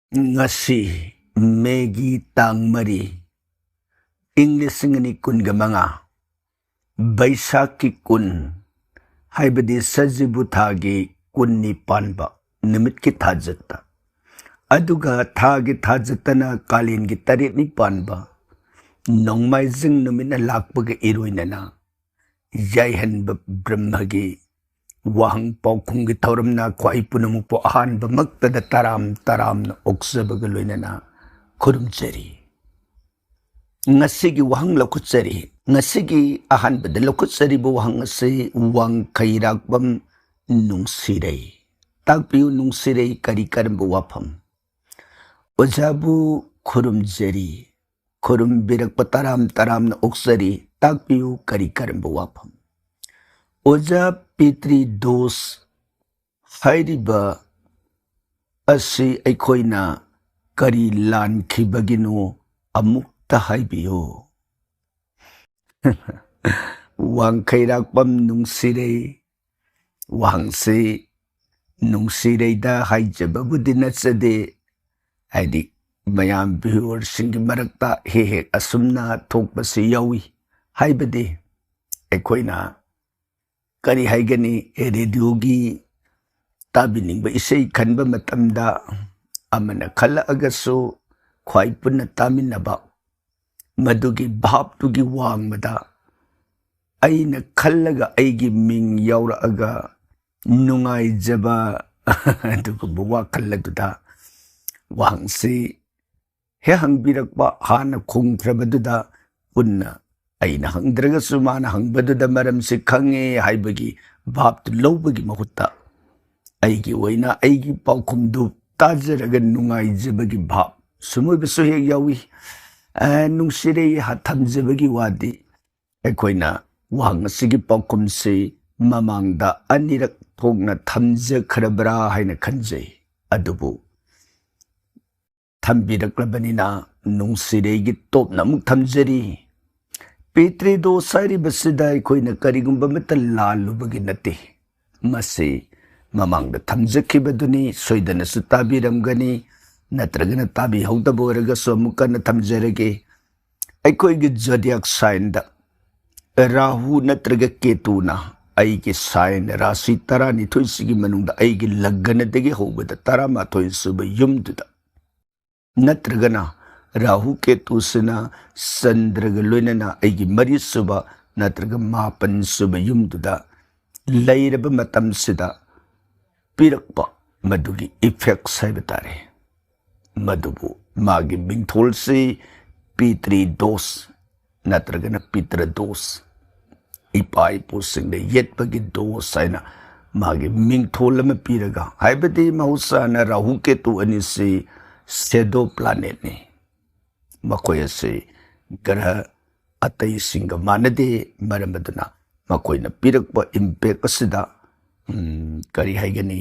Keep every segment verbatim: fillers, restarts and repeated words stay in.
ꯉꯁꯤ ꯃꯦꯒꯤ ꯇꯥꯡ ꯃꯔꯤ, ꯏꯪ ꯂꯤꯁꯤꯡ ꯑꯅꯤ ꯀꯨꯟꯒ ꯃꯉꯥ, ꯕꯩꯁꯥꯈꯀꯤ ꯀꯨꯟ, ꯍꯥꯏꯕꯗꯤ ꯁꯖꯤꯕꯨ ꯊꯥꯒꯤ ꯀꯨꯟꯅꯤ ꯄꯥꯟꯕ ꯅꯨꯃꯤꯠꯀꯤ ꯊꯥꯖꯠꯇ, ꯑꯗꯨꯒ ꯊꯥꯒꯤ ꯊꯥꯖꯠꯇꯅ ꯀꯥꯂꯦꯟꯒꯤ ꯇꯔꯦꯠꯅꯤ ꯄꯥꯟꯕ ꯅꯣꯡꯃꯥꯏꯖꯤꯡ ꯅꯨꯃꯤꯠꯅ ꯂꯥꯛꯄꯒ ꯏꯔꯣꯏꯅꯅ, ꯌꯥꯏꯍꯟꯕ ꯕ꯭ꯔꯍ꯭ꯃꯒꯤ ꯋꯥꯍꯪ ꯄꯥꯎꯈꯨꯝꯒꯤ ꯊꯧꯔꯝꯅ ꯈ꯭ꯋꯥꯏ ꯄꯨꯝꯅꯃꯛꯄꯨ ꯑꯍꯥꯟꯕꯃꯛꯇꯗ ꯇꯔꯥꯝ ꯇꯔꯥꯝꯅ ꯑꯣꯛꯆꯕꯒ ꯂꯣꯏꯅꯅ ꯈꯨꯔꯨꯝꯖꯔꯤ꯫ ꯉꯁꯤꯒꯤ ꯋꯥꯍꯪ ꯂꯧꯈꯠꯆꯔꯤ꯫ ꯉꯁꯤꯒꯤ ꯑꯍꯥꯟꯕꯗ ꯂꯧꯈꯠꯆꯔꯤꯕ ꯋꯥꯍꯪ ꯑꯁꯤ ꯋꯥꯡꯈꯩꯔꯥꯛꯄꯝ ꯅꯨꯡꯁꯤꯔꯩ꯫ ꯇꯥꯛꯄꯤꯌꯨ, ꯅꯨꯡꯁꯤꯔꯩ ꯀꯔꯤ ꯀꯔꯝꯕ ꯋꯥꯐꯝ? ꯑꯣꯖꯥꯕꯨ ꯈꯨꯔꯨꯝꯖꯔꯤ꯫ ꯈꯨꯔꯨꯝꯕꯤꯔꯛꯄ ꯇꯔꯥꯝ ꯇꯔꯥꯝꯅ ꯑꯣꯛꯆꯔꯤ꯫ ꯇꯥꯛꯄꯤꯌꯨ, ꯀꯔꯤ ꯀꯔꯝꯕ ꯋꯥꯐꯝ? ꯑꯣꯖꯥ, ꯄꯤꯇ꯭ꯔꯤ ꯗꯣꯁ ꯍꯥꯏꯔꯤꯕ ꯑꯁꯤ ꯑꯩꯈꯣꯏꯅ ꯀꯔꯤ ꯂꯥꯟꯈꯤꯕꯒꯤꯅꯣ, ꯑꯃꯨꯛꯇ ꯍꯥꯏꯕꯤꯌꯨ꯫ ꯋꯥꯡꯈꯩꯔꯥꯛꯄꯝ ꯅꯨꯡꯁꯤꯔꯩ꯫ ꯋꯥꯍꯪꯁꯤ ꯅꯨꯡꯁꯤꯔꯩꯗ ꯍꯥꯏꯖꯕꯕꯨꯗꯤ ꯅꯠꯆꯗꯦ, ꯍꯥꯏꯗꯤ ꯃꯌꯥꯝ ꯚ꯭ꯌꯨꯋꯔꯁꯤꯡꯒꯤ ꯃꯔꯛꯇ ꯍꯦꯛ ꯍꯦꯛ ꯑꯁꯨꯝꯅ ꯊꯣꯛꯄꯁꯤ ꯌꯥꯎꯏ꯫ ꯍꯥꯏꯕꯗꯤ ꯑꯩꯈꯣꯏꯅ ꯀꯔꯤ ꯍꯥꯏꯒꯅꯤ, ꯔꯦꯗꯤꯑꯣꯒꯤ ꯇꯥꯕꯤꯅꯤꯡꯕ ꯏꯁꯩ ꯈꯟꯕ ꯃꯇꯝꯗ ꯑꯃꯅ ꯈꯜꯂꯛꯑꯒꯁꯨ ꯈ꯭ꯋꯥꯏ ꯄꯨꯟꯅ ꯇꯥꯃꯤꯟꯅꯕ, ꯃꯗꯨꯒꯤ ꯚꯥꯞꯇꯨꯒꯤ ꯋꯥꯡꯃꯗ ꯑꯩꯅ ꯈꯜꯂꯒ ꯑꯩꯒꯤ ꯃꯤꯡ ꯌꯥꯎꯔꯛꯑꯒ ꯅꯨꯡꯉꯥꯏꯖꯕ ꯑꯗꯨꯒꯨꯝꯕ ꯋꯥꯈꯜ ꯑꯗꯨꯗ ꯋꯥꯍꯪꯁꯤ ꯍꯦꯛ ꯍꯪꯕꯤꯔꯛꯄ, ꯍꯥꯟꯅ ꯈꯨꯝꯈ꯭ꯔꯕꯗꯨꯗ ꯄꯨꯟꯅ ꯑꯩꯅ ꯍꯪꯗ꯭ꯔꯒꯁꯨ ꯃꯥꯅ ꯍꯪꯕꯗꯨꯗ ꯃꯔꯝꯁꯤ ꯈꯪꯉꯦ ꯍꯥꯏꯕꯒꯤ ꯚꯥꯞꯇꯨ ꯂꯧꯕꯒꯤ ꯃꯍꯨꯠꯇ ꯑꯩꯒꯤ ꯑꯣꯏꯅ ꯑꯩꯒꯤ ꯄꯥꯎꯈꯨꯝꯗꯨ ꯇꯥꯖꯔꯒ ꯅꯨꯡꯉꯥꯏꯖꯕꯒꯤ ꯚꯥꯞ ꯁꯨꯝ ꯑꯣꯏꯕꯁꯨ ꯍꯦꯛ ꯌꯥꯎꯏ꯫ ꯑ, ꯅꯨꯡꯁꯤꯔꯩ ꯍꯥ-, ꯊꯝꯖꯕꯒꯤ ꯋꯥꯗꯤ ꯑꯩꯈꯣꯏꯅ ꯋꯥꯍꯪ ꯑꯁꯤꯒꯤ ꯄꯥꯎꯈꯨꯝꯁꯤ ꯃꯃꯥꯡꯗ ꯑꯅꯤꯔꯛ ꯊꯣꯛꯅ ꯊꯝꯖꯈ꯭ꯔꯕ꯭ꯔꯥ ꯍꯥꯏꯅ ꯈꯟꯖꯩ꯫ ꯑꯗꯨꯕꯨ ꯊꯝꯕꯤꯔꯛꯂꯕꯅꯤꯅ ꯅꯨꯡꯁꯤꯔꯩꯒꯤ ꯇꯣꯞꯅ ꯑꯃꯨꯛ ꯊꯝꯖꯔꯤ꯫ ꯄꯤꯇ꯭ꯔꯤ ꯗꯣꯁ ꯍꯥꯏꯔꯤꯕꯁꯤꯗ ꯑꯩꯈꯣꯏꯅ ꯀꯔꯤꯒꯨꯝꯕ ꯑꯃꯠꯇ ꯂꯥꯜꯂꯨꯕꯒꯤ ꯅꯠꯇꯦ꯫ ꯃꯁꯤ ꯃꯃꯥꯡꯗ ꯊꯝꯖꯈꯤꯕꯗꯨꯅꯤ, ꯁꯣꯏꯗꯅꯁꯨ ꯇꯥꯕꯤꯔꯝꯒꯅꯤ꯫ ꯅꯠꯇ꯭ꯔꯒꯅ ꯇꯥꯕꯤꯍꯧꯗꯕ ꯑꯣꯏꯔꯒꯁꯨ ꯑꯃꯨꯛ ꯀꯟꯅ ꯊꯝꯖꯔꯒꯦ꯫ ꯑꯩꯈꯣꯏꯒꯤ zodiac signꯗ ꯔꯥꯍꯨ ꯅꯠꯇ꯭ꯔꯒ ꯀꯦꯇꯨꯅ ꯑꯩꯒꯤ sign ꯔꯥꯁꯤ ꯇꯔꯥꯅꯤꯊꯣꯏꯁꯤꯒꯤ ꯃꯅꯨꯡꯗ ꯑꯩꯒꯤ ꯂꯒꯅꯗꯒꯤ ꯍꯧꯕꯗ ꯇꯔꯥꯃꯥꯊꯣꯏ ꯁꯨꯕ ꯌꯨꯝꯗꯨꯗ, ꯅꯠꯇ꯭ꯔꯒꯅ ꯔꯥꯍꯨ ꯀꯦꯇꯨꯁꯤꯅ ꯆꯟꯗ꯭ꯔꯒ ꯂꯣꯏꯅꯅ ꯑꯩꯒꯤ ꯃꯔꯤ ꯁꯨꯕ ꯅꯠꯇ꯭ꯔꯒ ꯃꯥꯄꯟ ꯁꯨꯕ ꯌꯨꯝꯗꯨꯗ ꯂꯩꯔꯕ ꯃꯇꯝꯁꯤꯗ ꯄꯤꯔꯛꯄ ꯃꯗꯨꯒꯤ effects ꯍꯥꯏꯕ ꯇꯥꯔꯦ꯫ ꯃꯗꯨꯕꯨ ꯃꯥꯒꯤ ꯃꯤꯡꯊꯣꯜꯁꯤ ꯄꯤꯇ꯭ꯔꯤ ꯗꯣꯁ ꯅꯠꯇ꯭ꯔꯒꯅ ꯄꯤꯇ꯭ꯔ ꯗꯣꯁ, ꯏꯄꯥ ꯏꯄꯨꯁꯤꯡꯗ ꯌꯦꯠꯄꯒꯤ ꯗꯣꯁ ꯍꯥꯏꯅ ꯃꯥꯒꯤ ꯃꯤꯡꯊꯣꯜ ꯑꯃ ꯄꯤꯔꯒ, ꯍꯥꯏꯕꯗꯤ ꯃꯍꯧꯁꯥꯅ ꯔꯥꯍꯨ ꯀꯦꯇꯨ ꯑꯅꯤꯁꯤ shadow planetꯅꯤ꯫ ꯃꯈꯣꯏ ꯑꯁꯤ ꯒ꯭ꯔꯍ ꯑꯇꯩꯁꯤꯡꯒ ꯃꯥꯟꯅꯗꯦ꯫ ꯃꯔꯝ ꯑꯗꯨꯅ ꯃꯈꯣꯏꯅ ꯄꯤꯔꯛꯄ impact ꯑꯁꯤꯗ, ꯎꯝ, ꯀꯔꯤ ꯍꯥꯏꯒꯅꯤ,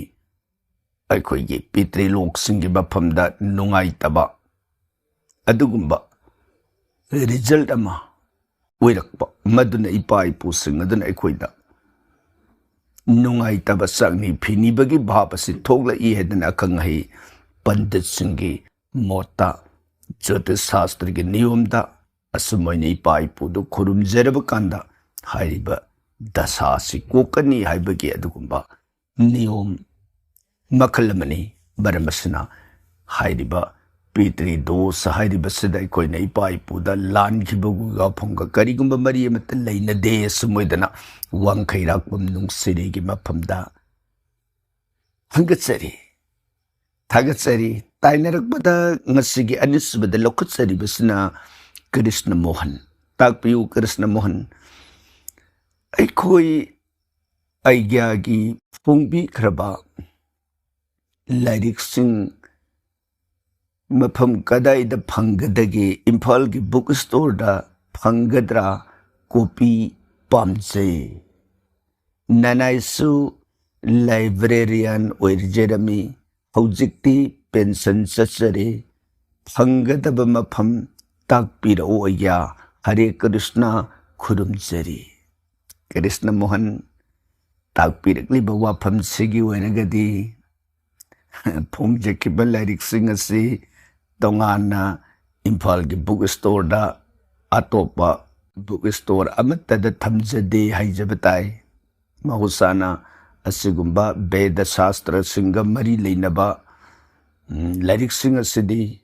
ꯑꯩꯈꯣꯏꯒꯤ ꯄꯤꯇ꯭ꯔꯤꯂꯣꯛꯁꯤꯡꯒꯤ ꯃꯐꯝꯗ ꯅꯨꯡꯉꯥꯏꯇꯕ ꯑꯗꯨꯒꯨꯝꯕ result ꯑꯃ ꯑꯣꯏꯔꯛꯄ, ꯃꯗꯨꯅ ꯏꯄꯥ ꯏꯄꯨꯁꯤꯡ ꯑꯗꯨꯅ ꯑꯩꯈꯣꯏꯗ ꯅꯨꯡꯉꯥꯏꯇꯕ ꯆꯥꯛꯅꯤ ꯐꯤꯅꯤꯕꯒꯤ ꯚꯥꯕ ꯑꯁꯤ ꯊꯣꯛꯂꯛꯏ ꯍꯥꯏꯗꯅ ꯑꯈꯪ ꯑꯍꯩ ꯄꯟꯗꯤꯠꯁꯤꯡꯒꯤ ꯃꯣꯠꯇ, ꯖ꯭ꯌꯣꯇꯤꯁ ꯁꯥꯁꯇ꯭ꯔꯒꯤ ꯅꯤꯌꯣꯝꯗ ꯑꯁꯨꯝ ꯑꯣꯏꯅ ꯏꯄꯥ ꯏꯄꯨꯗꯨ ꯈꯨꯔꯨꯝꯖꯔꯕ ꯀꯥꯟꯗ ꯍꯥꯏꯔꯤꯕ ꯗꯁꯥ ꯑꯁꯤ ꯀꯣꯛꯀꯅꯤ ꯍꯥꯏꯕꯒꯤ ꯑꯗꯨꯒꯨꯝꯕ ꯅꯤꯌꯣꯝ ꯃꯈꯜ ꯑꯃꯅꯤ꯫ ꯃꯔꯝ ꯑꯁꯤꯅ ꯍꯥꯏꯔꯤꯕ ꯄꯤꯇ꯭ꯔꯤ ꯗꯣꯁ ꯍꯥꯏꯔꯤꯕꯁꯤꯗ ꯑꯩꯈꯣꯏꯅ ꯏꯄꯥ ꯏꯄꯨꯗ ꯂꯥꯟꯈꯤꯕꯒ ꯋꯥꯐꯝꯒ ꯀꯔꯤꯒꯨꯝꯕ ꯃꯔꯤ ꯑꯃꯠꯇ ꯂꯩꯅꯗꯦ꯫ ꯑꯁꯨꯝ ꯑꯣꯏꯗꯅ ꯋꯥꯡꯈꯩꯔꯥꯛꯄꯝ ꯅꯨꯡꯁꯤꯔꯤꯒꯤ ꯃꯐꯝꯗ ꯍꯪꯒꯠꯆꯔꯤ, ꯊꯥꯒꯠꯆꯔꯤ꯫ ꯇꯥꯏꯅꯔꯛꯄꯗ ꯉꯁꯤꯒꯤ ꯑꯅꯤꯁꯨꯕꯗ ꯂꯧꯈꯠꯆꯔꯤꯕꯁꯤꯅ ꯀ꯭ꯔꯤꯁꯅ ꯃꯣꯍꯟ꯫ ꯇꯥꯛꯄꯤꯌꯨ ꯀ꯭ꯔꯤꯁꯅ ꯃꯣꯍꯟ꯫ ꯑꯩꯈꯣꯏ ꯑꯩꯒ꯭ꯌꯥꯒꯤ ꯐꯣꯡꯕꯤꯈ꯭ꯔꯕ ꯂꯥꯏꯔꯤꯛꯁꯤꯡ ꯃꯐꯝ ꯀꯗꯥꯏꯗ ꯐꯪꯒꯗꯒꯦ? ꯏꯝꯐꯥꯜꯒꯤ book storeꯗ ꯐꯪꯒꯗ꯭ꯔꯥ? Copy ꯄꯥꯝꯖꯩ꯫ ꯅꯅꯥꯏꯁꯨ librarian ꯑꯣꯏꯖꯔꯝꯃꯤ, ꯍꯧꯖꯤꯛꯇꯤ pension ꯆꯠꯆꯔꯦ꯫ ꯐꯪꯒꯗꯕ ꯃꯐꯝ ꯇꯥꯛꯄꯤꯔꯛꯎ ꯑꯩꯒ꯭ꯌꯥ꯫ ꯍꯔꯦ ꯀ꯭ꯔꯤꯁꯅ, ꯈꯨꯔꯨꯝꯖꯔꯤ꯫ ꯀ꯭ꯔꯤꯁꯅ ꯃꯣꯍꯟ, ꯇꯥꯛꯄꯤꯔꯛꯂꯤꯕ ꯋꯥꯐꯝꯁꯤꯒꯤ ꯑꯣꯏꯔꯒꯗꯤ ꯐꯣꯡꯖꯈꯤꯕ ꯂꯥꯏꯔꯤꯛꯁꯤꯡ ꯑꯁꯤ ꯇꯣꯉꯥꯟꯅ ꯏꯝꯐꯥꯜꯒꯤ book storeꯗ, ꯑꯇꯣꯞꯄ book store ꯑꯃꯠꯇꯗ ꯊꯝꯖꯗꯦ ꯍꯥꯏꯖꯕ ꯇꯥꯏ꯫ ꯃꯍꯧꯁꯥꯅ ꯑꯁꯤꯒꯨꯝꯕ ꯕꯦꯗ ꯁꯥꯁꯇ꯭ꯔꯁꯤꯡꯒ ꯃꯔꯤ ꯂꯩꯅꯕ, ꯎꯝ, ꯂꯥꯏꯔꯤꯛꯁꯤꯡ ꯑꯁꯤꯗꯤ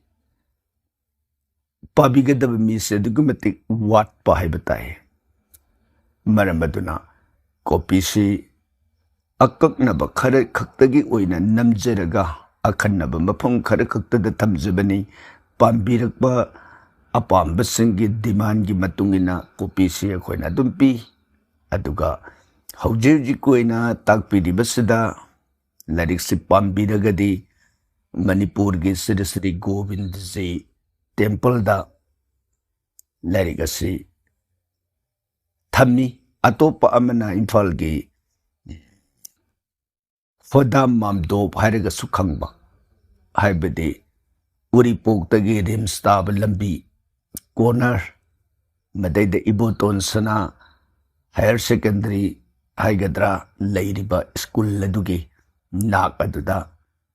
ꯄꯥꯕꯤꯒꯗꯕ ꯃꯤꯁꯦ ꯑꯗꯨꯛꯀꯤ ꯃꯇꯤꯛ ꯋꯥꯠꯄ ꯍꯥꯏꯕ ꯇꯥꯏ꯫ ꯃꯔꯝ ꯑꯗꯨꯅ ꯀꯣꯄꯤꯁꯤ ꯑꯀꯛꯅꯕ ꯈꯔ ꯈꯛꯇꯒꯤ ꯑꯣꯏꯅ ꯅꯝꯖꯔꯒ, ꯑꯈꯟꯅꯕ ꯃꯐꯝ ꯈꯔ ꯈꯛꯇꯗ ꯊꯝꯖꯕꯅꯤ꯫ ꯄꯥꯝꯕꯤꯔꯛꯄ ꯑꯄꯥꯝꯕꯁꯤꯡꯒꯤ demandꯀꯤ ꯃꯇꯨꯡ ꯏꯟꯅ ꯀꯣꯄꯤꯁꯤ ꯑꯩꯈꯣꯏꯅ ꯑꯗꯨꯝ ꯄꯤ꯫ ꯑꯗꯨꯒ ꯍꯧꯖꯤꯛ ꯍꯧꯖꯤꯛꯀꯤ ꯑꯣꯏꯅ ꯇꯥꯛꯄꯤꯔꯤꯕꯁꯤꯗ ꯂꯥꯏꯔꯤꯛꯁꯤ ꯄꯥꯝꯕꯤꯔꯒꯗꯤ ꯃꯅꯤꯄꯨꯔꯒꯤ ꯁ꯭ꯔꯤ ꯁ꯭ꯔꯤ ꯒꯣꯕꯤꯟꯗꯖꯤ temple ꯂꯥꯏꯔꯤꯛ ꯑꯁꯤ ꯊꯝꯃꯤ꯫ ꯑꯇꯣꯞꯄ ꯑꯃꯅ ꯏꯝꯐꯥꯜꯒꯤ ꯍꯣꯗꯥꯝ ꯃꯥꯝꯗꯣꯞ ꯍꯥꯏꯔꯒꯁꯨ ꯈꯪꯕ, ꯍꯥꯏꯕꯗꯤ ꯎꯔꯤꯄꯣꯛꯇꯒꯤ ꯔꯤꯝꯁ ꯇꯥꯕ ꯂꯝꯕꯤ corner, ꯃꯗꯩꯗ ꯏꯕꯣꯇꯣꯟ ꯁꯅꯥ higher secondary ꯍꯥꯏꯒꯗ꯭ꯔꯥ, ꯂꯩꯔꯤꯕ ꯁ꯭ꯀꯨꯜ ꯑꯗꯨꯒꯤ ꯅꯥꯛ ꯑꯗꯨꯗ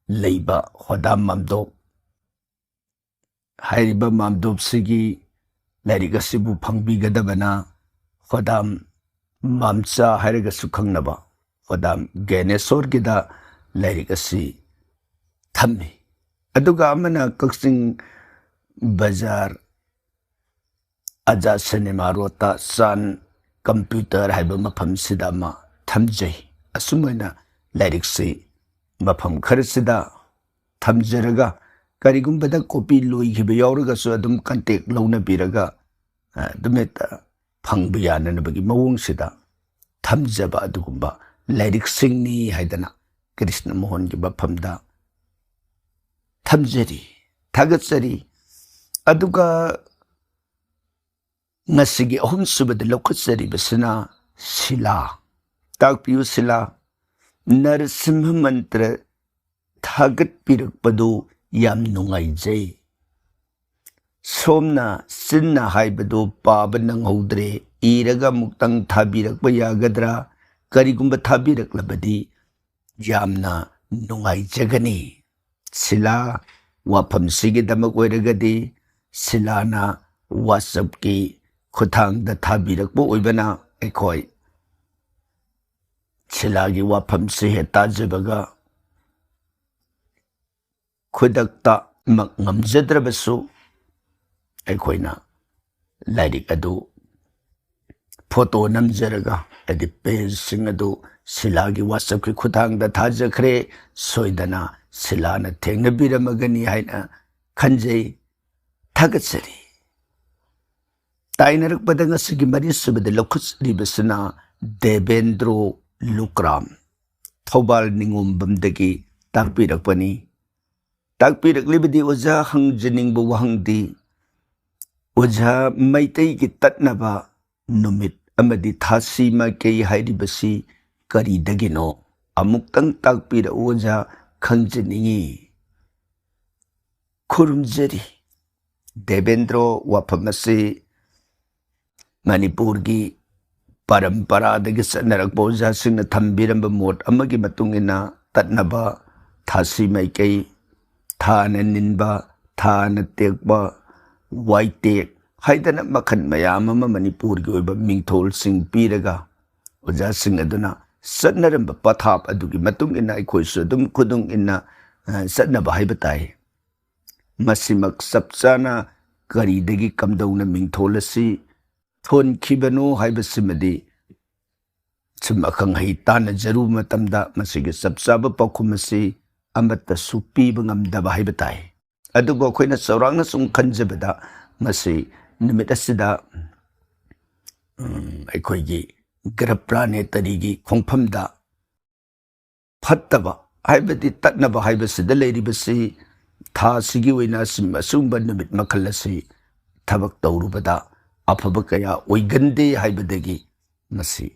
ꯂꯩꯕ ꯍꯣꯗꯥꯝ ꯃꯥꯝꯗꯣꯞ꯫ ꯍꯥꯏꯔꯤꯕ ꯃꯥꯝꯗꯣꯞꯁꯤꯒꯤ ꯂꯥꯏꯔꯤꯛ ꯑꯁꯤꯕꯨ ꯐꯪꯕꯤꯒꯗꯕꯅ ꯍꯣꯗꯥꯝ ꯃꯥꯝꯆꯥ ꯍꯥꯏꯔꯒꯁꯨ ꯈꯪꯅꯕ ꯍꯣꯗꯥꯝ ꯒ꯭ꯌꯥꯅꯦꯁꯣꯔꯒꯤꯗ ꯂꯥꯏꯔꯤꯛ ꯑꯁꯤ ꯊꯝꯃꯤ꯫ ꯑꯗꯨꯒ ꯑꯃꯅ ꯀꯛꯆꯤꯡ ꯕꯖꯥꯔ ꯑꯖꯥ ꯁꯤꯅꯦꯃꯥ ꯔꯣꯗꯇ ꯆꯥꯟ ꯀꯝꯄ꯭ꯌꯨꯇꯔ ꯍꯥꯏꯕ ꯃꯐꯝꯁꯤꯗ ꯑꯃ ꯊꯝꯖꯩ꯫ ꯑꯁꯨꯝ ꯑꯣꯏꯅ ꯂꯥꯏꯔꯤꯛꯁꯤ ꯃꯐꯝ ꯈꯔꯁꯤꯗ ꯊꯝꯖꯔꯒ, ꯀꯔꯤꯒꯨꯝꯕꯗ ꯀꯣꯄꯤ ꯂꯣꯏꯈꯤꯕ ꯌꯥꯎꯔꯒꯁꯨ ꯑꯗꯨꯝ contact ꯂꯧꯅꯕꯤꯔꯒ, ꯑ, ꯑꯗꯨꯝ ꯍꯦꯛꯇ ꯐꯪꯕ ꯌꯥꯅꯅꯕꯒꯤ ꯃꯑꯣꯡꯁꯤꯗ ꯊꯝꯖꯕ ꯑꯗꯨꯒꯨꯝꯕ ꯂꯥꯏꯔꯤꯛꯁꯤꯡꯅꯤ ꯍꯥꯏꯗꯅ ꯀ꯭ꯔꯤꯁꯅ ꯃꯣꯍꯟꯒꯤ ꯃꯐꯝꯗ ꯊꯝꯖꯔꯤ, ꯊꯥꯒꯠꯆꯔꯤ꯫ ꯑꯗꯨꯒ ꯉꯁꯤꯒꯤ ꯑꯍꯨꯝꯁꯨꯕꯗ ꯂꯧꯈꯠꯆꯔꯤꯕꯁꯤꯅ ꯁꯤꯂꯥ꯫ ꯇꯥꯛꯄꯤꯌꯨ ꯁꯤꯂꯥ꯫ ꯅꯔꯁꯤꯝꯍ ꯃꯟꯇ꯭ꯔ ꯊꯥꯒꯠꯄꯤꯔꯛꯄꯗꯨ ꯌꯥꯝ ꯅꯨꯡꯉꯥꯏꯖꯩ꯫ ꯁꯣꯝꯅ ꯆꯤꯟꯅ ꯍꯥꯏꯕꯗꯨ ꯄꯥꯕ ꯅꯪꯍꯧꯗ꯭ꯔꯦ, ꯏꯔꯒ ꯑꯃꯨꯛꯇꯪ ꯊꯥꯕꯤꯔꯛꯄ ꯌꯥꯒꯗ꯭ꯔꯥ? ꯀꯔꯤꯒꯨꯝꯕ ꯊꯥꯕꯤꯔꯛꯂꯕꯗꯤ ꯌꯥꯝꯅ ꯅꯨꯡꯉꯥꯏꯖꯒꯅꯤ꯫ ꯁꯤꯂꯥ ꯋꯥꯐꯝꯁꯤꯒꯤꯗꯃꯛ ꯑꯣꯏꯔꯒꯗꯤ ꯁꯤꯂꯥꯅ WhatsApp-ꯀꯤ ꯈꯨꯠꯊꯥꯡꯗ ꯊꯥꯕꯤꯔꯛꯄ ꯑꯣꯏꯕꯅ ꯑꯩꯈꯣꯏ ꯁꯤꯂꯥꯒꯤ ꯋꯥꯐꯝꯁꯤ ꯍꯦꯛ ꯇꯥꯖꯕꯒ ꯈꯨꯗꯛꯇꯃꯛ ꯉꯝꯖꯗ꯭ꯔꯕꯁꯨ ꯑꯩꯈꯣꯏꯅ ꯂꯥꯏꯔꯤꯛ ꯑꯗꯨ ꯐꯣꯇꯣ ꯅꯝꯖꯔꯒ ꯍꯥꯏꯗꯤ ꯄꯦꯖꯁꯤꯡ ꯑꯗꯨ ꯁꯤꯂꯥꯒꯤ WhatsApp-ꯀꯤ ꯈꯨꯠꯊꯥꯡꯗ ꯊꯥꯖꯈ꯭ꯔꯦ꯫ ꯁꯣꯏꯗꯅ ꯁꯤꯂꯥꯅ ꯊꯦꯡꯅꯕꯤꯔꯝꯃꯒꯅꯤ ꯍꯥꯏꯅ ꯈꯟꯖꯩ꯫ ꯊꯥꯒꯠꯆꯔꯤ꯫ ꯇꯥꯏꯅꯔꯛꯄꯗ ꯉꯁꯤꯒꯤ ꯃꯔꯤꯁꯨꯕꯗ ꯂꯧꯈꯠꯆꯔꯤꯕꯁꯤꯅ ꯗꯦꯕꯦꯟꯗ꯭ꯔꯣ ꯂꯨꯀ꯭ꯔꯥꯝ, ꯊꯧꯕꯥꯜ ꯅꯤꯉꯣꯝꯕꯝꯗꯒꯤ ꯇꯥꯛꯄꯤꯔꯛꯄꯅꯤ꯫ ꯇꯥꯛꯄꯤꯔꯛꯂꯤꯕꯗꯤ ꯑꯣꯖꯥ ꯍꯪꯖꯅꯤꯡꯕ ꯋꯥꯍꯪꯗꯤ, ꯑꯣꯖꯥ ꯃꯩꯇꯩꯒꯤ ꯇꯠꯅꯕ ꯅꯨꯃꯤꯠ ꯑꯃꯗꯤ ꯊꯥꯁꯤ ꯃꯥꯏꯀꯩ ꯍꯥꯏꯔꯤꯕꯁꯤ ꯀꯔꯤꯗꯒꯤꯅꯣ? ꯑꯃꯨꯛꯇꯪ ꯇꯥꯛꯄꯤꯔꯛꯎ ꯑꯣꯖꯥ, ꯈꯪꯖꯅꯤꯡꯏ꯫ ꯈꯨꯔꯨꯝꯖꯔꯤ꯫ ꯗꯦꯕꯦꯟꯗ꯭ꯔꯣ, ꯋꯥꯐꯝ ꯑꯁꯤ ꯃꯅꯤꯄꯨꯔꯒꯤ ꯄꯔꯝꯄꯔꯥꯗꯒꯤ ꯆꯠꯅꯔꯛꯄ ꯑꯣꯖꯥꯁꯤꯡꯅ ꯊꯝꯕꯤꯔꯝꯕ ꯃꯣꯠ ꯑꯃꯒꯤ ꯃꯇꯨꯡ ꯏꯟꯅ ꯇꯠꯅꯕ, ꯊꯥꯁꯤ ꯃꯥꯏꯀꯩ, ꯊꯥꯅ ꯅꯤꯟꯕ, ꯊꯥꯅ ꯇꯦꯛꯄ, ꯋꯥꯏꯇꯦꯛ ꯍꯥꯏꯗꯅ ꯃꯈꯜ ꯃꯌꯥꯝ ꯑꯃ ꯃꯅꯤꯄꯨꯔꯒꯤ ꯑꯣꯏꯕ ꯃꯤꯡꯊꯣꯜꯁꯤꯡ ꯄꯤꯔꯒ ꯑꯣꯖꯥꯁꯤꯡ ꯑꯗꯨꯅ ꯆꯠꯅꯔꯝꯕ ꯄꯊꯥꯞ ꯑꯗꯨꯒꯤ ꯃꯇꯨꯡ ꯏꯟꯅ ꯑꯩꯈꯣꯏꯁꯨ ꯑꯗꯨꯝ ꯈꯨꯗꯨꯡ ꯏꯟꯅ, ꯑ, ꯆꯠꯅꯕ ꯍꯥꯏꯕ ꯇꯥꯏ꯫ ꯃꯁꯤꯃꯛ ꯆꯞ ꯆꯥꯅ ꯀꯔꯤꯗꯒꯤ ꯀꯝꯗꯧꯅ ꯃꯤꯡꯊꯣꯜ ꯑꯁꯤ ꯊꯣꯟꯈꯤꯕꯅꯣ ꯍꯥꯏꯕꯁꯤꯃꯗꯤ ꯁꯨꯝ ꯑꯈꯪ ꯑꯍꯩ ꯇꯥꯟꯅꯖꯔꯨꯕ ꯃꯇꯝꯗ ꯃꯁꯤꯒꯤ ꯆꯞ ꯆꯥꯕ ꯄꯥꯎꯈꯨꯝ ꯑꯁꯤ ꯑꯃꯠꯇꯁꯨ ꯄꯤꯕ ꯉꯝꯗꯕ ꯍꯥꯏꯕ ꯇꯥꯏ꯫ ꯑꯗꯨꯕꯨ ꯑꯩꯈꯣꯏꯅ ꯆꯥꯎꯔꯥꯛꯅ ꯁꯨꯝ ꯈꯟꯖꯕꯗ ꯃꯁꯤ ꯅꯨꯃꯤꯠ ꯑꯁꯤꯗ, ꯎꯝ, ꯑꯩꯈꯣꯏꯒꯤ ꯒ꯭ꯔꯍ planetary-ꯒꯤ ꯈꯣꯡꯐꯝꯗ ꯐꯠꯇꯕ ꯍꯥꯏꯕꯗꯤ ꯇꯠꯅꯕ ꯍꯥꯏꯕꯁꯤꯗ ꯂꯩꯔꯤꯕꯁꯤ ꯊꯥꯁꯤꯒꯤ ꯑꯣꯏꯅ ꯑꯁꯤꯒꯨꯝꯕ ꯅꯨꯃꯤꯠ ꯃꯈꯜ ꯑꯁꯤ ꯊꯕꯛ ꯇꯧꯔꯨꯕꯗ ꯑꯐꯕ ꯀꯌꯥ ꯑꯣꯏꯒꯟꯗꯦ ꯍꯥꯏꯕꯗꯒꯤ ꯃꯁꯤ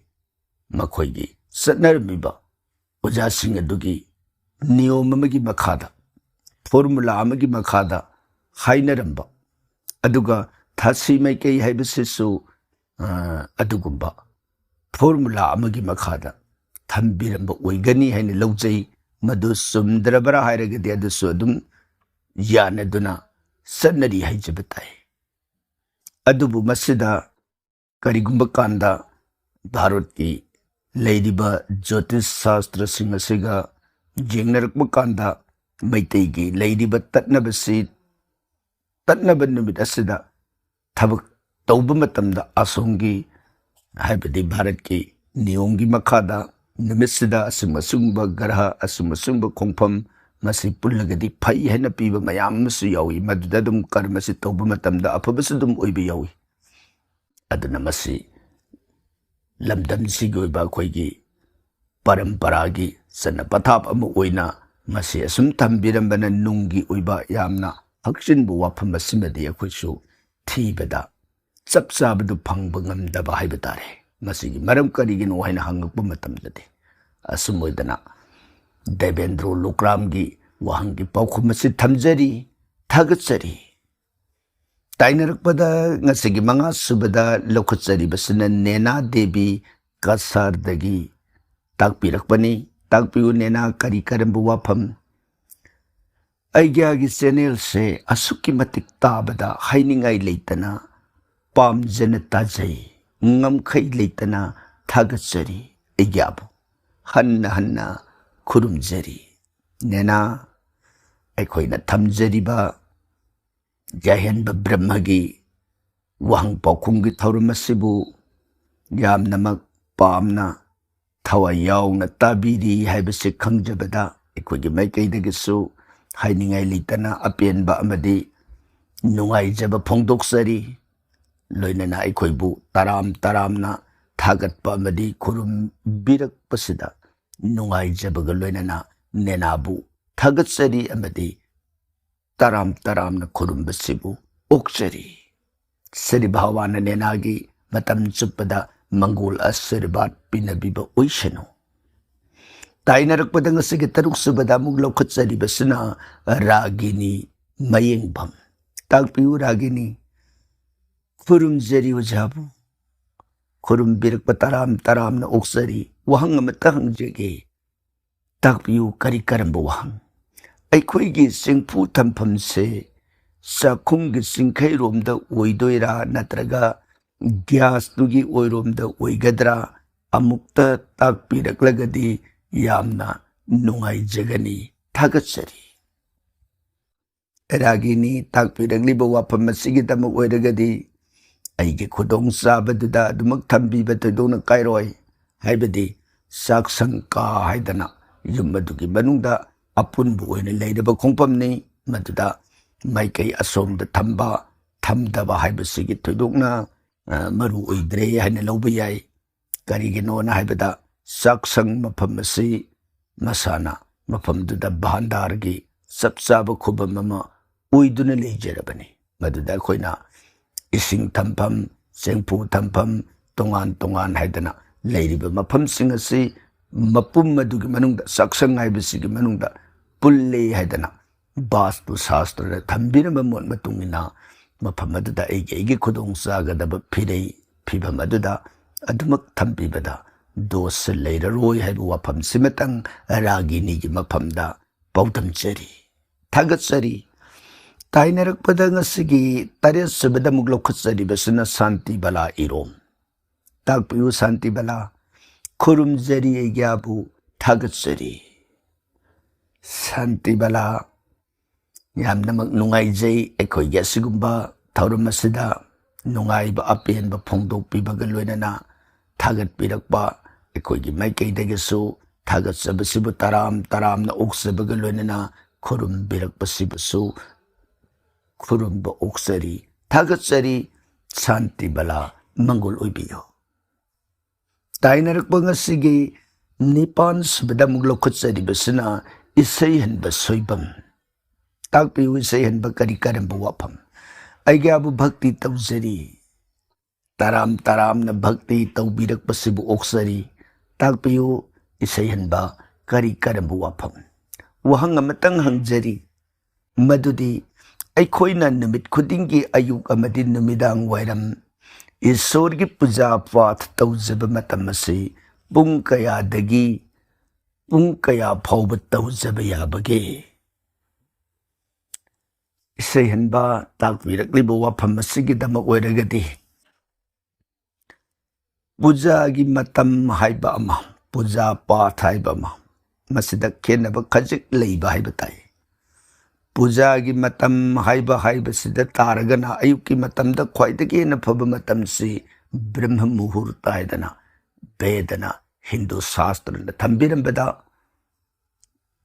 ꯃꯈꯣꯏꯒꯤ ꯆꯠꯅꯔꯝꯃꯤꯕ ꯑꯣꯖꯥꯁꯤꯡ ꯑꯗꯨꯒꯤ ꯅꯤꯌꯣꯝ ꯑꯃꯒꯤ ꯃꯈꯥꯗ, formula ꯑꯃꯒꯤ ꯃꯈꯥꯗ ꯍꯥꯏꯅꯔꯝꯕ, ꯑꯗꯨꯒ ꯊꯥꯁꯤ ꯃꯥꯏꯀꯩ ꯍꯥꯏꯕꯁꯤꯁꯨ, ꯑ, ꯑꯗꯨꯒꯨꯝꯕ formula ꯑꯃꯒꯤ ꯃꯈꯥꯗ ꯊꯝꯕꯤꯔꯝꯕ ꯑꯣꯏꯒꯅꯤ ꯍꯥꯏꯅ ꯂꯧꯖꯩ꯫ ꯃꯗꯨ ꯆꯨꯝꯗ꯭ꯔꯕ꯭ꯔꯥ ꯍꯥꯏꯔꯒꯗꯤ ꯑꯗꯨꯁꯨ ꯑꯗꯨꯝ ꯌꯥꯅꯗꯨꯅ ꯆꯠꯅꯔꯤ ꯍꯥꯏꯖꯕ ꯇꯥꯏ꯫ ꯑꯗꯨꯕꯨ ꯃꯁꯤꯗ ꯀꯔꯤꯒꯨꯝꯕ ꯀꯥꯟꯗ ꯚꯥꯔꯠꯀꯤ ꯂꯩꯔꯤꯕ ꯖ꯭ꯌꯣꯇꯤꯁ ꯁꯥꯁꯇ꯭ꯔꯁꯤꯡ ꯑꯁꯤꯒ ꯌꯦꯡꯅꯔꯛꯄ ꯀꯥꯟꯗ ꯃꯩꯇꯩꯒꯤ ꯂꯩꯔꯤꯕ ꯇꯠꯅꯕꯁꯤ, ꯇꯠꯅꯕ ꯅꯨꯃꯤꯠ ꯑꯁꯤꯗ ꯊꯕꯛ ꯇꯧꯕ ꯃꯇꯝꯗ ꯑꯁꯣꯝꯒꯤ, ꯍꯥꯏꯕꯗꯤ ꯚꯥꯔꯠꯀꯤ ꯅꯤꯌꯣꯝꯒꯤ ꯃꯈꯥꯗ ꯅꯨꯃꯤꯠꯁꯤꯗ ꯑꯁꯨꯝ ꯑꯁꯨꯝꯕ ꯒ꯭ꯔꯍ, ꯑꯁꯨꯝ ꯑꯁꯨꯝꯕ ꯈꯣꯡꯐꯝ ꯃꯁꯤ ꯄꯨꯜꯂꯒꯗꯤ ꯐꯩ ꯍꯥꯏꯅ ꯄꯤꯕ ꯃꯌꯥꯝ ꯑꯃꯁꯨ ꯌꯥꯎꯏ꯫ ꯃꯗꯨꯗ ꯑꯗꯨꯝ ꯀꯔꯃꯁꯤ ꯇꯧꯕ ꯃꯇꯝꯗ ꯑꯐꯕꯁꯨ ꯑꯗꯨꯝ ꯑꯣꯏꯕ ꯌꯥꯎꯏ꯫ ꯑꯗꯨꯅ ꯃꯁꯤ ꯂꯝꯗꯝꯁꯤꯒꯤ ꯑꯣꯏꯕ ꯑꯩꯈꯣꯏꯒꯤ ꯄꯔꯝꯄꯔꯥꯒꯤ ꯆꯠꯅ ꯄꯊꯥꯞ ꯑꯃ ꯑꯣꯏꯅ ꯃꯁꯤ ꯑꯁꯨꯝ ꯊꯝꯕꯤꯔꯝꯕꯅ ꯅꯨꯡꯒꯤ ꯑꯣꯏꯕ ꯌꯥꯝꯅ ꯍꯛꯆꯤꯟꯕ ꯋꯥꯐꯝ ꯑꯁꯤꯃꯗꯤ ꯑꯩꯈꯣꯏꯁꯨ ꯊꯤꯕꯗ ꯆꯞ ꯆꯥꯕꯗꯨ ꯐꯪꯕ ꯉꯝꯗꯕ ꯍꯥꯏꯕ ꯇꯥꯔꯦ꯫ ꯃꯁꯤꯒꯤ ꯃꯔꯝ ꯀꯔꯤꯒꯤꯅꯣ ꯍꯥꯏꯅ ꯍꯪꯉꯛꯄ ꯃꯇꯝꯗꯗꯤ, ꯑꯁꯨꯝ ꯑꯣꯏꯗꯅ ꯗꯦꯕꯦꯟꯗ꯭ꯔꯣ ꯂꯨꯀ꯭ꯔꯥꯝꯒꯤ ꯋꯥꯍꯪꯒꯤ ꯄꯥꯎꯈꯨꯝ ꯑꯁꯤ ꯊꯝꯖꯔꯤ꯫ ꯊꯥꯒꯠꯆꯔꯤ꯫ ꯇꯥꯏꯅꯔꯛꯄꯗ ꯉꯁꯤꯒꯤ ꯃꯉꯥ ꯁꯨꯕꯗ ꯂꯧꯈꯠꯆꯔꯤꯕꯁꯤꯅ ꯅꯦꯅꯥ ꯗꯦꯕꯤ ꯀꯁꯥꯔꯗꯒꯤ ꯇꯥꯛꯄꯤꯔꯛꯄꯅꯤ꯫ ꯇꯥꯛꯄꯤꯌꯨ ꯅꯦꯅꯥ, ꯀꯔꯤ ꯀꯔꯝꯕ ꯋꯥꯐꯝ? ꯑꯩꯒ꯭ꯌꯥꯒꯤ ꯆꯦꯅꯦꯜꯁꯦ ꯑꯁꯨꯛꯀꯤ ꯃꯇꯤꯛ ꯇꯥꯕꯗ ꯍꯥꯏꯅꯤꯡꯉꯥꯏ ꯂꯩꯇꯅ ꯄꯥꯝꯖꯅ ꯇꯥꯖꯩ, ꯉꯝꯈꯩ ꯂꯩꯇꯅ ꯊꯥꯒꯠꯆꯔꯤ꯫ ꯑꯩꯒ꯭ꯌꯥꯕꯨ ꯍꯟꯅ ꯍꯟꯅ ꯈꯨꯔꯨꯝꯖꯔꯤ꯫ ꯅꯦꯅꯥ, ꯑꯩꯈꯣꯏꯅ ꯊꯝꯖꯔꯤꯕ ꯌꯥꯍꯦꯟꯕ ꯕ꯭ꯔꯍ꯭ꯃꯒꯤ ꯋꯥꯍꯪ ꯄꯥꯎꯈꯨꯝꯒꯤ ꯊꯧꯔꯝ ꯑꯁꯤꯕꯨ ꯌꯥꯝꯅꯃꯛ ꯄꯥꯝꯅ ꯊꯋꯥꯏ ꯌꯥꯎꯅ ꯇꯥꯕꯤꯔꯤ ꯍꯥꯏꯕꯁꯤ ꯈꯪꯖꯕꯗ ꯑꯩꯈꯣꯏꯒꯤ ꯃꯥꯏꯀꯩꯗꯒꯤꯁꯨ ꯍꯥꯏꯅꯤꯡꯉꯥꯏ ꯂꯩꯇꯅ ꯑꯄꯦꯟꯕ ꯑꯃꯗꯤ ꯅꯨꯡꯉꯥꯏꯖꯕ ꯐꯣꯡꯗꯣꯛꯆꯔꯤ꯫ ꯂꯣꯏꯅꯅ ꯑꯩꯈꯣꯏꯕꯨ ꯇꯔꯥꯝ ꯇꯔꯥꯝꯅ ꯊꯥꯒꯠꯄ ꯑꯃꯗꯤ ꯈꯨꯔꯨꯝꯕꯤꯔꯛꯄꯁꯤꯗ ꯅꯨꯡꯉꯥꯏꯖꯕꯒ ꯂꯣꯏꯅꯅ ꯅꯦꯅꯥꯕꯨ ꯊꯥꯒꯠꯆꯔꯤ ꯑꯃꯗꯤ ꯇꯔꯥꯝ ꯇꯔꯥꯝꯅ ꯈꯨꯔꯨꯝꯕꯁꯤꯕꯨ ꯑꯣꯛꯆꯔꯤ꯫ ꯁ꯭ꯔꯤ ꯚꯒꯋꯥꯟꯅ ꯅꯦꯅꯥꯒꯤ ꯃꯇꯝ ꯆꯨꯞꯄꯗ ꯃꯪꯒꯣꯜ ꯑꯥꯁꯤꯔꯕꯥꯗ ꯄꯤꯅꯕꯤꯕ ꯑꯣꯏꯁꯅꯨ꯫ ꯇꯥꯏꯅꯔꯛꯄꯗ ꯉꯁꯤꯒꯤ ꯇꯔꯨꯛ ꯁꯨꯕꯗ ꯑꯃꯨꯛ ꯂꯧꯈꯠꯆꯔꯤꯕꯁꯤꯅ ꯔꯥꯒꯤꯅꯤ ꯃꯌꯦꯡꯐꯝ꯫ ꯇꯥꯛꯄꯤꯌꯨ ꯔꯥꯒꯤꯅꯤ꯫ ꯈꯨꯔꯨꯝꯖꯔꯤ ꯑꯣꯖꯥꯕꯨ꯫ ꯈꯨꯔꯨꯝꯕꯤꯔꯛꯄ ꯇꯔꯥꯝ ꯇꯔꯥꯝꯅ ꯑꯣꯛꯆꯔꯤ꯫ ꯋꯥꯍꯪ ꯑꯃꯇ ꯍꯪꯖꯒꯦ꯫ ꯇꯥꯛꯄꯤꯌꯨ, ꯀꯔꯤ ꯀꯔꯝꯕ ꯋꯥꯍꯪ? ꯑꯩꯈꯣꯏꯒꯤ ꯆꯦꯡꯐꯨ ꯊꯝꯐꯝꯁꯦ ꯆꯥꯛꯈꯨꯝꯒꯤ ꯆꯤꯡꯈꯩꯔꯣꯝꯗ ꯑꯣꯏꯗꯣꯏꯔꯥ, ꯅꯠꯇ꯭ꯔꯒ ꯒ꯭ꯌꯥꯁꯇꯨꯒꯤ ꯑꯣꯏꯔꯣꯝꯗ ꯑꯣꯏꯒꯗ꯭ꯔꯥ? ꯑꯃꯨꯛꯇ ꯇꯥꯛꯄꯤꯔꯛꯂꯒꯗꯤ ꯌꯥꯝꯅ ꯅꯨꯡꯉꯥꯏꯖꯒꯅꯤ꯫ ꯊꯥꯒꯠꯆꯔꯤ꯫ ꯔꯥꯒꯤꯅꯤ, ꯇꯥꯛꯄꯤꯔꯛꯂꯤꯕ ꯋꯥꯐꯝ ꯑꯁꯤꯒꯤꯗꯃꯛ ꯑꯣꯏꯔꯒꯗꯤ ꯑꯩꯒꯤ ꯈꯨꯗꯣꯡꯆꯥꯕꯗꯨꯗ ꯑꯗꯨꯃꯛ ꯊꯝꯕꯤꯕ ꯊꯣꯏꯗꯣꯛꯅ ꯀꯥꯏꯔꯣꯏ꯫ ꯍꯥꯏꯕꯗꯤ ꯆꯥꯛꯁꯪ ꯀꯥ ꯍꯥꯏꯗꯅ ꯌꯨꯝ ꯑꯗꯨꯒꯤ ꯃꯅꯨꯡꯗ ꯑꯄꯨꯟꯕ ꯑꯣꯏꯅ ꯂꯩꯔꯕ ꯈꯣꯡꯐꯝꯅꯤ꯫ ꯃꯗꯨꯗ ꯃꯥꯏꯀꯩ ꯑꯁꯣꯝꯗ ꯊꯝꯕ, ꯊꯝꯗꯕ ꯍꯥꯏꯕꯁꯤꯒꯤ ꯊꯣꯏꯗꯣꯛꯅ, ꯑ, ꯃꯔꯨ ꯑꯣꯏꯗ꯭ꯔꯦ ꯍꯥꯏꯅ ꯂꯧꯕ ꯌꯥꯏ꯫ ꯀꯔꯤꯒꯤꯅꯣꯅ ꯍꯥꯏꯕꯗ, ꯆꯥꯛꯁꯪ ꯃꯐꯝ ꯑꯁꯤ ꯃꯁꯥꯅ ꯃꯐꯝꯗꯨꯗ ꯚꯥꯟꯗꯥꯔꯒꯤ ꯆꯞ ꯆꯥꯕ ꯈꯨꯕꯝ ꯑꯃ ꯑꯣꯏꯗꯨꯅ ꯂꯩꯖꯔꯕꯅꯤ꯫ ꯃꯗꯨꯗ ꯑꯩꯈꯣꯏꯅ ꯏꯁꯤꯡ ꯊꯝꯐꯝ, ꯆꯦꯡꯐꯨ ꯊꯝꯐꯝ, ꯇꯣꯉꯥꯟ ꯇꯣꯉꯥꯟ ꯍꯥꯏꯗꯅ ꯂꯩꯔꯤꯕ ꯃꯐꯝꯁꯤꯡ ꯑꯁꯤ ꯃꯄꯨꯝ ꯑꯗꯨꯒꯤ ꯃꯅꯨꯡꯗ, ꯆꯥꯛꯁꯪ ꯍꯥꯏꯕꯁꯤꯒꯤ ꯃꯅꯨꯡꯗ ꯄꯨꯜꯂꯤ ꯍꯥꯏꯗꯅ ꯕꯥꯁꯇꯨ ꯁꯥꯁꯇ꯭ꯔꯗ ꯊꯝꯕꯤꯔꯝꯕ ꯃꯣꯠ ꯃꯇꯨꯡ ꯏꯟꯅ ꯃꯐꯝ ꯑꯗꯨꯗ ꯑꯩꯒꯤ, ꯑꯩꯒꯤ ꯈꯨꯗꯣꯡ ꯆꯥꯒꯗꯕ ꯐꯤꯔꯩ ꯐꯤꯕꯝ ꯑꯗꯨꯗ ꯑꯗꯨꯃꯛ ꯊꯝꯕꯤꯕꯗ ꯗꯣꯁ ꯂꯩꯔꯔꯣꯏ ꯍꯥꯏꯕ ꯋꯥꯐꯝꯁꯤꯃꯇꯪ ꯔꯥꯒꯤꯅꯤꯒꯤ ꯃꯐꯝꯗ ꯄꯥꯎꯗꯝꯖꯔꯤ꯫ ꯊꯥꯒꯠꯆꯔꯤ꯫ ꯇꯥꯏꯅꯔꯛꯄꯗ ꯉꯁꯤꯒꯤ ꯇꯔꯦꯠ ꯁꯨꯕꯗ ꯑꯃꯨꯛ ꯂꯧꯈꯠꯆꯔꯤꯕꯁꯤꯅ ꯁꯥꯟꯇꯤ ꯕꯂꯥ ꯏꯔꯣꯝ꯫ ꯇꯥꯛꯄꯤꯌꯨ ꯁꯥꯟꯇꯤ ꯕꯂꯥ꯫ ꯈꯨꯔꯨꯝꯖꯔꯤ ꯑꯩꯒ꯭ꯌꯥꯕꯨ, ꯊꯥꯒꯠꯆꯔꯤ꯫ ꯁꯥꯟꯇꯤ ꯕꯂꯥ, ꯌꯥꯝꯅꯃꯛ ꯅꯨꯡꯉꯥꯏꯖꯩ ꯑꯩꯈꯣꯏꯒꯤ ꯑꯁꯤꯒꯨꯝꯕ ꯊꯧꯔꯝ ꯑꯁꯤꯗ ꯅꯨꯡꯉꯥꯏꯕ ꯑꯄꯦꯟꯕ ꯐꯣꯡꯗꯣꯛꯄꯤꯕꯒ ꯂꯣꯏꯅꯅ ꯊꯥꯒꯠꯄꯤꯔꯛꯄ ꯑꯩꯈꯣꯏꯒꯤ ꯃꯥꯏꯀꯩꯗꯒꯤꯁꯨ ꯊꯥꯒꯠꯆꯕꯁꯤꯕꯨ ꯇꯔꯥꯝ ꯇꯔꯥꯝꯅ ꯑꯣꯛꯆꯕꯒ ꯂꯣꯏꯅꯅ ꯈꯨꯔꯨꯝꯕꯤꯔꯛꯄꯁꯤꯕꯨꯁꯨ ꯈꯨꯔꯨꯝꯕ ꯑꯣꯛꯆꯔꯤ, ꯊꯥꯒꯠꯆꯔꯤ꯫ ꯁꯥꯟꯇꯤ ꯕꯂꯥ ꯃꯪꯒꯣꯜ ꯑꯣꯏꯕꯤꯌꯨ꯫ ꯇꯥꯏꯅꯔꯛꯄ ꯉꯁꯤꯒꯤ ꯅꯤꯄꯥꯟ ꯁꯨꯕꯗ ꯑꯃꯨꯛ ꯂꯧꯈꯠꯆꯔꯤꯕꯁꯤꯅ ꯏꯁꯩ ꯍꯟꯕ ꯁꯣꯏꯕꯝ꯫ ꯇꯥꯛꯄꯤꯌꯨ, ꯏꯁꯩ ꯍꯟꯕ ꯀꯔꯤ ꯀꯔꯝꯕ ꯋꯥꯐꯝ? ꯑꯩꯒ꯭ꯌꯥꯕꯨ ꯚꯛꯇꯤ ꯇꯧꯖꯔꯤ꯫ ꯇꯔꯥꯝ ꯇꯔꯥꯝꯅ ꯚꯛꯇꯤ ꯇꯧꯕꯤꯔꯛꯄꯁꯤꯕꯨ ꯑꯣꯛꯆꯔꯤ꯫ ꯇꯥꯛꯄꯤꯌꯨ, ꯏꯁꯩ ꯍꯟꯕ ꯀꯔꯤ ꯀꯔꯝꯕ ꯋꯥꯐꯝ? ꯋꯥꯍꯪ ꯑꯃꯇꯪ ꯍꯪꯖꯔꯤ, ꯃꯗꯨꯗꯤ ꯑꯩꯈꯣꯏꯅ ꯅꯨꯃꯤꯠ ꯈꯨꯗꯤꯡꯒꯤ ꯑꯌꯨꯛ ꯑꯃꯗꯤ ꯅꯨꯃꯤꯗꯥꯡ ꯋꯥꯏꯔꯝ ꯏꯁꯣꯔꯒꯤ ꯄꯨꯖꯥ ꯄꯥꯊ ꯇꯧꯖꯕ ꯃꯇꯝ ꯑꯁꯤ ꯄꯨꯡ ꯀꯌꯥꯗꯒꯤ ꯄꯨꯡ ꯀꯌꯥ ꯐꯥꯎꯕ ꯇꯧꯖꯕ ꯌꯥꯕꯒꯦ? ꯏꯁꯩꯍꯟꯕ ꯇꯥꯛꯄꯤꯔꯛꯂꯤꯕ ꯋꯥꯐꯝ ꯑꯁꯤꯒꯤꯗꯃꯛ ꯑꯣꯏꯔꯒꯗꯤ, ꯄꯨꯖꯥꯒꯤ ꯃꯇꯝ ꯍꯥꯏꯕ ꯑꯃ, ꯄꯨꯖꯥ ꯄꯥꯊ ꯍꯥꯏꯕ ꯑꯃ, ꯃꯁꯤꯗ ꯈꯦꯠꯅꯕ ꯈꯖꯤꯛ ꯂꯩꯕ ꯍꯥꯏꯕ ꯇꯥꯏ꯫ ꯄꯨꯖꯥꯒꯤ ꯃꯇꯝ ꯍꯥꯏꯕ ꯍꯥꯏꯕꯁꯤꯗ ꯇꯥꯔꯒꯅ, ꯑꯌꯨꯛꯀꯤ ꯃꯇꯝꯗ ꯈ꯭ꯋꯥꯏꯗꯒꯤ ꯍꯦꯟꯅ ꯐꯕ ꯃꯇꯝꯁꯤ ꯕ꯭ꯔꯍ꯭ꯃ ꯃꯨꯍꯨꯔꯇ ꯍꯥꯏꯗꯅ ꯕꯦꯗꯅ, ꯍꯤꯟꯗꯨ ꯁꯥꯁꯇ꯭ꯔꯅ ꯊꯝꯕꯤꯔꯝꯕꯗ,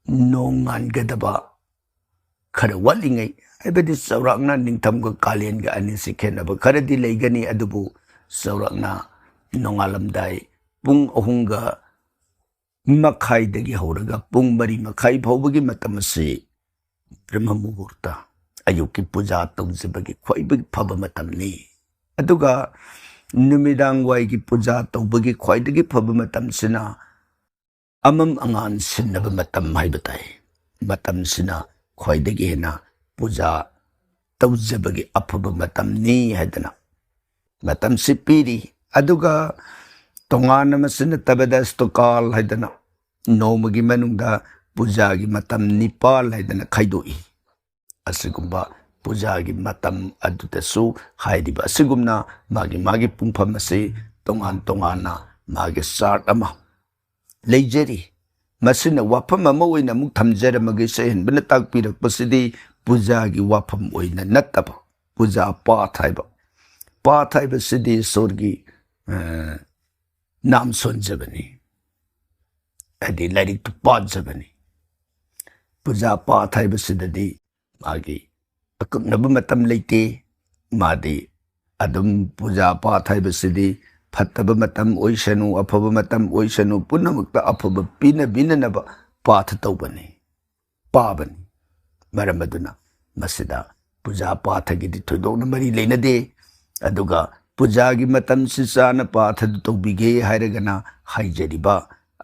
ꯅꯣꯡꯉꯥꯟꯒꯗꯕ ꯈꯔ ꯋꯥꯠꯂꯤꯉꯩ, ꯍꯥꯏꯕꯗꯤ ꯆꯥꯎꯔꯥꯛꯅ ꯅꯤꯡꯊꯝꯒ ꯀꯥꯂꯦꯟꯒ ꯑꯅꯤꯁꯤ ꯈꯦꯠꯅꯕ ꯈꯔꯗꯤ ꯂꯩꯒꯅꯤ, ꯑꯗꯨꯕꯨ ꯆꯥꯎꯔꯥꯛꯅ ꯅꯣꯡꯉꯥꯜꯂꯝꯗꯥꯏ ꯄꯨꯡ ꯑꯍꯨꯝꯒ ꯃꯈꯥꯏꯗꯒꯤ ꯍꯧꯔꯒ ꯄꯨꯡ ꯃꯔꯤ ꯃꯈꯥꯏ ꯐꯥꯎꯕꯒꯤ ꯃꯇꯝ ꯑꯁꯤ ꯕ꯭ꯔꯍ꯭ꯃ ꯃꯨꯍꯨꯔꯇ, ꯑꯌꯨꯛꯀꯤ ꯄꯨꯖꯥ ꯇꯧꯖꯕꯒꯤ ꯈ꯭ꯋꯥꯏꯗꯒꯤ ꯐꯕ ꯃꯇꯝꯅꯤ꯫ ꯑꯗꯨꯒ ꯅꯨꯃꯤꯗꯥꯡ ꯋꯥꯏꯒꯤ ꯄꯨꯖꯥ ꯇꯧꯕꯒꯤ ꯈ꯭ꯋꯥꯏꯗꯒꯤ ꯐꯕ ꯃꯇꯝꯁꯤꯅ ꯑꯃꯝ ꯑꯉꯥꯟ ꯁꯤꯟꯅꯕ ꯃꯇꯝ ꯍꯥꯏꯕ ꯇꯥꯏ꯫ ꯃꯇꯝꯁꯤꯅ ꯈ꯭ꯋꯥꯏꯗꯒꯤ ꯍꯦꯟꯅ ꯄꯨꯖꯥ ꯇꯧꯖꯕꯒꯤ ꯑꯐꯕ ꯃꯇꯝꯅꯤ ꯍꯥꯏꯗꯅ ꯃꯇꯝꯁꯤ ꯄꯤꯔꯤ꯫ ꯑꯗꯨꯒ ꯇꯣꯉꯥꯟꯅ ꯃꯁꯤꯅ ꯇꯕꯗꯁꯇꯨꯀꯥꯜ ꯍꯥꯏꯗꯅ ꯅꯣꯡꯃꯒꯤ ꯃꯅꯨꯡꯗ ꯄꯨꯖꯥꯒꯤ ꯃꯇꯝ ꯅꯤꯄꯥꯜ ꯍꯥꯏꯗꯅ ꯈꯥꯏꯗꯣꯛꯏ꯫ ꯑꯁꯤꯒꯨꯝꯕ ꯄꯨꯖꯥꯒꯤ ꯃꯇꯝ ꯑꯗꯨꯗꯁꯨ ꯍꯥꯏꯔꯤꯕ ꯑꯁꯤꯒꯨꯝꯅ ꯃꯥꯒꯤ ꯃꯥꯒꯤ ꯄꯨꯡꯐꯝ ꯑꯁꯤ ꯇꯣꯉꯥꯟ ꯇꯣꯉꯥꯟꯅ ꯃꯥꯒꯤ ꯆꯥꯔꯠ ꯑꯃ ꯂꯩꯖꯔꯤ꯫ ꯃꯁꯤꯅ ꯋꯥꯐꯝ ꯑꯃ ꯑꯣꯏꯅ ꯑꯃꯨꯛ ꯊꯝꯖꯔꯝꯃꯒꯦ, ꯏꯁꯩꯍꯟꯕꯅ ꯇꯥꯛꯄꯤꯔꯛꯄꯁꯤꯗꯤ ꯄꯨꯖꯥꯒꯤ ꯋꯥꯐꯝ ꯑꯣꯏꯅ ꯅꯠꯇꯕ, ꯄꯨꯖꯥ ꯄꯥꯊ ꯍꯥꯏꯕ, ꯄꯥꯊ ꯍꯥꯏꯕꯁꯤꯗꯤ ꯏꯁꯣꯔꯒꯤ, ꯑ, ꯅꯥꯝ ꯁꯣꯟꯖꯕꯅꯤ, ꯍꯥꯏꯗꯤ ꯂꯥꯏꯔꯤꯛꯇꯨ ꯄꯥꯖꯕꯅꯤ꯫ ꯄꯨꯖꯥ ꯄꯥꯊ ꯍꯥꯏꯕꯁꯤꯗꯗꯤ ꯃꯥꯒꯤ ꯑꯀꯛꯅꯕ ꯃꯇꯝ ꯂꯩꯇꯦ꯫ ꯃꯥꯗꯤ ꯑꯗꯨꯝ ꯄꯨꯖꯥ ꯄꯥꯊ ꯍꯥꯏꯕꯁꯤꯗꯤ ꯐꯠꯇꯕ ꯃꯇꯝ ꯑꯣꯏꯁꯅꯨ, ꯑꯐꯕ ꯃꯇꯝ ꯑꯣꯏꯁꯅꯨ, ꯄꯨꯝꯅꯃꯛꯇ ꯑꯐꯕ ꯄꯤꯅꯕꯤꯅꯅꯕ ꯄꯥꯊ ꯇꯧꯕꯅꯤ, ꯄꯥꯕꯅꯤ꯫ ꯃꯔꯝ ꯑꯗꯨꯅ ꯃꯁꯤꯗ ꯄꯨꯖꯥ ꯄꯥꯊꯒꯤꯗꯤ ꯊꯣꯏꯗꯣꯛꯅ ꯃꯔꯤ ꯂꯩꯅꯗꯦ꯫ ꯑꯗꯨꯒ ꯄꯨꯖꯥꯒꯤ ꯃꯇꯝꯁꯤ ꯆꯥꯅ ꯄꯥꯊꯗꯨ ꯇꯧꯕꯤꯒꯦ ꯍꯥꯏꯔꯒꯅ, ꯍꯥꯏꯖꯔꯤꯕ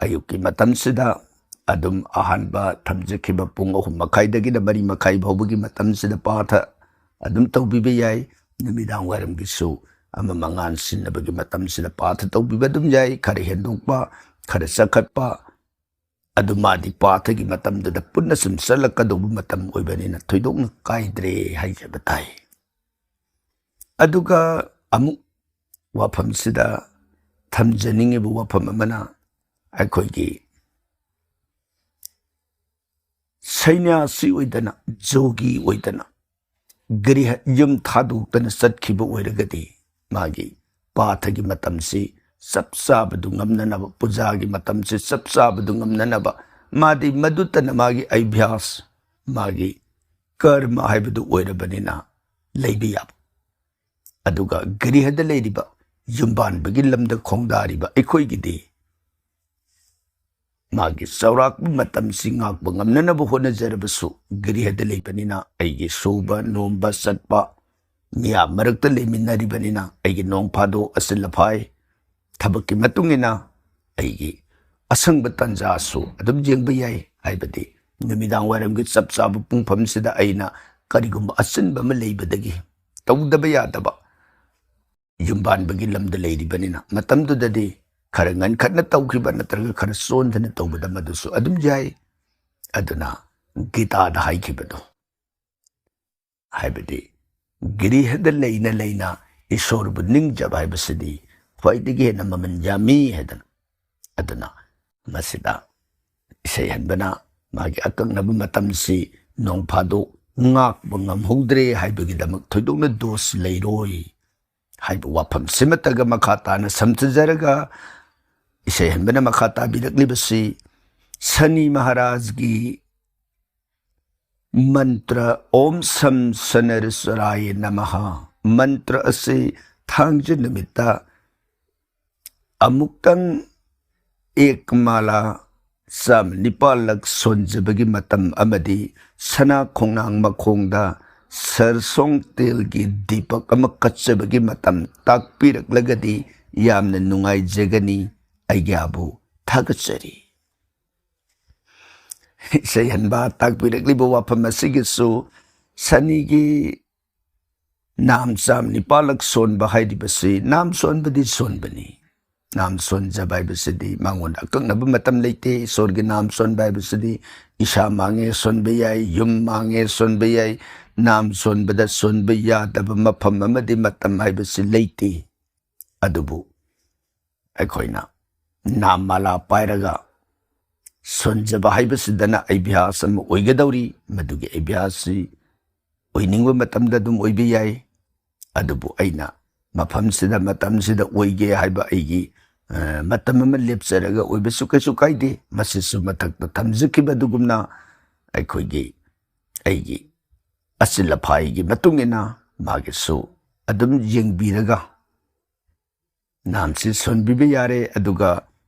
ꯑꯌꯨꯛꯀꯤ ꯃꯇꯝꯁꯤꯗ ꯑꯗꯨꯝ ꯑꯍꯥꯟꯕ ꯊꯝꯖꯈꯤꯕ ꯄꯨꯡ ꯑꯍꯨꯝ ꯃꯈꯥꯏꯗꯒꯤꯅ ꯃꯔꯤ ꯃꯈꯥꯏ ꯐꯥꯎꯕꯒꯤ ꯃꯇꯝꯁꯤꯗ ꯄꯥꯊ ꯑꯗꯨꯝ ꯇꯧꯕꯤꯕ ꯌꯥꯏ꯫ ꯅꯨꯃꯤꯗꯥꯡ ꯋꯥꯏꯔꯝꯒꯤꯁꯨ ꯑꯃꯝ ꯑꯉꯥꯟ ꯁꯤꯟꯅꯕꯒꯤ ꯃꯇꯝꯁꯤꯗ ꯄꯥꯊ ꯇꯧꯕꯤꯕ ꯑꯗꯨꯝ ꯌꯥꯏ꯫ ꯈꯔ ꯍꯦꯟꯗꯣꯛꯄ, ꯈꯔ ꯆꯈꯠꯄ, ꯑꯗꯨ ꯃꯥꯗꯤ ꯄꯥꯊꯒꯤ ꯃꯇꯝꯗꯨꯗ ꯄꯨꯟꯅ ꯁꯨꯝ ꯆꯠꯂꯛꯀꯗꯧꯕ ꯃꯇꯝ ꯑꯣꯏꯕꯅꯤꯅ ꯊꯣꯏꯗꯣꯛꯅ ꯀꯥꯏꯗ꯭ꯔꯦ ꯍꯥꯏꯖꯕ ꯇꯥꯏ꯫ ꯑꯗꯨꯒ ꯑꯃꯨꯛ ꯋꯥꯐꯝꯁꯤꯗ ꯊꯝꯖꯅꯤꯡꯉꯤꯕ ꯋꯥꯐꯝ ꯑꯃꯅ, ꯑꯩꯈꯣꯏꯒꯤ ꯁꯩꯅ꯭ꯌꯥꯁꯤ ꯑꯣꯏꯗꯅ, ꯖꯣꯒꯤ ꯑꯣꯏꯗꯅ, ꯒ꯭ꯔꯤꯍ ꯌꯨꯝ ꯊꯥꯗꯣꯛꯇꯅ ꯆꯠꯈꯤꯕ ꯑꯣꯏꯔꯒꯗꯤ, ꯃꯥꯒꯤ ꯄꯥꯊꯒꯤ ꯃꯇꯝꯁꯤ ꯆꯞ ꯆꯥꯕꯗꯨ ꯉꯝꯅꯅꯕ, ꯄꯨꯖꯥꯒꯤ ꯃꯇꯝꯁꯤ ꯆꯞ ꯆꯥꯕꯗꯨ ꯉꯝꯅꯅꯕ, ꯃꯥꯗꯤ ꯃꯗꯨꯇꯅ ꯃꯥꯒꯤ ꯑꯚ꯭ꯌꯥꯁ, ꯃꯥꯒꯤ ꯀꯔꯃ ꯍꯥꯏꯕꯗꯨ ꯑꯣꯏꯔꯕꯅꯤꯅ ꯂꯩꯕ ꯌꯥꯕ꯫ ꯑꯗꯨꯒ ꯒ꯭ꯔꯤꯍꯗ ꯂꯩꯔꯤꯕ, ꯌꯨꯝꯕꯥꯟꯕꯒꯤ ꯂꯝꯗ ꯈꯣꯡꯗꯥꯔꯤꯕ ꯑꯩꯈꯣꯏꯒꯤꯗꯤ ꯃꯥꯒꯤ ꯆꯥꯎꯔꯥꯛꯄ ꯃꯇꯝꯁꯤ ꯉꯥꯛꯄ ꯉꯝꯅꯅꯕ ꯍꯣꯠꯅꯖꯔꯕꯁꯨ, ꯒ꯭ꯔꯤꯍꯗ ꯂꯩꯕꯅꯤꯅ ꯑꯩꯒꯤ ꯁꯨꯕ ꯅꯣꯝꯕ ꯆꯠꯄ, ꯃꯤꯌꯥꯝ ꯃꯔꯛꯇ ꯂꯩꯃꯤꯟꯅꯔꯤꯕꯅꯤꯅ ꯑꯩꯒꯤ ꯅꯣꯡ ꯐꯥꯗꯣꯛ ꯑꯆꯤꯜ ꯑꯐꯥꯏ ꯊꯕꯛꯀꯤ ꯃꯇꯨꯡ ꯏꯟꯅ ꯑꯩꯒꯤ ꯑꯁꯪꯕ ꯇꯥꯟꯖꯥꯁꯨ ꯑꯗꯨꯝ ꯌꯦꯡꯕ ꯌꯥꯏ꯫ ꯍꯥꯏꯕꯗꯤ ꯅꯨꯃꯤꯗꯥꯡ ꯋꯥꯏꯔꯝꯒꯤ ꯆꯞ ꯆꯥꯕ ꯄꯨꯡꯐꯝꯁꯤꯗ ꯑꯩꯅ ꯀꯔꯤꯒꯨꯝꯕ ꯑꯆꯤꯟꯕ ꯑꯃ ꯂꯩꯕꯗꯒꯤ ꯇꯧꯗꯕ ꯌꯥꯗꯕ ꯌꯨꯝꯕꯥꯟꯕꯒꯤ ꯂꯝꯗ ꯂꯩꯔꯤꯕꯅꯤꯅ, ꯃꯇꯝꯗꯨꯗꯗꯤ ꯈꯔ ꯉꯟꯈꯠꯅ ꯇꯧꯈꯤꯕ ꯅꯠꯇ꯭ꯔꯒ ꯈꯔ ꯆꯣꯟꯗꯅ ꯇꯧꯕꯗ ꯃꯗꯨꯁꯨ ꯑꯗꯨꯝ ꯌꯥꯏ꯫ ꯑꯗꯨꯅ ꯒꯤꯇꯥꯗ ꯍꯥꯏꯈꯤꯕꯗꯣ, ꯍꯥꯏꯕꯗꯤ ꯒ꯭ꯔꯤꯍꯗ ꯂꯩꯅ ꯂꯩꯅ ꯏꯁꯣꯔꯕꯨ ꯅꯤꯡꯖꯕ ꯍꯥꯏꯕꯁꯤꯗꯤ ꯈ꯭ꯋꯥꯏꯗꯒꯤ ꯍꯦꯟꯅ ꯃꯃꯜ ꯌꯥꯝꯃꯤ ꯍꯥꯏꯗꯅ꯫ ꯑꯗꯨꯅ ꯃꯁꯤꯗ ꯏꯁꯩꯍꯟꯕꯅ ꯃꯥꯒꯤ ꯑꯀꯛꯅꯕ ꯃꯇꯝꯁꯤ ꯅꯣꯡ ꯐꯥꯗꯣꯛ ꯉꯥꯛꯄ ꯉꯝꯍꯧꯗ꯭ꯔꯦ ꯍꯥꯏꯕꯒꯤꯗꯃꯛ ꯊꯣꯏꯗꯣꯛꯅ ꯗꯣꯁ ꯂꯩꯔꯣꯏ ꯍꯥꯏꯕ ꯋꯥꯐꯝꯁꯤꯃꯠꯇꯒ ꯃꯈꯥ ꯇꯥꯅ ꯁꯝꯊꯖꯔꯒ, ꯏꯁꯩꯍꯟꯕꯅ ꯃꯈꯥ ꯇꯥꯕꯤꯔꯛꯂꯤꯕꯁꯤ ꯁꯅꯤ ꯃꯍꯥꯔꯥꯖꯒꯤ ꯃꯟꯇ꯭ꯔ "ꯑꯣꯝ ꯁꯝ ꯁꯅꯔꯁꯔꯥꯌ ꯅꯃꯍ" ꯃꯟꯇ꯭ꯔ ꯑꯁꯤ ꯊꯥꯡꯖ ꯅꯨꯃꯤꯠꯇ ꯑꯃꯨꯛꯇꯪ ꯑꯦꯛꯃꯥꯂꯥ ꯆꯥꯝꯃ ꯅꯤꯄꯥꯜꯂꯛ ꯁꯣꯟꯖꯕꯒꯤ ꯃꯇꯝ ꯑꯃꯗꯤ ꯁꯅꯥ ꯈꯣꯡꯅꯥꯡ ꯃꯈꯣꯡꯗ ꯁꯔꯁꯣꯡ ꯇꯦꯜꯒꯤ ꯗꯤꯄꯛ ꯑꯃ ꯀꯠꯆꯕꯒꯤ ꯃꯇꯝ ꯇꯥꯛꯄꯤꯔꯛꯂꯒꯗꯤ ꯌꯥꯝꯅ ꯅꯨꯡꯉꯥꯏꯖꯒꯅꯤ꯫ ꯑꯩꯒ꯭ꯌꯥꯕꯨ ꯊꯥꯒꯠꯆꯔꯤ꯫ ꯏꯁꯩꯍꯟꯕ ꯇꯥꯛꯄꯤꯔꯛꯂꯤꯕ ꯋꯥꯐꯝ ꯑꯁꯤꯒꯤꯁꯨ ꯁꯅꯤꯒꯤ ꯅꯥꯝ ꯆꯥꯝ ꯅꯤꯄꯥꯜꯂꯛ ꯁꯣꯟꯕ ꯍꯥꯏꯔꯤꯕꯁꯤ ꯅꯥꯝ ꯁꯣꯟꯕꯗꯤ ꯁꯣꯟꯕꯅꯤ, ꯅꯥꯝ ꯁꯣꯟꯖꯕ ꯍꯥꯏꯕꯁꯤꯗꯤ ꯃꯉꯣꯟꯗ ꯑꯀꯛꯅꯕ ꯃꯇꯝ ꯂꯩꯇꯦ꯫ ꯏꯁꯣꯔꯒꯤ ꯅꯥꯝ ꯁꯣꯟꯕ ꯍꯥꯏꯕꯁꯤꯗꯤ ꯏꯁꯥ ꯃꯥꯡꯉꯦ ꯁꯣꯟꯕ ꯌꯥꯏ, ꯌꯨꯝ ꯃꯥꯡꯉꯦ ꯁꯣꯟꯕ ꯌꯥꯏ, ꯅꯥꯝ ꯁꯣꯟꯕꯗ ꯁꯣꯟꯕ ꯌꯥꯗꯕ ꯃꯐꯝ ꯑꯃꯗꯤ ꯃꯇꯝ ꯍꯥꯏꯕꯁꯤ ꯂꯩꯇꯦ꯫ ꯑꯗꯨꯕꯨ ꯑꯩꯈꯣꯏꯅ ꯅꯥꯝ ꯃꯥꯂꯥ ꯄꯥꯏꯔꯒ ꯁꯣꯟꯖꯕ ꯍꯥꯏꯕꯁꯤꯗꯅ ꯑꯩ ꯑꯚ꯭ꯌꯥꯁ ꯑꯃ ꯑꯣꯏꯒꯗꯧꯔꯤ꯫ ꯃꯗꯨꯒꯤ ꯑꯩ ꯑꯚ꯭ꯌꯥꯁꯁꯤ ꯑꯣꯏꯅꯤꯡꯕ ꯃꯇꯝꯗ ꯑꯗꯨꯝ ꯑꯣꯏꯕ ꯌꯥꯏ꯫ ꯑꯗꯨꯕꯨ ꯑꯩꯅ ꯃꯐꯝꯁꯤꯗ, ꯃꯇꯝꯁꯤꯗ ꯑꯣꯏꯒꯦ ꯍꯥꯏꯕ ꯑꯩꯒꯤ, ꯑ, ꯃꯇꯝ ꯑꯃ ꯂꯦꯞꯆꯔꯒ ꯑꯣꯏꯕꯁꯨ ꯀꯩꯁꯨ ꯀꯥꯏꯗꯦ꯫ ꯃꯁꯤꯁꯨ ꯃꯊꯛꯇ ꯊꯝꯖꯈꯤꯕ ꯑꯗꯨꯒꯨꯝꯅ ꯑꯩꯈꯣꯏꯒꯤ, ꯑꯩꯒꯤ ꯑꯆꯤꯜ ꯑꯐꯥꯏꯒꯤ ꯃꯇꯨꯡ ꯏꯟꯅ ꯃꯥꯒꯤꯁꯨ ꯑꯗꯨꯝ ꯌꯦꯡꯕꯤꯔꯒ ꯅꯥꯝꯁꯤ ꯁꯣꯟꯕꯤꯕ ꯌꯥꯔꯦ꯫ ꯑꯗꯨꯒ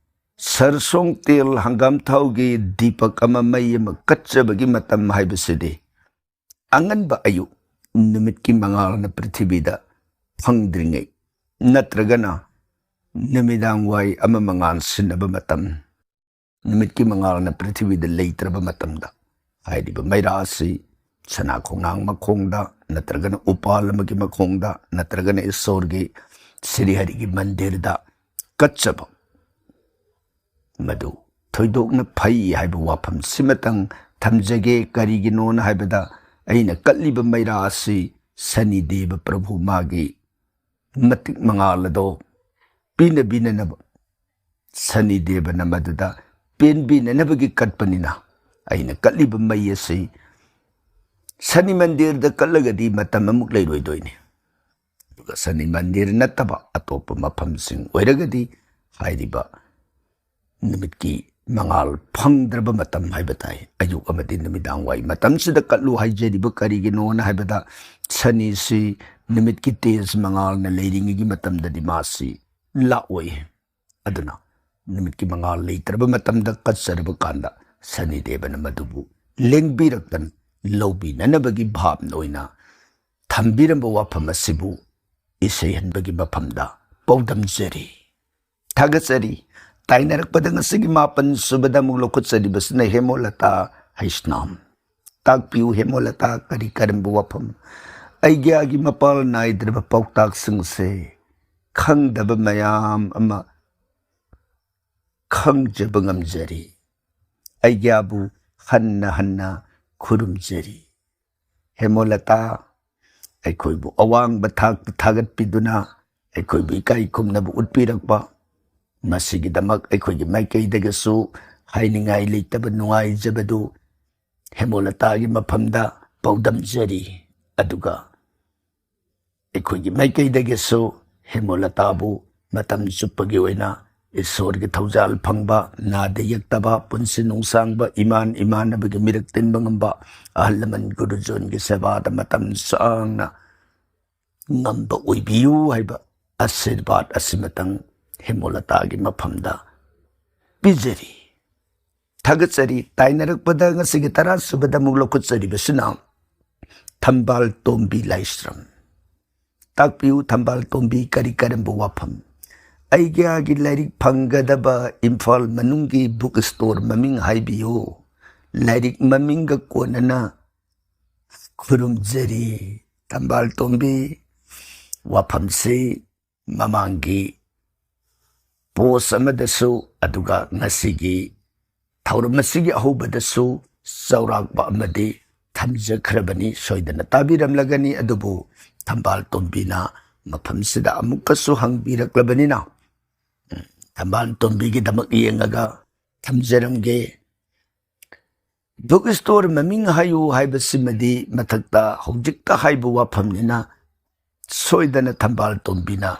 ꯁꯔꯁꯣꯡ ꯇꯦꯜ, ꯍꯪꯒꯥꯝ ꯊꯥꯎꯒꯤ ꯗꯤꯄꯛ ꯑꯃ, ꯃꯩ ꯑꯃ ꯀꯠꯆꯕꯒꯤ ꯃꯇꯝ ꯍꯥꯏꯕꯁꯤꯗꯤ ꯑꯉꯟꯕ ꯑꯌꯨꯛ, ꯅꯨꯃꯤꯠꯀꯤ ꯃꯉꯥꯜꯅ ꯄ꯭ꯔꯤꯊꯤꯕꯤꯗ ꯐꯪꯗ꯭ꯔꯤꯉꯩ ꯅꯠꯇ꯭ꯔꯒꯅ ꯅꯨꯃꯤꯗꯥꯡ ꯋꯥꯏ ꯑꯃ ꯃꯉꯥꯜ ꯁꯤꯟꯅꯕ ꯃꯇꯝ, ꯅꯨꯃꯤꯠꯀꯤ ꯃꯉꯥꯜꯅ ꯄ꯭ꯔꯤꯊꯤꯕꯤꯗ ꯂꯩꯇ꯭ꯔꯕ ꯃꯇꯝꯗ ꯍꯥꯏꯔꯤꯕ ꯃꯩꯔꯥ ꯑꯁꯤ ꯁꯅꯥ ꯈꯣꯡꯅꯥꯡ ꯃꯈꯣꯡꯗ ꯅꯠꯇ꯭ꯔꯒꯅ ꯎꯄꯥꯜ ꯑꯃꯒꯤ ꯃꯈꯣꯡꯗ ꯅꯠꯇ꯭ꯔꯒꯅ ꯏꯁꯣꯔꯒꯤ ꯁ꯭ꯔꯤ ꯍꯔꯤꯒꯤ ꯃꯟꯗꯤꯔꯗ ꯀꯠꯆꯕ, ꯃꯗꯨ ꯊꯣꯏꯗꯣꯛꯅ ꯐꯩ ꯍꯥꯏꯕ ꯋꯥꯐꯝꯁꯤꯃꯇꯪ ꯊꯝꯖꯒꯦ꯫ ꯀꯔꯤꯒꯤꯅꯣꯅ ꯍꯥꯏꯕꯗ, ꯑꯩꯅ ꯀꯠꯂꯤꯕ ꯃꯩꯔꯥ ꯑꯁꯤ ꯁꯅꯤ ꯗꯦꯕ ꯄ꯭ꯔꯚꯨ ꯃꯥꯒꯤ ꯃꯇꯤꯛ ꯃꯉꯥꯜ ꯑꯗꯣ ꯄꯤꯅꯕꯤꯅꯅꯕ, ꯁꯅꯤ ꯗꯦꯕꯅ ꯃꯗꯨꯗ ꯄꯦꯟꯕꯤꯅꯅꯕꯒꯤ ꯀꯠꯄꯅꯤꯅ, ꯑꯩꯅ ꯀꯠꯂꯤꯕ ꯃꯩ ꯑꯁꯤ ꯁꯅꯤ ꯃꯟꯗꯤꯔꯗ ꯀꯠꯂꯒꯗꯤ ꯃꯇꯝ ꯑꯃꯨꯛ ꯂꯩꯔꯣꯏꯗꯣꯏꯅꯤ꯫ ꯑꯗꯨꯒ ꯁꯅꯤ ꯃꯟꯗꯤꯔ ꯅꯠꯇꯕ ꯑꯇꯣꯞꯄ ꯃꯐꯝꯁꯤꯡ ꯑꯣꯏꯔꯒꯗꯤ ꯍꯥꯏꯔꯤꯕ ꯅꯨꯃꯤꯠꯀꯤ ꯃꯉꯥꯜ ꯐꯪꯗ꯭ꯔꯕ ꯃꯇꯝ ꯍꯥꯏꯕ ꯇꯥꯏ, ꯑꯌꯨꯛ ꯑꯃꯗꯤ ꯅꯨꯃꯤꯗꯥꯡ ꯋꯥꯏ ꯃꯇꯝꯁꯤꯗ ꯀꯠꯂꯨ ꯍꯥꯏꯖꯔꯤꯕ ꯀꯔꯤꯒꯤꯅꯣꯅ ꯍꯥꯏꯕꯗ, ꯁꯅꯤꯁꯤ ꯅꯨꯃꯤꯠꯀꯤ ꯇꯦꯖ ꯃꯉꯥꯜꯅ ꯂꯩꯔꯤꯉꯩꯒꯤ ꯃꯇꯝꯗꯗꯤ ꯃꯥꯁꯤ ꯂꯥꯛꯑꯣꯏ꯫ ꯑꯗꯨꯅ ꯅꯨꯃꯤꯠꯀꯤ ꯃꯉꯥꯜ ꯂꯩꯇ꯭ꯔꯕ ꯃꯇꯝꯗ ꯀꯠꯆꯔꯕ ꯀꯥꯟꯗ ꯁꯅꯤ ꯗꯦꯕꯅ ꯃꯗꯨꯕꯨ ꯂꯦꯡꯕꯤꯔꯛꯇꯅ ꯂꯧꯕꯤꯅꯅꯕꯒꯤ ꯚꯥꯞꯅ ꯑꯣꯏꯅ ꯊꯝꯕꯤꯔꯝꯕ ꯋꯥꯐꯝ ꯑꯁꯤꯕꯨ ꯏꯁꯩ ꯍꯟꯕꯒꯤ ꯃꯐꯝꯗ ꯄꯥꯎꯗꯝꯖꯔꯤ꯫ ꯊꯥꯒꯠꯆꯔꯤ꯫ ꯇꯥꯏꯅꯔꯛꯄꯗ ꯉꯁꯤꯒꯤ ꯃꯥꯄꯟ ꯁꯨꯕꯗ ꯑꯃꯨꯛ ꯂꯧꯈꯠꯆꯔꯤꯕꯁꯤꯅ ꯍꯦꯃꯣꯂꯇꯥ ꯍꯩꯁꯅꯥꯝ꯫ ꯇꯥꯛꯄꯤꯌꯨ ꯍꯦꯃꯣꯂꯇꯥ, ꯀꯔꯤ ꯀꯔꯝꯕ ꯋꯥꯐꯝ? ꯑꯩꯒ꯭ꯌꯥꯒꯤ ꯃꯄꯥꯜ ꯅꯥꯏꯗ꯭ꯔꯕ ꯄꯥꯎꯇꯥꯛꯁꯤꯡꯁꯦ ꯈꯪꯗꯕ ꯃꯌꯥꯝ ꯑꯃ ꯈꯪꯖꯕ ꯉꯝꯖꯔꯤ꯫ ꯑꯩꯒ꯭ꯌꯥꯕꯨ ꯍꯟꯅ ꯍꯟꯅ ꯈꯨꯔꯨꯝꯖꯔꯤ꯫ ꯍꯦꯃꯣꯂꯇꯥ, ꯑꯩꯈꯣꯏꯕꯨ ꯑꯋꯥꯡꯕ ꯊꯥꯛꯇ ꯊꯥꯒꯠꯄꯤꯗꯨꯅ ꯑꯩꯈꯣꯏꯕꯨ ꯏꯀꯥꯏ ꯈꯨꯝꯅꯕ ꯎꯠꯄꯤꯔꯛꯄ, ꯃꯁꯤꯒꯤꯗꯃꯛ ꯑꯩꯈꯣꯏꯒꯤ ꯃꯥꯏꯀꯩꯗꯒꯤꯁꯨ ꯍꯥꯏꯅꯤꯡꯉꯥꯏ ꯂꯩꯇꯕ ꯅꯨꯡꯉꯥꯏꯖꯕꯗꯨ ꯍꯦꯃꯣꯂꯇꯥꯒꯤ ꯃꯐꯝꯗ ꯄꯥꯎꯗꯝꯖꯔꯤ꯫ ꯑꯗꯨꯒ ꯑꯩꯈꯣꯏꯒꯤ ꯃꯥꯏꯀꯩꯗꯒꯤꯁꯨ ꯍꯦꯃꯣꯂꯇꯥꯕꯨ ꯃꯇꯝ ꯆꯨꯞꯄꯒꯤ ꯑꯣꯏꯅ ꯏꯁꯣꯔꯒꯤ ꯊꯧꯖꯥꯜ ꯐꯪꯕ, ꯅꯥꯗ ꯌꯦꯛꯇꯕ, ꯄꯨꯟꯁꯤ ꯅꯨꯡꯁꯥꯡꯕ, ꯏꯃꯥꯟ ꯏꯃꯥꯟꯅꯕꯒꯤ ꯃꯤꯔꯛ ꯇꯤꯟꯕ ꯉꯝꯕ, ꯑꯍꯜ ꯂꯃꯟ ꯒꯨꯔꯨꯖꯣꯟꯒꯤ ꯁꯦꯕꯥꯗ ꯃꯇꯝ ꯁꯥꯡꯅ ꯉꯝꯕ ꯑꯣꯏꯕꯤꯌꯨ ꯍꯥꯏꯕ ꯑꯁꯤꯔꯕꯥꯗ ꯑꯁꯤꯃꯇꯪ ꯍꯦꯃꯣꯂꯇꯥꯒꯤ ꯃꯐꯝꯗ ꯄꯤꯖꯔꯤ꯫ ꯊꯥꯒꯠꯆꯔꯤ꯫ ꯇꯥꯏꯅꯔꯛꯄꯗ ꯉꯁꯤꯒꯤ ꯇꯔꯥꯁꯨꯕꯗ ꯑꯃꯨꯛ ꯂꯧꯈꯠꯆꯔꯤꯕꯁꯤꯅ ꯊꯝꯕꯥꯜ ꯇꯣꯝꯕꯤ ꯂꯥꯏꯁ꯭ꯔꯝ꯫ ꯇꯥꯛꯄꯤꯌꯨ, ꯊꯝꯕꯥꯜ ꯇꯣꯝꯕꯤ, ꯀꯔꯤ ꯀꯔꯝꯕ ꯋꯥꯐꯝ? ꯑꯩꯒ꯭ꯌꯥꯒꯤ ꯂꯥꯏꯔꯤꯛ ꯐꯪꯒꯗꯕ ꯏꯝꯐꯥꯜ ꯃꯅꯨꯡꯒꯤ ꯕꯨꯛ ꯁ꯭ꯇꯣꯔ ꯃꯃꯤꯡ ꯍꯥꯏꯕꯤꯌꯨ꯫ ꯂꯥꯏꯔꯤꯛ ꯃꯃꯤꯡꯒ ꯀꯣꯟꯅꯅ ꯈꯨꯔꯨꯝꯖꯔꯤ꯫ ꯊꯝꯕꯥꯜ ꯇꯣꯝꯕꯤ, ꯋꯥꯐꯝꯁꯤ ꯃꯃꯥꯡꯒꯤ ꯄꯣꯁ ꯑꯃꯗꯁꯨ, ꯑꯗꯨꯒ ꯉꯁꯤꯒꯤ ꯊꯧꯔꯝ ꯑꯁꯤꯒꯤ ꯑꯍꯧꯕꯗꯁꯨ ꯆꯥꯎꯔꯥꯛꯄ ꯑꯃꯗꯤ ꯊꯝꯖꯈ꯭ꯔꯕꯅꯤ, ꯁꯣꯏꯗꯅ ꯇꯥꯕꯤꯔꯝꯂꯒꯅꯤ꯫ ꯑꯗꯨꯕꯨ ꯊꯝꯕꯥꯜ ꯇꯣꯝꯕꯤꯅ ꯃꯐꯝꯁꯤꯗ ꯑꯃꯨꯛꯀꯁꯨ ꯍꯪꯕꯤꯔꯛꯂꯕꯅꯤꯅ, ꯎꯝ, ꯊꯝꯕꯥꯜ ꯇꯣꯝꯕꯤꯒꯤꯗꯃꯛ ꯌꯦꯡꯉꯒ ꯊꯝꯖꯔꯝꯒꯦ꯫ ꯕꯨꯛ ꯁ꯭ꯇꯣꯔ ꯃꯃꯤꯡ ꯍꯥꯏꯌꯨ ꯍꯥꯏꯕꯁꯤꯃꯗꯤ ꯃꯊꯛꯇ ꯍꯧꯖꯤꯛꯇ ꯍꯥꯏꯕ ꯋꯥꯐꯝꯅꯤꯅ, ꯁꯣꯏꯗꯅ ꯊꯝꯕꯥꯜ ꯇꯣꯝꯕꯤꯅ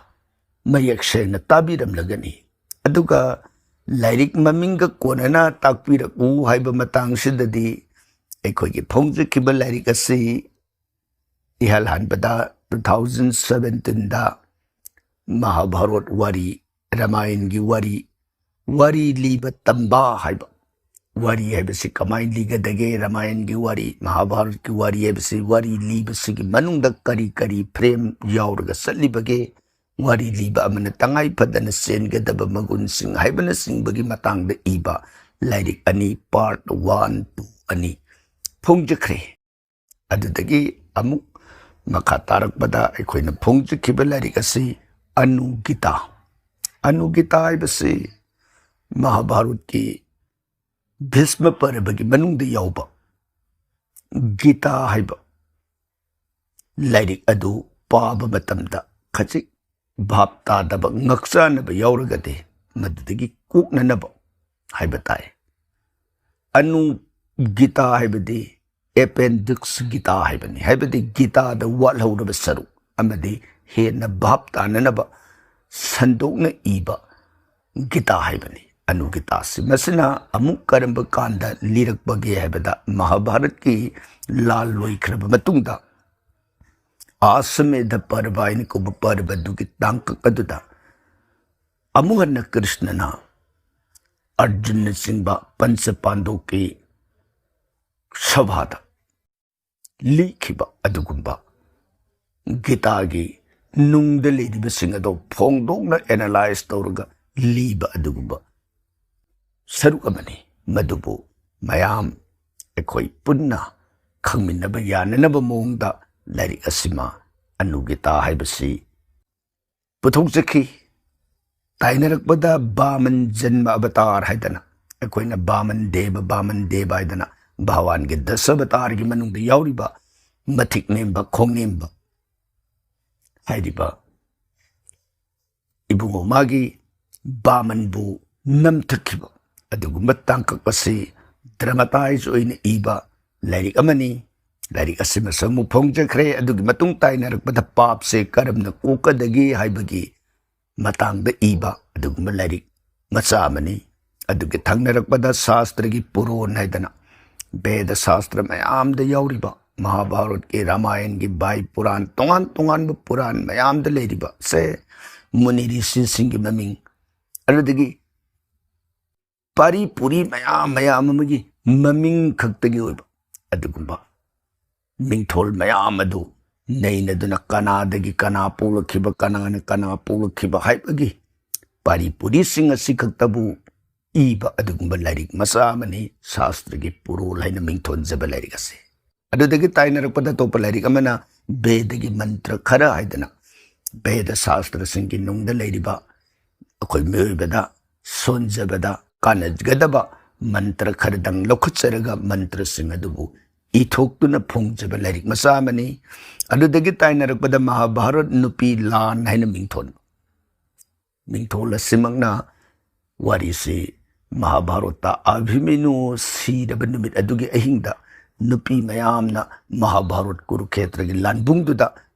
ꯃꯌꯦꯛ ꯁꯦꯡꯅ ꯇꯥꯕꯤꯔꯝꯂꯒꯅꯤ꯫ ꯑꯗꯨꯒ ꯂꯥꯏꯔꯤꯛ ꯃꯃꯤꯡꯒ ꯀꯣꯟꯅꯅ ꯇꯥꯛꯄꯤꯔꯛꯎ ꯍꯥꯏꯕ ꯃꯇꯥꯡꯁꯤꯗꯗꯤ ꯑꯩꯈꯣꯏꯒꯤ ꯐꯣꯡꯖꯈꯤꯕ ꯂꯥꯏꯔꯤꯛ ꯑꯁꯤ ꯏꯍꯥꯟ ꯍꯥꯟꯕꯗ two thousand seventeen ꯗ ꯃꯍꯥꯚꯥꯔꯠ ꯋꯥꯔꯤ, ꯔꯥꯃꯥꯌꯟꯒꯤ ꯋꯥꯔꯤ, ꯋꯥꯔꯤ ꯂꯤꯕ ꯇꯝꯕ ꯍꯥꯏꯕ, ꯋꯥꯔꯤ ꯍꯥꯏꯕꯁꯤ ꯀꯃꯥꯏꯅ ꯂꯤꯒꯗꯒꯦ? ꯔꯥꯃꯥꯌꯟꯒꯤ ꯋꯥꯔꯤ, ꯃꯍꯥꯚꯥꯔꯠꯀꯤ ꯋꯥꯔꯤ ꯍꯥꯏꯕꯁꯤ ꯋꯥꯔꯤ ꯂꯤꯕꯁꯤꯒꯤ ꯃꯅꯨꯡꯗ ꯀꯔꯤ ꯀꯔꯤ ꯐ꯭ꯔꯦꯝ ꯌꯥꯎꯔꯒ ꯆꯠꯂꯤꯕꯒꯦ? ꯋꯥꯔꯤ ꯂꯤꯕ ꯑꯃꯅ ꯇꯉꯥꯏ ꯐꯗꯅ ꯆꯦꯟꯒꯗꯕ ꯃꯒꯨꯟꯁꯤꯡ ꯍꯥꯏꯕꯅꯆꯤꯡꯕꯒꯤ ꯃꯇꯥꯡꯗ ꯏꯕ ꯂꯥꯏꯔꯤꯛ ꯑꯅꯤ, ꯄꯥꯔꯠ ꯋꯥꯟ, ꯇꯨ ꯑꯅꯤ ꯐꯣꯡꯖꯈ꯭ꯔꯦ꯫ ꯑꯗꯨꯗꯒꯤ ꯑꯃꯨꯛ ꯃꯈꯥ ꯇꯥꯔꯛꯄꯗ ꯑꯩꯈꯣꯏꯅ ꯐꯣꯡꯖꯈꯤꯕ ꯂꯥꯏꯔꯤꯛ ꯑꯁꯤ ꯑꯅꯨꯒꯤꯇꯥ꯫ ꯑꯅꯨꯒꯤꯇꯥ ꯍꯥꯏꯕꯁꯤ ꯃꯍꯥꯚꯥꯔꯠꯀꯤ ꯚꯤꯁꯃ ꯄꯔꯕꯒꯤ ꯃꯅꯨꯡꯗ ꯌꯥꯎꯕ ꯒꯤꯇꯥ ꯍꯥꯏꯕ ꯂꯥꯏꯔꯤꯛ ꯑꯗꯨ ꯄꯥꯕ ꯃꯇꯝꯗ ꯈꯖꯤꯛ ꯚꯥꯞ ꯇꯥꯗꯕ, ꯉꯛꯆꯥꯟꯅꯕ ꯌꯥꯎꯔꯒꯗꯤ ꯃꯗꯨꯗꯒꯤ ꯀꯣꯛꯅꯅꯕ ꯍꯥꯏꯕ ꯇꯥꯏ꯫ ꯑꯅꯨ ꯒꯤꯇꯥ ꯍꯥꯏꯕꯗꯤ ꯑꯦꯄꯦꯟꯗꯤꯛꯁ ꯒꯤꯇꯥ ꯍꯥꯏꯕꯅꯤ, ꯍꯥꯏꯕꯗꯤ ꯒꯤꯇꯥꯗ ꯋꯥꯠꯍꯧꯔꯕ ꯁꯔꯨꯛ ꯑꯃꯗꯤ ꯍꯦꯟꯅ ꯚꯥꯞ ꯇꯥꯅꯅꯕ ꯁꯟꯗꯣꯛꯅ ꯏꯕ ꯒꯤꯇꯥ ꯍꯥꯏꯕꯅꯤ꯫ ꯑꯅꯨꯒꯤꯇꯥꯁꯤ ꯃꯁꯤꯅ ꯑꯃꯨꯛ ꯀꯔꯝꯕ ꯀꯥꯟꯗ ꯂꯤꯔꯛꯄꯒꯦ ꯍꯥꯏꯕꯗ, ꯃꯍꯥꯚꯥꯔꯠꯀꯤ ꯂꯥꯜ ꯂꯣꯏꯈ꯭ꯔꯕ ꯃꯇꯨꯡꯗ ꯑꯥꯁꯃꯦꯙ ꯄꯔꯕ ꯍꯥꯏꯅ ꯀꯧꯕ ꯄꯔꯕꯗꯨꯒꯤ ꯇꯥꯡꯀꯛ ꯑꯗꯨꯗ ꯑꯃꯨꯛ ꯍꯟꯅ ꯀ꯭ꯔꯤꯁꯅꯅ ꯑꯔꯖꯨꯟꯅꯆꯤꯡꯕ ꯄꯟꯆ ꯄꯥꯟꯗꯣꯛꯀꯤ ꯁꯚꯥꯗ ꯂꯤꯈꯤꯕ ꯑꯗꯨꯒꯨꯝꯕ ꯒꯤꯇꯥꯒꯤ ꯅꯨꯡꯗ ꯂꯩꯔꯤꯕꯁꯤꯡ ꯑꯗꯣ ꯐꯣꯡꯗꯣꯛꯅ ꯑꯦꯅꯥꯂꯥꯏꯁ ꯇꯧꯔꯒ ꯂꯤꯕ ꯑꯗꯨꯒꯨꯝꯕ ꯁꯔꯨꯛ ꯑꯃꯅꯤ꯫ ꯃꯗꯨꯕꯨ ꯃꯌꯥꯝ ꯑꯩꯈꯣꯏ ꯄꯨꯟꯅ ꯈꯪꯃꯤꯟꯅꯕ ꯌꯥꯅꯅꯕ ꯃꯑꯣꯡꯗ ꯂꯥꯏꯔꯤꯛ ꯑꯁꯤꯃ, ꯑꯅꯨꯒꯤꯇꯥ ꯍꯥꯏꯕꯁꯤ, ꯄꯨꯊꯣꯛꯆꯈꯤ꯫ ꯇꯥꯏꯅꯔꯛꯄꯗ ꯕꯥꯃꯟ ꯖꯟꯃ ꯑꯕꯇꯥꯔ ꯍꯥꯏꯗꯅ, ꯑꯩꯈꯣꯏꯅ ꯕꯥꯃꯟ ꯗꯦꯕ, ꯕꯥꯃꯟ ꯗꯦꯕ ꯍꯥꯏꯗꯅ ꯚꯒꯋꯥꯟꯒꯤ ꯗꯁ ꯑꯕꯇꯥꯔꯒꯤ ꯃꯅꯨꯡꯗ ꯌꯥꯎꯔꯤꯕ ꯃꯊꯤꯛ ꯅꯦꯝꯕ, ꯈꯣꯡꯅꯦꯝꯕ ꯍꯥꯏꯔꯤꯕ ꯏꯕꯨꯡꯉꯣ ꯃꯥꯒꯤ ꯕꯥꯃꯟꯕꯨ ꯅꯝꯊꯈꯤꯕ ꯑꯗꯨꯒꯨꯝꯕ ꯇꯥꯡꯀꯛ ꯑꯁꯤ ꯗ꯭ꯔꯃꯥꯇꯥꯏꯖ ꯑꯣꯏꯅ ꯏꯕ ꯂꯥꯏꯔꯤꯛ ꯑꯃꯅꯤ꯫ ꯂꯥꯏꯔꯤꯛ ꯑꯁꯤꯃꯁꯨ ꯑꯃꯨꯛ ꯐꯣꯡꯖꯈ꯭ꯔꯦ꯫ ꯑꯗꯨꯒꯤ ꯃꯇꯨꯡ ꯇꯥꯏꯅꯔꯛꯄꯗ ꯄꯥꯞꯁꯦ ꯀꯔꯝꯅ ꯀꯣꯛꯀꯗꯒꯦ ꯍꯥꯏꯕꯒꯤ ꯃꯇꯥꯡꯗ ꯏꯕ ꯑꯗꯨꯒꯨꯝꯕ ꯂꯥꯏꯔꯤꯛ ꯃꯆꯥ ꯑꯃꯅꯤ꯫ ꯑꯗꯨꯒꯤ ꯊꯪꯅꯔꯛꯄꯗ ꯁꯥꯁꯇ꯭ꯔꯒꯤ ꯄꯨꯔꯣꯟ ꯍꯥꯏꯗꯅ ꯚꯦꯗ ꯁꯥꯁꯇ꯭ꯔ ꯃꯌꯥꯝꯗ ꯌꯥꯎꯔꯤꯕ, ꯃꯍꯥꯚꯥꯔꯠꯀꯤ, ꯔꯥꯃꯥꯌꯟꯒꯤ, ꯚꯥꯏ ꯄꯨꯔꯥꯟ, ꯇꯣꯉꯥꯟ ꯇꯣꯉꯥꯟꯕ ꯄꯨꯔꯥꯟ ꯃꯌꯥꯝꯗ ꯂꯩꯔꯤꯕ ꯁꯦ ꯃꯨꯅꯤ ꯔꯤꯁꯤꯁꯤꯡꯒꯤ ꯃꯃꯤꯡ, ꯑꯗꯨꯗꯒꯤ ꯄꯥꯔꯤ ꯄꯨꯔꯤ ꯃꯌꯥꯝ ꯃꯌꯥꯝ ꯑꯃꯒꯤ ꯃꯃꯤꯡ ꯈꯛꯇꯒꯤ ꯑꯣꯏꯕ ꯑꯗꯨꯒꯨꯝꯕ ꯃꯤꯡꯊꯣꯜ ꯃꯌꯥꯝ ꯑꯗꯨ ꯅꯩꯅꯗꯨꯅ ꯀꯅꯥꯗꯒꯤ ꯀꯅꯥ ꯄꯣꯛꯂꯛꯈꯤꯕ, ꯀꯅꯥꯅ ꯀꯅꯥ ꯄꯣꯛꯂꯛꯈꯤꯕ ꯍꯥꯏꯕꯒꯤ ꯄꯥꯔꯤ ꯄꯨꯔꯤꯁꯤꯡ ꯑꯁꯤ ꯈꯛꯇꯕꯨ ꯏꯕ ꯑꯗꯨꯒꯨꯝꯕ ꯂꯥꯏꯔꯤꯛ ꯃꯆꯥ ꯑꯃꯅꯤ ꯁꯥꯁꯇ꯭ꯔꯒꯤ ꯄꯨꯔꯣꯜ ꯍꯥꯏꯅ ꯃꯤꯡꯊꯣꯟꯖꯕ ꯂꯥꯏꯔꯤꯛ ꯑꯁꯤ꯫ ꯑꯗꯨꯗꯒꯤ ꯇꯥꯏꯅꯔꯛꯄꯗ ꯑꯇꯣꯞꯄ ꯂꯥꯏꯔꯤꯛ ꯑꯃꯅ ꯚꯦꯗꯒꯤ ꯃꯟꯇ꯭ꯔ ꯈꯔ ꯍꯥꯏꯗꯅ ꯚꯦꯗ ꯁꯥꯁꯇ꯭ꯔꯁꯤꯡꯒꯤ ꯅꯨꯡꯗ ꯂꯩꯔꯤꯕ ꯑꯩꯈꯣꯏ ꯃꯤꯑꯣꯏꯕꯗ ꯁꯣꯟꯖꯕꯗ ꯀꯥꯟꯅꯒꯗꯕ ꯃꯟꯇ꯭ꯔ ꯈꯔꯗꯪ ꯂꯧꯈꯠꯆꯔꯒ ꯃꯟꯇ꯭ꯔꯁꯤꯡ ꯑꯗꯨꯕꯨ ꯏꯊꯣꯛꯇꯨꯅ ꯐꯣꯡꯖꯕ ꯂꯥꯏꯔꯤꯛ ꯃꯆꯥ ꯑꯃꯅꯤ꯫ ꯑꯗꯨꯗꯒꯤ ꯇꯥꯏꯅꯔꯛꯄꯗ ꯃꯍꯥꯚꯥꯔꯠ ꯅꯨꯄꯤ ꯂꯥꯟ ꯍꯥꯏꯅ ꯃꯤꯡꯊꯣꯟ, ꯃꯤꯡꯊꯣꯜ ꯑꯁꯤꯃꯛꯅ ꯋꯥꯔꯤꯁꯤ ꯃꯍꯥꯚꯥꯔꯠꯇ ꯑꯚꯤꯃꯅ꯭ꯌꯨ ꯁꯤꯔꯕ ꯅꯨꯃꯤꯠ ꯑꯗꯨꯒꯤ ꯑꯍꯤꯡꯗ ꯅꯨꯄꯤ ꯃꯌꯥꯝꯅ ꯃꯍꯥꯚꯥꯔꯠ ꯀꯨꯔꯨꯈꯦꯇ꯭ꯔꯒꯤ ꯂꯥꯟꯕꯨꯡꯗꯨꯗ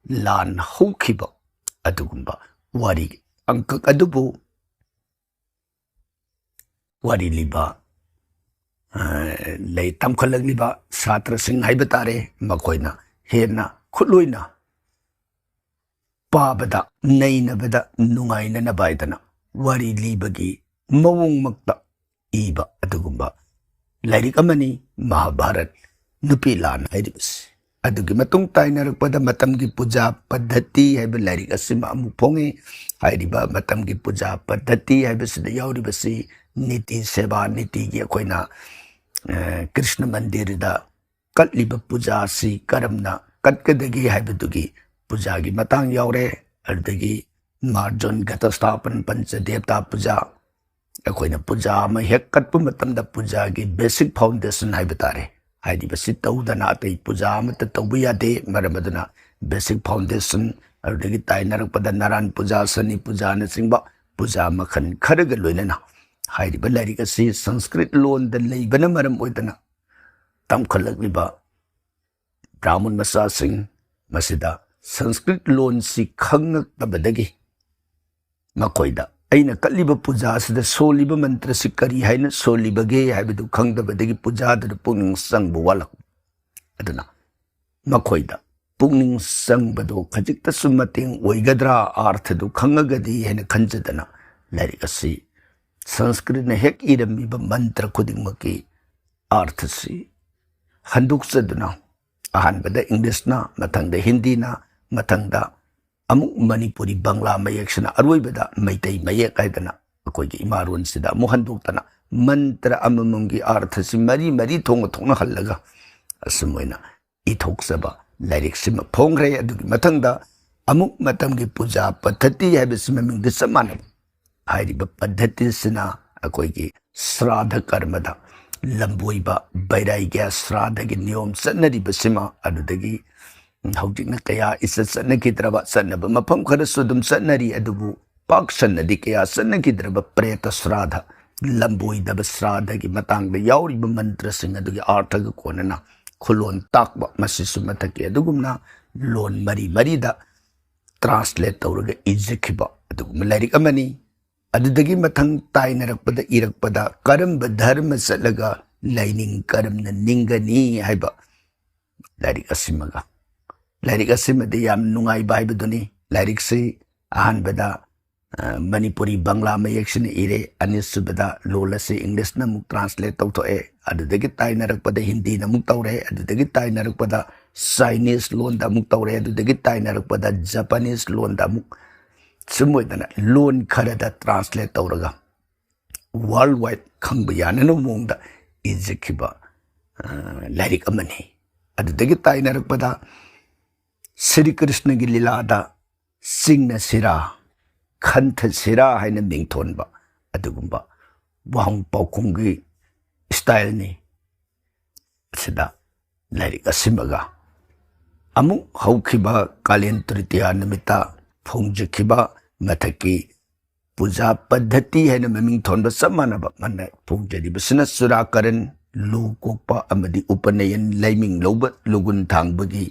ꯂꯥꯟ ꯍꯧꯈꯤꯕ ꯑꯗꯨꯒꯨꯝꯕ ꯋꯥꯔꯤ ꯑꯪꯀꯛ ꯑꯗꯨꯕꯨ ꯋꯥꯔꯤ ꯂꯤꯕ, ꯑ, ꯂꯩ ꯇꯝꯈꯠꯂꯛꯂꯤꯕ ꯁꯥꯇ꯭ꯔꯁꯤꯡ ꯍꯥꯏꯕ ꯇꯥꯔꯦ, ꯃꯈꯣꯏꯅ ꯍꯦꯟꯅ ꯈꯨꯠꯂꯣꯏꯅ ꯄꯥꯕꯗ, ꯅꯩꯅꯕꯗ ꯅꯨꯡꯉꯥꯏꯅꯅꯕ ꯍꯥꯏꯗꯅ ꯋꯥꯔꯤ ꯂꯤꯕꯒꯤ ꯃꯑꯣꯡꯃꯛꯇ ꯏꯕ ꯑꯗꯨꯒꯨꯝꯕ ꯂꯥꯏꯔꯤꯛ ꯑꯃꯅꯤ ꯃꯍꯥꯚꯥꯔꯠ ꯅꯨꯄꯤ ꯂꯥꯟ ꯍꯥꯏꯔꯤꯕꯁꯤ꯫ ꯑꯗꯨꯒꯤ ꯃꯇꯨꯡ ꯇꯥꯏꯅꯔꯛꯄꯗ ꯃꯇꯝꯒꯤ ꯄꯨꯖꯥ ꯄꯗꯙꯇꯤ ꯍꯥꯏꯕ ꯂꯥꯏꯔꯤꯛ ꯑꯁꯤꯃ ꯑꯃꯨꯛ ꯐꯣꯡꯉꯤ꯫ ꯍꯥꯏꯔꯤꯕ ꯃꯇꯝꯒꯤ ꯄꯨꯖꯥ ꯄꯗꯙꯇꯤ ꯍꯥꯏꯕꯁꯤꯗ ꯌꯥꯎꯔꯤꯕꯁꯤ ꯅꯤꯇꯤ ꯁꯦꯕꯥ, ꯅꯤꯇꯤꯒꯤ ꯑꯩꯈꯣꯏꯅ, ꯑ, ꯀ꯭ꯔꯤꯁꯅ ꯃꯟꯗꯤꯔꯗ ꯀꯠꯂꯤꯕ ꯄꯨꯖꯥ ꯑꯁꯤ ꯀꯔꯝꯅ ꯀꯠꯀꯗꯒꯦ ꯍꯥꯏꯕꯗꯨꯒꯤ ꯄꯨꯖꯥꯒꯤ ꯃꯇꯥꯡ ꯌꯥꯎꯔꯦ꯫ ꯑꯗꯨꯗꯒꯤ ꯃꯥꯔꯖꯣꯟ, ꯘꯇꯁꯊꯥꯄꯟ, ꯄꯟꯆ ꯗꯦꯕꯇꯥ ꯄꯨꯖꯥ, ꯑꯩꯈꯣꯏꯅ ꯄꯨꯖꯥ ꯑꯃ ꯍꯦꯛ ꯀꯠꯄ ꯃꯇꯝꯗ ꯄꯨꯖꯥꯒꯤ basic foundation ꯍꯥꯏꯕ ꯇꯥꯔꯦ꯫ ꯍꯥꯏꯔꯤꯕꯁꯤ ꯇꯧꯗꯅ ꯑꯇꯩ ꯄꯨꯖꯥ ꯑꯃꯠꯇ ꯇꯧꯕ ꯌꯥꯗꯦ꯫ ꯃꯔꯝ ꯑꯗꯨꯅ basic foundation, ꯑꯗꯨꯗꯒꯤ ꯇꯥꯏꯅꯔꯛꯄꯗ ꯅꯥꯔꯥꯟ ꯄꯨꯖꯥ, ꯁꯅꯤ ꯄꯨꯖꯥꯅꯆꯤꯡꯕ ꯄꯨꯖꯥ ꯃꯈꯜ ꯈꯔꯒ ꯂꯣꯏꯅꯅ ꯍꯥꯏꯔꯤꯕ ꯂꯥꯏꯔꯤꯛ ꯑꯁꯤ ꯁꯪꯁꯀ꯭ꯔꯤꯠ ꯂꯣꯟꯗ ꯂꯩꯕꯅ ꯃꯔꯝ ꯑꯣꯏꯗꯅ ꯇꯝꯈꯠꯂꯛꯂꯤꯕ ꯕ꯭ꯔꯥꯍꯃꯟ ꯃꯆꯥꯁꯤꯡ ꯃꯁꯤꯗ ꯁꯪꯁꯀ꯭ꯔꯤꯠ ꯂꯣꯟꯁꯤ ꯈꯪꯉꯛꯇꯕꯗꯒꯤ ꯃꯈꯣꯏꯗ ꯑꯩꯅ ꯀꯠꯂꯤꯕ ꯄꯨꯖꯥ ꯑꯁꯤꯗ ꯁꯣꯜꯂꯤꯕ ꯃꯟꯇ꯭ꯔꯁꯤ ꯀꯔꯤ ꯍꯥꯏꯅ ꯁꯣꯜꯂꯤꯕꯒꯦ ꯍꯥꯏꯕꯗꯨ ꯈꯪꯗꯕꯗꯒꯤ ꯄꯨꯖꯥꯗꯨꯗ ꯄꯨꯛꯅꯤꯡ ꯆꯪꯕ ꯋꯥꯠꯂꯛꯄ꯫ ꯑꯗꯨꯅ ꯃꯈꯣꯏꯗ ꯄꯨꯛꯅꯤꯡ ꯆꯪꯕꯗꯨ ꯈꯖꯤꯛꯇꯁꯨ ꯃꯇꯦꯡ ꯑꯣꯏꯒꯗ꯭ꯔꯥ, ꯑꯥꯔꯊꯗꯨ ꯈꯪꯉꯒꯗꯤ ꯍꯥꯏꯅ ꯈꯟꯖꯗꯅ ꯂꯥꯏꯔꯤꯛ ꯑꯁꯤ ꯁꯪꯁꯀ꯭ꯔꯤꯠꯅ ꯍꯦꯛ ꯏꯔꯝꯃꯤꯕ ꯃꯟꯇ꯭ꯔ ꯈꯨꯗꯤꯡꯃꯛꯀꯤ ꯑꯥꯔꯊꯁꯤ ꯍꯟꯗꯣꯛꯆꯗꯨꯅ ꯑꯍꯥꯟꯕꯗ ꯏꯪꯂꯤꯁꯅ, ꯃꯊꯪꯗ ꯍꯤꯟꯗꯤꯅ, ꯃꯊꯪꯗ ꯑꯃꯨꯛ ꯃꯅꯤꯄꯨꯔꯤ ꯕꯪꯂꯥ ꯃꯌꯦꯛꯁꯤꯅ, ꯑꯔꯣꯏꯕꯗ ꯃꯩꯇꯩ ꯃꯌꯦꯛ ꯍꯥꯏꯗꯅ ꯑꯩꯈꯣꯏꯒꯤ ꯏꯃꯥꯔꯣꯟꯁꯤꯗ ꯑꯃꯨꯛ ꯍꯟꯗꯣꯛꯇꯅ ꯃꯟꯇ꯭ꯔ ꯑꯃꯃꯝꯒꯤ ꯑꯥꯔꯊꯁꯤ ꯃꯔꯤ ꯃꯔꯤ ꯊꯣꯛꯅ ꯊꯣꯛꯅ ꯍꯜꯂꯒ ꯑꯁꯨꯝ ꯑꯣꯏꯅ ꯏꯊꯣꯛꯆꯕ ꯂꯥꯏꯔꯤꯛꯁꯤꯃ ꯐꯣꯡꯈ꯭ꯔꯦ꯫ ꯑꯗꯨꯒꯤ ꯃꯊꯪꯗ ꯑꯃꯨꯛ ꯃꯇꯝꯒꯤ ꯄꯨꯖꯥ ꯄꯗꯙꯇꯤ ꯍꯥꯏꯕꯁꯤ ꯃꯃꯤꯡꯗꯤ ꯆꯞ ꯃꯥꯟꯅꯩ꯫ ꯍꯥꯏꯔꯤꯕ ꯄꯗꯙꯇꯤꯁꯤꯅ ꯑꯩꯈꯣꯏꯒꯤ ꯁ꯭ꯔꯥꯗ ꯀꯔꯃꯗ ꯂꯝꯕꯣꯏꯕ ꯕꯩꯔꯥꯏꯒ꯭ꯌ ꯁ꯭ꯔꯥꯗꯒꯤ ꯅꯤꯌꯣꯝ ꯆꯠꯅꯔꯤꯕꯁꯤꯃ ꯑꯗꯨꯗꯒꯤ ꯍꯧꯖꯤꯛꯅ ꯀꯌꯥ ꯏꯆꯠ ꯆꯠꯅꯈꯤꯗ꯭ꯔꯕ, ꯆꯠꯅꯕ ꯃꯐꯝ ꯈꯔꯁꯨ ꯑꯗꯨꯝ ꯆꯠꯅꯔꯤ, ꯑꯗꯨꯕꯨ ꯄꯥꯛ ꯁꯟꯅꯗꯤ ꯀꯌꯥ ꯆꯠꯅꯈꯤꯗ꯭ꯔꯕ ꯄ꯭ꯔꯦꯇ ꯁ꯭ꯔꯥꯗ, ꯂꯝꯕꯣꯏꯗꯕ ꯁ꯭ꯔꯥꯗꯒꯤ ꯃꯇꯥꯡꯗ ꯌꯥꯎꯔꯤꯕ ꯃꯟꯇ꯭ꯔꯁꯤꯡ ꯑꯗꯨꯒꯤ ꯑꯥꯔꯊꯒ ꯀꯣꯟꯅꯅ ꯈꯨꯂꯣꯟ ꯇꯥꯛꯄ, ꯃꯁꯤꯁꯨ ꯃꯊꯛꯀꯤ ꯑꯗꯨꯒꯨꯝꯅ ꯂꯣꯟ ꯃꯔꯤ ꯃꯔꯤꯗ ꯇ꯭ꯔꯥꯟꯁꯂꯦꯠ ꯇꯧꯔꯒ ꯏꯖꯈꯤꯕ ꯑꯗꯨꯒꯨꯝꯕ ꯂꯥꯏꯔꯤꯛ ꯑꯃꯅꯤ꯫ ꯑꯗꯨꯗꯒꯤ ꯃꯊꯪ ꯇꯥꯏꯅꯔꯛꯄꯗ ꯏꯔꯛꯄꯗ ꯀꯔꯝꯕ ꯙꯔꯃ ꯆꯠꯂꯒ ꯂꯥꯏꯅꯤꯡ ꯀꯔꯝꯅ ꯅꯤꯡꯒꯅꯤ ꯍꯥꯏꯕ ꯂꯥꯏꯔꯤꯛ ꯑꯁꯤꯃꯒ, ꯂꯥꯏꯔꯤꯛ ꯑꯁꯤꯃꯗꯤ ꯌꯥꯝ ꯅꯨꯡꯉꯥꯏꯕ ꯍꯥꯏꯕꯗꯨꯅꯤ꯫ ꯂꯥꯏꯔꯤꯛꯁꯤ ꯑꯍꯥꯟꯕꯗ, ꯑ, ꯃꯅꯤꯄꯨꯔꯤ ꯕꯪꯂꯥ ꯃꯌꯦꯛꯁꯤꯅ ꯏꯔꯦ, ꯑꯅꯤꯁꯨꯕꯗ ꯂꯣꯜ ꯑꯁꯤ ꯏꯪꯂꯤꯁꯅ ꯑꯃꯨꯛ ꯇ꯭ꯔꯥꯟꯁꯂꯦꯠ ꯇꯧꯊꯣꯛꯑꯦ, ꯑꯗꯨꯗꯒꯤ ꯇꯥꯏꯅꯔꯛꯄꯗ ꯍꯤꯟꯗꯤꯅ ꯑꯃꯨꯛ ꯇꯧꯔꯦ, ꯑꯗꯨꯗꯒꯤ ꯇꯥꯏꯅꯔꯛꯄꯗ ꯆꯥꯏꯅꯤꯁ ꯂꯣꯟꯗ ꯑꯃꯨꯛ ꯇꯧꯔꯦ, ꯑꯗꯨꯗꯒꯤ ꯇꯥꯏꯅꯔꯛꯄꯗ ꯖꯄꯥꯅꯤꯁ ꯂꯣꯟꯗ ꯑꯃꯨꯛ, ꯁꯨꯝ ꯑꯣꯏꯗꯅ ꯂꯣꯟ ꯈꯔꯗ ꯇ꯭ꯔꯥꯟꯁꯂꯦꯠ ꯇꯧꯔꯒ ꯋꯥꯔꯜ ꯋꯥꯏꯗ ꯈꯪꯕ ꯌꯥꯅꯅꯕ ꯃꯑꯣꯡꯗ ꯏꯖꯈꯤꯕ, ꯑ, ꯂꯥꯏꯔꯤꯛ ꯑꯃꯅꯤ꯫ ꯑꯗꯨꯗꯒꯤ ꯇꯥꯏꯅꯔꯛꯄꯗ ꯁ꯭ꯔꯤ ꯀ꯭ꯔꯤꯁꯅꯒꯤ ꯂꯤꯂꯥꯗ ꯆꯤꯡꯅ ꯁꯤꯔꯥ, ꯈꯟꯊ ꯁꯤꯔꯥ ꯍꯥꯏꯅ ꯃꯤꯡꯊꯣꯟꯕ ꯑꯗꯨꯒꯨꯝꯕ ꯋꯥꯍꯪ ꯄꯥꯎꯈꯨꯝꯒꯤ ꯁ꯭ꯇꯥꯏꯜꯅꯤ꯫ ꯑꯁꯤꯗ ꯂꯥꯏꯔꯤꯛ ꯑꯁꯤꯃꯒ ꯑꯃꯨꯛ ꯍꯧꯈꯤꯕ ꯀꯥꯂꯦꯟ ꯇ꯭ꯔꯤꯇꯤꯌꯥ ꯅꯨꯃꯤꯠꯇ ꯐꯣꯡꯖꯈꯤꯕ ꯃꯊꯛꯀꯤ ꯄꯨꯖꯥ ꯄꯗꯙꯇꯤ ꯍꯥꯏꯅ ꯃꯃꯤꯡ ꯊꯣꯟꯕ ꯆꯞ ꯃꯥꯟꯅꯕ ꯃꯥꯅ ꯐꯣꯡꯖꯔꯤꯕꯁꯤꯅ ꯆꯨꯔꯥꯀꯔꯟ, ꯂꯨ ꯀꯣꯛꯄ ꯑꯃꯗꯤ ꯎꯄꯅꯌꯟ, ꯂꯥꯏꯃꯤꯡ ꯂꯧꯕ, ꯂꯨꯒꯨꯟ ꯊꯥꯡꯕꯒꯤ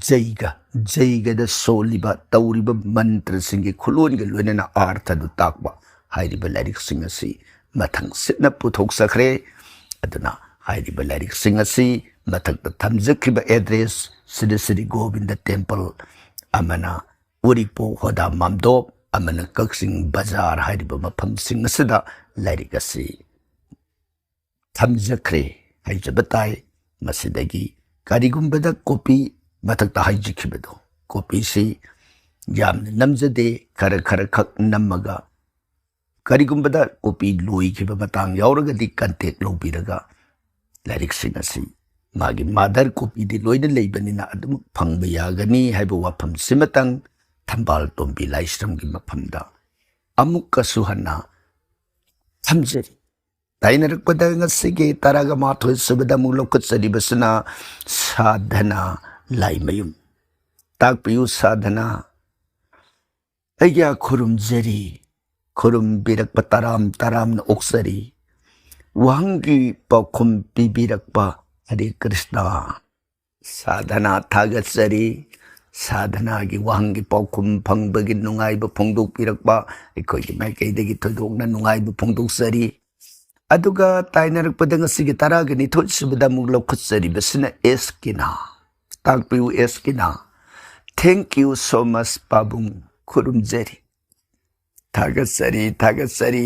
ꯖꯩꯒ, ꯖꯩꯒꯗ ꯁꯣꯜꯂꯤꯕ ꯇꯧꯔꯤꯕ ꯃꯟꯇ꯭ꯔꯁꯤꯡꯒꯤ ꯈꯨꯂꯣꯟꯒ ꯂꯣꯏꯅꯅ ꯑꯥꯔꯊꯗꯨ ꯇꯥꯛꯄ ꯍꯥꯏꯔꯤꯕ ꯂꯥꯏꯔꯤꯛꯁꯤꯡ ꯑꯁꯤ ꯃꯊꯪ ꯁꯤꯠꯅ ꯄꯨꯊꯣꯛꯆꯈ꯭ꯔꯦ꯫ ꯑꯗꯨꯅ ꯍꯥꯏꯔꯤꯕ ꯂꯥꯏꯔꯤꯛꯁꯤꯡ ꯑꯁꯤ ꯃꯊꯛꯇ ꯊꯝꯖꯈꯤꯕ ꯑꯦꯗ꯭ꯔꯦꯁ, ꯁ꯭ꯔꯤ ꯁ꯭ꯔꯤ ꯒꯣꯕꯤꯟꯗ ꯇꯦꯝꯄꯜ, ꯑꯃꯅ ꯎꯔꯤꯄꯣꯛ ꯍꯣꯗꯥ ꯃꯥꯝꯗꯣꯞ, ꯑꯃꯅ ꯀꯛꯆꯤꯡ ꯕꯖꯥꯔ ꯍꯥꯏꯔꯤꯕ ꯃꯐꯝꯁꯤꯡ ꯑꯁꯤꯗ ꯂꯥꯏꯔꯤꯛ ꯑꯁꯤ ꯊꯝꯖꯈ꯭ꯔꯦ ꯍꯥꯏꯖꯕ ꯇꯥꯏ꯫ ꯃꯁꯤꯗꯒꯤ ꯀꯔꯤꯒꯨꯝꯕꯗ ꯀꯣꯄꯤ, ꯃꯊꯛꯇ ꯍꯥꯏꯖꯈꯤꯕꯗꯣ, ꯀꯣꯄꯤꯁꯤ ꯌꯥꯝꯅ ꯅꯝꯖꯗꯦ, ꯈꯔ ꯈꯔ ꯈꯛ ꯅꯝꯃꯒ, ꯀꯔꯤꯒꯨꯝꯕꯗ ꯀꯣꯄꯤ ꯂꯣꯏꯈꯤꯕ ꯃꯇꯥꯡ ꯌꯥꯎꯔꯒꯗꯤ ꯀꯟꯇꯦꯛ ꯂꯧꯕꯤꯔꯒ ꯂꯥꯏꯔꯤꯛꯁꯤꯡ ꯑꯁꯤ ꯃꯥꯒꯤ ꯃꯥꯗꯔ ꯀꯣꯄꯤꯗꯤ ꯂꯣꯏꯅ ꯂꯩꯕꯅꯤꯅ ꯑꯗꯨꯝ ꯐꯪꯕ ꯌꯥꯒꯅꯤ ꯍꯥꯏꯕ ꯋꯥꯐꯝꯁꯤꯃꯇꯪ ꯊꯝꯕꯥꯜ ꯇꯣꯝꯕꯤ ꯂꯥꯏꯁ꯭ꯔꯝꯒꯤ ꯃꯐꯝꯗ ꯑꯃꯨꯛꯀꯁꯨ ꯍꯟꯅ ꯊꯝꯖꯔꯤ꯫ ꯇꯥꯏꯅꯔꯛꯄꯗ ꯉꯁꯤꯒꯤ ꯇꯔꯥꯒ ꯃꯥꯊꯣꯏ ꯁꯨꯕꯗ ꯑꯃꯨꯛ ꯂꯧꯈꯠꯆꯔꯤꯕꯁꯤꯅ ꯁꯥꯙꯅꯥ ꯂꯥꯏꯃꯌꯨꯝ꯫ ꯇꯥꯛꯄꯤꯌꯨ ꯁꯥꯙꯅꯥ꯫ ꯑꯩꯒꯤ ꯈꯨꯔꯨꯝꯖꯔꯤ, ꯈꯨꯔꯨꯝꯕꯤꯔꯛꯄ ꯇꯔꯥꯝ ꯇꯔꯥꯝꯅ ꯑꯣꯛꯆꯔꯤ꯫ ꯋꯥꯍꯪꯒꯤ ꯄꯥꯎꯈꯨꯝ ꯄꯤꯕꯤꯔꯛꯄ ꯍꯔꯦ ꯀ꯭ꯔꯤꯁꯅ꯫ ꯁꯥꯙꯅꯥ ꯊꯥꯒꯠꯆꯔꯤ꯫ ꯁꯥꯙꯅꯥꯒꯤ ꯋꯥꯍꯪꯒꯤ ꯄꯥꯎꯈꯨꯝ ꯐꯪꯕꯒꯤ ꯅꯨꯡꯉꯥꯏꯕ ꯐꯣꯡꯗꯣꯛꯄꯤꯔꯛꯄ ꯑꯩꯈꯣꯏꯒꯤ ꯃꯥꯏꯀꯩꯗꯒꯤ ꯊꯣꯏꯗꯣꯛꯅ ꯅꯨꯡꯉꯥꯏꯕ ꯐꯣꯡꯗꯣꯛꯆꯔꯤ꯫ ꯑꯗꯨꯒ ꯇꯥꯏꯅꯔꯛꯄꯗ ꯉꯁꯤꯒꯤ ꯇꯔꯥꯒ ꯅꯤꯊꯣꯏ ꯁꯨꯕꯗ ꯑꯃꯨꯛ ꯂꯧꯈꯠꯆꯔꯤꯕꯁꯤꯅ ꯑꯦꯁ ꯀꯤꯅꯥ꯫ ꯇꯥꯛꯄꯤꯌꯨ ꯑꯦꯁ ꯀꯤꯅꯥ꯫ Thank you so much ꯄꯥꯕꯨꯡ꯫ ꯈꯨꯔꯨꯝꯖꯔꯤ꯫ ꯊꯥꯒꯠꯆꯔꯤ, ꯊꯥꯒꯠꯆꯔꯤ꯫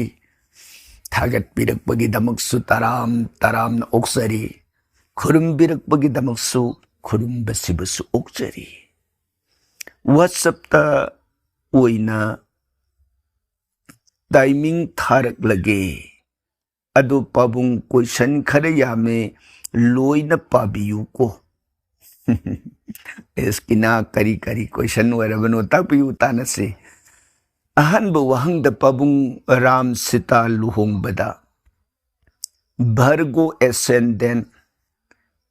ꯊꯥꯒꯠꯄꯤꯔꯛꯄꯒꯤꯗꯃꯛꯁꯨ ꯇꯔꯥꯝ ꯇꯔꯥꯝꯅ ꯑꯣꯛꯆꯔꯤ꯫ ꯈꯨꯔꯨꯝꯕꯤꯔꯛꯄꯒꯤꯗꯃꯛꯁꯨ ꯈꯨꯔꯨꯝꯕꯁꯤꯕꯨꯁꯨ ꯑꯣꯛꯆꯔꯤ꯫ WhatsApp-ꯇ ꯑꯣꯏꯅ timing ꯊꯥꯔꯛꯂꯒꯦ꯫ ꯑꯗꯨ ꯄꯥꯕꯨꯡ, question ꯈꯔ ꯌꯥꯝꯃꯦ, ꯂꯣꯏꯅ ꯄꯥꯕꯤꯌꯨꯀꯣ꯫ ꯑꯦꯁ ꯀꯤꯅꯥ, ꯀꯔꯤ ꯀꯔꯤ question ꯑꯣꯏꯔꯕꯅꯣ ꯇꯥꯛꯄꯤꯌꯨ, ꯇꯥꯟꯅꯁꯤ꯫ ꯑꯍꯥꯟꯕ ꯋꯥꯍꯪꯗ ꯄꯥꯕꯨꯡ, ꯔꯥꯝ ꯁꯤꯇꯥ ꯂꯨꯍꯣꯡꯕꯗ Virgo ascendant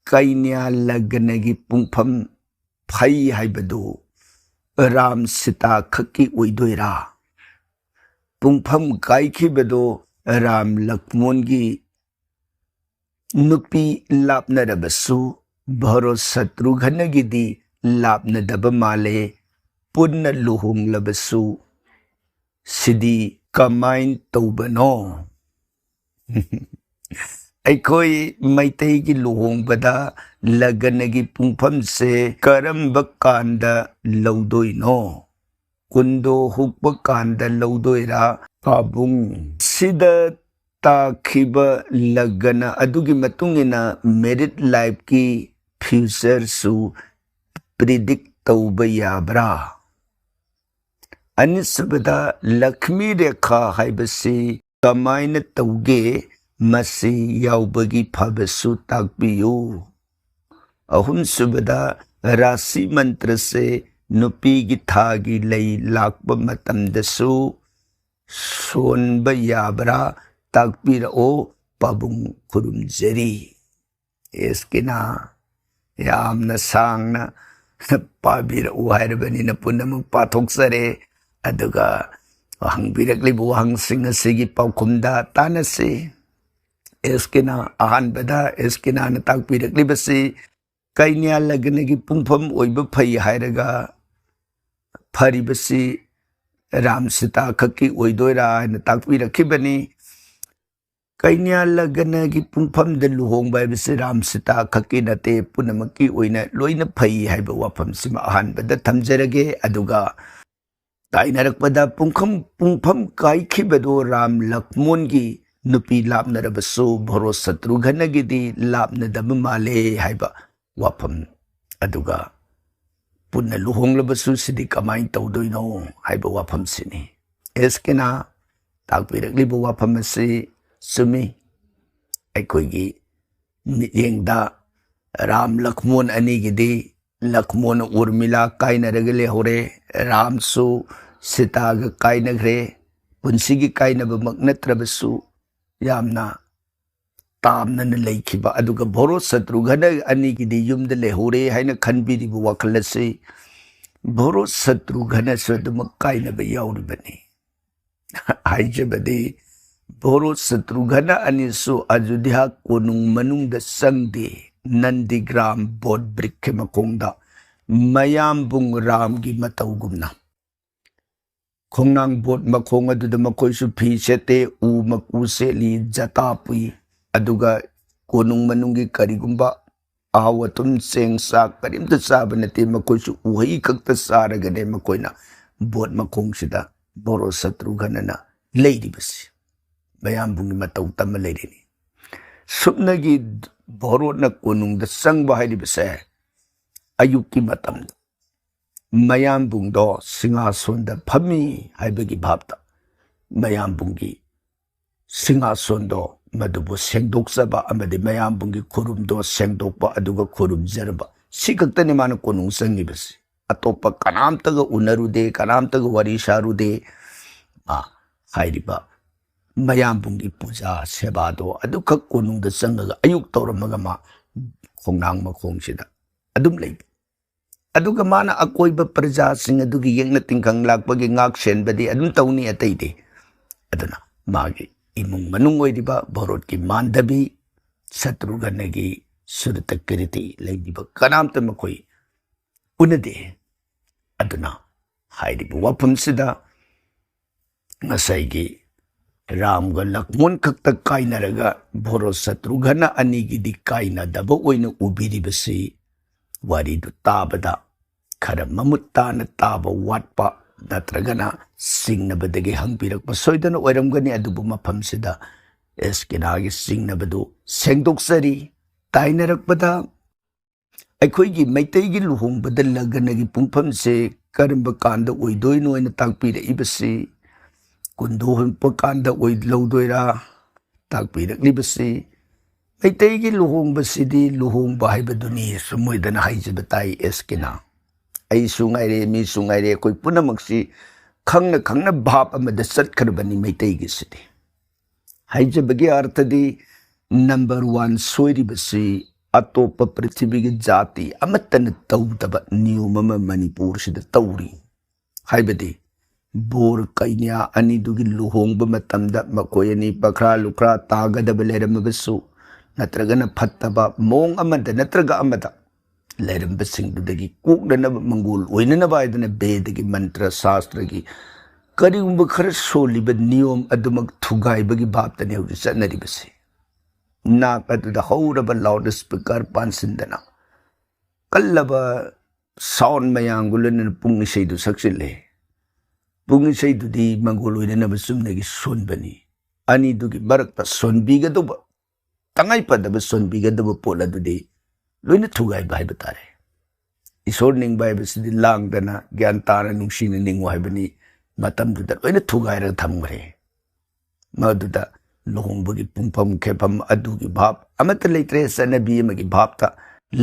ꯀꯩꯅ꯭ꯌꯥ ꯂꯒꯅꯒꯤ ꯄꯨꯡꯐꯝ ꯐꯩ ꯍꯥꯏꯕꯗꯨ ꯔꯥꯝ ꯁꯤꯇꯥ ꯈꯛꯀꯤ ꯑꯣꯏꯗꯣꯏꯔꯥ? ꯄꯨꯡꯐꯝ ꯀꯥꯏꯈꯤꯕꯗꯨ ꯔꯥꯝ ꯂꯛꯃꯣꯟꯒꯤ ꯅꯨꯄꯤ ꯂꯥꯞꯅꯔꯕꯁꯨ, ꯚꯔꯣꯠ ꯁꯇ꯭ꯔꯨꯘꯅꯒꯤꯗꯤ ꯂꯥꯞꯅꯗꯕ ꯃꯥꯜꯂꯦ, ꯄꯨꯟꯅ ꯂꯨꯍꯣꯡꯂꯕꯁꯨ꯫ ꯁꯤꯗꯤ ꯀꯃꯥꯏꯅ ꯇꯧꯕꯅꯣ? ꯑꯩꯈꯣꯏ ꯃꯩꯇꯩꯒꯤ ꯂꯨꯍꯣꯡꯕꯗ ꯂꯒꯅꯒꯤ ꯄꯨꯡꯐꯝꯁꯦ ꯀꯔꯝꯕ ꯀꯥꯟꯗ ꯂꯧꯗꯣꯏꯅꯣ? ꯀꯨꯟꯗꯣ ꯍꯨꯛꯄ ꯀꯥꯟꯗ ꯂꯧꯗꯣꯏꯔꯥ? ꯄꯥꯕꯨꯡ, ꯁꯤꯗ ꯇꯥꯈꯤꯕ ꯂꯒꯅ ꯑꯗꯨꯒꯤ ꯃꯇꯨꯡ ꯏꯟꯅ married life-ꯀꯤ future-ꯁꯨ predict ꯇꯧꯕ ꯌꯥꯕ꯭ꯔꯥ? ꯑꯅꯤꯁꯨꯕꯗ, ꯂꯛꯁꯃꯤ ꯔꯦꯈꯥ ꯍꯥꯏꯕꯁꯤ ꯀꯃꯥꯏꯅ ꯇꯧꯒꯦ? ꯃꯁꯤ ꯌꯥꯎꯕꯒꯤ ꯐꯕꯁꯨ ꯇꯥꯛꯄꯤꯌꯨ꯫ ꯑꯍꯨꯝꯁꯨꯕꯗ, ꯔꯥꯁꯤ ꯃꯟꯇ꯭ꯔꯁꯦ ꯅꯨꯄꯤꯒꯤ ꯊꯥꯒꯤ ꯂꯩ ꯂꯥꯛꯄ ꯃꯇꯝꯗꯁꯨ ꯁꯣꯟꯕ ꯌꯥꯕ꯭ꯔꯥ? ꯇꯥꯛꯄꯤꯔꯛꯑꯣ, ꯄꯥꯕꯨꯡ ꯈꯨꯔꯨꯝꯖꯔꯤ꯫ ꯑꯦꯁ ꯀꯦꯅꯥ ꯌꯥꯝꯅ ꯁꯥꯡꯅ ꯄꯥꯕꯤꯔꯛꯎ ꯍꯥꯏꯔꯕꯅꯤꯅ ꯄꯨꯝꯅꯃꯛ ꯄꯥꯊꯣꯛꯆꯔꯦ꯫ ꯑꯗꯨꯒ ꯍꯪꯕꯤꯔꯛꯂꯤꯕ ꯋꯥꯍꯪꯁꯤꯡ ꯑꯁꯤꯒꯤ ꯄꯥꯎꯈꯨꯝꯗ ꯇꯥꯟꯅꯁꯤ꯫ ꯑꯦꯁ ꯀꯦꯅꯥ ꯑꯍꯥꯟꯕꯗ ꯑꯦꯁ ꯀꯦꯅꯥꯅ ꯇꯥꯛꯄꯤꯔꯛꯂꯤꯕꯁꯤ ꯀꯩꯅ꯭ꯌꯥ ꯂꯒꯅꯒꯤ ꯄꯨꯡꯐꯝ ꯑꯣꯏꯕ ꯐꯩ ꯍꯥꯏꯔꯒ ꯐꯔꯤꯕꯁꯤ ꯔꯥꯝ ꯁꯤꯇꯥ ꯈꯛꯀꯤ ꯑꯣꯏꯗꯣꯏꯔꯥ ꯍꯥꯏꯅ ꯇꯥꯛꯄꯤꯔꯛꯈꯤꯕꯅꯤ꯫ ꯀꯩꯅ꯭ꯌꯥ ꯂꯒꯅꯒꯤ ꯄꯨꯡꯐꯝꯗ ꯂꯨꯍꯣꯡꯕ ꯍꯥꯏꯕꯁꯤ ꯔꯥꯝ ꯁꯤꯇꯥ ꯈꯛꯀꯤ ꯅꯠꯇꯦ, ꯄꯨꯝꯅꯃꯛꯀꯤ ꯑꯣꯏꯅ ꯂꯣꯏꯅ ꯐꯩ ꯍꯥꯏꯕ ꯋꯥꯐꯝꯁꯤꯃ ꯑꯍꯥꯟꯕꯗ ꯊꯝꯖꯔꯒꯦ꯫ ꯑꯗꯨꯒ ꯇꯥꯏꯅꯔꯛꯄꯗ ꯄꯨꯡꯐꯝ, ꯄꯨꯡꯐꯝ ꯀꯥꯏꯈꯤꯕꯗꯨ ꯔꯥꯝ ꯂꯛꯃꯣꯟꯒꯤ ꯅꯨꯄꯤ ꯂꯥꯞꯅꯔꯕꯁꯨ ꯚꯣꯔꯣ ꯁꯇ꯭ꯔꯨꯘꯅꯒꯤꯗꯤ ꯂꯥꯞꯅꯗꯕ ꯃꯥꯜꯂꯦ ꯍꯥꯏꯕ ꯋꯥꯐꯝ, ꯑꯗꯨꯒ ꯄꯨꯟꯅ ꯂꯨꯍꯣꯡꯂꯕꯁꯨ ꯁꯤꯗꯤ ꯀꯃꯥꯏꯅ ꯇꯧꯗꯣꯏꯅꯣ ꯍꯥꯏꯕ ꯋꯥꯐꯝꯁꯤꯅꯤ꯫ ꯑꯦꯁ ꯀꯦꯅꯥ ꯇꯥꯛꯄꯤꯔꯛꯂꯤꯕ ꯋꯥꯐꯝ ꯑꯁꯤ ꯆꯨꯝꯃꯤ꯫ ꯑꯩꯈꯣꯏꯒꯤ ꯃꯤꯠꯌꯦꯡꯗ ꯔꯥꯝ ꯂꯛꯃꯣꯟ ꯑꯅꯤꯒꯤꯗꯤ, ꯂꯛꯃꯣꯟ ꯎꯔꯃꯤꯂꯥ ꯀꯥꯏꯅꯔꯒ ꯂꯩꯍꯧꯔꯦ, ꯔꯥꯝꯁꯨ ꯁꯤꯇꯥꯒ ꯀꯥꯏꯅꯈ꯭ꯔꯦ꯫ ꯄꯨꯟꯁꯤꯒꯤ ꯀꯥꯏꯅꯕꯃꯛ ꯅꯠꯇ꯭ꯔꯕꯁꯨ ꯌꯥꯝꯅ ꯇꯥꯝꯅꯅ ꯂꯩꯈꯤꯕ, ꯑꯗꯨꯒ ꯚꯣꯔꯣ ꯁꯇ꯭ꯔꯨꯘꯅ ꯑꯅꯤꯒꯤꯗꯤ ꯌꯨꯝꯗ ꯂꯩꯍꯧꯔꯦ ꯍꯥꯏꯅ ꯈꯟꯕꯤꯔꯤꯕ ꯋꯥꯈꯜ ꯑꯁꯤ ꯚꯣꯔꯣ ꯁꯇ꯭ꯔꯨꯘꯅꯁꯨ ꯑꯗꯨꯃꯛ ꯀꯥꯏꯅꯕ ꯌꯥꯎꯔꯤꯕꯅꯤ꯫ ꯍꯥꯏꯖꯕꯗꯤ ꯚꯣꯔꯣ ꯁꯇ꯭ꯔꯨꯘꯅ ꯑꯅꯤꯁꯨ ꯑꯌꯨꯙ꯭ꯌꯥ ꯀꯣꯅꯨꯡ ꯃꯅꯨꯡꯗ ꯆꯪꯗꯦ, ꯅꯟꯗꯤꯒ꯭ꯔꯥꯝ ꯕꯣꯙ ꯕ꯭ꯔꯤꯛꯈ ꯃꯈꯣꯡꯗ ꯃꯌꯥꯝꯕꯨꯡ ꯔꯥꯝꯒꯤ ꯃꯇꯧꯒꯨꯝꯅ ꯈꯣꯡꯅꯥꯡ ꯕꯣꯠ ꯃꯈꯣꯡ ꯑꯗꯨꯗ ꯃꯈꯣꯏꯁꯨ ꯐꯤ ꯁꯦꯠꯇꯦ, ꯎ ꯃꯀꯨ ꯁꯦꯠꯂꯤ, ꯖꯇꯥ ꯄꯨꯏ꯫ ꯑꯗꯨꯒ ꯀꯣꯅꯨꯡ ꯃꯅꯨꯡꯒꯤ ꯀꯔꯤꯒꯨꯝꯕ ꯑꯍꯥꯎ ꯑꯊꯨꯝ, ꯆꯦꯡ ꯆꯥꯛ ꯀꯔꯤꯝꯇ ꯆꯥꯕ ꯅꯠꯇꯦ, ꯃꯈꯣꯏꯁꯨ ꯎꯍꯩ ꯈꯛꯇ ꯆꯥꯔꯒꯅꯦ ꯃꯈꯣꯏꯅ ꯕꯣꯠ ꯃꯈꯣꯡꯁꯤꯗ ꯚꯣꯔꯣ ꯁꯇ꯭ꯔꯨꯘꯅꯅ ꯂꯩꯔꯤꯕꯁꯤ꯫ ꯃꯌꯥꯝꯕꯨꯡꯒꯤ ꯃꯇꯧ ꯇꯝꯃ ꯂꯩꯔꯤꯅꯤ꯫ ꯁꯨꯞꯅꯒꯤ ꯚꯣꯔꯣꯠꯅ ꯀꯣꯅꯨꯡꯗ ꯆꯪꯕ ꯍꯥꯏꯔꯤꯕꯁꯦ ꯑꯌꯨꯛꯀꯤ ꯃꯇꯝꯗ ꯃꯌꯥꯝꯕꯨꯡꯗꯣ ꯁꯤꯡꯍꯥꯁꯣꯟꯗ ꯐꯝꯃꯤ ꯍꯥꯏꯕꯒꯤ ꯚꯥꯞꯇ ꯃꯌꯥꯝꯕꯨꯡꯒꯤ ꯁꯤꯡꯍꯥꯁꯣꯟꯗꯣ ꯃꯗꯨꯕꯨ ꯁꯦꯡꯗꯣꯛꯆꯕ ꯑꯃꯗꯤ ꯃꯌꯥꯝꯕꯨꯡꯒꯤ ꯈꯨꯔꯨꯝꯗꯣ ꯁꯦꯡꯗꯣꯛꯄ, ꯑꯗꯨꯒ ꯈꯨꯔꯨꯝꯖꯔꯕ, ꯁꯤ ꯈꯛꯇꯅꯤ ꯃꯥꯅ ꯀꯣꯅꯨꯡ ꯆꯪꯉꯤꯕꯁꯤ꯫ ꯑꯇꯣꯞꯄ ꯀꯅꯥꯝꯇꯒ ꯎꯅꯔꯨꯗꯦ, ꯀꯅꯥꯝꯇꯒ ꯋꯥꯔꯤ ꯁꯥꯔꯨꯗꯦ꯫ ꯃꯥ ꯍꯥꯏꯔꯤꯕ ꯃꯌꯥꯝꯕꯨꯡꯒꯤ ꯄꯨꯖꯥ ꯁꯦꯕꯥꯗꯣ ꯑꯗꯨꯈꯛ ꯀꯣꯅꯨꯡꯗ ꯆꯪꯉꯒ ꯑꯌꯨꯛ ꯇꯧꯔꯝꯃꯒ ꯃꯥ ꯈꯣꯡꯅꯥꯡ ꯃꯈꯣꯡꯁꯤꯗ ꯑꯗꯨꯝ ꯂꯩꯕ꯫ ꯑꯗꯨꯒ ꯃꯥꯅ ꯑꯀꯣꯏꯕ ꯄ꯭ꯔꯖꯥꯁꯤꯡ ꯑꯗꯨꯒꯤ ꯌꯦꯛꯅ ꯇꯤꯡꯈꯪ ꯂꯥꯛꯄꯒꯤ ꯉꯥꯛ ꯁꯦꯟꯕꯗꯤ ꯑꯗꯨꯝ ꯇꯧꯅꯤ, ꯑꯇꯩꯗꯤ꯫ ꯑꯗꯨꯅ ꯃꯥꯒꯤ ꯏꯃꯨꯡ ꯃꯅꯨꯡ ꯑꯣꯏꯔꯤꯕ ꯚꯥꯔꯣꯠꯀꯤ ꯃꯥꯟꯗꯕꯤ, ꯁꯇ꯭ꯔꯨꯘ꯭ꯅꯒꯤ ꯁꯨꯔꯇ ꯀꯤꯔꯇꯤ ꯂꯩꯔꯤꯕ ꯀꯅꯥꯝꯇ ꯃꯈꯣꯏ ꯎꯅꯗꯦ꯫ ꯑꯗꯨꯅ ꯍꯥꯏꯔꯤꯕ ꯋꯥꯐꯝꯁꯤꯗ ꯉꯁꯥꯏꯒꯤ ꯔꯥꯝꯒ ꯂꯛꯃꯣꯟ ꯈꯛꯇ ꯀꯥꯏꯅꯔꯒ ꯚꯣꯔꯣ ꯁꯇ꯭ꯔꯨꯘ꯭ꯅ ꯑꯅꯤꯒꯤꯗꯤ ꯀꯥꯏꯅꯗꯕ ꯑꯣꯏꯅ ꯎꯕꯤꯔꯤꯕꯁꯤ ꯋꯥꯔꯤꯗꯨ ꯇꯥꯕꯗ ꯈꯔ ꯃꯃꯨꯠ ꯇꯥꯅ ꯇꯥꯕ ꯋꯥꯠꯄ ꯅꯠꯇ꯭ꯔꯒꯅ ꯆꯤꯡꯅꯕꯗꯒꯤ ꯍꯪꯕꯤꯔꯛꯄ ꯁꯣꯏꯗꯅ ꯑꯣꯏꯔꯝꯒꯅꯤ꯫ ꯑꯗꯨꯕꯨ ꯃꯐꯝꯁꯤꯗ ꯑꯦꯁ ꯀꯦꯅꯥꯒꯤ ꯆꯤꯡꯅꯕꯗꯨ ꯁꯦꯡꯗꯣꯛꯆꯔꯤ꯫ ꯇꯥꯏꯅꯔꯛꯄꯗ ꯑꯩꯈꯣꯏꯒꯤ ꯃꯩꯇꯩꯒꯤ ꯂꯨꯍꯣꯡꯕꯗ ꯂꯒꯅꯒꯤ ꯄꯨꯡꯐꯝꯁꯦ ꯀꯔꯝꯕ ꯀꯥꯟꯗ ꯑꯣꯏꯗꯣꯏꯅꯣ ꯍꯥꯏꯅ ꯇꯥꯛꯄꯤꯔꯛꯏꯕꯁꯤ, ꯀꯨꯟꯗꯣ ꯍꯨꯟꯄ ꯀꯥꯟꯗ ꯑꯣꯏ ꯂꯧꯗꯣꯏꯔꯥ? ꯇꯥꯛꯄꯤꯔꯛꯂꯤꯕꯁꯤ, ꯃꯩꯇꯩꯒꯤ ꯂꯨꯍꯣꯡꯕꯁꯤꯗꯤ ꯂꯨꯍꯣꯡꯕ ꯍꯥꯏꯕꯗꯨꯅꯤ, ꯁꯨꯝ ꯃꯣꯏꯗꯅ ꯍꯥꯏꯖꯕ ꯇꯥꯏ ꯑꯦꯁ ꯀꯦꯅꯥ꯫ ꯑꯩꯁꯨ ꯉꯥꯏꯔꯦ, ꯃꯤꯁꯨ ꯉꯥꯏꯔꯦ, ꯑꯩꯈꯣꯏ ꯄꯨꯝꯅꯃꯛꯁꯤ ꯈꯪꯅ ꯈꯪꯅ ꯚꯥꯞ ꯑꯃꯗ ꯆꯠꯈ꯭ꯔꯕꯅꯤ ꯃꯩꯇꯩꯒꯤꯁꯤꯗꯤ꯫ ꯍꯥꯏꯖꯕꯒꯤ ꯑꯥꯔꯊꯗꯤ, ꯅꯝꯕꯔ ꯋꯥꯟ ꯁꯣꯏꯔꯤꯕꯁꯤ ꯑꯇꯣꯞꯄ ꯄ꯭ꯔꯤꯊꯤꯕꯤꯒꯤ ꯖꯥꯇꯤ ꯑꯃꯠꯇꯅ ꯇꯧꯗꯕ ꯅꯤꯌꯣꯝ ꯑꯃ ꯃꯅꯤꯄꯨꯔꯁꯤꯗ ꯇꯧꯔꯤ꯫ ꯍꯥꯏꯕꯗꯤ ꯕꯣꯔ ꯀꯩꯅ꯭ꯌꯥ ꯑꯅꯤꯗꯨꯒꯤ ꯂꯨꯍꯣꯡꯕ ꯃꯇꯝꯗ ꯃꯈꯣꯏ ꯑꯅꯤ ꯄꯈ꯭ꯔꯥ ꯂꯨꯈ꯭ꯔꯥ ꯇꯥꯒꯗꯕ ꯂꯩꯔꯝꯃꯕꯁꯨ, ꯅꯠꯇ꯭ꯔꯒꯅ ꯐꯠꯇꯕ ꯃꯑꯣꯡ ꯑꯃꯗ ꯅꯠꯇ꯭ꯔꯒ ꯑꯃꯗ ꯂꯩꯔꯝꯕꯁꯤꯡꯗꯨꯗꯒꯤ ꯀꯣꯛꯅꯅꯕ, ꯃꯪꯒꯣꯜ ꯑꯣꯏꯅꯅꯕ ꯍꯥꯏꯗꯅ ꯕꯦꯗꯒꯤ ꯃꯟꯇ꯭ꯔ ꯁꯥꯁꯇ꯭ꯔꯒꯤ ꯀꯔꯤꯒꯨꯝꯕ ꯈꯔ ꯁꯣꯜꯂꯤꯕ ꯅꯤꯌꯣꯝ ꯑꯗꯨꯃꯛ ꯊꯨꯒꯥꯏꯕꯒꯤ ꯚꯥꯞꯇꯅꯤ ꯍꯧꯖꯤꯛ ꯆꯠꯅꯔꯤꯕꯁꯤ꯫ ꯅꯥꯛ ꯑꯗꯨꯗ ꯍꯧꯔꯕ ꯂꯥꯎꯗ ꯁ꯭ꯄꯤꯀꯔ ꯄꯥꯟꯁꯤꯟꯗꯅ ꯀꯜꯂꯕ ꯁꯥꯎꯟ ꯃꯌꯥꯝꯒ ꯂꯣꯏꯅꯅ ꯄꯨꯡ ꯏꯁꯩꯗꯨ ꯁꯛꯆꯤꯜꯂꯦ꯫ ꯄꯨꯡ ꯏꯁꯩꯗꯨꯗꯤ ꯃꯪꯒꯣꯜ ꯑꯣꯏꯅꯅꯕ ꯆꯨꯝꯅꯒꯤ ꯁꯣꯟꯕꯅꯤ꯫ ꯑꯅꯤꯗꯨꯒꯤ ꯃꯔꯛꯇ ꯁꯣꯟꯕꯤꯒꯗꯧꯕ, ꯇꯉꯥꯏ ꯐꯗꯕ ꯁꯣꯟꯕꯤꯒꯗꯕ ꯄꯣꯠ ꯑꯗꯨꯗꯤ ꯂꯣꯏꯅ ꯊꯨꯒꯥꯏꯕ ꯍꯥꯏꯕ ꯇꯥꯔꯦ꯫ ꯏꯁꯣꯔ ꯅꯤꯡꯕ ꯍꯥꯏꯕꯁꯤꯗꯤ ꯂꯥꯡꯗꯅ ꯒ꯭ꯌꯥꯟ ꯇꯥꯅ ꯅꯨꯡꯁꯤꯅ ꯅꯤꯡꯉꯨ ꯍꯥꯏꯕꯅꯤ꯫ ꯃꯇꯝꯗꯨꯗ ꯂꯣꯏꯅ ꯊꯨꯒꯥꯏꯔꯒ ꯊꯝꯈ꯭ꯔꯦ꯫ ꯃꯗꯨꯗ ꯂꯨꯍꯣꯡꯕꯒꯤ ꯄꯨꯡꯐꯝ ꯈꯦꯐꯝ ꯑꯗꯨꯒꯤ ꯚꯥꯞ ꯑꯃꯠꯇ ꯂꯩꯇ꯭ꯔꯦ, ꯆꯠꯅꯕꯤ ꯑꯃꯒꯤ ꯚꯥꯞꯇ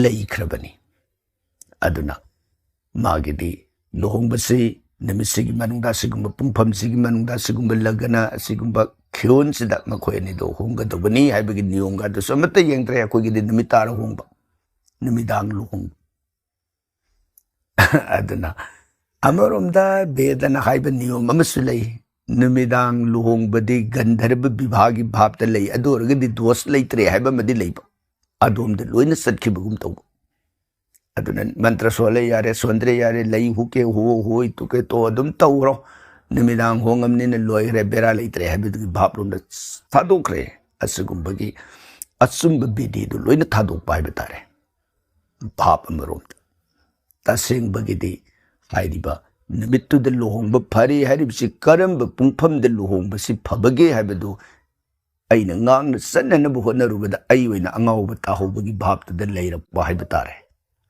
ꯂꯩꯈ꯭ꯔꯕꯅꯤ꯫ ꯑꯗꯨꯅ ꯃꯥꯒꯤꯗꯤ ꯂꯨꯍꯣꯡꯕꯁꯤ ꯅꯨꯃꯤꯠꯁꯤꯒꯤ ꯃꯅꯨꯡꯗ, ꯑꯁꯤꯒꯨꯝꯕ ꯄꯨꯡꯐꯝꯁꯤꯒꯤ ꯃꯅꯨꯡꯗ, ꯑꯁꯤꯒꯨꯝꯕ ꯂꯒꯅ, ꯑꯁꯤꯒꯨꯝꯕ ꯈꯤꯌꯣꯟꯁꯤꯗ ꯃꯈꯣꯏ ꯑꯅꯤꯗꯣ ꯍꯣꯡꯒꯗꯧꯕꯅꯤ ꯍꯥꯏꯕꯒꯤ ꯅꯤꯌꯣꯝꯒ ꯑꯗꯨꯁꯨ ꯑꯃꯠꯇ ꯌꯦꯡꯗ꯭ꯔꯦ꯫ ꯑꯩꯈꯣꯏꯒꯤꯗꯤ ꯅꯨꯃꯤꯠ ꯇꯥꯔ ꯍꯣꯡꯕ, ꯅꯨꯃꯤꯗꯥꯡ ꯂꯨꯍꯣꯡꯕ꯫ ꯑꯗꯨꯅ ꯑꯃꯔꯣꯝꯗ ꯕꯦꯗꯅ ꯍꯥꯏꯕ ꯅꯤꯌꯣꯝ ꯑꯃꯁꯨ ꯂꯩ, ꯅꯨꯃꯤꯗꯥꯡ ꯂꯨꯍꯣꯡꯕꯗꯤ ꯒꯟꯙꯔꯕ ꯕꯤꯚꯥꯒꯤ ꯚꯥꯞꯇ ꯂꯩ, ꯑꯗꯨ ꯑꯣꯏꯔꯒꯗꯤ ꯗꯣꯁ ꯂꯩꯇ꯭ꯔꯦ ꯍꯥꯏꯕ ꯑꯃꯗꯤ ꯂꯩꯕ, ꯑꯗꯣꯝꯗ ꯂꯣꯏꯅ ꯆꯠꯈꯤꯕꯒꯨꯝ ꯇꯧꯕ꯫ ꯑꯗꯨꯅ ꯃꯟꯇ꯭ꯔ ꯁꯣꯜꯂꯦ ꯌꯥꯔꯦ, ꯁꯣꯟꯗ꯭ꯔꯦ ꯌꯥꯔꯦ, ꯂꯩ ꯍꯨꯛꯀꯦ ꯍꯨꯑꯣ, ꯍꯨꯑꯣꯏ ꯇꯨꯛꯀꯦ ꯇꯣ, ꯑꯗꯨꯝ ꯇꯧꯔꯣ, ꯅꯨꯃꯤꯗꯥꯡ ꯍꯣꯡꯉꯝꯅꯤꯅ ꯂꯣꯏꯈ꯭ꯔꯦ, ꯕꯦꯔꯥ ꯂꯩꯇ꯭ꯔꯦ ꯍꯥꯏꯕꯗꯨꯒꯤ ꯚꯥꯞꯂꯣꯝꯗ ꯊꯥꯗꯣꯛꯈ꯭ꯔꯦ꯫ ꯑꯁꯤꯒꯨꯝꯕꯒꯤ ꯑꯆꯨꯝꯕ ꯕꯤꯙꯤꯗꯨ ꯂꯣꯏꯅ ꯊꯥꯗꯣꯛꯄ ꯍꯥꯏꯕ ꯇꯥꯔꯦ, ꯚꯥꯞ ꯑꯃꯔꯣꯝꯗ꯫ ꯇꯁꯦꯡꯕꯒꯤꯗꯤ ꯍꯥꯏꯔꯤꯕ ꯅꯨꯃꯤꯠꯇꯨꯗ ꯂꯨꯍꯣꯡꯕ ꯐꯔꯦ ꯍꯥꯏꯔꯤꯕꯁꯤ ꯀꯔꯝꯕ ꯄꯨꯡꯐꯝꯗ ꯂꯨꯍꯣꯡꯕꯁꯤ ꯐꯕꯒꯦ ꯍꯥꯏꯕꯗꯨ ꯑꯩꯅ ꯉꯥꯡꯅ ꯆꯠꯅꯅꯕ ꯍꯣꯠꯅꯔꯨꯕꯗ ꯑꯩ ꯑꯣꯏꯅ ꯑꯉꯥꯎꯕ ꯇꯥꯍꯧꯕꯒꯤ ꯚꯥꯞꯇꯨꯗ ꯂꯩꯔꯛꯄ ꯍꯥꯏꯕ ꯇꯥꯔꯦ꯫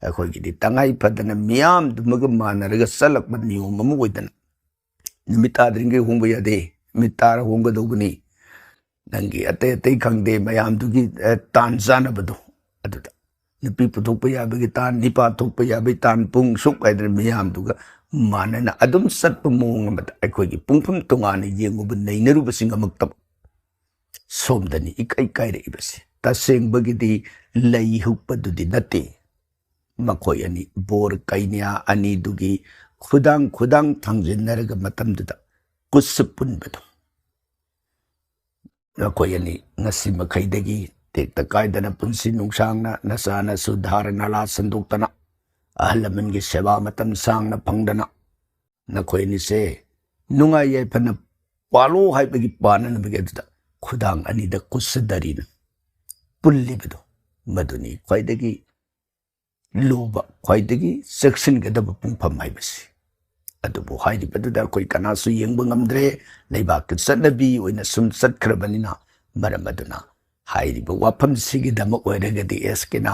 ꯑꯩꯈꯣꯏꯒꯤꯗꯤ ꯇꯉꯥꯏ ꯐꯗꯅ ꯃꯤꯌꯥꯝꯗꯨꯃꯒ ꯃꯥꯟꯅꯔꯒ ꯆꯠꯂꯛꯄ ꯅꯤꯌꯣꯝ ꯑꯃ ꯑꯣꯏꯗꯅ ꯅꯨꯃꯤꯠ ꯇꯥꯗ꯭ꯔꯤꯉꯩ ꯍꯣꯡꯕ ꯌꯥꯗꯦ, ꯅꯨꯃꯤꯠ ꯇꯥꯔ ꯍꯣꯡꯒꯗꯧꯕꯅꯤ꯫ ꯅꯪꯒꯤ ꯑꯇꯩ ꯑꯇꯩ ꯈꯪꯗꯦ, ꯃꯌꯥꯝꯗꯨꯒꯤ, ꯑ, ꯇꯥꯟ ꯆꯥꯅꯕꯗꯣ ꯑꯗꯨꯗ꯫ ꯅꯨꯄꯤ ꯄꯨꯊꯣꯛꯄ ꯌꯥꯕꯒꯤ ꯇꯥꯟ, ꯅꯤꯄꯥ ꯊꯣꯛꯄ ꯌꯥꯕꯒꯤ ꯇꯥꯟ, ꯄꯨꯡ ꯁꯨꯛ ꯍꯥꯏꯗꯅ ꯃꯤꯌꯥꯝꯗꯨꯒ ꯃꯥꯟꯅꯅ ꯑꯗꯨꯝ ꯆꯠꯄ ꯃꯑꯣꯡ ꯑꯃꯗ ꯑꯩꯈꯣꯏꯒꯤ ꯄꯨꯡꯐꯝ ꯇꯣꯉꯥꯟꯅ ꯌꯦꯡꯉꯨꯕ, ꯅꯩꯅꯔꯨꯕꯁꯤ ꯉꯝꯃꯛꯇꯕ꯫ ꯁꯣꯝꯗꯅꯤ ꯏꯀꯥꯏ ꯀꯥꯏꯔꯛꯏꯕꯁꯤ꯫ ꯇꯁꯦꯡꯕꯒꯤꯗꯤ ꯂꯩ ꯍꯨꯛꯄꯗꯨꯗꯤ ꯅꯠꯇꯦ꯫ ꯃꯈꯣꯏ ꯑꯅꯤ ꯕꯣꯔ ꯀꯩꯅ꯭ꯌꯥ ꯑꯅꯤꯗꯨꯒꯤ ꯈꯨꯗꯥꯡ ꯈꯨꯗꯥꯡ ꯊꯥꯡꯖꯤꯟꯅꯔꯒ ꯃꯇꯝꯗꯨꯗ ꯈꯨꯠꯁꯨ ꯄꯨꯟꯕꯗꯣ꯫ ꯅꯈꯣꯏ ꯑꯅꯤ ꯉꯁꯤ ꯃꯈꯩꯗꯒꯤ ꯇꯦꯛꯇ ꯀꯥꯏꯗꯅ ꯄꯨꯟꯁꯤ ꯅꯨꯡꯁꯥꯡꯅ ꯅꯆꯥꯅꯁꯨ ꯙꯥꯔ ꯅꯥꯂꯥ ꯁꯟꯗꯣꯛꯇꯅ, ꯑꯍꯜ ꯂꯃꯟꯒꯤ ꯁꯦꯕꯥ ꯃꯇꯝ ꯁꯥꯡꯅ ꯐꯪꯗꯅ, ꯅꯈꯣꯏ ꯑꯅꯤꯁꯦ ꯅꯨꯡꯉꯥꯏ ꯌꯥꯏꯐꯅ ꯄꯥꯜꯂꯣ ꯍꯥꯏꯕꯒꯤ ꯄꯥꯟꯅꯅꯕꯒꯤ ꯑꯗꯨꯗ ꯈꯨꯗꯥꯡ ꯑꯅꯤꯗ ꯈꯨꯠꯁꯨꯗꯔꯤꯅ ꯄꯨꯜꯂꯤꯕꯗꯣ, ꯃꯗꯨꯅꯤ ꯈ꯭ꯋꯥꯏꯗꯒꯤ ꯂꯨꯕ, ꯈ꯭ꯋꯥꯏꯗꯒꯤ ꯆꯦꯛꯁꯤꯟꯒꯗꯕ ꯄꯨꯡꯐꯝ ꯍꯥꯏꯕꯁꯤ꯫ ꯑꯗꯨꯕꯨ ꯍꯥꯏꯔꯤꯕꯗꯨꯗ ꯑꯩꯈꯣꯏ ꯀꯅꯥꯁꯨ ꯌꯦꯡꯕ ꯉꯝꯗ꯭ꯔꯦ, ꯂꯩꯕꯥꯛꯀꯤ ꯆꯠꯅꯕꯤ ꯑꯣꯏꯅ ꯁꯨꯝ ꯆꯠꯈ꯭ꯔꯕꯅꯤꯅ꯫ ꯃꯔꯝ ꯑꯗꯨꯅ ꯍꯥꯏꯔꯤꯕ ꯋꯥꯐꯝꯁꯤꯒꯤꯗꯃꯛ ꯑꯣꯏꯔꯒꯗꯤ ꯑꯦꯁꯀꯤꯅ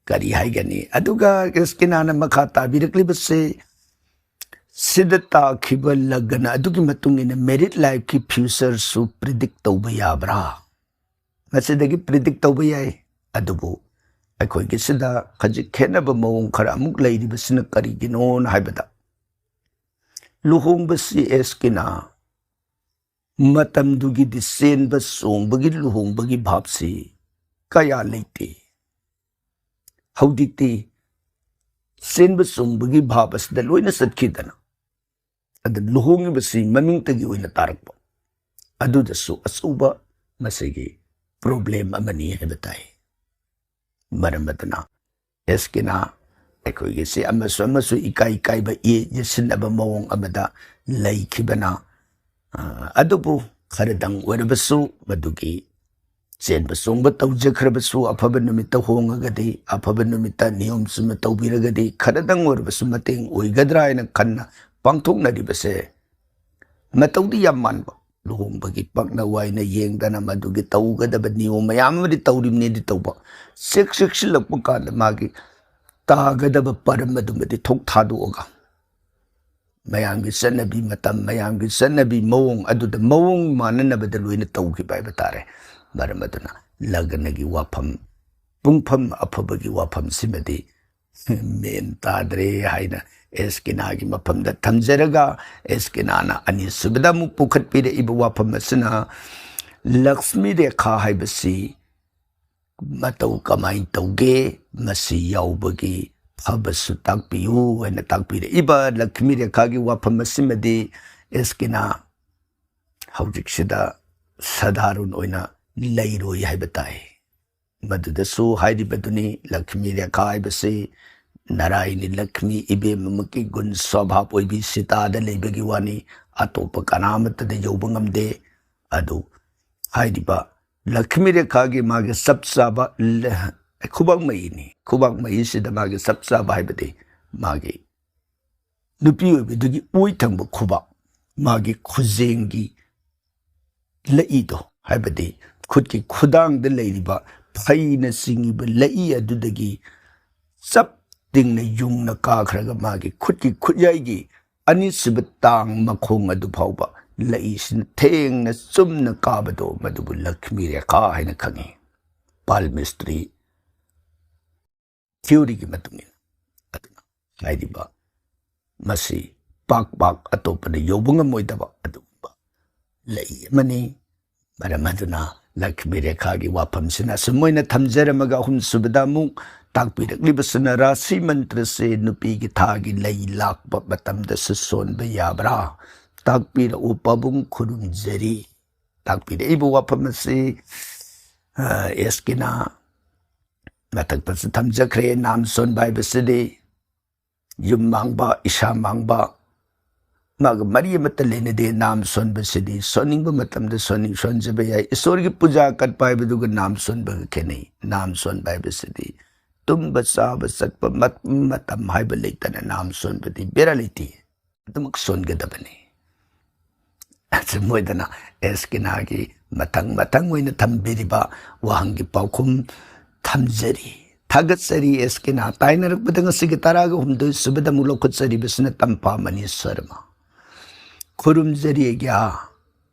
ꯀꯔꯤ ꯍꯥꯏꯒꯅꯤ? ꯑꯗꯨꯒ ꯑꯦꯁꯀꯤꯅꯥꯅ ꯃꯈꯥ ꯇꯥꯕꯤꯔꯛꯂꯤꯕꯁꯤ, ꯁꯤꯗ ꯇꯥꯈꯤꯕ ꯂꯒꯅ ꯑꯗꯨꯒꯤ ꯃꯇꯨꯡ ꯏꯟꯅ ꯃꯦꯔꯤꯠ ꯂꯥꯏꯐꯀꯤ ꯐ꯭ꯌꯨꯆꯔꯁꯨ ꯄ꯭ꯔꯤꯗꯤꯛ ꯇꯧꯕ ꯌꯥꯕ꯭ꯔꯥ? ꯃꯁꯤꯗꯒꯤ ꯄ꯭ꯔꯤꯗꯤꯛ ꯇꯧꯕ ꯌꯥꯏ, ꯑꯗꯨꯕꯨ ꯑꯩꯈꯣꯏꯒꯤꯁꯤꯗ ꯈꯖꯤꯛ ꯈꯦꯠꯅꯕ ꯃꯑꯣꯡ ꯈꯔ ꯑꯃꯨꯛ ꯂꯩꯔꯤꯕꯁꯤꯅ ꯀꯔꯤꯒꯤꯅꯣꯅ ꯍꯥꯏꯕꯗ, ꯂꯨꯍꯣꯡꯕꯁꯤ ꯑꯦꯁ ꯀꯦꯅꯥ, ꯃꯇꯝꯗꯨꯒꯤꯗꯤ ꯆꯦꯟꯕ ꯆꯣꯡꯕꯒꯤ ꯂꯨꯍꯣꯡꯕꯒꯤ ꯚꯥꯞꯁꯤ ꯀꯌꯥ ꯂꯩꯇꯦ꯫ ꯍꯧꯖꯤꯛꯇꯤ ꯆꯦꯟꯕ ꯆꯣꯡꯕꯒꯤ ꯚꯥꯞ ꯑꯁꯤꯗ ꯂꯣꯏꯅ ꯆꯠꯈꯤꯗꯅ, ꯑꯗ ꯂꯨꯍꯣꯡꯉꯤꯕꯁꯤ ꯃꯃꯤꯡꯇꯒꯤ ꯑꯣꯏꯅ ꯇꯥꯔꯛꯄ, ꯑꯗꯨꯗꯁꯨ ꯑꯆꯧꯕ ꯃꯁꯤꯒꯤ ꯄ꯭ꯔꯣꯕ꯭ꯂꯦꯝ ꯑꯃꯅꯤ ꯍꯥꯏꯕ ꯇꯥꯏ꯫ ꯃꯔꯝ ꯑꯗꯨꯅ ꯑꯦꯁ ꯀꯦꯅꯥ ꯑꯩꯈꯣꯏꯒꯤꯁꯤ ꯑꯃꯁꯨ ꯑꯃꯁꯨ ꯏꯀꯥꯏ ꯏꯀꯥꯏꯕ ꯌꯦ-, ꯌꯦꯠꯁꯤꯟꯅꯕ ꯃꯑꯣꯡ ꯑꯃꯗ ꯂꯩꯈꯤꯕꯅ, ꯑ, ꯑꯗꯨꯕꯨ ꯈꯔꯗꯪ ꯑꯣꯏꯔꯕꯁꯨ ꯃꯗꯨꯒꯤ ꯆꯦꯟꯕ ꯆꯣꯡꯕ ꯇꯧꯖꯈ꯭ꯔꯕꯁꯨ, ꯑꯐꯕ ꯅꯨꯃꯤꯠꯇ ꯍꯣꯡꯉꯒꯗꯤ, ꯑꯐꯕ ꯅꯨꯃꯤꯠꯇ ꯅꯤꯌꯣꯝ ꯆꯨꯝꯅ ꯇꯧꯕꯤꯔꯒꯗꯤ, ꯈꯔꯗꯪ ꯑꯣꯏꯔꯕꯁꯨ ꯃꯇꯦꯡ ꯑꯣꯏꯒꯗ꯭ꯔꯥ ꯍꯥꯏꯅ ꯈꯟꯅ ꯄꯥꯡꯊꯣꯛꯅꯔꯤꯕꯁꯦ ꯃꯇꯧꯗꯤ ꯌꯥꯝ ꯃꯥꯟꯕ꯫ ꯂꯨꯍꯣꯡꯕꯒꯤ ꯄꯛꯅ ꯋꯥꯏꯅ ꯌꯦꯡꯗꯅ ꯃꯗꯨꯒꯤ ꯇꯧꯒꯗꯕ ꯅꯤꯌꯣꯝ ꯃꯌꯥꯝ ꯑꯃꯗꯤ ꯇꯧꯔꯤꯕꯅꯤꯗꯤ ꯇꯧꯕ, ꯆꯦꯛ ꯆꯦꯛꯁꯤꯜꯂꯛꯄ ꯀꯥꯟꯗ ꯃꯥꯒꯤ ꯇꯥꯒꯗꯕ ꯄꯔꯝ ꯑꯗꯨꯃꯗꯤ ꯊꯣꯛ ꯊꯥꯗꯣꯛꯑꯒ ꯃꯌꯥꯝꯒꯤ ꯆꯠꯅꯕꯤ ꯃꯇꯝ, ꯃꯌꯥꯝꯒꯤ ꯆꯠꯅꯕꯤ ꯃꯑꯣꯡ ꯑꯗꯨꯗ ꯃꯑꯣꯡ ꯃꯥꯟꯅꯅꯕꯗ ꯂꯣꯏꯅ ꯇꯧꯈꯤꯕ ꯍꯥꯏꯕ ꯇꯥꯔꯦ꯫ ꯃꯔꯝ ꯑꯗꯨꯅ ꯂꯒꯅꯒꯤ ꯋꯥꯐꯝ, ꯄꯨꯡꯐꯝ ꯑꯐꯕꯒꯤ ꯋꯥꯐꯝꯁꯤꯃꯗꯤ ꯃꯦꯟ ꯇꯥꯗ꯭ꯔꯦ ꯍꯥꯏꯅ ꯑꯦꯁ ꯀꯦꯅꯥꯒꯤ ꯃꯐꯝꯗ ꯊꯝꯖꯔꯒ, ꯑꯦꯁ ꯀꯦꯅꯥꯅ ꯑꯅꯤꯁꯨꯕꯗ ꯑꯃꯨꯛ ꯄꯨꯈꯠꯄꯤꯔꯛꯏꯕ ꯋꯥꯐꯝ ꯑꯁꯤꯅ ꯂꯛꯁꯃꯤ ꯔꯦꯈꯥ ꯍꯥꯏꯕꯁꯤ ꯃꯇꯧ ꯀꯃꯥꯏꯅ ꯇꯧꯒꯦ, ꯃꯁꯤ ꯌꯥꯎꯕꯒꯤ ꯐꯕꯁꯨ ꯇꯥꯛꯄꯤꯌꯨ ꯍꯥꯏꯅ ꯇꯥꯛꯄꯤꯔꯛꯏꯕ ꯂꯛꯁꯃꯤ ꯔꯦꯈꯥꯒꯤ ꯋꯥꯐꯝ ꯑꯁꯤꯃꯗꯤ ꯑꯦꯁ ꯀꯦꯅꯥ ꯍꯧꯖꯤꯛꯁꯤꯗ ꯁꯙꯥꯔꯟ ꯑꯣꯏꯅ ꯂꯩꯔꯣꯏ ꯍꯥꯏꯕ ꯇꯥꯏ꯫ ꯃꯗꯨꯗꯁꯨ ꯍꯥꯏꯔꯤꯕꯗꯨꯅꯤ, ꯂꯛꯁꯃꯤ ꯔꯦꯈꯥ ꯍꯥꯏꯕꯁꯤ ꯅꯥꯔꯥꯌꯅꯤ ꯂꯛꯁꯃꯤ ꯏꯕꯦꯝ ꯑꯃꯒꯤ ꯒꯨꯟ ꯁ꯭ꯋꯚꯥꯕ ꯑꯣꯏꯕꯤ ꯁꯤꯇꯥꯗ ꯂꯩꯕꯒꯤ ꯋꯥꯅꯤ, ꯑꯇꯣꯞꯄ ꯀꯅꯥ ꯑꯃꯠꯇꯗ ꯌꯧꯕ ꯉꯝꯗꯦ꯫ ꯑꯗꯨ ꯍꯥꯏꯔꯤꯕ ꯂꯛꯁꯃꯤ ꯔꯦꯈꯥꯒꯤ ꯃꯥꯒꯤ ꯆꯞ ꯆꯥꯕ ꯂ-, ꯈꯨꯕꯥꯛ ꯃꯍꯤꯅꯤ꯫ ꯈꯨꯕꯥꯛ ꯃꯍꯤꯁꯤꯗ ꯃꯥꯒꯤ ꯆꯞ ꯆꯥꯕ ꯍꯥꯏꯕꯗꯤ ꯃꯥꯒꯤ ꯅꯨꯄꯤ ꯑꯣꯏꯕꯤꯗꯨꯒꯤ ꯑꯣꯏ ꯊꯪꯕ ꯈꯨꯕꯥꯛ, ꯃꯥꯒꯤ ꯈꯨꯖꯦꯡꯒꯤ ꯂꯛꯏꯗꯣ, ꯍꯥꯏꯕꯗꯤ ꯈꯨꯠꯀꯤ ꯈꯨꯗꯥꯡꯗ ꯂꯩꯔꯤꯕ ꯐꯩꯅ ꯆꯤꯡꯉꯤꯕ ꯂꯛꯏ ꯑꯗꯨꯗꯒꯤ ꯆꯞ ꯇꯤꯡꯅ ꯌꯨꯡꯅ ꯀꯥꯈ꯭ꯔꯒ ꯃꯥꯒꯤ ꯈꯨꯠꯀꯤ ꯈꯨꯠꯌꯥꯏꯒꯤ ꯑꯅꯤꯁꯨꯕ ꯇꯥꯡ ꯃꯈꯣꯡ ꯑꯗꯨ ꯐꯥꯎꯕ ꯂꯛꯏꯁꯤꯅ ꯊꯦꯡꯅ ꯆꯨꯝꯅ ꯀꯥꯕꯗꯣ ꯃꯗꯨꯕꯨ ꯂꯛꯁꯃꯤ ꯔꯦꯈꯥ ꯍꯥꯏꯅ ꯈꯪꯉꯤ꯫ ꯄꯥꯜꯃꯤꯁꯇ꯭ꯔꯤ ꯊꯤꯑꯣꯔꯤꯒꯤ ꯃꯇꯨꯡ ꯏꯟꯅ꯫ ꯑꯗꯨꯅ ꯍꯥꯏꯔꯤꯕ ꯃꯁꯤ ꯄꯥꯛ ꯄꯥꯛ ꯑꯇꯣꯞꯄꯅ ꯌꯧꯕ ꯉꯝꯃꯣꯏꯗꯕ ꯑꯗꯨꯒꯨꯝꯕ ꯂꯩ ꯑꯃꯅꯤ꯫ ꯃꯔꯝ ꯑꯗꯨꯅ ꯂꯛꯁꯃꯤ ꯔꯦꯈꯥꯒꯤ ꯋꯥꯐꯝꯁꯤꯅ ꯑꯁꯨꯝ ꯑꯣꯏꯅ ꯊꯝꯖꯔꯝꯃꯒ, ꯑꯍꯨꯝꯁꯨꯕꯗ ꯑꯃꯨꯛ ꯇꯥꯛꯄꯤꯔꯛꯂꯤꯕꯁꯤꯅ, ꯔꯥꯁꯤ ꯃꯟꯇ꯭ꯔꯁꯦ ꯅꯨꯄꯤꯒꯤ ꯊꯥꯒꯤ ꯂꯩ ꯂꯥꯛꯄ ꯃꯇꯝꯗꯁꯨ ꯁꯣꯟꯕ ꯌꯥꯕ꯭ꯔꯥ? ꯇꯥꯛꯄꯤꯔꯛꯎ ꯄꯥꯕꯨꯡ, ꯈꯨꯔꯨꯝꯖꯔꯤ꯫ ꯇꯥꯛꯄꯤꯔꯛꯏꯕ ꯋꯥꯐꯝ ꯑꯁꯤ, ꯑ, ꯑꯦꯁ ꯀꯦꯅ ꯃꯊꯛꯇꯁꯨ ꯊꯝꯖꯈ꯭ꯔꯦ꯫ ꯅꯥꯝ ꯁꯣꯟꯕ ꯍꯥꯏꯕꯁꯤꯗꯤ ꯌꯨꯝ ꯃꯥꯡꯕ, ꯏꯁꯥ ꯃꯥꯡꯕ, ꯃꯥꯒ ꯃꯔꯤ ꯑꯃꯠꯇ ꯂꯩꯅꯗꯦ꯫ ꯅꯥꯝ ꯁꯣꯟꯕꯁꯤꯗꯤ ꯁꯣꯟꯅꯤꯡꯕ ꯃꯇꯝꯗ ꯁꯣꯟꯅꯤꯡ-, ꯁꯣꯟꯖꯕ ꯌꯥꯏ꯫ ꯏꯁꯣꯔꯒꯤ ꯄꯨꯖꯥ ꯀꯠꯄ ꯍꯥꯏꯕꯗꯨꯒ ꯅꯥꯝ ꯁꯣꯟꯕꯒ ꯈꯦꯠꯅꯩ꯫ ꯅꯥꯝ ꯁꯣꯟꯕ ꯍꯥꯏꯕꯁꯤꯗꯤ ꯇꯨꯝꯕ, ꯆꯥꯕ, ꯆꯠꯄ ꯃ-, ꯃꯇꯝ ꯍꯥꯏꯕ ꯂꯩꯇꯅ ꯅꯥꯝ ꯁꯣꯟꯕꯗꯤ ꯕꯦꯔꯥ ꯂꯩꯇꯦ꯫ ꯑꯗꯨꯃꯛ ꯁꯣꯟꯒꯗꯕꯅꯤ꯫ ꯑꯁꯨꯝ ꯑꯣꯏꯗꯅ ꯑꯦꯁ ꯀꯦꯅꯥꯒꯤ ꯃꯊꯪ ꯃꯊꯪ ꯑꯣꯏꯅ ꯊꯝꯕꯤꯔꯤꯕ ꯋꯥꯍꯪꯒꯤ ꯄꯥꯎꯈꯨꯝ ꯊꯝꯖꯔꯤ꯫ ꯊꯥꯒꯠꯆꯔꯤ ꯑꯦꯁ ꯀꯦꯅꯥ꯫ ꯇꯥꯏꯅꯔꯛꯄꯗ ꯉꯁꯤꯒꯤ ꯇꯔꯥꯒ ꯍꯨꯝꯗꯣꯏ ꯁꯨꯕꯗ ꯑꯃꯨꯛ ꯂꯧꯈꯠꯆꯔꯤꯕꯁꯤꯅ ꯇꯝꯐꯥꯃꯅꯤ ꯁꯔꯃ꯫ ꯈꯨꯔꯨꯝꯖꯔꯤ ꯑꯩꯒ꯭ꯌꯥ,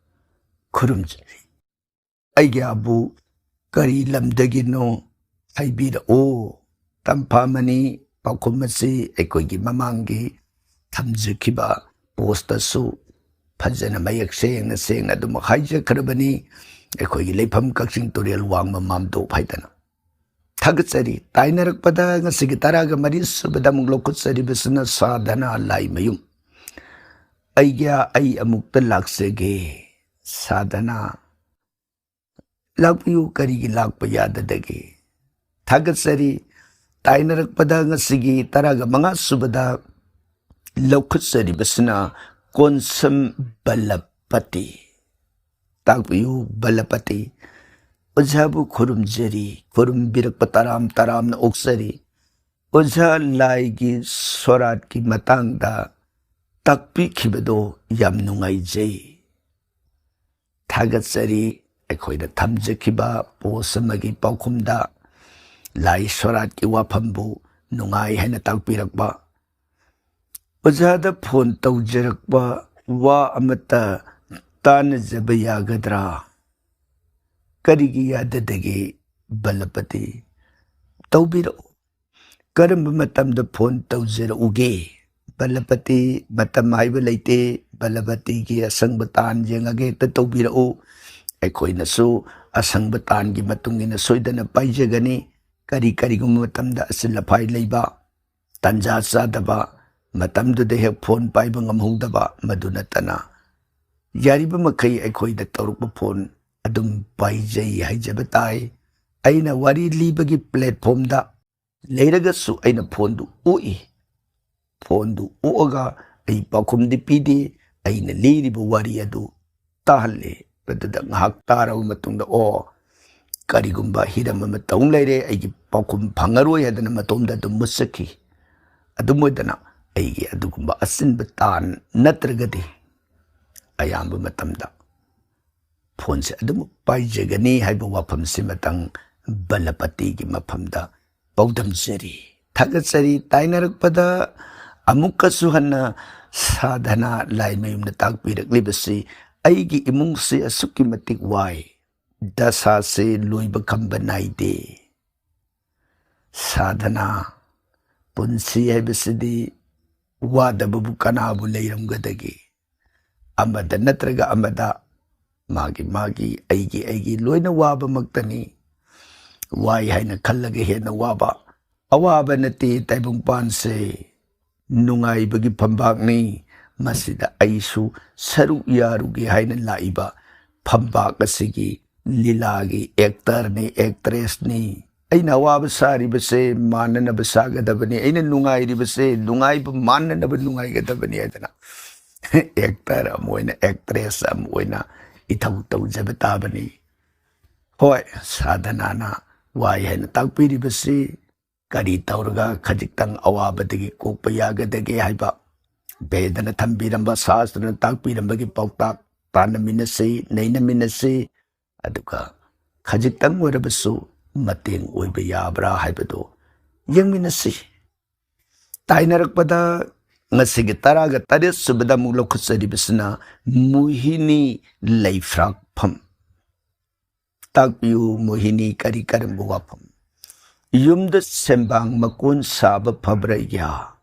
ꯈꯨꯔꯨꯝꯖꯔꯤ꯫ ꯑꯩꯒ꯭ꯌꯥꯕꯨ ꯀꯔꯤ ꯂꯝꯗꯒꯤꯅꯣ ꯍꯥꯏꯕꯤꯔꯛꯎ꯫ ꯇꯝꯐꯥꯃꯅꯤ ꯄꯥꯎꯈꯨꯝ ꯑꯁꯤ ꯑꯩꯈꯣꯏꯒꯤ ꯃꯃꯥꯡꯒꯤ ꯊꯝꯖꯈꯤꯕ ꯄꯣꯁꯇꯁꯨ ꯐꯖꯅ ꯃꯌꯦꯛ ꯁꯦꯡꯅ ꯁꯦꯡꯅ ꯑꯗꯨꯃꯛ ꯍꯥꯏꯖꯈ꯭ꯔꯕꯅꯤ꯫ ꯑꯩꯈꯣꯏꯒꯤ ꯂꯩꯐꯝ ꯀꯛꯆꯤꯡ ꯇꯨꯔꯦꯜ ꯋꯥꯡꯃ ꯃꯥꯝꯗꯣꯞ ꯍꯥꯏꯗꯅ꯫ ꯊꯥꯒꯠꯆꯔꯤ꯫ ꯇꯥꯏꯅꯔꯛꯄꯗ ꯉꯁꯤꯒꯤ ꯇꯔꯥꯒ ꯃꯔꯤ ꯁꯨꯕꯗ ꯑꯃꯨꯛ ꯂꯧꯈꯠꯆꯔꯤꯕꯁꯤꯅ ꯁꯥꯗꯅ ꯂꯥꯏꯃꯌꯨꯝ꯫ ꯑꯩꯒꯤ ꯑꯩ ꯑꯃꯨꯛꯇ ꯂꯥꯛꯆꯒꯦ꯫ ꯁꯥꯗꯅ ꯂꯥꯛꯄꯤꯌꯨ, ꯀꯔꯤꯒꯤ ꯂꯥꯛꯄ ꯌꯥꯗꯗꯒꯦ? ꯊꯥꯒꯠꯆꯔꯤ꯫ ꯇꯥꯏꯅꯔꯛꯄꯗ ꯉꯁꯤꯒꯤ ꯇꯔꯥꯒ ꯃꯉꯥ ꯁꯨꯕꯗ ꯂꯧꯈꯠꯆꯔꯤꯕꯁꯤꯅ ꯀꯣꯟꯁꯝ ꯕꯂꯄꯇꯤ꯫ ꯇꯥꯛꯄꯤꯌꯨ ꯕꯂꯄꯇꯤ꯫ ꯑꯣꯖꯥꯕꯨ ꯈꯨꯔꯨꯝꯖꯔꯤ, ꯈꯨꯔꯨꯝꯕꯤꯔꯛꯄ ꯇꯔꯥꯝ ꯇꯔꯥꯝꯅ ꯑꯣꯛꯆꯔꯤ꯫ ꯑꯣꯖꯥ, ꯂꯥꯏꯒꯤ ꯁꯣꯔꯥꯠꯀꯤ ꯃꯇꯥꯡꯗ ꯇꯥꯛꯄꯤꯈꯤꯕꯗꯣ ꯌꯥꯝ ꯅꯨꯡꯉꯥꯏꯖꯩ꯫ ꯊꯥꯒꯠꯆꯔꯤ꯫ ꯑꯩꯈꯣꯏꯅ ꯊꯝꯖꯈꯤꯕ ꯄꯣꯁ ꯑꯃꯒꯤ ꯄꯥꯎꯈꯨꯝꯗ ꯂꯥꯏ ꯁꯣꯔꯥꯠꯀꯤ ꯋꯥꯐꯝꯕꯨ ꯅꯨꯡꯉꯥꯏ ꯍꯥꯏꯅ ꯇꯥꯛꯄꯤꯔꯛꯄ꯫ ꯑꯣꯖꯥꯗ ꯐꯣꯟ ꯇꯧꯖꯔꯛꯄ ꯋꯥ ꯑꯃꯠꯇ ꯇꯥꯟꯅꯖꯕ ꯌꯥꯒꯗ꯭ꯔꯥ? ꯀꯔꯤꯒꯤ ꯌꯥꯗꯗꯒꯦ ꯕꯂꯄꯇꯤ? ꯇꯧꯕꯤꯔꯛꯎ꯫ ꯀꯔꯝꯕ ꯃꯇꯝꯗ ꯐꯣꯟ ꯇꯧꯖꯔꯛꯎꯒꯦ? ꯕꯂꯄꯇꯤ, ꯃꯇꯝ ꯍꯥꯏꯕ ꯂꯩꯇꯦ꯫ ꯕꯂꯄꯇꯤꯒꯤ ꯑꯁꯪꯕ ꯇꯥꯟ ꯌꯦꯡꯉꯒ ꯍꯦꯛꯇ ꯇꯧꯕꯤꯔꯛꯎ꯫ ꯑꯩꯈꯣꯏꯅꯁꯨ ꯑꯁꯪꯕ ꯇꯥꯟꯒꯤ ꯃꯇꯨꯡ ꯏꯟꯅ ꯁꯣꯏꯗꯅ ꯄꯥꯏꯖꯒꯅꯤ꯫ ꯀꯔꯤ ꯀꯔꯤꯒꯨꯝꯕ ꯃꯇꯝꯗ ꯑꯆꯤꯜ ꯑꯐꯥꯏ ꯂꯩꯕ, ꯇꯥꯟꯖꯥ ꯆꯥꯗꯕ, ꯃꯇꯝꯗꯨꯗ ꯍꯦꯛ ꯐꯣꯟ ꯄꯥꯏꯕ ꯉꯝꯍꯧꯗꯕ, ꯃꯗꯨ ꯅꯠꯇꯅ ꯌꯥꯔꯤꯕ ꯃꯈꯩ ꯑꯩꯈꯣꯏꯗ ꯇꯧꯔꯛꯄ ꯐꯣꯟ ꯑꯗꯨꯝ ꯄꯥꯏꯖꯩ ꯍꯥꯏꯖꯕ ꯇꯥꯏ꯫ ꯑꯩꯅ ꯋꯥꯔꯤ ꯂꯤꯕꯒꯤ platformꯗ ꯂꯩꯔꯒꯁꯨ ꯑꯩꯅ ꯐꯣꯟꯗꯨ ꯑꯣꯛꯏ꯫ ꯐꯣꯟꯗꯨ ꯑꯣꯛꯑꯒ ꯑꯩ ꯄꯥꯎꯈꯨꯝꯗꯤ ꯄꯤꯗꯦ꯫ ꯑꯩꯅ ꯂꯤꯔꯤꯕ ꯋꯥꯔꯤ ꯑꯗꯨ ꯇꯥꯍꯜꯂꯤ꯫ ꯃꯗꯨꯗ ꯉꯥꯏꯍꯥꯛ ꯇꯥꯔꯕ ꯃꯇꯨꯡꯗ, ꯑꯣ, ꯀꯔꯤꯒꯨꯝꯕ ꯍꯤꯔꯝ ꯑꯃ ꯇꯧ ꯂꯩꯔꯦ, ꯑꯩꯒꯤ ꯄꯥꯎꯈꯨꯝ ꯐꯪꯉꯔꯣꯏ ꯍꯥꯏꯗꯅ ꯃꯇꯣꯝꯗ ꯑꯗꯨꯝ ꯃꯨꯠꯆꯈꯤ꯫ ꯑꯗꯨꯝ ꯑꯣꯏꯗꯅ ꯑꯩꯒꯤ ꯑꯗꯨꯒꯨꯝꯕ ꯑꯆꯤꯟꯕ ꯇꯥꯟ ꯅꯠꯇ꯭ꯔꯒꯗꯤ ꯑꯌꯥꯝꯕ ꯃꯇꯝꯗ ꯐꯣꯟꯁꯦ ꯑꯗꯨꯃꯛ ꯄꯥꯏꯖꯒꯅꯤ ꯍꯥꯏꯕ ꯋꯥꯐꯝꯁꯤꯃꯇꯪ ꯕꯂꯄꯇꯤꯒꯤ ꯃꯐꯝꯗ ꯄꯥꯎꯗꯝꯖꯔꯤ꯫ ꯊꯥꯒꯠꯆꯔꯤ꯫ ꯇꯥꯏꯅꯔꯛꯄꯗ ꯑꯃꯨꯛꯀꯁꯨ ꯍꯟꯅ ꯁꯥꯙꯅ ꯂꯥꯏꯃꯌꯨꯝꯅ ꯇꯥꯛꯄꯤꯔꯛꯂꯤꯕꯁꯤ, ꯑꯩꯒꯤ ꯏꯃꯨꯡꯁꯤ ꯑꯁꯨꯛꯀꯤ ꯃꯇꯤꯛ ꯋꯥꯏ, ꯗꯁꯥꯁꯤ ꯂꯣꯏꯕ ꯈꯝꯕ ꯅꯥꯏꯗꯦ꯫ ꯁꯥꯙꯅ, ꯄꯨꯟꯁꯤ ꯍꯥꯏꯕꯁꯤꯗꯤ ꯋꯥꯗꯕꯕꯨ ꯀꯅꯥꯕꯨ ꯂꯩꯔꯝꯒꯗꯒꯦ? ꯑꯃꯗ ꯅꯠꯇ꯭ꯔꯒ ꯑꯃꯗ ꯃꯥꯒꯤ ꯃꯥꯒꯤ, ꯑꯩꯒꯤ ꯑꯩꯒꯤ ꯂꯣꯏꯅ ꯋꯥꯕꯃꯛꯇꯅꯤ꯫ ꯋꯥꯏ ꯍꯥꯏꯅ ꯈꯜꯂꯒ ꯍꯦꯟꯅ ꯋꯥꯕ꯫ ꯑꯋꯥꯕ ꯅꯠꯇꯦ ꯇꯥꯏꯕꯪꯄꯥꯟꯁꯦ, ꯅꯨꯡꯉꯥꯏꯕꯒꯤ ꯐꯝꯕꯥꯛꯅꯤ꯫ ꯃꯁꯤꯗ ꯑꯩꯁꯨ ꯁꯔꯨꯛ ꯌꯥꯔꯨꯒꯦ ꯍꯥꯏꯅ ꯂꯥꯛꯏꯕ ꯐꯝꯕꯥꯛ ꯑꯁꯤꯒꯤ ꯂꯤꯂꯥꯒꯤ actorꯅꯤ, actressꯅꯤ꯫ ꯑꯩꯅ ꯑꯋꯥꯕ ꯁꯥꯔꯤꯕꯁꯦ ꯃꯥꯟꯅꯅꯕ ꯁꯥꯒꯗꯕꯅꯤ, ꯑꯩꯅ ꯅꯨꯡꯉꯥꯏꯔꯤꯕꯁꯦ ꯅꯨꯡꯉꯥꯏꯕ ꯃꯥꯟꯅꯅꯕ ꯅꯨꯡꯉꯥꯏꯒꯗꯕꯅꯤ ꯍꯥꯏꯗꯅ actor ꯑꯃ ꯑꯣꯏꯅ, actress ꯑꯃ ꯑꯣꯏꯅ ꯏꯊꯧ ꯇꯧꯖꯕ ꯇꯥꯕꯅꯤ꯫ ꯍꯣꯏ, ꯁꯥꯙꯅꯥꯅ ꯋꯥꯏ ꯍꯥꯏꯅ ꯇꯥꯛꯄꯤꯔꯤꯕꯁꯤ ꯀꯔꯤ ꯇꯧꯔꯒ ꯈꯖꯤꯛꯇꯪ ꯑꯋꯥꯕꯗꯒꯤ ꯀꯣꯛꯄ ꯌꯥꯒꯗꯒꯦ ꯍꯥꯏꯕ ꯚꯦꯗꯅ ꯊꯝꯕꯤꯔꯝꯕ, ꯁꯥꯁꯇ꯭ꯔꯅ ꯇꯥꯛꯄꯤꯔꯝꯕꯒꯤ ꯄꯥꯎꯇꯥꯛ ꯇꯥꯟꯅꯃꯤꯟꯅꯁꯤ, ꯅꯩꯅꯃꯤꯟꯅꯁꯤ, ꯑꯗꯨꯒ ꯈꯖꯤꯛꯇꯪ ꯑꯣꯏꯔꯕꯁꯨ ꯃꯇꯦꯡ ꯑꯣꯏꯕ ꯌꯥꯕ꯭ꯔꯥ ꯍꯥꯏꯕꯗꯨ ꯌꯦꯡꯃꯤꯟꯅꯁꯤ꯫ ꯇꯥꯏꯅꯔꯛꯄꯗ ꯉꯁꯤꯒꯤ ꯇꯔꯥꯒ ꯇꯔꯦꯠ ꯁꯨꯕꯗ ꯑꯃꯨꯛ ꯂꯧꯈꯠꯆꯔꯤꯕꯁꯤꯅ ꯃꯣꯍꯤꯅꯤ ꯂꯩꯐ꯭ꯔꯥꯛꯐꯝ꯫ ꯇꯥꯛꯄꯤꯌꯨ ꯃꯣꯍꯤꯅꯤ, ꯀꯔꯤ ꯀꯔꯝꯕ ꯋꯥꯐꯝ? ꯌꯨꯝꯗ ꯁꯦꯝꯕꯥꯡ ꯃꯀꯣꯟ ꯁꯥꯕ ꯐꯕ꯭ꯔꯥ ꯌꯥ?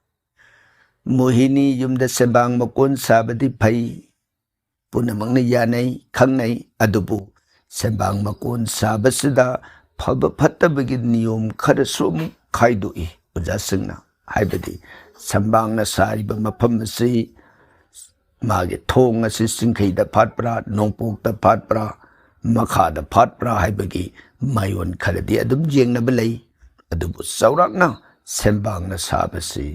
ꯃꯣꯍꯤꯅꯤ, ꯌꯨꯝꯗ ꯁꯦꯝꯕꯥꯡ ꯃꯀꯣꯟ ꯁꯥꯕꯗꯤ ꯐꯩ, ꯄꯨꯝꯅꯃꯛꯅ ꯌꯥꯅꯩ, ꯈꯪꯅꯩ꯫ ꯑꯗꯨꯕꯨ ꯁꯦꯝꯕꯥꯡ ꯃꯀꯣꯟ ꯁꯥꯕꯁꯤꯗ ꯐꯕ ꯐꯠꯇꯕꯒꯤ ꯅꯤꯌꯣꯝ ꯈꯔꯁꯨ ꯑꯃꯨꯛ ꯈꯥꯏꯗꯣꯛꯏ ꯑꯣꯖꯥꯁꯤꯡꯅ꯫ ꯍꯥꯏꯕꯗꯤ ꯁꯦꯝꯕꯥꯡꯅ ꯁꯥꯔꯤꯕ ꯃꯐꯝ ꯑꯁꯤ, ꯃꯥꯒꯤ ꯊꯣꯡ ꯑꯁꯤ ꯆꯤꯡꯈꯩꯗ ꯐꯥꯠꯄ꯭ꯔꯥ, ꯅꯣꯡꯄꯣꯛꯇ ꯐꯥꯠꯄ꯭ꯔꯥ, ꯃꯈꯥꯗ ꯐꯥꯠꯄ꯭ꯔꯥ ꯍꯥꯏꯕꯒꯤ ꯃꯥꯏꯑꯣꯟ ꯈꯔꯗꯤ ꯑꯗꯨꯝ ꯌꯦꯡꯅꯕ ꯂꯩ꯫ ꯑꯗꯨꯕꯨ ꯆꯥꯎꯔꯥꯛꯅ ꯁꯦꯝꯕꯥꯡꯅ ꯁꯥꯕꯁꯤ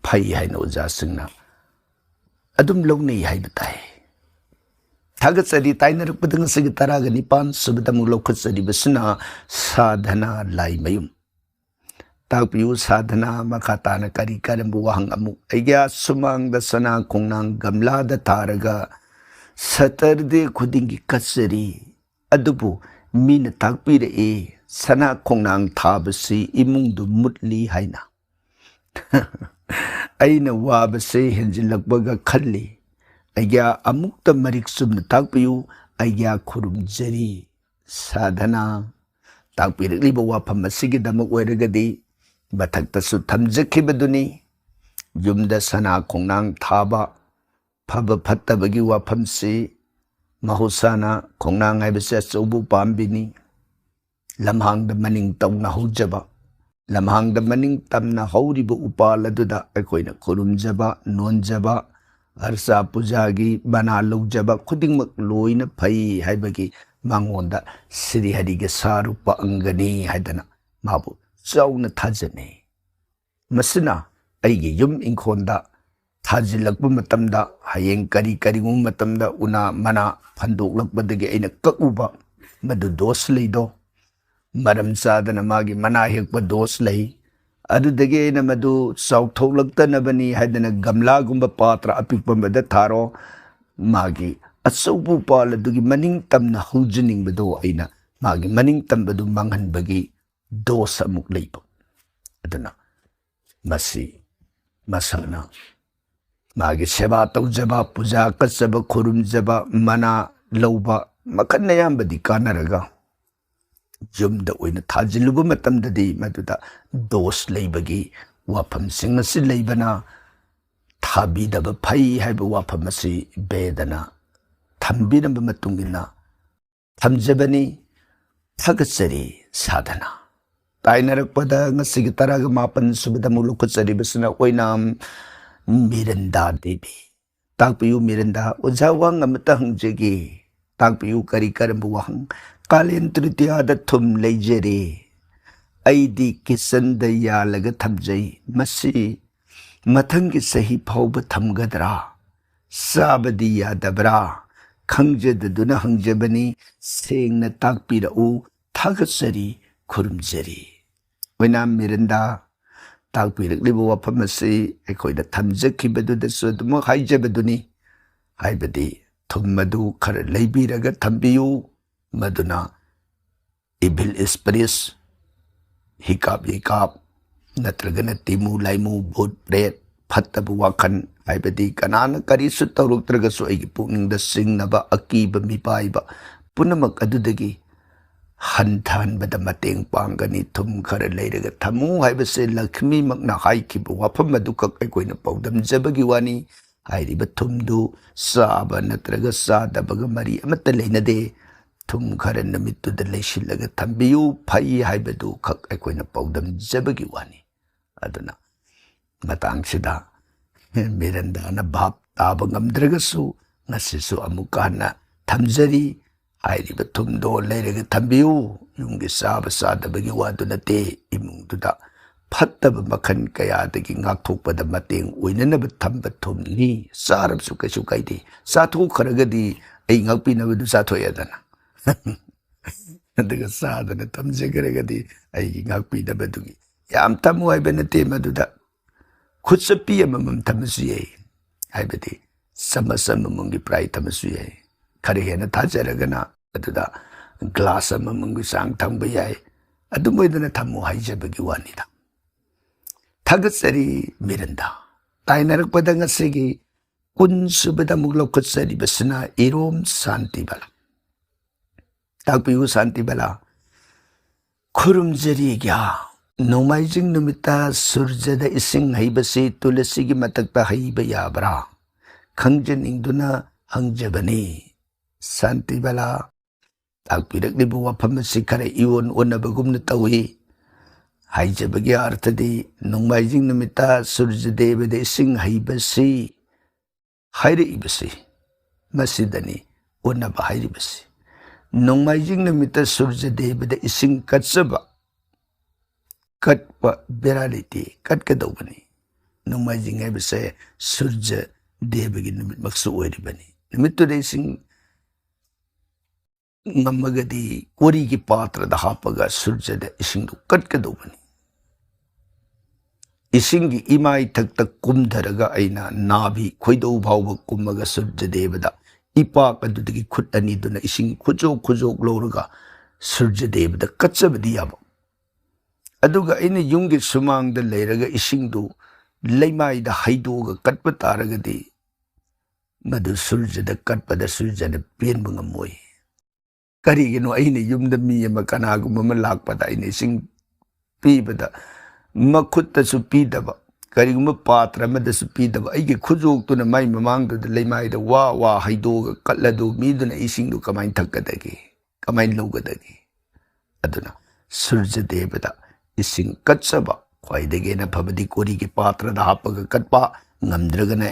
ꯐꯩ ꯍꯥꯏꯅ ꯑꯣꯖꯥꯁꯤꯡꯅ ꯑꯗꯨꯝ ꯂꯧꯅꯩ ꯍꯥꯏꯕ ꯇꯥꯏ꯫ ꯊꯥꯒꯠꯆꯔꯤ꯫ ꯇꯥꯏꯅꯔꯛꯄꯗ ꯉꯁꯤꯒꯤ ꯇꯔꯥꯒ ꯅꯤꯄꯥꯟ ꯁꯨꯕꯗ ꯑꯃꯨꯛ ꯂꯧꯈꯠꯆꯔꯤꯕꯁꯤꯅ ꯁꯥꯙꯅꯥ ꯂꯥꯏꯃꯌꯨꯝ꯫ ꯇꯥꯛꯄꯤꯌꯨ ꯁꯥꯙꯅꯥ, ꯃꯈꯥ ꯇꯥꯅ ꯀꯔꯤ ꯀꯔꯝꯕ ꯋꯥꯍꯪ ꯑꯃꯨꯛ? ꯑꯩꯒꯤ ꯁꯨꯃꯥꯡꯗ ꯁꯅꯥ ꯈꯣꯡꯅꯥꯡ ꯒꯝꯂꯥꯗ ꯊꯥꯔꯒ ꯁꯇꯔꯗꯦ ꯈꯨꯗꯤꯡꯒꯤ ꯀꯠꯆꯔꯤ꯫ ꯑꯗꯨꯕꯨ ꯃꯤꯅ ꯇꯥꯛꯄꯤꯔꯛꯏ, ꯁꯅꯥ ꯈꯣꯡꯅꯥꯡ ꯊꯥꯕꯁꯤ ꯏꯃꯨꯡꯗꯨ ꯃꯨꯠꯂꯤ ꯍꯥꯏꯅ꯫ ꯑꯩꯅ ꯋꯥꯕꯁꯦ ꯍꯦꯟꯖꯤꯜꯂꯛꯄꯒ ꯈꯜꯂꯤ꯫ ꯑꯩꯒ꯭ꯌꯥ ꯑꯃꯨꯛꯇ ꯃꯔꯤꯛ ꯆꯨꯝꯅ ꯇꯥꯛꯄꯤꯌꯨ꯫ ꯑꯩꯒ꯭ꯌꯥ ꯈꯨꯔꯨꯝꯖꯔꯤ꯫ ꯁꯥꯙꯅꯥ꯫ ꯇꯥꯛꯄꯤꯔꯛꯂꯤꯕ ꯋꯥꯐꯝ ꯑꯁꯤꯒꯤꯗꯃꯛ ꯑꯣꯏꯔꯒꯗꯤ ꯃꯊꯛꯇꯁꯨ ꯊꯝꯖꯈꯤꯕꯗꯨꯅꯤ꯫ ꯌꯨꯝꯗ ꯁꯅꯥ ꯈꯣꯡꯅꯥꯡ ꯊꯥꯕ, ꯐꯕ ꯐꯠꯇꯕꯒꯤ ꯋꯥꯐꯝꯁꯤ, ꯃꯍꯧꯁꯥꯅ ꯈꯣꯡꯅꯥꯡ ꯍꯥꯏꯕꯁꯤ ꯑꯆꯧꯕ ꯄꯥꯝꯕꯤꯅꯤ꯫ ꯂꯝꯍꯥꯡꯗ ꯃꯅꯤꯡ ꯇꯧꯅ ꯍꯧꯖꯕ, ꯂꯝꯍꯥꯡꯗ ꯃꯅꯤꯡ ꯇꯝꯅ ꯍꯧꯔꯤꯕ ꯎꯄꯥꯜ ꯑꯗꯨꯗ ꯑꯩꯈꯣꯏꯅ ꯈꯨꯔꯨꯝꯖꯕ, ꯅꯣꯟꯖꯕ, ꯑꯔꯆꯥ ꯄꯨꯖꯥꯒꯤ ꯃꯅꯥ ꯂꯧꯖꯕ ꯈꯨꯗꯤꯡꯃꯛ ꯂꯣꯏꯅ ꯐꯩ ꯍꯥꯏꯕꯒꯤ ꯃꯉꯣꯟꯗ ꯁ꯭ꯔꯤ ꯍꯔꯤꯒꯤ ꯁꯥꯔꯨꯛꯄ ꯑꯪꯒꯅꯤ ꯍꯥꯏꯗꯅ ꯃꯥꯕꯨ ꯆꯥꯎꯅ ꯊꯥꯖꯅꯩ꯫ ꯃꯁꯤꯅ ꯑꯩꯒꯤ ꯌꯨꯝ ꯏꯪꯈꯣꯜꯗ ꯊꯥꯖꯤꯜꯂꯛꯄ ꯃꯇꯝꯗ, ꯍꯌꯦꯡ ꯀꯔꯤ ꯀꯔꯤꯒꯨꯝꯕ ꯃꯇꯝꯗ ꯎꯅꯥ ꯃꯅꯥ ꯐꯟꯗꯣꯛꯂꯛꯄꯗꯒꯤ ꯑꯩꯅ ꯀꯛꯎꯕ, ꯃꯗꯨ ꯗꯣꯁ ꯂꯩꯗꯣ, ꯃꯔꯝ ꯆꯥꯗꯅ ꯃꯥꯒꯤ ꯃꯅꯥ ꯍꯦꯛꯄ ꯗꯣꯁ ꯂꯩ꯫ ꯑꯗꯨꯗꯒꯤ ꯑꯩꯅ ꯃꯗꯨ ꯆꯥꯎꯊꯣꯛꯂꯛꯇꯅꯕꯅꯤ ꯍꯥꯏꯗꯅ ꯒꯝꯂꯥꯒꯨꯝꯕ ꯄꯥꯇ꯭ꯔ ꯑꯄꯤꯛꯄ ꯑꯃꯗ ꯊꯥꯔꯣ꯫ ꯃꯥꯒꯤ ꯑꯆꯧꯕ ꯎꯄꯥꯜ ꯑꯗꯨꯒꯤ ꯃꯅꯤꯡ ꯇꯝꯅ ꯍꯧꯖꯅꯤꯡꯕꯗꯣ ꯑꯩꯅ ꯃꯥꯒꯤ ꯃꯅꯤꯡ ꯇꯝꯕꯗꯨ ꯃꯥꯡꯍꯟꯕꯒꯤ ꯗꯣꯁ ꯑꯃꯨꯛ ꯂꯩꯕ꯫ ꯑꯗꯨꯅ ꯃꯁꯤ ꯃꯁꯥꯅ ꯃꯥꯒꯤ ꯁꯦꯕꯥ ꯇꯧꯖꯕ, ꯄꯨꯖꯥ ꯀꯠꯆꯕ, ꯈꯨꯔꯨꯝꯖꯕ, ꯃꯅꯥ ꯂꯧꯕ, ꯃꯈꯜ ꯑꯌꯥꯝꯕꯗꯤ ꯀꯥꯟꯅꯔꯒ ꯌꯨꯝꯗ ꯑꯣꯏꯅ ꯊꯥꯖꯤꯜꯂꯨꯕ ꯃꯇꯝꯗꯗꯤ ꯃꯗꯨꯗ ꯗꯣꯁ ꯂꯩꯕꯒꯤ ꯋꯥꯐꯝꯁꯤꯡ ꯑꯁꯤ ꯂꯩꯕꯅ ꯊꯥꯕꯤꯗꯕ ꯐꯩ ꯍꯥꯏꯕ ꯋꯥꯐꯝ ꯑꯁꯤ ꯕꯦꯗꯅ ꯊꯝꯕꯤꯔꯝꯕ ꯃꯇꯨꯡ ꯏꯟꯅ ꯊꯝꯖꯕꯅꯤ꯫ ꯊꯥꯒꯠꯆꯔꯤ ꯁꯥꯗꯅ꯫ ꯇꯥꯏꯅꯔꯛꯄꯗ ꯉꯁꯤꯒꯤ ꯇꯔꯥꯒ ꯃꯥꯄꯟ ꯁꯨꯕꯗ ꯑꯃꯨꯛ ꯂꯧꯈꯠꯆꯔꯤꯕꯁꯤꯅ ꯑꯣꯏꯅꯥꯝ ꯃꯤꯔꯟꯗꯥ ꯗꯦꯕꯤ꯫ ꯇꯥꯛꯄꯤꯌꯨ ꯃꯤꯔꯟꯗꯥ, ꯑꯣꯖꯥ ꯋꯥꯍꯪ ꯑꯃꯇ ꯍꯪꯖꯒꯦ꯫ ꯇꯥꯛꯄꯤꯌꯨ ꯀꯔꯤ ꯀꯔꯝꯕ ꯋꯥꯍꯪ? ꯀꯥꯂꯦꯟ ꯇ꯭ꯔꯤꯇꯤꯌꯥꯗ ꯊꯨꯝ ꯂꯩꯖꯔꯦ꯫ ꯑꯩꯗꯤ ꯀꯤꯆꯟꯗ ꯌꯥꯜꯂꯒ ꯊꯝꯖꯩ꯫ ꯃꯁꯤ ꯃꯊꯪꯒꯤ ꯆꯍꯤ ꯐꯥꯎꯕ ꯊꯝꯒꯗ꯭ꯔꯥ? ꯆꯥꯕꯗꯤ ꯌꯥꯗꯕ꯭ꯔꯥ? ꯈꯪꯖꯗꯗꯨꯅ ꯍꯪꯖꯕꯅꯤ꯫ ꯁꯦꯡꯅ ꯇꯥꯛꯄꯤꯔꯛꯎ꯫ ꯊꯥꯒꯠꯆꯔꯤ, ꯈꯨꯔꯨꯝꯖꯔꯤ꯫ ꯑꯣꯏꯅꯥꯝ ꯃꯤꯔꯟꯗꯥ, ꯇꯥꯛꯄꯤꯔꯛꯂꯤꯕ ꯋꯥꯐꯝ ꯑꯁꯤ ꯑꯩꯈꯣꯏꯅ ꯊꯝꯖꯈꯤꯕꯗꯨꯗꯁꯨ ꯑꯗꯨꯃꯛ ꯍꯥꯏꯖꯕꯗꯨꯅꯤ꯫ ꯍꯥꯏꯕꯗꯤ ꯊꯨꯝ ꯑꯗꯨ ꯈꯔ ꯂꯩꯕꯤꯔꯒ ꯊꯝꯕꯤꯌꯨ, ꯃꯗꯨꯅ ꯏꯚꯤꯜ ꯏꯁꯄꯤꯔꯤꯠꯁ, ꯍꯤꯀꯥꯞ ꯍꯤꯀꯥꯞ, ꯅꯠꯇ꯭ꯔꯒꯅ ꯇꯤꯃꯨ ꯂꯥꯏꯃꯨ, ꯚꯨꯠ ꯄ꯭ꯔꯦꯠ, ꯐꯠꯇꯕ ꯋꯥꯈꯜ, ꯍꯥꯏꯕꯗꯤ ꯀꯅꯥꯅ ꯀꯔꯤꯁꯨ ꯇꯧꯔꯛꯇ꯭ꯔꯒꯁꯨ ꯑꯩꯒꯤ ꯄꯨꯛꯅꯤꯡꯗ ꯆꯤꯡꯅꯕ, ꯑꯀꯤꯕ, ꯃꯤꯄꯥꯏꯕ ꯄꯨꯝꯅꯃꯛ ꯑꯗꯨꯗꯒꯤ ꯍꯟꯊꯍꯟꯕꯗ ꯃꯇꯦꯡ ꯄꯥꯡꯒꯅꯤ꯫ ꯊꯨꯝ ꯈꯔ ꯂꯩꯔꯒ ꯊꯝꯃꯨ ꯍꯥꯏꯕꯁꯦ ꯂꯛꯁꯃꯤꯃꯛꯅ ꯍꯥꯏꯈꯤꯕ ꯋꯥꯐꯝ ꯑꯗꯨꯈꯛ ꯑꯩꯈꯣꯏꯅ ꯄꯥꯎꯗꯝꯖꯕꯒꯤ ꯋꯥꯅꯤ꯫ ꯍꯥꯏꯔꯤꯕ ꯊꯨꯝꯗꯨ ꯆꯥꯕ ꯅꯠꯇ꯭ꯔꯒ ꯆꯥꯗꯕꯒ ꯃꯔꯤ ꯑꯃꯠꯇ ꯂꯩꯅꯗꯦ꯫ ꯊꯨꯝ ꯈꯔ ꯅꯨꯃꯤꯠꯇꯨꯗ ꯂꯩꯁꯤꯜꯂꯒ ꯊꯝꯕꯤꯌꯨ, ꯐꯩ ꯍꯥꯏꯕꯗꯨ ꯈꯛ ꯑꯩꯈꯣꯏꯅ ꯄꯥꯎꯗꯝꯖꯕꯒꯤ ꯋꯥꯅꯤ꯫ ꯑꯗꯨꯅ ꯃꯇꯥꯡꯁꯤꯗ ꯃꯤꯔꯟꯗꯥꯅ ꯚꯥꯞ ꯇꯥꯕ ꯉꯝꯗ꯭ꯔꯒꯁꯨ ꯉꯁꯤꯁꯨ ꯑꯃꯨꯛꯀ ꯍꯟꯅ ꯊꯝꯖꯔꯤ꯫ ꯍꯥꯏꯔꯤꯕ ꯊꯨꯝꯗꯣ ꯂꯩꯔꯒ ꯊꯝꯕꯤꯌꯨ꯫ ꯌꯨꯝꯒꯤ ꯆꯥꯕ ꯆꯥꯗꯕꯒꯤ ꯋꯥꯗꯨ ꯅꯠꯇꯦ, ꯏꯃꯨꯡꯗꯨꯗ ꯐꯠꯇꯕ ꯃꯈꯜ ꯀꯌꯥꯗꯒꯤ ꯉꯥꯛꯊꯣꯛꯄꯗ ꯃꯇꯦꯡ ꯑꯣꯏꯅꯅꯕ ꯊꯝꯕ ꯊꯨꯝꯅꯤ꯫ ꯆꯥꯔꯕꯁꯨ ꯀꯩꯁꯨ ꯀꯥꯏꯗꯦ, ꯆꯥꯊꯣꯛꯈ꯭ꯔꯒꯗꯤ ꯑꯩ ꯉꯥꯛꯄꯤꯅꯕꯗꯨ ꯆꯥꯊꯣꯛꯑꯦꯗꯅ꯫ ꯑꯗꯨꯒ ꯆꯥꯗꯅ ꯊꯝꯖꯈ꯭ꯔꯒꯗꯤ ꯑꯩꯒꯤ ꯉꯥꯛꯄꯤꯅꯕꯗꯨꯒꯤ꯫ ꯌꯥꯝ ꯊꯝꯃꯨ ꯍꯥꯏꯕ ꯅꯠꯇꯦ ꯃꯗꯨꯗ꯫ ꯈꯨꯠꯆꯞꯄꯤ ꯑꯃꯃꯝ ꯊꯝꯃꯁꯨ ꯌꯥꯏ, ꯍꯥꯏꯕꯗꯤ ꯆꯃꯁ ꯑꯃꯃꯝꯒꯤ ꯄ꯭ꯔꯥꯏ ꯊꯝꯃꯁꯨ ꯌꯥꯏ꯫ ꯈꯔ ꯍꯦꯟꯅ ꯊꯥꯖꯔꯒꯅ ꯑꯗꯨꯗ ꯒ꯭ꯂꯥꯁ ꯑꯃꯃꯝꯒꯤ ꯆꯥꯡ ꯊꯝꯕ ꯌꯥꯏ꯫ ꯑꯗꯨꯝ ꯑꯣꯏꯗꯅ ꯊꯝꯃꯨ ꯍꯥꯏꯖꯕꯒꯤ ꯋꯥꯅꯤꯗ꯫ ꯊꯥꯒꯠꯆꯔꯤ ꯃꯤꯔꯟꯗꯥ꯫ ꯇꯥꯏꯅꯔꯛꯄꯗ ꯉꯁꯤꯒꯤ ꯀꯨꯟ ꯁꯨꯕꯗ ꯑꯃꯨꯛ ꯂꯧꯈꯠꯆꯔꯤꯕꯁꯤꯅ ꯏꯔꯣꯝ ꯁꯥꯟꯇꯤꯕꯂꯥ꯫ ꯇꯥꯛꯄꯤꯌꯨ ꯁꯥꯟꯇꯤꯕꯂꯥ꯫ ꯈꯨꯔꯨꯝꯖꯔꯤ ꯑꯩꯒ꯭ꯌꯥ꯫ ꯅꯣꯡꯃꯥꯏꯖꯤꯡ ꯅꯨꯃꯤꯠꯇ ꯁꯨꯔꯖꯗ ꯏꯁꯤꯡ ꯍꯩꯕꯁꯤ ꯇꯨꯂꯁꯤꯒꯤ ꯃꯊꯛꯇ ꯍꯩꯕ ꯌꯥꯕ꯭ꯔꯥ? ꯈꯪꯖꯅꯤꯡꯗꯨꯅ ꯍꯪꯖꯕꯅꯤ꯫ ꯁꯥꯟꯇꯤꯕꯂꯥ, ꯇꯥꯛꯄꯤꯔꯛꯂꯤꯕ ꯋꯥꯐꯝ ꯑꯁꯤ ꯈꯔ ꯏꯑꯣꯟ ꯑꯣꯟꯅꯕꯒꯨꯝꯅ ꯇꯧꯏ꯫ ꯍꯥꯏꯖꯕꯒꯤ ꯑꯥꯔꯊꯗꯤ, ꯅꯣꯡꯃꯥꯏꯖꯤꯡ ꯅꯨꯃꯤꯠꯇ ꯁꯨꯔꯖ ꯗꯦꯕꯗ ꯏꯁꯤꯡ ꯍꯩꯕꯁꯤ, ꯍꯥꯏꯔꯛꯏꯕꯁꯤ, ꯃꯁꯤꯗꯅꯤ ꯑꯣꯟꯅꯕ ꯍꯥꯏꯔꯤꯕꯁꯤ꯫ ꯅꯣꯡꯃꯥꯏꯖꯤꯡ ꯅꯨꯃꯤꯠꯇ ꯁꯨꯔꯖ ꯗꯦꯕꯗ ꯏꯁꯤꯡ ꯀꯠꯆꯕ, ꯀꯠꯄ ꯕꯦꯔꯥ ꯂꯩꯇꯦ, ꯀꯠꯀꯗꯧꯕꯅꯤ꯫ ꯅꯣꯡꯃꯥꯏꯖꯤꯡ ꯍꯥꯏꯕꯁꯦ ꯁꯨꯔꯖ ꯗꯦꯕꯒꯤ ꯅꯨꯃꯤꯠꯃꯛꯁꯨ ꯑꯣꯏꯔꯤꯕꯅꯤ꯫ ꯅꯨꯃꯤꯠꯇꯨꯗ ꯏꯁꯤꯡ ꯉꯝꯃꯒꯗꯤ ꯀꯣꯔꯤꯒꯤ ꯄꯥꯇ꯭ꯔꯗ ꯍꯥꯞꯄꯒ ꯁꯨꯔꯖꯗ ꯏꯁꯤꯡꯗꯨ ꯀꯠꯀꯗꯧꯕꯅꯤ꯫ ꯏꯁꯤꯡꯒꯤ ꯏꯃꯥꯏꯊꯛꯇ ꯀꯨꯝꯊꯔꯒ ꯑꯩꯅ ꯅꯥꯚꯤ ꯈꯣꯏꯗꯧ ꯐꯥꯎꯕ ꯀꯨꯝꯃꯒ ꯁꯨꯔꯖ ꯗꯦꯕꯗ ꯏꯄꯥꯛ ꯑꯗꯨꯗꯒꯤ ꯈꯨꯠ ꯑꯅꯤꯗꯨꯅ ꯏꯁꯤꯡ ꯈꯨꯖꯣꯛ ꯈꯨꯖꯣꯛ ꯂꯧꯔꯒ ꯁꯨꯔꯖ ꯗꯦꯕꯗ ꯀꯠꯆꯕꯗꯤ ꯌꯥꯕ꯫ ꯑꯗꯨꯒ ꯑꯩꯅ ꯌꯨꯝꯒꯤ ꯁꯨꯃꯥꯡꯗ ꯂꯩꯔꯒ ꯏꯁꯤꯡꯗꯨ ꯂꯩꯃꯥꯏꯗ ꯍꯩꯗꯣꯛꯑꯒ ꯀꯠꯄ ꯇꯥꯔꯒꯗꯤ, ꯃꯗꯨ ꯁꯨꯔꯖꯗ ꯀꯠꯄꯗ ꯁꯨꯔꯖꯅ ꯄꯦꯟꯕ ꯉꯝꯃꯣꯏ꯫ ꯀꯔꯤꯒꯤꯅꯣ? ꯑꯩꯅ ꯌꯨꯝꯗ ꯃꯤ ꯑꯃ, ꯀꯅꯥꯒꯨꯝꯕ ꯑꯃ ꯂꯥꯛꯄꯗ ꯑꯩꯅ ꯏꯁꯤꯡ ꯄꯤꯕꯗ ꯃꯈꯨꯠꯇꯁꯨ ꯄꯤꯗꯕ, ꯀꯔꯤꯒꯨꯝꯕ ꯄꯥꯇ꯭ꯔ ꯑꯃꯗꯁꯨ ꯄꯤꯗꯕ, ꯑꯩꯒꯤ ꯈꯨꯖꯣꯛꯇꯨꯅ ꯃꯥꯏ ꯃꯃꯥꯡꯗꯨꯗ ꯂꯩꯃꯥꯏꯗ ꯋꯥ ꯋꯥ ꯍꯩꯗꯣꯛꯑꯒ ꯀꯠꯂꯗꯨ ꯃꯤꯗꯨꯅ ꯏꯁꯤꯡꯗꯨ ꯀꯃꯥꯏꯅ ꯊꯛꯀꯗꯒꯦ? ꯀꯃꯥꯏꯅ ꯂꯧꯒꯗꯒꯦ? ꯑꯗꯨꯅ ꯁꯨꯔꯖ ꯗꯦꯕꯗ ꯏꯁꯤꯡ ꯀꯠꯆꯕ ꯈ꯭ꯋꯥꯏꯗꯒꯤ ꯍꯦꯟꯅ ꯐꯕꯗꯤ ꯀꯣꯔꯤꯒꯤ ꯄꯥꯇ꯭ꯔꯗ ꯍꯥꯞꯄꯒ ꯀꯠꯄ, ꯉꯝꯗ꯭ꯔꯒꯅ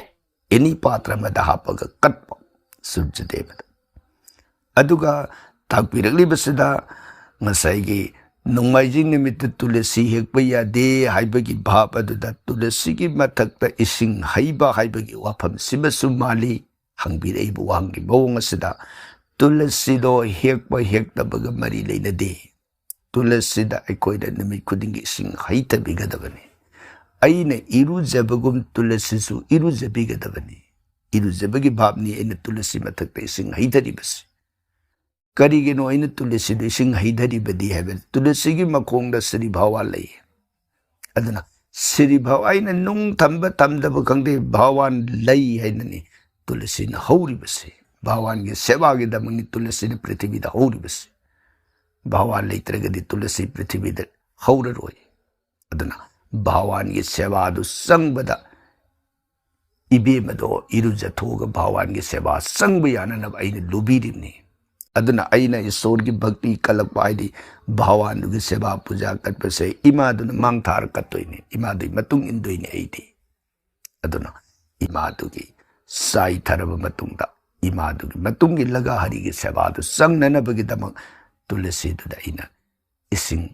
ꯑꯦꯅꯤ ꯄꯥꯇ꯭ꯔ ꯑꯃꯗ ꯍꯥꯞꯄꯒ ꯀꯠꯄ ꯁꯨꯔꯖ ꯗꯦꯕꯗ꯫ ꯑꯗꯨꯒ ꯇꯥꯛꯄꯤꯔꯛꯂꯤꯕꯁꯤꯗ ꯉꯁꯥꯏꯒꯤ ꯅꯣꯡꯃꯥꯏꯖꯤꯡ ꯅꯨꯃꯤꯠꯇ ꯇꯨꯂꯁꯤ ꯍꯦꯛꯄ ꯌꯥꯗꯦ ꯍꯥꯏꯕꯒꯤ ꯚꯥꯞ ꯑꯗꯨꯗ ꯇꯨꯂꯁꯤꯒꯤ ꯃꯊꯛꯇ ꯏꯁꯤꯡ ꯍꯩꯕ ꯍꯥꯏꯕꯒꯤ ꯋꯥꯐꯝꯁꯤꯃꯁꯨ ꯃꯥꯜꯂꯤ꯫ ꯍꯪꯕꯤꯔꯛꯏꯕ ꯋꯥꯍꯪꯒꯤ ꯃꯑꯣꯡ ꯑꯁꯤꯗ ꯇꯨꯂꯁꯤꯗꯣ ꯍꯦꯛꯄ ꯍꯦꯛꯇꯕꯒ ꯃꯔꯤ ꯂꯩꯅꯗꯦ꯫ ꯇꯨꯂꯁꯤꯗ ꯑꯩꯈꯣꯏꯅ ꯅꯨꯃꯤꯠ ꯈꯨꯗꯤꯡꯒꯤ ꯏꯁꯤꯡ ꯍꯩꯊꯕꯤꯒꯗꯕꯅꯤ꯫ ꯑꯩꯅ ꯏꯔꯨꯖꯕꯒꯨꯝ ꯇꯨꯂꯁꯤꯁꯨ ꯏꯔꯨꯖꯕꯤꯒꯗꯕꯅꯤ꯫ ꯏꯔꯨꯖꯕꯒꯤ ꯚꯥꯞꯅꯤ ꯑꯩꯅ ꯇꯨꯂꯁꯤ ꯃꯊꯛꯇ ꯏꯁꯤꯡ ꯍꯩꯊꯔꯤꯕꯁꯤ꯫ ꯀꯔꯤꯒꯤꯅꯣ ꯑꯩꯅ ꯇꯨꯂꯁꯤꯗ ꯏꯁꯤꯡ ꯍꯩꯊꯔꯤꯕꯗꯤ ꯍꯥꯏꯕ, ꯇꯨꯂꯁꯤꯒꯤ ꯃꯈꯣꯡꯗ ꯁ꯭ꯔꯤ ꯚꯒꯋꯥꯟ ꯂꯩ꯫ ꯑꯗꯨꯅ ꯁ꯭ꯔꯤ ꯚꯒ-, ꯑꯩꯅ ꯅꯨꯡ ꯊꯝꯕ ꯊꯝꯗꯕ ꯈꯪꯗꯦ, ꯚꯒꯋꯥꯟ ꯂꯩ ꯍꯥꯏꯅꯅꯤ ꯇꯨꯂꯁꯤꯅ ꯍꯧꯔꯤꯕꯁꯤ꯫ ꯚꯒꯋꯥꯟꯒꯤ ꯁꯦꯕꯥꯒꯤꯗꯃꯛꯅꯤ ꯇꯨꯂꯁꯤꯅ ꯄ꯭ꯔꯤꯊꯤꯕꯤꯗ ꯍꯧꯔꯤꯕꯁꯤ꯫ ꯚꯒꯋꯥꯟ ꯂꯩꯇ꯭ꯔꯒꯗꯤ ꯇꯨꯂꯁꯤ ꯄ꯭ꯔꯤꯊꯤꯕꯤꯗ ꯍꯧꯔꯔꯣꯏ꯫ ꯑꯗꯨꯅ ꯚꯒꯋꯥꯟꯒꯤ ꯁꯦꯕꯥꯗꯨ ꯆꯪꯕꯗ ꯏꯕꯦꯝ ꯑꯗꯣ ꯏꯔꯨꯖꯊꯣꯛꯑꯒ ꯚꯒꯋꯥꯟꯒꯤ ꯁꯦꯕꯥ ꯆꯪꯕ ꯌꯥꯅꯅꯕ ꯑꯩꯅ ꯂꯨꯕꯤꯔꯤꯕꯅꯤ꯫ ꯑꯗꯨꯅ ꯑꯩꯅ ꯏꯁꯣꯔꯒꯤ ꯚꯛꯇꯤ ꯀꯜꯂꯛꯄ ꯍꯥꯏꯗꯤ ꯚꯒꯋꯥꯟꯗꯨꯒꯤ ꯁꯦꯕꯥ ꯄꯨꯖꯥ ꯀꯠꯄꯁꯦ ꯏꯃꯥꯗꯨꯅ ꯃꯥꯡ ꯊꯥꯔ ꯀꯠꯇꯣꯏꯅꯤ, ꯏꯃꯥꯗꯨꯒꯤ ꯃꯇꯨꯡ ꯏꯟꯗꯣꯏꯅꯤ ꯑꯩꯗꯤ꯫ ꯑꯗꯨꯅ ꯏꯃꯥꯗꯨꯒꯤ ꯆꯥꯏꯊꯔꯕ ꯃꯇꯨꯡꯗ, ꯏꯃꯥꯗꯨꯒꯤ ꯃꯇꯨꯡ ꯏꯜꯂꯒ ꯍꯔꯤꯒꯤ ꯁꯦꯕꯥꯗꯨ ꯆꯪꯅꯅꯕꯒꯤꯗꯃꯛ ꯇꯨꯂꯁꯤꯗꯨꯗ ꯑꯩꯅ ꯏꯁꯤꯡ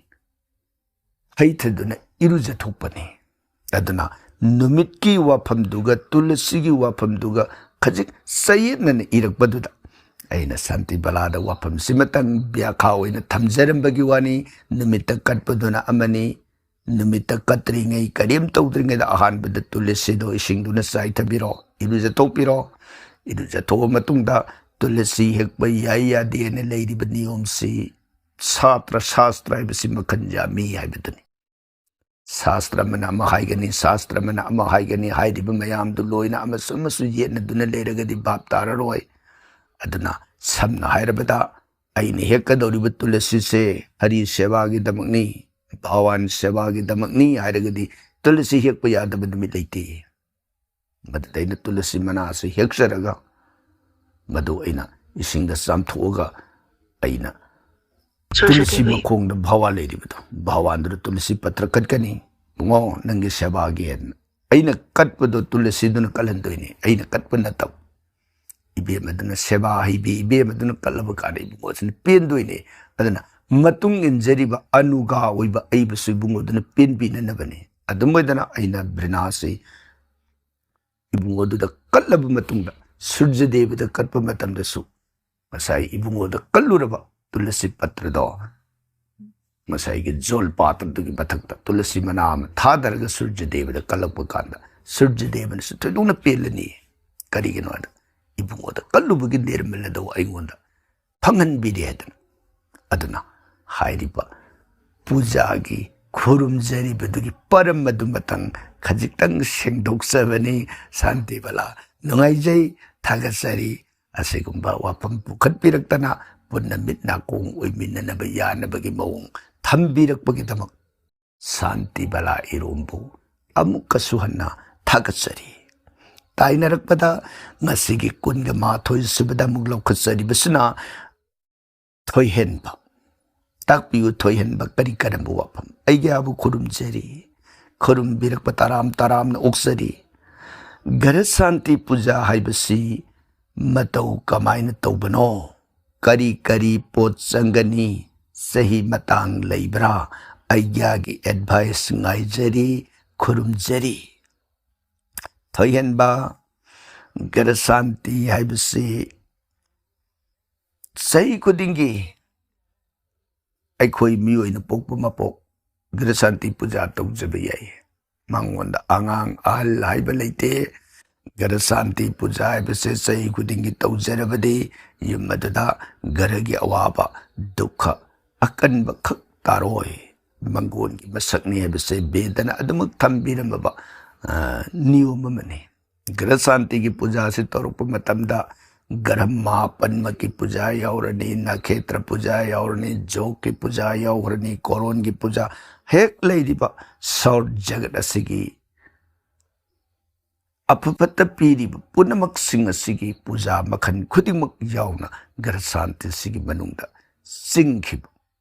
ꯍꯩꯊꯗꯨꯅ ꯏꯔꯨꯖꯊꯣꯛꯄꯅꯤ꯫ ꯑꯗꯨꯅ ꯅꯨꯃꯤꯠꯀꯤ ꯋꯥꯐꯝꯗꯨꯒ ꯇꯨꯂꯁꯤꯒꯤ ꯋꯥꯐꯝꯗꯨꯒ ꯈꯖꯤꯛ ꯆꯌꯦꯠꯅꯅ ꯏꯔꯛꯄꯗꯨꯗ ꯑꯩꯅ ꯁꯥꯟꯇꯤ ꯕꯂꯥꯗ ꯋꯥꯐꯝꯁꯤꯃꯇꯪ ꯕ꯭ꯌꯥꯈꯥ ꯑꯣꯏꯅ ꯊꯝꯖꯔꯝꯕꯒꯤ ꯋꯥꯅꯤ꯫ ꯅꯨꯃꯤꯠꯇ ꯀꯠꯄꯗꯨꯅ ꯑꯃꯅꯤ, ꯅꯨꯃꯤꯠꯇ ꯀꯠꯇ꯭ꯔꯤꯉꯩ, ꯀꯔꯤꯝ ꯇꯧꯗ꯭ꯔꯤꯉꯩꯗ ꯑꯍꯥꯟꯕꯗ ꯇꯨꯂꯁꯤꯗꯣ ꯏꯁꯤꯡꯗꯨꯅ ꯆꯥꯏꯊꯕꯤꯔꯣ, ꯏꯔꯨꯖꯊꯣꯛꯄꯤꯔꯣ꯫ ꯏꯔꯨꯖꯊꯣꯛꯑ ꯃꯇꯨꯡꯗ ꯇꯨꯂꯁꯤ ꯍꯦꯛꯄ ꯌꯥꯏ ꯌꯥꯗꯦꯅ ꯂꯩꯔꯤꯕ ꯅꯤꯌꯣꯝꯁꯤ ꯁꯥꯇ꯭ꯔ ꯁꯥꯁꯇ꯭ꯔ ꯍꯥꯏꯕꯁꯤ ꯃꯈꯜ ꯌꯥꯝꯃꯤ ꯍꯥꯏꯕꯗꯨꯅꯤ꯫ ꯁꯥꯁꯇ꯭ꯔ ꯑꯃꯅ ꯑꯃ ꯍꯥꯏꯒꯅꯤ, ꯁꯥꯁꯇ꯭ꯔ ꯑꯃꯅ ꯑꯃ ꯍꯥꯏꯒꯅꯤ, ꯍꯥꯏꯔꯤꯕ ꯃꯌꯥꯝꯗꯨ ꯂꯣꯏꯅ ꯑꯃꯁꯨ ꯑꯃꯁꯨ ꯌꯦꯠꯅꯗꯨꯅ ꯂꯩꯔꯒꯗꯤ ꯚꯥꯞ ꯇꯥꯔꯔꯣꯏ꯫ ꯑꯗꯨꯅ ꯁꯝꯅ ꯍꯥꯏꯔꯕꯗ ꯑꯩꯅ ꯍꯦꯛꯀꯗꯧꯔꯤꯕ ꯇꯨꯂꯁꯤꯁꯦ ꯍꯔꯤ ꯁꯦꯕꯥꯒꯤꯗꯃꯛꯅꯤ, ꯚꯒꯋꯥꯟ ꯁꯦꯕꯥꯒꯤꯗꯃꯛꯅꯤ ꯍꯥꯏꯔꯒꯗꯤ ꯇꯨꯂꯁꯤ ꯍꯦꯛꯄ ꯌꯥꯗꯕ ꯅꯨꯃꯤꯠ ꯂꯩꯇꯦ꯫ ꯃꯗꯨꯗ ꯑꯩꯅ ꯇꯨꯂꯁꯤ ꯃꯅꯥꯁꯤ ꯍꯦꯛꯆꯔꯒ ꯃꯗꯨ ꯑꯩꯅ ꯏꯁꯤꯡꯗ ꯆꯥꯝꯊꯣꯛꯑꯒ ꯑꯩꯅ ꯇꯨꯂꯁꯤ ꯃꯈꯣꯡꯗ ꯚꯒꯋꯥꯟ ꯂꯩꯔꯤꯕꯗꯣ, ꯚꯒꯋꯥꯟꯗꯨꯗ ꯇꯨꯂꯁꯤ ꯄꯠꯇ꯭ꯔ ꯀꯠꯀꯅꯤ꯫ "ꯏꯕꯨꯡꯉꯣ, ꯅꯪꯒꯤ ꯁꯦꯕꯥꯒꯤ ꯑꯩꯅ ꯀꯠꯄꯗꯣ ꯇꯨꯂꯁꯤꯗꯨꯅ ꯀꯠꯍꯟꯗꯣꯏꯅꯤ, ꯑꯩꯅ ꯀꯠꯄ ꯅꯠꯇꯕ꯫ ꯏꯕꯦꯝ ꯑꯗꯨꯅ ꯁꯦꯕꯥ ꯍꯩꯕꯤ, ꯏꯕꯦꯝ ꯑꯗꯨꯅ ꯀꯠꯂꯕ ꯀꯥꯟꯗ ꯏꯕꯨꯡꯉꯣꯁꯤꯅ ꯄꯦꯟꯗꯣꯏꯅꯤ꯫ ꯑꯗꯨꯅ ꯃꯇꯨꯡ ꯏꯟꯖꯔꯤꯕ ꯑꯅꯨꯒꯥ ꯑꯣꯏꯕ ꯑꯩꯕꯨꯁꯨ ꯏꯕꯨꯡꯉꯣꯗꯨꯅ ꯄꯦꯟꯕꯤꯅꯅꯕꯅꯤ"꯫ ꯑꯗꯨꯝ ꯑꯣꯏꯗꯅ ꯑꯩꯅ ꯕ꯭ꯔꯤꯅꯥꯁꯤ ꯏꯕꯨꯡꯉꯣꯗꯨꯗ ꯀꯠꯂꯕ ꯃꯇꯨꯡꯗ ꯁꯨꯔꯖꯗꯦꯕꯗ ꯀꯠꯄ ꯃꯇꯝꯗꯁꯨ ꯉꯁꯥꯏ ꯏꯕꯨꯡꯉꯣꯗ ꯀꯠꯂꯨꯔꯕ ꯇꯨꯂꯁꯤ ꯄꯠꯇ꯭ꯔꯗꯣ ꯉꯁꯥꯏꯒꯤ ꯖꯣꯜ ꯄꯥꯇ꯭ꯔꯗꯨꯒꯤ ꯃꯊꯛꯇ ꯇꯨꯂꯁꯤ ꯃꯅꯥ ꯑꯃ ꯊꯥꯗꯔꯒ ꯁꯨꯔꯖꯗꯦꯕꯗ ꯀꯠꯂꯛꯄ ꯀꯥꯟꯗ ꯁꯨꯔꯖꯗꯦꯕꯅꯁꯨ ꯊꯣꯏꯗꯣꯛꯅ ꯄꯦꯜꯂꯅꯤ꯫ ꯀꯔꯤꯒꯤꯅꯣ ꯍꯥꯏꯗ ꯏꯕꯨꯡꯉꯣꯗ ꯀꯠꯂꯨꯕꯒꯤ ꯅꯤꯔꯃꯜ ꯑꯗꯣ ꯑꯩꯉꯣꯟꯗ ꯐꯪꯍꯟꯕꯤꯔꯦ ꯍꯥꯏꯗꯅ꯫ ꯑꯗꯨꯅ ꯍꯥꯏꯔꯤꯕ ꯄꯨꯖꯥꯒꯤ ꯈꯨꯔꯨꯝꯖꯔꯤꯕꯗꯨꯒꯤ ꯄꯔꯝ ꯑꯗꯨꯃꯇꯪ ꯈꯖꯤꯛꯇꯪ ꯁꯦꯡꯗꯣꯛꯆꯕꯅꯤ꯫ ꯁꯥꯟꯇꯤ ꯕꯂꯥ, ꯅꯨꯡꯉꯥꯏꯖꯩ, ꯊꯥꯒꯠꯆꯔꯤ꯫ ꯑꯁꯤꯒꯨꯝꯕ ꯋꯥꯐꯝ ꯄꯨꯈꯠꯄꯤꯔꯛꯇꯅ ꯄꯨꯟꯅ ꯃꯤꯠ ꯅꯥꯀꯣꯡ ꯑꯣꯏꯃꯤꯟꯅꯅꯕ ꯌꯥꯅꯕꯒꯤ ꯃꯑꯣꯡ ꯊꯝꯕꯤꯔꯛꯄꯒꯤꯗꯃꯛ꯫ ꯁꯥꯟꯇꯤ ꯕꯂꯥ ꯏꯔꯣꯝꯕꯨ ꯑꯃꯨꯛꯀꯁꯨ ꯍꯟꯅ ꯊꯥꯒꯠꯆꯔꯤ꯫ ꯇꯥꯏꯅꯔꯛꯄꯗ ꯉꯁꯤꯒꯤ ꯀꯨꯟꯒ ꯃꯥꯊꯣꯏ ꯁꯨꯕꯗ ꯑꯃꯨꯛ ꯂꯧꯈꯠꯆꯔꯤꯕꯁꯤꯅ ꯊꯣꯏꯍꯦꯟꯕ꯫ ꯇꯥꯛꯄꯤꯌꯨ ꯊꯣꯏꯍꯦꯟꯕ ꯀꯔꯤ ꯀꯔꯝꯕ ꯋꯥꯐꯝ? ꯑꯩꯒꯤ ꯑꯥꯕꯨ ꯈꯨꯔꯨꯝꯖꯔꯤ, ꯈꯨꯔꯨꯝꯕꯤꯔꯛꯄ ꯇꯔꯥꯝ ꯇꯔꯥꯝꯅ ꯑꯣꯛꯆꯔꯤ꯫ ꯘꯔ ꯁꯥꯟꯇꯤ ꯄꯨꯖꯥ ꯍꯥꯏꯕꯁꯤ ꯃꯇꯧ ꯀꯃꯥꯏꯅ ꯇꯧꯕꯅꯣ? ꯀꯔꯤ ꯀꯔꯤ ꯄꯣꯠ ꯆꯪꯒꯅꯤ? ꯆꯍꯤ ꯃꯇꯥꯡ ꯂꯩꯕ꯭ꯔꯥ? ꯑꯩꯒꯤ ꯑꯦꯗꯚꯥꯏꯁ ꯉꯥꯏꯖꯔꯤ, ꯈꯨꯔꯨꯝꯖꯔꯤ꯫ ꯊꯣꯏꯍꯦꯟꯕ, ꯘꯔ ꯁꯥꯟꯇꯤ ꯍꯥꯏꯕꯁꯤ ꯆꯍꯤ ꯈꯨꯗꯤꯡꯒꯤ ꯑꯩꯈꯣꯏ ꯃꯤꯑꯣꯏꯅ ꯄꯣꯛꯄ ꯃꯄꯣꯛ ꯘꯔ ꯁꯥꯟꯇꯤ ꯄꯨꯖꯥ ꯇꯧꯖꯕ ꯌꯥꯏ꯫ ꯃꯉꯣꯟꯗ ꯑꯉꯥꯡ ꯑꯍꯜ ꯍꯥꯏꯕ ꯂꯩꯇꯦ꯫ ꯘꯔ ꯁꯥꯟꯇꯤ ꯄꯨꯖꯥ ꯍꯥꯏꯕꯁꯦ ꯆꯍꯤ ꯈꯨꯗꯤꯡꯒꯤ ꯇꯧꯖꯔꯕꯗꯤ ꯌꯨꯝ ꯑꯗꯨꯗ ꯘꯔꯒꯤ ꯑꯋꯥꯕ, ꯗꯨꯈ, ꯑꯀꯟꯕ ꯈꯛ ꯇꯥꯔꯣꯏ꯫ ꯃꯪꯒꯣꯟꯒꯤ ꯃꯁꯛꯅꯤ ꯍꯥꯏꯕꯁꯦ ꯕꯦꯗꯅ ꯑꯗꯨꯃꯛ ꯊꯝꯕꯤꯔꯝꯃꯕ, ꯑ, ꯅꯤꯌꯣꯝ ꯑꯃꯅꯤ꯫ ꯘꯔ ꯁꯥꯟꯇꯤꯒꯤ ꯄꯨꯖꯥꯁꯤ ꯇꯧꯔꯛꯄ ꯃꯇꯝꯗ ꯒ꯭ꯔꯍ ꯃꯥꯄꯟꯃꯛꯀꯤ ꯄꯨꯖꯥ ꯌꯥꯎꯔꯅꯤ, ꯅꯈꯦꯇ꯭ꯔ ꯄꯨꯖꯥ ꯌꯥꯎꯔꯅꯤ, ꯖꯣꯒꯀꯤ ꯄꯨꯖꯥ ꯌꯥꯎꯈ꯭ꯔꯅꯤ, ꯀꯣꯔꯣꯟꯒꯤ ꯄꯨꯖꯥ, ꯍꯦꯛ ꯂꯩꯔꯤꯕ ꯁꯧꯔ ꯖꯒꯠ ꯑꯁꯤꯒꯤ ꯑꯐ ꯐꯠꯇ ꯄꯤꯔꯤꯕ ꯄꯨꯝꯅꯃꯛꯁꯤꯡ ꯑꯁꯤꯒꯤ ꯄꯨꯖꯥ ꯃꯈꯜ ꯈꯨꯗꯤꯡꯃꯛ ꯌꯥꯎꯅ ꯒ꯭ꯔꯍ ꯁꯥꯟꯇꯤꯁꯤꯒꯤ ꯃꯅꯨꯡꯗ ꯆꯤꯡꯈꯤꯕ꯫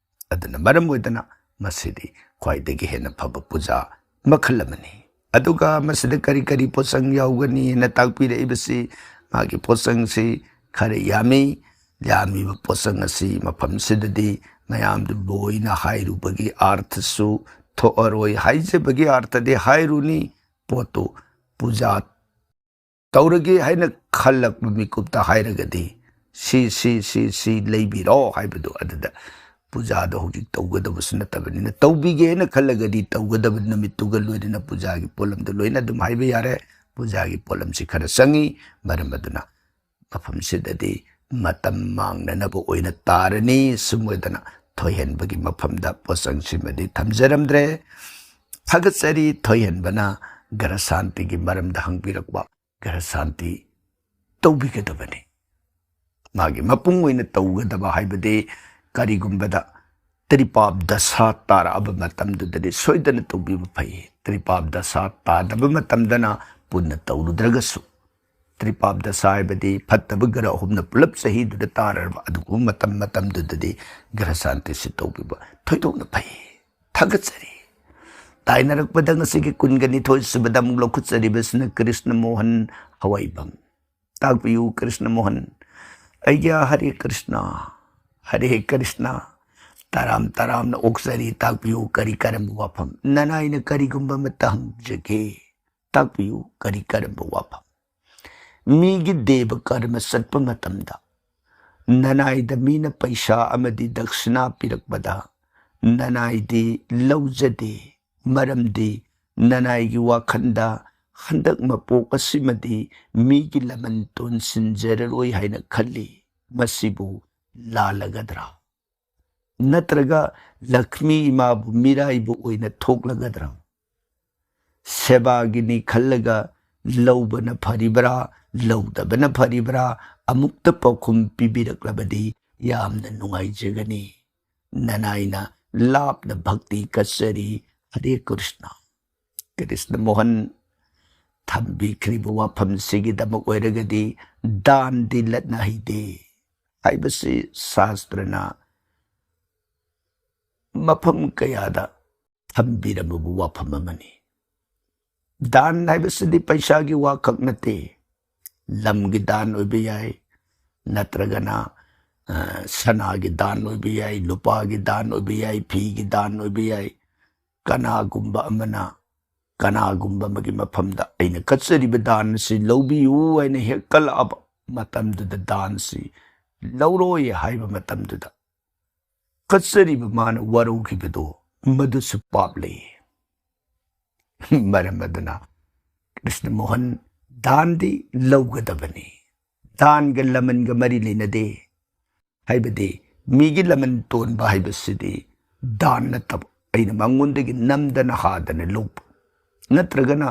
ꯑꯗꯨꯅ ꯃꯔꯝ ꯑꯣꯏꯗꯅ ꯃꯁꯤꯗꯤ ꯈ꯭ꯋꯥꯏꯗꯒꯤ ꯍꯦꯟꯅ ꯐꯕ ꯄꯨꯖꯥ ꯃꯈꯜ ꯑꯃꯅꯤ꯫ ꯑꯗꯨꯒ ꯃꯁꯤꯗ ꯀꯔꯤ ꯀꯔꯤ ꯄꯣꯠꯆꯪ ꯌꯥꯎꯒꯅꯤ ꯍꯥꯏꯅ ꯇꯥꯛꯄꯤꯔꯛꯏꯕꯁꯤ, ꯃꯥꯒꯤ ꯄꯣꯠꯆꯪꯁꯤ ꯈꯔ ꯌꯥꯝꯃꯤ꯫ ꯌꯥꯝꯃꯤꯕ ꯄꯣꯠꯆꯪ ꯑꯁꯤ ꯃꯐꯝꯁꯤꯗꯗꯤ ꯃꯌꯥꯝꯗꯨ ꯂꯣꯏꯅ ꯍꯥꯏꯔꯨꯕꯒꯤ ꯑꯥꯔꯊꯁꯨ ꯊꯣꯛꯑꯔꯣꯏ꯫ ꯍꯥꯏꯖꯕꯒꯤ ꯑꯥꯔꯊꯗꯤ ꯍꯥꯏꯔꯨꯅꯤ, ꯄꯣꯠꯇꯨ ꯄꯨꯖꯥ ꯇꯧꯔꯒꯦ ꯍꯥꯏꯅ ꯈꯜꯂꯛꯄ ꯃꯤꯀꯨꯞꯇ ꯍꯥꯏꯔꯒꯗꯤ, "ꯁꯤ, ꯁꯤ, ꯁꯤ, ꯁꯤ ꯂꯩꯕꯤꯔꯣ" ꯍꯥꯏꯕꯗꯨ ꯑꯗꯨꯗ ꯄꯨꯖꯥꯗꯣ ꯍꯧꯖꯤꯛ ꯇꯧꯒꯗꯕꯁꯨ ꯅꯠꯇꯕꯅꯤꯅ, ꯇꯧꯕꯤꯒꯦ ꯍꯥꯏꯅ ꯈꯜꯂꯒꯗꯤ ꯇꯧꯒꯗꯕ ꯅꯨꯃꯤꯠꯇꯨꯒ ꯂꯣꯏꯅꯅ ꯄꯨꯖꯥꯒꯤ ꯄꯣꯠꯂꯝꯗꯨ ꯂꯣꯏꯅ ꯑꯗꯨꯝ ꯍꯥꯏꯕ ꯌꯥꯔꯦ꯫ ꯄꯨꯖꯥꯒꯤ ꯄꯣꯠꯂꯝꯁꯤ ꯈꯔ ꯆꯪꯉꯤ, ꯃꯔꯝ ꯑꯗꯨꯅ ꯃꯐꯝꯁꯤꯗ ꯗꯤ ꯃꯇꯝ ꯃꯥꯡꯅꯅꯕ ꯑꯣꯏꯅ ꯇꯥꯔꯅꯤ꯫ ꯁꯨꯝ ꯑꯣꯏꯗꯅ ꯊꯣꯏꯍꯦꯟꯕꯒꯤ ꯃꯐꯝꯗ ꯄꯣꯠꯆꯪꯁꯤꯃꯗꯤ ꯊꯝꯖꯔꯝꯗ꯭ꯔꯦ꯫ ꯊꯥꯒꯠꯆꯔꯤ ꯊꯣꯏꯍꯦꯟꯕꯅ ꯒ꯭ꯔꯍ ꯁꯥꯟꯇꯤꯒꯤ ꯃꯔꯝꯗ ꯍꯪꯕꯤꯔꯛꯄ꯫ ꯒ꯭ꯔꯍ ꯁꯥꯟꯇꯤ ꯇꯧꯕꯤꯒꯗꯕꯅꯤ꯫ ꯃꯥꯒꯤ ꯃꯄꯨꯡ ꯑꯣꯏꯅ ꯇꯧꯒꯗꯕ ꯍꯥꯏꯕꯗꯤ ꯀꯔꯤꯒꯨꯝꯕꯗ ꯇ꯭ꯔꯤꯄꯥꯞ ꯗꯁꯥ ꯇꯥꯔꯛꯑꯕ ꯃꯇꯝꯗꯨꯗꯗꯤ ꯁꯣꯏꯗꯅ ꯇꯧꯕꯤꯕ ꯐꯩ꯫ ꯇ꯭ꯔꯤꯄꯥꯞ ꯗꯁꯥ ꯇꯥꯗꯕ ꯃꯇꯝꯗꯅ ꯄꯨꯟꯅ ꯇꯧꯔꯨꯗ꯭ꯔꯒꯁꯨ, ꯇ꯭ꯔꯤꯄꯥꯞ ꯗꯁꯥ ꯍꯥꯏꯕꯗꯤ ꯐꯠꯇꯕ ꯒ꯭ꯔꯍ ꯑꯍꯨꯝꯅ ꯄꯨꯂꯞ ꯆꯍꯤꯗꯨꯗ ꯇꯥꯔꯕ ꯑꯗꯨꯒꯨꯝꯕ ꯃꯇꯝ, ꯃꯇꯝꯗꯨꯗꯗꯤ ꯒ꯭ꯔꯍ ꯁꯥꯟꯇꯤꯁꯤ ꯇꯧꯕꯤꯕ ꯊꯣꯏꯗꯣꯛꯅ ꯐꯩ꯫ ꯊꯥꯒꯠꯆꯔꯤ꯫ ꯇꯥꯏꯅꯔꯛꯄꯗ ꯉꯁꯤꯒꯤ ꯀꯨꯟꯒ ꯅꯤꯊꯣꯏ ꯁꯨꯕꯗ ꯑꯃꯨꯛ ꯂꯧꯈꯠꯆꯔꯤꯕꯁꯤꯅ ꯀ꯭ꯔꯤꯁꯅ ꯃꯣꯍꯟ ꯍꯋꯥꯏꯕꯝ꯫ ꯇꯥꯛꯄꯤꯌꯨ ꯀ꯭ꯔꯤꯁꯅ ꯃꯣꯍꯟ꯫ ꯑꯩꯒꯤ ꯍꯔꯦ ꯀ꯭ꯔꯤꯁꯅ, ꯍꯔꯦ ꯀ꯭ꯔꯤꯁꯅ꯫ ꯇꯔꯥꯝ ꯇꯔꯥꯝꯅ ꯑꯣꯛꯆꯔꯤ, ꯇꯥꯛꯄꯤꯌꯨ ꯀꯔꯤ ꯀꯔꯝꯕ ꯋꯥꯐꯝ? ꯅꯅꯥꯏꯅ ꯀꯔꯤꯒꯨꯝꯕ ꯑꯃꯠꯇ ꯍꯪꯖꯒꯦ, ꯇꯥꯛꯄꯤꯌꯨ ꯀꯔꯤ ꯀꯔꯝꯕ ꯋꯥꯐꯝ? ꯃꯤꯒꯤ ꯗꯦꯕ ꯀꯔꯃ ꯆꯠꯄ ꯃꯇꯝꯗ ꯅꯅꯥꯏꯗ ꯃꯤꯅ ꯄꯩꯁꯥ ꯑꯃꯗꯤ ꯗꯛꯁꯤꯅꯥ ꯄꯤꯔꯛꯄꯗ ꯅꯅꯥꯏꯗꯤ ꯂꯧꯖꯗꯦ, ꯃꯔꯝꯗꯤ ꯅꯅꯥꯏꯒꯤ ꯋꯥꯈꯜꯗ ꯍꯟꯗꯛ ꯃꯄꯣꯛ ꯑꯁꯤꯃꯗꯤ ꯃꯤꯒꯤ ꯂꯃꯟ ꯇꯣꯟꯁꯤꯟꯖꯔꯔꯣꯏ ꯍꯥꯏꯅ ꯈꯜꯂꯤ꯫ ꯃꯁꯤꯕꯨ ꯂꯥꯜꯂꯒꯗ꯭ꯔꯥ? ꯅꯠꯇ꯭ꯔꯒ ꯂꯛꯁꯃꯤ ꯏꯃꯥꯕꯨ ꯃꯤꯔꯥꯏꯕ ꯑꯣꯏꯅ ꯊꯣꯛꯂꯒꯗ꯭ꯔꯥ? ꯁꯦꯕꯥꯒꯤꯅꯤ ꯈꯜꯂꯒ ꯂꯧꯕꯅ ꯐꯔꯤꯕ꯭ꯔꯥ, ꯂꯧꯗꯕꯅ ꯐꯔꯤꯕ꯭ꯔꯥ? ꯑꯃꯨꯛꯇ ꯄꯥꯎꯈꯨꯝ ꯄꯤꯕꯤꯔꯛꯂꯕꯗꯤ ꯌꯥꯝꯅ ꯅꯨꯡꯉꯥꯏꯖꯒꯅꯤ꯫ ꯅꯅꯥꯏꯅ ꯂꯥꯞꯅ ꯚꯛꯇꯤ ꯀꯠꯆꯔꯤ꯫ ꯍꯔꯦ ꯀ꯭ꯔꯤꯁꯅ꯫ ꯀ꯭ꯔꯤꯁꯅ ꯃꯣꯍꯟ ꯊꯝꯕꯤꯈ꯭ꯔꯤꯕ ꯋꯥꯐꯝꯁꯤꯒꯤꯗꯃꯛ ꯑꯣꯏꯔꯒꯗꯤ ꯗꯥꯟꯗꯤ ꯂꯠꯅ ꯍꯩꯗꯦ ꯍꯥꯏꯕꯁꯤ ꯁꯥꯁꯇ꯭ꯔꯅ ꯃꯐꯝ ꯀꯌꯥꯗ ꯊꯝꯕꯤꯔꯝꯕ ꯋꯥꯐꯝ ꯑꯃꯅꯤ꯫ ꯗꯥꯟ ꯍꯥꯏꯕꯁꯤꯗꯤ ꯄꯩꯁꯥꯒꯤ ꯋꯥꯈꯛ ꯅꯠꯇꯦ꯫ ꯂꯝꯒꯤ ꯗꯥꯟ ꯑꯣꯏꯕ ꯌꯥꯏ, ꯅꯠꯇ꯭ꯔꯒꯅ, ꯑ, ꯁꯅꯥꯒꯤ ꯗꯥꯟ ꯑꯣꯏꯕ ꯌꯥꯏ, ꯂꯨꯄꯥꯒꯤ ꯗꯥꯟ ꯑꯣꯏꯕ ꯌꯥꯏ, ꯐꯤꯒꯤ ꯗꯥꯟ ꯑꯣꯏꯕ ꯌꯥꯏ꯫ ꯀꯅꯥꯒꯨꯝꯕ ꯑꯃꯅ ꯀꯅꯥꯒꯨꯝꯕ ꯑꯃꯒꯤ ꯃꯐꯝꯗ ꯑꯩꯅ ꯀꯠꯆꯔꯤꯕ ꯗꯥꯟ ꯑꯁꯤ ꯂꯧꯕꯤꯌꯨ ꯍꯥꯏꯅ ꯍꯦꯛ ꯀꯜꯂꯛꯑꯕ ꯃꯇꯝꯗꯨꯗ, ꯗꯥꯟꯁꯤ ꯂꯧꯔꯣꯏ ꯍꯥꯏꯕ ꯃꯇꯝꯗꯨꯗ, ꯀꯠꯆꯔꯤꯕ ꯃꯥꯅ ꯋꯥꯔꯧꯈꯤꯕꯗꯣ, ꯃꯗꯨꯁꯨ ꯄꯥꯞ ꯂꯩ꯫ ꯃꯔꯝ ꯑꯗꯨꯅ ꯀ꯭ꯔꯤꯁꯅ ꯃꯣꯍꯟ ꯗꯥꯟꯗꯤ ꯂꯧꯒꯗꯕꯅꯤ꯫ ꯗꯥꯟꯒ ꯂꯃꯟꯒ ꯃꯔꯤ ꯂꯩꯅꯗꯦ꯫ ꯍꯥꯏꯕꯗꯤ ꯃꯤꯒꯤ ꯂꯃꯟ ꯇꯣꯟꯕ ꯍꯥꯏꯕꯁꯤꯗꯤ ꯗꯥꯟ ꯅꯠꯇꯕ, ꯑꯩꯅ ꯃꯉꯣꯟꯗꯒꯤ ꯅꯝꯗꯅ ꯍꯥꯗꯅ ꯂꯧꯕ, ꯅꯠꯇ꯭ꯔꯒꯅ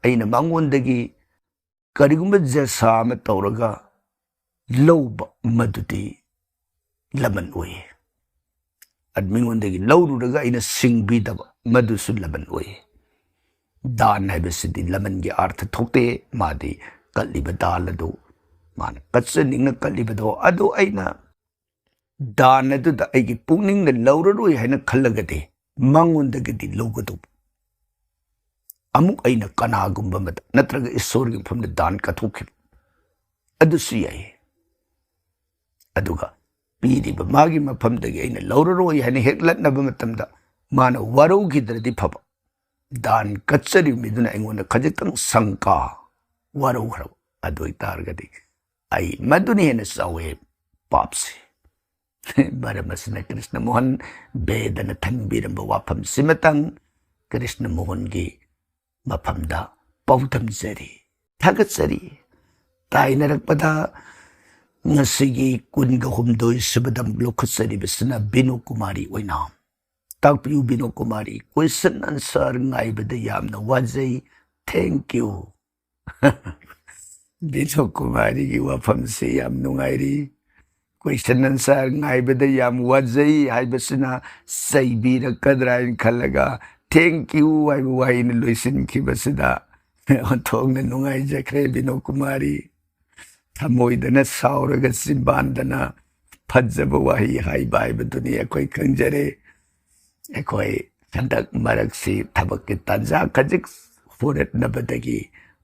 ꯑꯩꯅ ꯃꯉꯣꯟꯗꯒꯤ ꯀꯔꯤꯒꯨꯝꯕ ꯖꯦꯁꯥ ꯑꯃ ꯇꯧꯔꯒ ꯂꯧꯕ, ꯃꯗꯨꯗꯤ ꯂꯃꯟ ꯑꯣꯏ꯫ ꯑꯗꯨ ꯃꯤꯉꯣꯟꯗꯒꯤ ꯂꯧꯔꯨꯔꯒ ꯑꯩꯅ ꯁꯤꯡꯕꯤꯗꯕ, ꯃꯗꯨꯁꯨ ꯂꯃꯟ ꯑꯣꯏ꯫ ꯗꯥꯟ ꯍꯥꯏꯕꯁꯤꯗꯤ ꯂꯃꯟꯒꯤ ꯑꯥꯔꯊ ꯊꯣꯛꯇꯦ꯫ ꯃꯥꯗꯤ ꯀꯠꯂꯤꯕ ꯗꯥꯜ ꯑꯗꯨ ꯃꯥꯅ ꯀꯠꯆꯅꯤꯡꯅ ꯀꯠꯂꯤꯕꯗꯣ ꯑꯗꯨ ꯑꯩꯅ ꯗꯥꯟ ꯑꯗꯨꯗ ꯑꯩꯒꯤ ꯄꯨꯛꯅꯤꯡꯅ ꯂꯧꯔꯔꯣꯏ ꯍꯥꯏꯅ ꯈꯜꯂꯒꯗꯤ ꯃꯉꯣꯟꯗꯒꯤꯗꯤ ꯂꯧꯒꯗꯧꯕ꯫ ꯑꯃꯨꯛ ꯑꯩꯅ ꯀꯅꯥꯒꯨꯝꯕ ꯑꯃꯗ ꯅꯠꯇ꯭ꯔꯒ ꯏꯁꯣꯔꯒꯤ ꯃꯐꯝꯗ ꯗꯥꯟ ꯀꯠꯊꯣꯛꯈꯤꯕ ꯑꯗꯨꯁꯨ ꯌꯥꯏ꯫ ꯑꯗꯨꯒ ꯄꯤꯔꯤꯕ ꯃꯥꯒꯤ ꯃꯐꯝꯗꯒꯤ ꯑꯩꯅ ꯂꯧꯔꯔꯣꯏ ꯍꯥꯏꯅ ꯍꯦꯛ ꯂꯠꯅꯕ ꯃꯇꯝꯗ ꯃꯥꯅ ꯋꯥꯔꯧꯈꯤꯗ꯭ꯔꯗꯤ ꯐꯕ, ꯗꯥꯟ ꯀꯠꯆꯔꯤꯕ ꯃꯤꯗꯨꯅ ꯑꯩꯉꯣꯟꯗ ꯈꯖꯤꯛꯇꯪ ꯁꯪꯀꯥ ꯋꯥꯔꯧꯈ꯭ꯔꯕ, ꯑꯗꯨ ꯑꯣꯏꯇꯥꯔꯒꯗꯤ ꯑꯩ ꯃꯗꯨꯅ ꯍꯦꯟꯅ ꯆꯥꯎꯋꯦ ꯄꯥꯞꯁꯦ꯫ ꯃꯔꯝ ꯑꯁꯤꯅ ꯀ꯭ꯔꯤꯁꯅ ꯃꯣꯍꯟ ꯕꯦꯗꯅ ꯊꯝꯕꯤꯔꯝꯕ ꯋꯥꯐꯝꯁꯤꯃꯇꯪ ꯀ꯭ꯔꯤꯁꯅ ꯃꯣꯍꯟꯒꯤ ꯃꯐꯝꯗ ꯄꯥꯎꯗꯝꯖꯔꯤ, ꯊꯥꯒꯠꯆꯔꯤ꯫ ꯇꯥꯏꯅꯔꯛꯄꯗ ꯉꯁꯤꯒꯤ ꯀꯨꯟꯒ ꯍꯨꯝꯗꯣꯏ ꯁꯨꯕꯗ ꯂꯧꯈꯠꯆꯔꯤꯕꯁꯤꯅ ꯕꯤꯅꯣ ꯀꯨꯃꯥꯔꯤ ꯑꯣꯏꯅ꯫ ꯇꯥꯛꯄꯤꯌꯨ ꯕꯤꯅꯣ ꯀꯨꯃꯥꯔꯤ, ꯀꯣꯏꯁꯟ ꯑꯟꯁꯔ ꯉꯥꯏꯕꯗ ꯌꯥꯝꯅ ꯋꯥꯖꯩ꯫ Thank you꯫ ꯕꯤꯅꯣ ꯀꯨꯃꯥꯔꯤꯒꯤ ꯋꯥꯐꯝꯁꯤ ꯌꯥꯝ ꯅꯨꯡꯉꯥꯏꯔꯤ꯫ ꯀꯣꯏꯁꯟ ꯑꯟꯁꯔ ꯉꯥꯏꯕꯗ ꯌꯥꯝ ꯋꯥꯖꯩ ꯍꯥꯏꯕꯁꯤꯅ ꯆꯩꯕꯤꯔꯛꯀꯗ꯭ꯔꯥ ꯍꯥꯏꯅ ꯈꯜꯂꯒ "Thank you" ꯍꯥꯏꯕ ꯋꯥꯍꯩꯅ ꯂꯣꯏꯁꯤꯟꯈꯤꯕꯁꯤꯗ ꯑꯣꯟꯊꯣꯛꯅ ꯅꯨꯡꯉꯥꯏꯖꯈ꯭ꯔꯦ ꯕꯤꯅꯣ ꯀꯨꯃꯥꯔꯤ꯫ ꯊꯃꯣꯏꯗꯅ ꯁꯥꯎꯔꯒ ꯆꯤꯝꯕꯥꯟꯗꯅ ꯐꯖꯕ ꯋꯥꯍꯩ ꯍꯥꯏꯕ ꯍꯥꯏꯕꯗꯨꯅꯤ ꯑꯩꯈꯣꯏ ꯈꯪꯖꯔꯦ꯫ ꯑꯩꯈꯣꯏ ꯍꯟꯗꯛ ꯃꯔꯛꯁꯤ ꯊꯕꯛꯀꯤ ꯇꯥꯟꯖꯥ ꯈꯖꯤꯛ ꯍꯣꯔꯠꯅꯕꯗꯒꯤ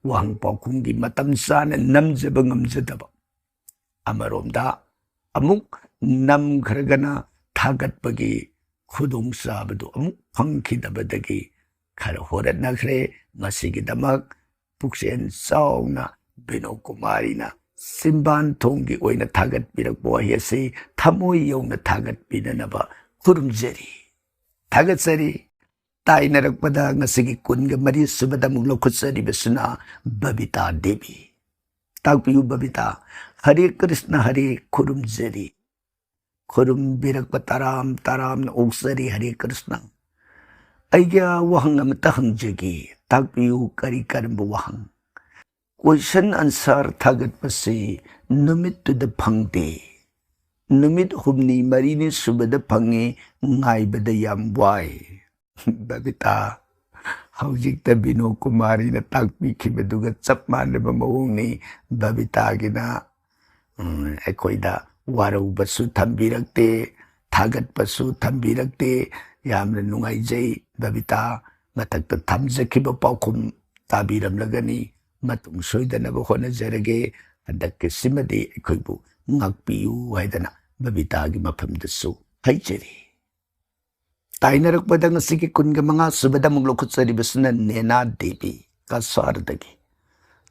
ꯋꯥꯍꯪ ꯄꯥꯎꯈꯨꯝꯒꯤ ꯃꯇꯝ ꯆꯥꯅ ꯅꯝꯖꯕ ꯉꯝꯖꯗꯕ, ꯑꯃꯔꯣꯝꯗ ꯑꯃꯨꯛ ꯅꯝꯈ꯭ꯔꯒꯅ ꯊꯥꯒꯠꯄꯒꯤ ꯈꯨꯗꯣꯡꯆꯥꯕꯗꯨ ꯑꯃꯨꯛ ꯐꯪꯈꯤꯗꯕꯗꯒꯤ ꯈꯔ ꯍꯣꯔꯠꯅꯈ꯭ꯔꯦ꯫ ꯃꯁꯤꯒꯤꯗꯃꯛ ꯄꯨꯛꯆꯦꯜ ꯆꯥꯎꯅ ꯕꯤꯅꯣ ꯀꯨꯃꯥꯔꯤꯅ ꯆꯤꯝꯕꯥꯟ ꯊꯣꯡꯒꯤ ꯑꯣꯏꯅ ꯊꯥꯒꯠꯄꯤꯔꯛꯄ ꯋꯥꯍꯩ ꯑꯁꯤ ꯊꯃꯣꯏ ꯌꯧꯅ ꯊꯥꯒꯠꯄꯤꯅꯅꯕ ꯈꯨꯔꯨꯝꯖꯔꯤ꯫ ꯊꯥꯒꯠꯆꯔꯤ꯫ ꯇꯥꯏꯅꯔꯛꯄꯗ ꯉꯁꯤꯒꯤ ꯀꯨꯟꯒ ꯃꯔꯤ ꯁꯨꯕꯗ ꯑꯃꯨꯛ ꯂꯧꯈꯠꯆꯔꯤꯕꯁꯤꯅ ꯕꯕꯤꯇꯥ ꯗꯦꯕꯤ꯫ ꯇꯥꯛꯄꯤꯌꯨ ꯕꯕꯤꯇꯥ꯫ ꯍꯔꯦ ꯀ꯭ꯔꯤꯁꯅ, ꯍꯔꯦ ꯈꯨꯔꯨꯝꯖꯔꯤ꯫ ꯈꯨꯔꯨꯝꯕꯤꯔꯛꯄ ꯇꯔꯥꯝ ꯇꯔꯥꯝꯅ ꯑꯣꯛꯆꯔꯤ꯫ ꯍꯔꯦ ꯀ꯭ꯔꯤꯁꯅ꯫ ꯑꯩꯒꯤ ꯋꯥꯍꯪ ꯑꯃꯇ ꯍꯪꯖꯒꯦ꯫ ꯇꯥꯛꯄꯤꯌꯨ, ꯀꯔꯤ ꯀꯔꯝꯕ ꯋꯥꯍꯪ? ꯀꯣꯏꯁꯟ ꯑꯟꯁꯔ ꯊꯥꯒꯠꯄꯁꯤ ꯅꯨꯃꯤꯠꯇꯨꯗ ꯐꯪꯗꯦ꯫ ꯅꯨꯃꯤꯠ ꯍꯨꯝꯅꯤ ꯃꯔꯤꯅꯤ ꯁꯨꯕꯗ ꯐꯪꯉꯤ, ꯉꯥꯏꯕꯗ ꯌꯥꯝ ꯋꯥꯏ꯫ ꯕꯕꯤꯇꯥ, ꯍꯧꯖꯤꯛꯇ ꯕꯤꯅꯣ ꯀꯨꯃꯥꯔꯤꯅ ꯇꯥꯛꯄꯤꯈꯤꯕꯗꯨꯒ ꯆꯞ ꯃꯥꯟꯅꯕ ꯃꯑꯣꯡꯅꯤ꯫ ꯕꯕꯤꯇꯥꯒꯤꯅ, ꯎꯝ, ꯑꯩꯈꯣꯏꯗ ꯋꯥꯔꯧꯕꯁꯨ ꯊꯝꯕꯤꯔꯛꯇꯦ, ꯊꯥꯒꯠꯄꯁꯨ ꯊꯝꯕꯤꯔꯛꯇꯦ꯫ ꯌꯥꯝꯅ ꯅꯨꯡꯉꯥꯏꯖꯩ꯫ ꯕꯕꯤꯇꯥ, ꯃꯊꯛꯇ ꯊꯝꯖꯈꯤꯕ ꯄꯥꯎꯈꯨꯝ ꯇꯥꯕꯤꯔꯝꯂꯒꯅꯤ꯫ ꯃꯇꯨꯡ ꯁꯣꯏꯗꯅꯕ ꯍꯣꯠꯅꯖꯔꯒꯦ꯫ ꯍꯟꯗꯛꯀꯤꯁꯤꯃꯗꯤ ꯑꯩꯈꯣꯏꯕꯨ ꯉꯥꯛꯄꯤꯌꯨ ꯍꯥꯏꯗꯅ ꯕꯕꯤꯇꯥꯒꯤ ꯃꯐꯝꯗꯁꯨ ꯍꯥꯏꯖꯔꯤ꯫ ꯇꯥꯏꯅꯔꯛꯄꯗ ꯉꯁꯤꯒꯤ ꯀꯨꯟꯒ ꯃꯉꯥ ꯁꯨꯕꯗ ꯑꯃꯨꯛ ꯂꯧꯈꯠꯆꯔꯤꯕꯁꯤꯅ ꯅꯦꯅꯥ ꯗꯦꯕꯤ ꯀꯁꯥꯔꯗꯒꯤ꯫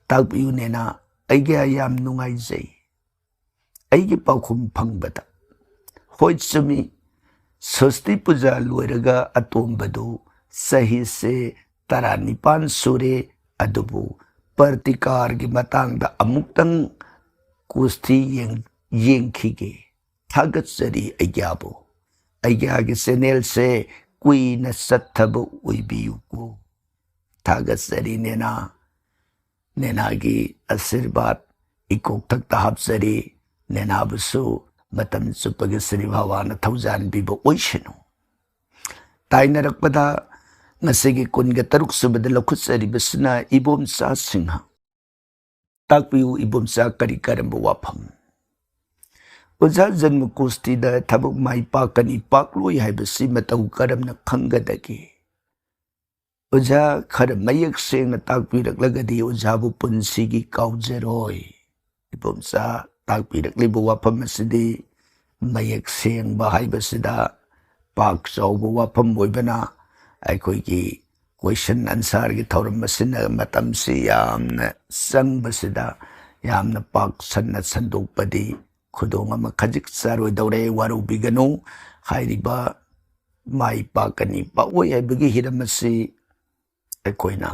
ꯇꯥꯛꯄꯤꯌꯨ ꯅꯦꯅꯥ, ꯑꯩꯒꯤ ꯌꯥꯝ ꯅꯨꯡꯉꯥꯏꯖꯩ꯫ ꯑꯩꯒꯤ ꯄꯥꯎꯈꯨꯝ ꯐꯪꯕꯗ, ꯍꯣꯏ ꯆꯨꯝꯃꯤ, ꯁꯣꯁꯇꯤ ꯄꯨꯖꯥ ꯂꯣꯏꯔꯒ ꯑꯇꯣꯝꯕꯗꯨ ꯆꯍꯤꯁꯦ ꯇꯔꯥꯅꯤꯄꯥꯟ ꯁꯨꯔꯦ, ꯑꯗꯨꯕꯨ ꯄ꯭ꯔꯇꯤꯀꯥꯔꯒꯤ ꯃꯇꯥꯡꯗ ꯑꯃꯨꯛꯇꯪ ꯀꯨꯁꯇꯤ ꯌꯦꯡ-, ꯌꯦꯡꯈꯤꯒꯦ꯫ ꯊꯥꯒꯠꯆꯔꯤ ꯑꯩꯒ꯭ꯌꯥꯕꯨ꯫ ꯑꯩꯒ꯭ꯌꯥꯒꯤ ꯆꯦꯅꯦꯜꯁꯦ ꯀꯨꯏꯅ ꯆꯠꯊꯕ ꯑꯣꯏꯕꯤꯌꯨꯀꯣ꯫ ꯊꯥꯒꯠꯆꯔꯤ ꯅꯦꯅꯥ꯫ ꯅꯦꯅꯥꯒꯤ ꯑꯁꯤꯔꯕꯥꯗ ꯏꯀꯣꯛꯊꯛꯇ ꯍꯥꯞꯆꯔꯤ꯫ ꯅꯦꯅꯥꯕꯨꯁꯨ ꯃꯇꯝ ꯆꯨꯞꯄꯒꯤ ꯁ꯭ꯔꯤ ꯕꯕꯥꯅ ꯊꯧꯖꯥꯟꯕꯤꯕ ꯑꯣꯏꯁꯅꯨ꯫ ꯇꯥꯏꯅꯔꯛꯄꯗ ꯉꯁꯤꯒꯤ ꯀꯨꯟꯒ ꯇꯔꯨꯛ ꯁꯨꯕꯗ ꯂꯧꯈꯠꯆꯔꯤꯕꯁꯤꯅ ꯏꯕꯣꯝꯆꯥ ꯁꯤꯡꯍ꯫ ꯇꯥꯛꯄꯤꯌꯨ ꯏꯕꯣꯝꯆꯥ, ꯀꯔꯤ ꯀꯔꯝꯕ ꯋꯥꯐꯝ? ꯑꯣꯖꯥ, ꯖꯟꯃ ꯀꯨꯁꯇꯤꯗ ꯊꯕꯛ ꯃꯥꯏ ꯄꯥꯛꯀꯅꯤ ꯄꯥꯛꯂꯣꯏ ꯍꯥꯏꯕꯁꯤ ꯃꯇꯧ ꯀꯔꯝꯅ ꯈꯪꯒꯗꯒꯦ? ꯑꯣꯖꯥ, ꯈꯔ ꯃꯌꯦꯛ ꯁꯦꯡꯅ ꯇꯥꯛꯄꯤꯔꯛꯂꯒꯗꯤ ꯑꯣꯖꯥꯕꯨ ꯄꯨꯟꯁꯤꯒꯤ ꯀꯥꯎꯖꯔꯣꯏ꯫ ꯏꯕꯣꯝꯆꯥ, ꯇꯥꯛꯄꯤꯔꯛꯂꯤꯕ ꯋꯥꯐꯝ ꯑꯁꯤꯗꯤ ꯃꯌꯦꯛ ꯁꯦꯡꯕ ꯍꯥꯏꯕꯁꯤꯗ ꯄꯥꯛ ꯆꯥꯎꯕ ꯋꯥꯐꯝ ꯑꯣꯏꯕꯅ ꯑꯩꯈꯣꯏꯒꯤ question answerꯒꯤ ꯊꯧꯔꯝ ꯑꯁꯤꯅ ꯃꯇꯝꯁꯤ ꯌꯥꯝꯅ ꯆꯪꯕꯁꯤꯗ ꯌꯥꯝꯅ ꯄꯥꯛ ꯁꯟꯅ ꯁꯟꯗꯣꯛꯄꯗꯤ ꯈꯨꯗꯣꯡ ꯑꯃ ꯈꯖꯤꯛ ꯆꯥꯔꯣꯏꯗꯧꯔꯦ, ꯋꯥꯔꯧꯕꯤꯒꯅꯨ꯫ ꯍꯥꯏꯔꯤꯕ ꯃꯥꯏ ꯄꯥꯛꯀꯅꯤ ꯄꯥꯛꯑꯣꯏ ꯍꯥꯏꯕꯒꯤ ꯍꯤꯔꯝ ꯑꯁꯤ ꯑꯩꯈꯣꯏꯅ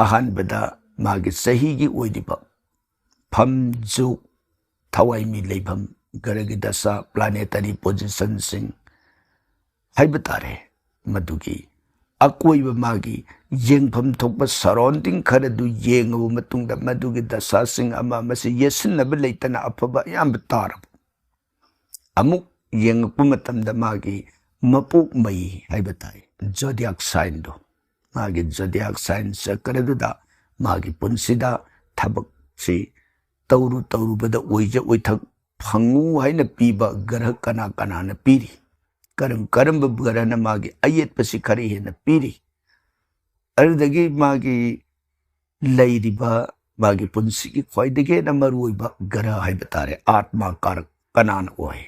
ꯑꯍꯥꯟꯕꯗ ꯃꯥꯒꯤ ꯆꯍꯤꯒꯤ ꯑꯣꯏꯔꯤꯕ ꯐꯝ, ꯖꯨꯛ, ꯊꯋꯥꯏ ꯃꯤ ꯂꯩꯐꯝ, ꯒ꯭ꯔꯍꯒꯤ ꯗꯁꯥ, planetary positionꯁꯤꯡ ꯍꯥꯏꯕ ꯇꯥꯔꯦ, ꯃꯗꯨꯒꯤ ꯑꯀꯣꯏꯕ ꯃꯥꯒꯤ ꯌꯦꯡꯐꯝ ꯊꯣꯛꯄ surrounding ꯈꯔꯗꯨ ꯌꯦꯡꯉꯕ ꯃꯇꯨꯡꯗ ꯃꯗꯨꯒꯤ ꯗꯁꯥꯁꯤꯡ ꯑꯃ ꯑꯃꯁꯤ ꯌꯦꯠꯁꯤꯟꯅꯕ ꯂꯩꯇꯅ ꯑꯐꯕ ꯑꯌꯥꯝꯕ ꯇꯥꯔꯕ ꯑꯃꯨꯛ ꯌꯦꯡꯉꯛꯄ ꯃꯇꯝꯗ ꯃꯥꯒꯤ ꯃꯄꯣꯛ ꯃꯩ ꯍꯥꯏꯕ ꯇꯥꯏ, ꯖꯣꯗꯤꯌꯥꯛ ꯁꯥꯏꯟꯗꯣ, ꯃꯥꯒꯤ ꯖꯣꯗꯤꯌꯥꯛ ꯁꯥꯏꯟ ꯆꯀ꯭ꯔꯗꯨꯗ ꯃꯥꯒꯤ ꯄꯨꯟꯁꯤꯗ ꯊꯕꯛꯁꯤ ꯇꯧꯔꯨ ꯇꯧꯔꯨꯕꯗ ꯑꯣꯏꯖ ꯑꯣꯏꯊꯛ ꯐꯪꯉꯨ ꯍꯥꯏꯅ ꯄꯤꯕ ꯒ꯭ꯔꯍ ꯀꯅꯥ ꯀꯅꯥꯅ ꯄꯤꯔꯤ? ꯀꯔꯝ ꯀꯔꯝꯕ ꯒ꯭ꯔꯍꯅ ꯃꯥꯒꯤ ꯑꯌꯦꯠꯄꯁꯤ ꯈꯔ ꯍꯦꯟꯅ ꯄꯤꯔꯤ? ꯑꯗꯨꯗꯒꯤ ꯃꯥꯒꯤ ꯂꯩꯔꯤꯕ, ꯃꯥꯒꯤ ꯄꯨꯟꯁꯤꯒꯤ ꯈ꯭ꯋꯥꯏꯗꯒꯤ ꯍꯦꯟꯅ ꯃꯔꯨꯑꯣꯏꯕ ꯒ꯭ꯔꯍ ꯍꯥꯏꯕ ꯇꯥꯔꯦ, ꯑꯥꯠꯃꯥ ꯀꯥꯔꯛ ꯀꯅꯥꯅ ꯑꯣꯏ?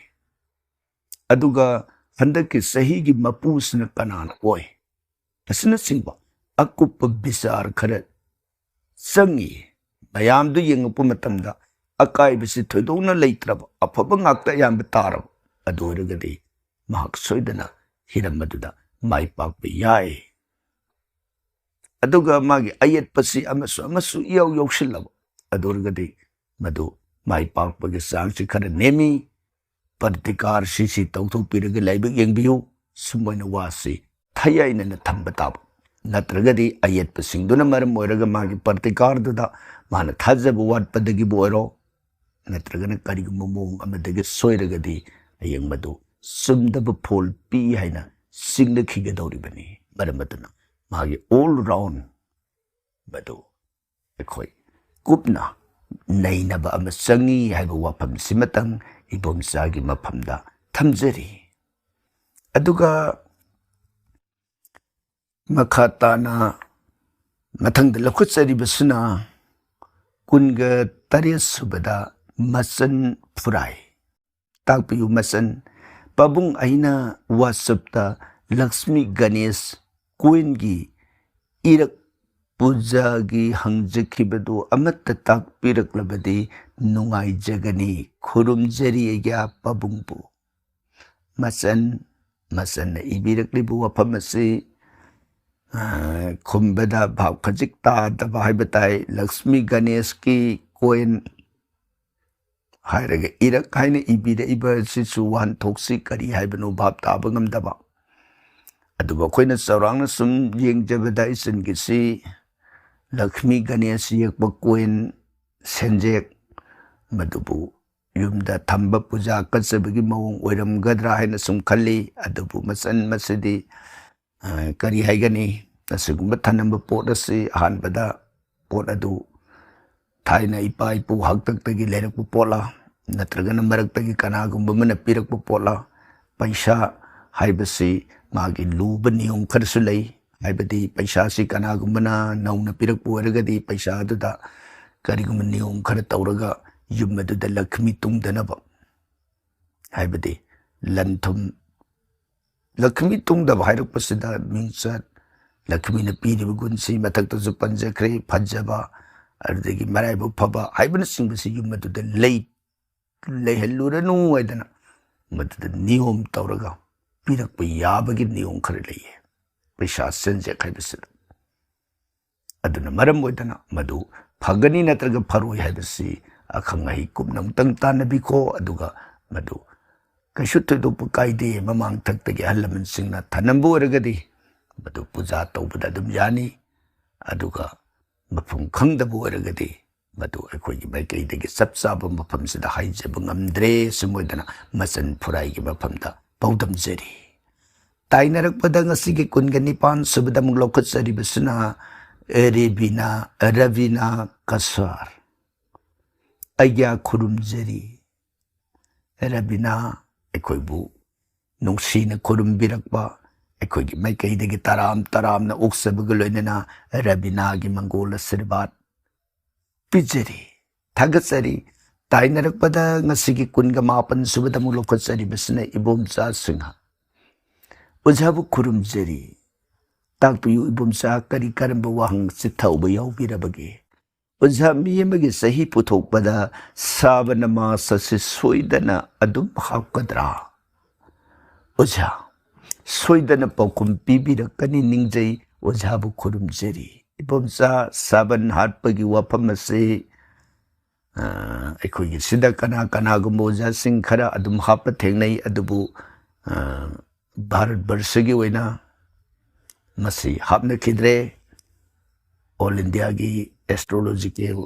ꯑꯗꯨꯒ ꯍꯟꯗꯛꯀꯤ ꯆꯍꯤꯒꯤ ꯃꯄꯨꯁꯤꯅ ꯀꯅꯥꯅ ꯑꯣꯏ? ꯑꯁꯤꯅꯆꯤꯡꯕ ꯑꯀꯨꯞꯄ ꯕꯤꯆꯥꯔ ꯈꯔ ꯆꯪꯏ꯫ ꯃꯌꯥꯝꯗꯨ ꯌꯦꯡꯉꯛꯄ ꯃꯇꯝꯗ ꯑꯀꯥꯏꯕꯁꯤ ꯊꯣꯏꯗꯣꯛꯅ ꯂꯩꯇ꯭ꯔꯕ, ꯑꯐꯕ ꯉꯥꯛꯇ ꯑꯌꯥꯝꯕ ꯇꯥꯔꯕ, ꯑꯗꯨ ꯑꯣꯏꯔꯒꯗꯤ ꯃꯍꯥꯛ ꯁꯣꯏꯗꯅ ꯍꯤꯔꯝ ꯑꯗꯨꯗ ꯃꯥꯏ ꯄꯥꯛꯄ ꯌꯥꯏ꯫ ꯑꯗꯨꯒ ꯃꯥꯒꯤ ꯑꯌꯦꯠꯄꯁꯤ ꯑꯃꯁꯨ ꯑꯃꯁꯨ ꯏꯌꯥꯎ ꯌꯥꯎꯁꯤꯜꯂꯕ, ꯑꯗꯨ ꯑꯣꯏꯔꯒꯗꯤ ꯃꯗꯨ ꯃꯥꯏ ꯄꯥꯛꯄꯒꯤ ꯆꯥꯡꯁꯤ ꯈꯔ ꯅꯦꯝꯃꯤ꯫ ꯄ꯭ꯔꯇꯤꯀꯥꯔ ꯁꯤꯁꯤ ꯇꯧꯊꯣꯛꯄꯤꯔꯒ ꯂꯥꯏꯕꯛ ꯌꯦꯡꯕꯤꯌꯨ꯫ ꯁꯨꯝꯕ ꯑꯣꯏꯅ ꯋꯥꯁꯤ ꯊꯌꯥꯏꯅꯅ ꯊꯝꯕ ꯇꯥꯕ꯫ ꯅꯠꯇ꯭ꯔꯒꯗꯤ ꯑꯌꯦꯠꯄꯁꯤꯡꯗꯨꯅ ꯃꯔꯝ ꯑꯣꯏꯔꯒ ꯃꯥꯒꯤ ꯄ꯭ꯔꯇꯤꯀꯥꯔꯗꯨꯗ ꯃꯥꯅ ꯊꯥꯖꯕ ꯋꯥꯠꯄꯗꯒꯤꯕꯨ ꯑꯣꯏꯔꯣ, ꯅꯠꯇ꯭ꯔꯒꯅ ꯀꯔꯤꯒꯨꯝꯕ ꯃꯑꯣꯡ ꯑꯃꯗꯒꯤ ꯁꯣꯏꯔꯒꯗꯤ ꯍꯌꯦꯡ ꯃꯗꯨ ꯆꯨꯝꯗꯕ ꯐꯣꯜ ꯄꯤ ꯍꯥꯏꯅ ꯆꯤꯡꯅꯈꯤꯒꯗꯧꯔꯤꯕꯅꯤ꯫ ꯃꯔꯝ ꯑꯗꯨꯅ ꯃꯥꯒꯤ all round ꯃꯗꯨ ꯑꯩꯈꯣꯏ ꯀꯨꯞꯅ ꯅꯩꯅꯕ ꯑꯃ ꯆꯪꯏ ꯍꯥꯏꯕ ꯋꯥꯐꯝꯁꯤꯃꯇꯪ ꯏꯕꯣꯝꯆꯥꯒꯤ ꯃꯐꯝꯗ ꯊꯝꯖꯔꯤ꯫ ꯑꯗꯨꯒ ꯃꯈꯥ ꯇꯥꯅ ꯃꯊꯪꯗ ꯂꯧꯈꯠꯆꯔꯤꯕꯁꯤꯅ ꯀꯨꯟꯒ ꯇꯔꯦꯠ ꯁꯨꯕꯗ ꯃꯆꯟ ꯐꯨꯔꯥꯏ꯫ ꯇꯥꯛꯄꯤꯌꯨ ꯃꯆꯟ꯫ ꯄꯥꯕꯨꯡ ꯑꯩꯅ ꯋꯥꯆꯞꯇ ꯂꯛꯁꯃꯤ ꯒꯅꯦꯁ ꯀꯣꯏꯟꯒꯤ ꯏꯔꯛ ꯄꯨꯖꯥꯒꯤ ꯍꯪꯖꯈꯤꯕꯗꯨ ꯑꯃꯠꯇ ꯇꯥꯛꯄꯤꯔꯛꯂꯕꯗꯤ ꯅꯨꯡꯉꯥꯏꯖꯒꯅꯤ꯫ ꯈꯨꯔꯨꯝꯖꯔꯤ ꯑꯩꯒꯤ ꯄꯥꯕꯨꯡꯕꯨ꯫ ꯃꯆꯟ, ꯃꯆꯟꯅ ꯏꯕꯤꯔꯛꯂꯤꯕ ꯋꯥꯐꯝ ꯑꯁꯤ, ꯑ, ꯈꯨꯝꯕꯗ ꯚꯥꯞ ꯈꯖꯤꯛ ꯇꯥꯗꯕ ꯍꯥꯏꯕ ꯇꯥꯏ꯫ ꯂꯛꯁꯃꯤ ꯒꯅꯦꯁꯀꯤ ꯀꯣꯏꯟ ꯍꯥꯏꯔꯒ ꯏꯔꯛ ꯍꯥꯏꯅ ꯏꯕꯤꯔꯛꯏꯕ ꯑꯁꯤꯁꯨ ꯋꯥꯍꯟꯊꯣꯛꯁꯤ ꯀꯔꯤ ꯍꯥꯏꯕꯅꯣ ꯚꯥꯞ ꯇꯥꯕ ꯉꯝꯗꯕ꯫ ꯑꯗꯨꯕꯨ ꯑꯩꯈꯣꯏꯅ ꯆꯥꯎꯔꯥꯛꯅ ꯁꯨꯝ ꯌꯦꯡꯖꯕꯗ ꯏꯆꯟꯒꯤꯁꯤ ꯂꯛꯁꯃꯤ ꯒꯅꯦꯁ ꯌꯦꯛꯄ ꯀꯣꯏꯟ ꯁꯦꯟꯖꯦꯛ, ꯃꯗꯨꯕꯨ ꯌꯨꯝꯗ ꯊꯝꯕ ꯄꯨꯖꯥ ꯀꯠꯆꯕꯒꯤ ꯃꯑꯣꯡ ꯑꯣꯏꯔꯝꯒꯗ꯭ꯔꯥ ꯍꯥꯏꯅ ꯁꯨꯝ ꯈꯜꯂꯤ꯫ ꯑꯗꯨꯕꯨ ꯃꯆꯟ ꯃꯁꯤꯗꯤ, ꯑ, ꯀꯔꯤ ꯍꯥꯏꯒꯅꯤ? ꯑꯁꯤꯒꯨꯝꯕ ꯊꯅꯝꯕ ꯄꯣꯠ ꯑꯁꯤ ꯑꯍꯥꯟꯕꯗ ꯄꯣꯠ ꯑꯗꯨ ꯊꯥꯏꯅ ꯏꯄꯥ ꯏꯄꯨ ꯍꯥꯛꯇꯛꯇꯒꯤ ꯂꯩꯔꯛꯄ ꯄꯣꯠꯂꯥ, ꯅꯠꯇ꯭ꯔꯒꯅ ꯃꯔꯛꯇꯒꯤ ꯀꯅꯥꯒꯨꯝꯕ ꯑꯃꯅ ꯄꯤꯔꯛꯄ ꯄꯣꯠꯂꯥ? ꯄꯩꯁꯥ ꯍꯥꯏꯕꯁꯤ ꯃꯥꯒꯤ ꯂꯨꯕ ꯅꯤꯌꯣꯝ ꯈꯔꯁꯨ ꯂꯩ꯫ ꯍꯥꯏꯕꯗꯤ ꯄꯩꯁꯥꯁꯤ ꯀꯅꯥꯒꯨꯝꯕꯅ ꯅꯧꯅ ꯄꯤꯔꯛꯄ ꯑꯣꯏꯔꯒꯗꯤ ꯄꯩꯁꯥ ꯑꯗꯨꯗ ꯀꯔꯤꯒꯨꯝꯕ ꯅꯤꯌꯣꯝ ꯈꯔ ꯇꯧꯔꯒ ꯌꯨꯝ ꯑꯗꯨꯗ ꯂꯛꯈꯃꯤ ꯇꯨꯡꯗꯅꯕ, ꯍꯥꯏꯕꯗꯤ ꯂꯟ ꯊꯨꯝ, ꯂꯛꯈꯃꯤ ꯇꯨꯡꯗꯕ ꯍꯥꯏꯔꯛꯄꯁꯤꯗ ꯃꯤꯡꯆꯠ, ꯂꯛꯈꯃꯤꯅ ꯄꯤꯔꯤꯕ ꯒꯨꯟꯁꯤ ꯃꯊꯛꯇꯁꯨ ꯄꯟꯖꯈ꯭ꯔꯦ, ꯐꯖꯕ, ꯑꯗꯨꯗꯒꯤ ꯃꯔꯥꯏꯕꯛ ꯐꯕ ꯍꯥꯏꯕꯅꯆꯤꯡꯕꯁꯤ ꯌꯨꯝ ꯑꯗꯨꯗ ꯂꯩ, ꯂꯩꯍꯜꯂꯨꯔꯅꯨ ꯍꯥꯏꯗꯅ ꯃꯗꯨꯗ ꯅꯤꯌꯣꯝ ꯇꯧꯔꯒ ꯄꯤꯔꯛꯄ ꯌꯥꯕꯒꯤ ꯅꯤꯌꯣꯝ ꯈꯔ ꯂꯩꯌꯦ ꯄꯩꯁꯥ ꯆꯦꯟꯖꯦꯛ ꯍꯥꯏꯕꯁꯤꯗ꯫ ꯑꯗꯨꯅ ꯃꯔꯝ ꯑꯣꯏꯗꯅ ꯃꯗꯨ ꯐꯒꯅꯤ ꯅꯠꯇ꯭ꯔꯒ ꯐꯔꯣꯏ ꯍꯥꯏꯕꯁꯤ ꯑꯈꯪ ꯑꯍꯩ ꯀꯨꯞꯅ ꯑꯃꯨꯛꯇꯪ ꯇꯥꯟꯅꯕꯤꯈꯣ꯫ ꯑꯗꯨꯒ ꯃꯗꯨ ꯀꯩꯁꯨ ꯊꯣꯏꯗꯣꯛꯄ ꯀꯥꯏꯗꯦ, ꯃꯃꯥꯡ ꯊꯛꯇꯒꯤ ꯑꯍꯜ ꯂꯃꯟꯁꯤꯡꯅ ꯊꯅꯝꯕ ꯑꯣꯏꯔꯒꯗꯤ ꯃꯗꯨ ꯄꯨꯖꯥ ꯇꯧꯕꯗ ꯑꯗꯨꯝ ꯌꯥꯅꯤ꯫ ꯑꯗꯨꯒ ꯃꯐꯝ ꯈꯪꯗꯕ ꯑꯣꯏꯔꯒꯗꯤ ꯃꯗꯨ ꯑꯩꯈꯣꯏꯒꯤ ꯃꯥꯏꯀꯩꯗꯒꯤ ꯆꯞ ꯆꯥꯕ ꯃꯐꯝꯁꯤꯗ ꯍꯥꯏꯖꯕ ꯉꯝꯗ꯭ꯔꯦ꯫ ꯁꯨꯝ ꯑꯣꯏꯗꯅ ꯃꯆꯟ ꯐꯨꯔꯥꯏꯒꯤ ꯃꯐꯝꯗ ꯄꯥꯎꯗꯝꯖꯔꯤ꯫ ꯇꯥꯏꯅꯔꯛꯄꯗ ꯉꯁꯤꯒꯤ ꯀꯨꯟꯒ ꯅꯤꯄꯥꯟ ꯁꯨꯕꯗ ꯑꯃꯨꯛ ꯂꯧꯈꯠꯆꯔꯤꯕꯁꯤꯅ ꯔꯦꯕꯤꯅꯥ, ꯔꯕꯤꯅꯥ ꯀꯁꯥꯔ꯫ ꯑꯩꯒ꯭ꯌꯥ ꯈꯨꯔꯨꯝꯖꯔꯤ꯫ ꯔꯕꯤꯅꯥ ꯑꯩꯈꯣꯏꯕꯨ ꯅꯨꯡꯁꯤꯅ ꯈꯨꯔꯨꯝꯕꯤꯔꯛꯄ, ꯑꯩꯈꯣꯏꯒꯤ ꯃꯥꯏꯀꯩꯗꯒꯤ ꯇꯔꯥꯝ ꯇꯔꯥꯝꯅ ꯑꯣꯛꯆꯕꯒ ꯂꯣꯏꯅꯅ ꯔꯕꯤꯅꯥꯒꯤ ꯃꯪꯒꯣꯜ ꯑꯁꯤꯔꯕꯥꯗ ꯄꯤꯖꯔꯤ, ꯊꯥꯒꯠꯆꯔꯤ꯫ ꯇꯥꯏꯅꯔꯛꯄꯗ ꯉꯁꯤꯒꯤ ꯀꯨꯟꯒ ꯃꯥꯄꯟ ꯁꯨꯕꯗ ꯑꯃꯨꯛ ꯂꯧꯈꯠꯆꯔꯤꯕꯁꯤꯅ ꯏꯕꯣꯝꯆꯥ ꯁꯤꯡꯍ꯫ ꯑꯣꯖꯥꯕꯨ ꯈꯨꯔꯨꯝꯖꯔꯤ꯫ ꯇꯥꯛꯄꯤꯌꯨ ꯏꯕꯣꯝꯆꯥ, ꯀꯔꯤ ꯀꯔꯝꯕ ꯋꯥꯍꯪ ꯆꯤꯊꯍꯧꯕ ꯌꯥꯎꯕꯤꯔꯕꯒꯦ? ꯑꯣꯖꯥ, ꯃꯤ ꯑꯃꯒꯤ ꯆꯍꯤ ꯄꯨꯊꯣꯛꯄꯗ ꯁꯥꯕꯅ ꯃꯥꯁ ꯑꯁꯤ ꯁꯣꯏꯗꯅ ꯑꯗꯨꯝ ꯍꯥꯞꯀꯗ꯭ꯔꯥ? ꯑꯣꯖꯥ, ꯁꯣꯏꯗꯅ ꯄꯥꯎꯈꯨꯝ ꯄꯤꯕꯤꯔꯛꯀꯅꯤ ꯅꯤꯡꯖꯩ꯫ ꯑꯣꯖꯥꯕꯨ ꯈꯨꯔꯨꯝꯖꯔꯤ꯫ ꯏꯕꯣꯝꯆꯥ, ꯁꯥꯕꯟ ꯍꯥꯠꯄꯒꯤ ꯋꯥꯐꯝ ꯑꯁꯤ, ꯑ, ꯑꯩꯈꯣꯏꯒꯤ ꯁꯤꯗ ꯀꯅꯥ ꯀꯅꯥꯒꯨꯝꯕ ꯑꯣꯖꯥꯁꯤꯡ ꯈꯔ ꯑꯗꯨꯝ ꯍꯥꯞꯄ ꯊꯦꯡꯅꯩ, ꯑꯗꯨꯕꯨ, ꯑ, ꯚꯥꯔꯠ ꯕꯔꯁꯒꯤ ꯑꯣꯏꯅ ꯃꯁꯤ ꯍꯥꯞꯅꯈꯤꯗ꯭ꯔꯦ꯫ ꯑꯣꯜ ꯏꯟꯗꯤꯌꯥꯒꯤ ꯑꯦꯁꯇ꯭ꯔꯣꯂꯣꯖꯤꯀꯦꯜ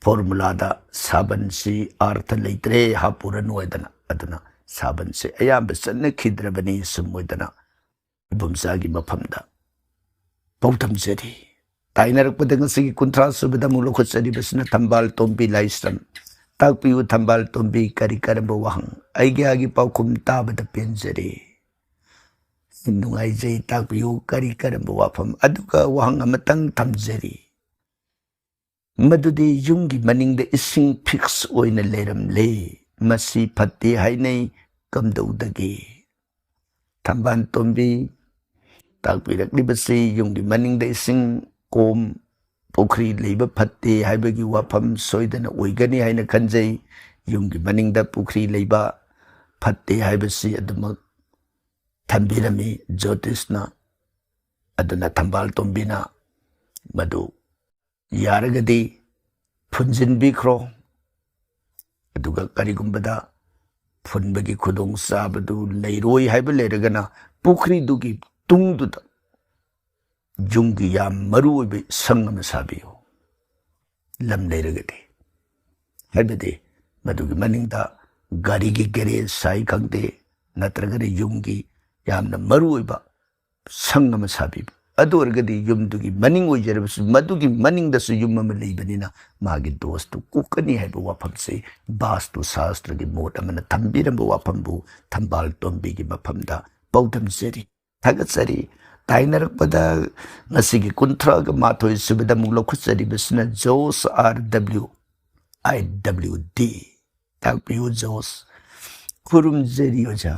ꯐꯣꯔꯃꯨꯂꯥꯗ ꯁꯥꯕꯟꯁꯤ ꯑꯥꯔꯊ ꯂꯩꯇ꯭ꯔꯦ, ꯍꯥꯞꯄꯨꯔꯅꯨ ꯍꯥꯏꯗꯅ, ꯑꯗꯨꯅ ꯁꯥꯕꯟꯁꯤ ꯑꯌꯥꯝꯕ ꯆꯠꯅꯈꯤꯗ꯭ꯔꯕꯅꯤ꯫ ꯁꯨꯝ ꯑꯣꯏꯗꯅ ꯏꯕꯣꯝꯆꯥꯒꯤ ꯃꯐꯝꯗ ꯄꯥꯎꯗꯝꯖꯔꯤ꯫ ꯇꯥꯏꯅꯔꯛꯄꯗ ꯉꯁꯤꯒꯤ ꯀꯨꯟꯊ꯭ꯔꯥ ꯁꯨꯕꯗ ꯑꯃꯨꯛ ꯂꯧꯈꯠꯆꯔꯤꯕꯁꯤꯅ ꯊꯝꯕꯥꯜ ꯇꯣꯝꯕꯤ ꯂꯥꯏꯁ꯭ꯔꯝ꯫ ꯇꯥꯛꯄꯤꯌꯨ ꯊꯝꯕꯥꯜ ꯇꯣꯝꯕꯤ, ꯀꯔꯤ ꯀꯔꯝꯕ ꯋꯥꯍꯪ? ꯑꯩꯒꯤ ꯄꯥꯎꯈꯨꯝ ꯇꯥꯕꯗ ꯄꯦꯟꯖꯔꯦ꯫ ꯅꯨꯡꯉꯥꯏꯖꯩ, ꯇꯥꯛꯄꯤꯌꯨ ꯀꯔꯤ ꯀꯔꯝꯕ ꯋꯥꯐꯝ? ꯑꯗꯨꯒ ꯋꯥꯍꯪ ꯑꯃꯇꯪ ꯊꯝꯖꯔꯤ꯫ ꯃꯗꯨꯗꯤ ꯌꯨꯝꯒꯤ ꯃꯅꯤꯡꯗ ꯏꯁꯤꯡ ꯐꯤꯛꯁ ꯑꯣꯏꯅ ꯂꯩꯔꯝꯂꯦ꯫ ꯃꯁꯤ ꯐꯠꯇꯦ ꯍꯥꯏꯅꯩ꯫ ꯀꯝꯗꯧꯗꯒꯦ? ꯊꯝꯕꯥꯜ ꯇꯣꯝꯕꯤ, ꯇꯥꯛꯄꯤꯔꯛꯂꯤꯕꯁꯤ ꯌꯨꯝꯒꯤ ꯃꯅꯤꯡꯗ ꯏꯁꯤꯡ ꯀꯣꯝ, ꯄꯨꯈ꯭ꯔꯤ ꯂꯩꯕ ꯐꯠꯇꯦ ꯍꯥꯏꯕꯒꯤ ꯋꯥꯐꯝ ꯁꯣꯏꯗꯅ ꯑꯣꯏꯒꯅꯤ ꯍꯥꯏꯅ ꯈꯟꯖꯩ꯫ ꯌꯨꯝꯒꯤ ꯃꯅꯤꯡꯗ ꯄꯨꯈ꯭ꯔꯤ ꯂꯩꯕ ꯐꯠꯇꯦ ꯍꯥꯏꯕꯁꯤ ꯑꯗꯨꯃꯛ ꯊꯝꯕꯤꯔꯝꯃꯤ ꯖꯣꯇꯤꯁꯅ꯫ ꯑꯗꯨꯅ ꯊꯝꯕꯥꯜ ꯇꯣꯝꯕꯤꯅ ꯃꯗꯨ ꯌꯥꯔꯒꯗꯤ ꯐꯨꯟꯖꯤꯟꯕꯤꯈ꯭ꯔꯣ꯫ ꯑꯗꯨꯒ ꯀꯔꯤꯒꯨꯝꯕꯗ ꯐꯨꯟꯕꯒꯤ ꯈꯨꯗꯣꯡꯆꯥꯕꯗꯨ ꯂꯩꯔꯣꯏ ꯍꯥꯏꯕ ꯂꯩꯔꯒꯅ, ꯄꯨꯈ꯭ꯔꯤꯗꯨꯒꯤ ꯇꯨꯡꯗꯨꯗ ꯌꯨꯝꯒꯤ ꯌꯥꯝ ꯃꯔꯨ ꯑꯣꯏꯕ ꯁꯪ ꯑꯃ ꯁꯥꯕꯤꯌꯨ, ꯂꯝ ꯂꯩꯔꯒꯗꯤ꯫ ꯍꯥꯏꯕꯗꯤ ꯃꯗꯨꯒꯤ ꯃꯅꯤꯡꯗ ꯒꯥꯔꯤꯒꯤ ꯒꯦꯔꯦꯖ ꯁꯥꯏ ꯈꯪꯗꯦ, ꯅꯠꯇ꯭ꯔꯒꯅ ꯌꯨꯝꯒꯤ ꯌꯥꯝꯅ ꯃꯔꯨ ꯑꯣꯏꯕ ꯁꯪ ꯑꯃ ꯁꯥꯕꯤꯕ꯫ ꯑꯗꯨ ꯑꯣꯏꯔꯒꯗꯤ ꯌꯨꯝꯗꯨꯒꯤ ꯃꯅꯤꯡ ꯑꯣꯏꯖꯔꯕꯁꯨ, ꯃꯗꯨꯒꯤ ꯃꯅꯤꯡꯗꯁꯨ ꯌꯨꯝ ꯑꯃ ꯂꯩꯕꯅꯤꯅ, ꯃꯥꯒꯤ ꯗꯣꯁꯇꯨ ꯀꯣꯛꯀꯅꯤ ꯍꯥꯏꯕ ꯋꯥꯐꯝꯁꯤ ꯕꯥꯁꯇꯨ ꯁꯥꯁꯇ꯭ꯔꯒꯤ ꯃꯣꯠ ꯑꯃꯅ ꯊꯝꯕꯤꯔꯝꯕ ꯋꯥꯐꯝꯕꯨ ꯊꯝꯕꯥꯜ ꯇꯣꯝꯕꯤꯒꯤ ꯃꯐꯝꯗ ꯄꯥꯎꯗꯝꯖꯔꯤ, ꯊꯥꯒꯠꯆꯔꯤ꯫ ꯇꯥꯏꯅꯔꯛꯄꯗ ꯉꯁꯤꯒꯤ ꯀꯨꯟꯊ꯭ꯔꯥꯒ ꯃꯥꯊꯣꯏ ꯁꯨꯕꯗ ꯑꯃꯨꯛ ꯂꯧꯈꯠꯆꯔꯤꯕꯁꯤꯅ ꯖꯣꯁ, ꯑꯥꯔ ꯗꯕ꯭ꯂꯤꯎ ꯑꯥꯏ ꯗꯕ꯭ꯂꯤꯎ ꯗꯤ꯫ ꯇꯥꯛꯄꯤꯌꯨ ꯖꯣꯁ꯫ ꯈꯨꯔꯨꯝꯖꯔꯤ ꯑꯣꯖꯥ꯫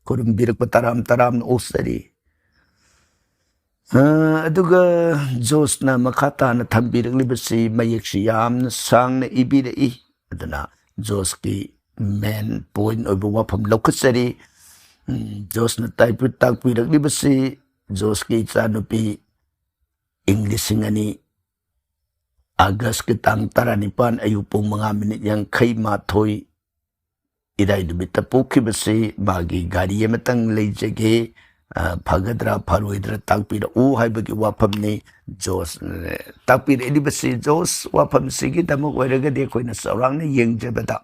ꯈꯨꯔꯨꯝꯕꯤꯔꯛꯄ ꯇꯔꯥꯝ ꯇꯔꯥꯝꯅ ꯑꯣꯛꯆꯔꯤ꯫ ꯑ, ꯑꯗꯨꯒ ꯖꯣꯁꯅ ꯃꯈꯥ ꯇꯥꯅ ꯊꯝꯕꯤꯔꯛꯂꯤꯕꯁꯤ ꯃꯌꯦꯛꯁꯤ ꯌꯥꯝꯅ ꯁꯥꯡꯅ ꯏꯕꯤꯔꯛꯏ꯫ ꯑꯗꯨꯅ ꯖꯣꯁꯀꯤ ꯃꯦꯟ ꯄꯣꯏꯟ ꯑꯣꯏꯕ ꯋꯥꯐꯝ ꯂꯧꯈꯠꯆꯔꯤ꯫ ꯎꯝ, ꯖꯣꯁꯅ ꯇꯥꯏꯄꯤ-, ꯇꯥꯛꯄꯤꯔꯛꯂꯤꯕꯁꯤ ꯖꯣꯁꯀꯤ ꯏꯆꯥꯅꯨꯄꯤ ꯏꯪ ꯂꯤꯁꯤꯡ ꯑꯅꯤ ꯑꯥꯒꯁꯀꯤ ꯇꯥꯡ ꯇꯔꯥꯅꯤꯄꯥꯟ ꯑꯌꯨꯛ ꯄꯨꯡ ꯃꯉꯥ ꯃꯤꯅꯤꯠ ꯌꯥꯡꯈꯩ ꯃꯥꯊꯣꯏ ꯏꯔꯥꯏ ꯅꯨꯃꯤꯠꯇ ꯄꯣꯛꯈꯤꯕꯁꯤ ꯃꯥꯒꯤ ꯒꯥꯔꯤ ꯑꯃꯇꯪ ꯂꯩꯖꯒꯦ, ꯑ, ꯐꯒꯗ꯭ꯔꯥ ꯐꯔꯣꯏꯗ꯭ꯔꯥ ꯇꯥꯛꯄꯤꯔꯛꯎ ꯍꯥꯏꯕꯒꯤ ꯋꯥꯐꯝꯅꯤ꯫ ꯖꯣꯁ, ꯑ, ꯇꯥꯛꯄꯤꯔꯛꯂꯤꯕꯁꯤ ꯖꯣꯁ ꯋꯥꯐꯝꯁꯤꯒꯤꯗꯃꯛ ꯑꯣꯏꯔꯒꯗꯤ ꯑꯩꯈꯣꯏꯅ ꯆꯥꯎꯔꯥꯛꯅ ꯌꯦꯡꯖꯕꯗ,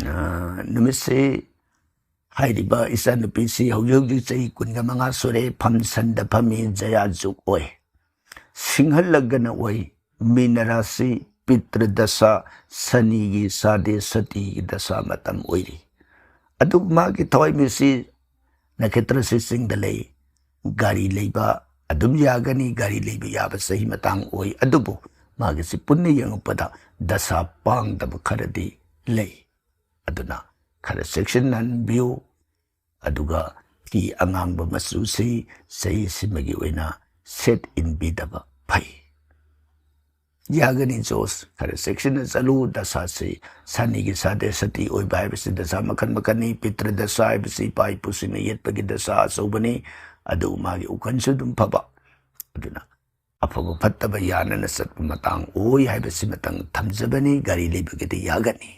ꯑ, ꯅꯨꯃꯤꯠꯁꯤ ꯍꯥꯏꯔꯤꯕ ꯏꯆꯥꯅꯨꯄꯤꯁꯤ ꯍꯧꯖꯤꯛ ꯍꯧꯖꯤꯛ ꯆꯍꯤ ꯀꯨꯟꯒ ꯃꯉꯥ ꯁꯨꯔꯦ, ꯐꯝꯁꯟꯗ ꯐꯝꯃꯤ, ꯖꯌꯥ ꯖꯨꯛ ꯑꯣꯏ꯫ ꯁꯤꯡꯍꯜꯂꯒꯅ ꯑꯣꯏ, ꯃꯤꯅ ꯔꯥꯁꯤ, ꯄꯤꯇ꯭ꯔ ꯗꯁꯥ, ꯁꯅꯤꯒꯤ ꯁꯥꯗꯦ ꯁꯇꯤꯒꯤ ꯗꯁꯥ ꯃꯇꯝ ꯑꯣꯏꯔꯤ꯫ ꯑꯗꯨꯕꯨ ꯃꯥꯒꯤ ꯊꯋꯥꯏꯃꯤꯠꯁꯤ ꯅꯈꯦꯇ꯭ꯔꯁꯤ ꯆꯤꯡꯗ ꯂꯩ꯫ ꯒꯥꯔꯤ ꯂꯩꯕ ꯑꯗꯨꯝ ꯌꯥꯒꯅꯤ, ꯒꯥꯔꯤ ꯂꯩꯕ ꯌꯥꯕ ꯆꯍꯤ ꯃꯇꯥꯡ ꯑꯣꯏ꯫ ꯑꯗꯨꯕꯨ ꯃꯥꯒꯤꯁꯤ ꯄꯨꯟꯅ ꯌꯦꯡꯉꯛꯄꯗ ꯗꯁꯥ ꯄꯥꯡꯗꯕ ꯈꯔꯗꯤ ꯂꯩ꯫ ꯑꯗꯨꯅ ꯈꯔ ꯆꯦꯛꯁꯤꯟꯅꯍꯟꯕꯤꯌꯨ꯫ ꯑꯗꯨꯒ ꯐꯤ ꯑꯉꯥꯡꯕ ꯃꯆꯨꯁꯤ ꯆꯍꯤꯁꯤꯃꯒꯤ ꯑꯣꯏꯅ ꯁꯦꯠ ꯏꯟꯕꯤꯗꯕ ꯐꯩ꯫ ꯌꯥꯒꯅꯤ ꯖꯣꯁ, ꯈꯔ ꯆꯦꯛꯁꯤꯟꯅ ꯆꯠꯂꯨ꯫ ꯗꯁꯥꯁꯤ ꯁꯅꯤꯒꯤ ꯁꯥꯗꯦ ꯁꯇꯤ ꯑꯣꯏꯕ ꯍꯥꯏꯕꯁꯤ ꯗꯁꯥ ꯃꯈꯜ ꯃꯈꯜꯅꯤ꯫ ꯄꯤꯇ꯭ꯔ ꯗꯁꯥ ꯍꯥꯏꯕꯁꯤ ꯏꯄꯥ ꯏꯄꯨꯁꯤꯡꯅ ꯌꯦꯠꯄꯒꯤ ꯗꯁꯥ ꯑꯆꯧꯕꯅꯤ꯫ ꯑꯗꯨ ꯃꯥꯒꯤ ꯎꯀꯟꯁꯨ ꯑꯗꯨꯝ ꯐꯕ꯫ ꯑꯗꯨꯅ ꯑꯐꯕ ꯐꯠꯇꯕ ꯌꯥꯅꯅ ꯆꯠꯄ ꯃꯇꯥꯡ ꯑꯣꯏ ꯍꯥꯏꯕꯁꯤꯃꯇꯪ ꯊꯝꯖꯕꯅꯤ꯫ ꯒꯥꯔꯤ ꯂꯩꯕꯒꯤꯗꯤ ꯌꯥꯒꯅꯤ꯫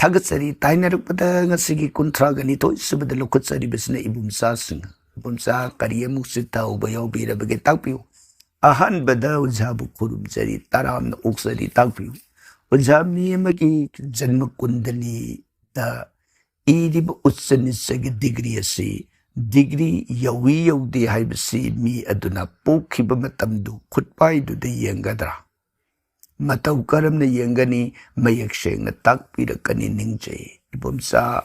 ꯊꯥꯒꯠꯆꯔꯤ꯫ ꯇꯥꯏꯅꯔꯛꯄꯗ ꯉꯁꯤꯒꯤ ꯀꯨꯟꯊ꯭ꯔꯥꯒ ꯅꯤꯊꯣꯏ ꯁꯨꯕꯗ ꯂꯧꯈꯠꯆꯔꯤꯕꯁꯤꯅ ꯏꯕꯨꯝꯆꯥꯁꯤꯡ꯫ ꯏꯕꯨꯝꯆꯥ ꯀꯔꯤ ꯑꯃꯨꯛ ꯆꯤꯠꯊꯍꯧꯕ ꯌꯥꯎꯕꯤꯔꯕꯒꯦ ꯇꯥꯛꯄꯤꯌꯨ꯫ ꯑꯍꯥꯟꯕꯗ ꯑꯣꯖꯥꯕꯨ ꯈꯨꯔꯨꯝꯖꯔꯤ, ꯇꯔꯥꯝꯅ ꯑꯣꯛꯆꯔꯤ, ꯇꯥꯛꯄꯤꯌꯨ꯫ ꯑꯣꯖꯥ, ꯃꯤ ꯑꯃꯒꯤ ꯖꯟꯃ ꯀꯨꯟꯗꯂꯤꯗ ꯏꯔꯤꯕ ꯎꯆ ꯅꯤꯆꯒꯤ ꯗꯤꯒ꯭ꯔꯤ ꯑꯁꯤ, ꯗꯤꯒ꯭ꯔꯤ ꯌꯧꯏ ꯌꯧꯗꯦ ꯍꯥꯏꯕꯁꯤ ꯃꯤ ꯑꯗꯨꯅ ꯄꯣꯛꯈꯤꯕ ꯃꯇꯝꯗꯨ ꯈꯨꯠꯄꯥꯏꯗꯨꯗ ꯌꯦꯡꯒꯗ꯭ꯔꯥ? ꯃꯇꯧ ꯀꯔꯝꯅ ꯌꯦꯡꯒꯅꯤ? ꯃꯌꯦꯛ ꯁꯦꯡꯅ ꯇꯥꯛꯄꯤꯔꯛꯀꯅꯤ ꯅꯤꯡꯖꯩ꯫ ꯏꯕꯣꯝꯆꯥ,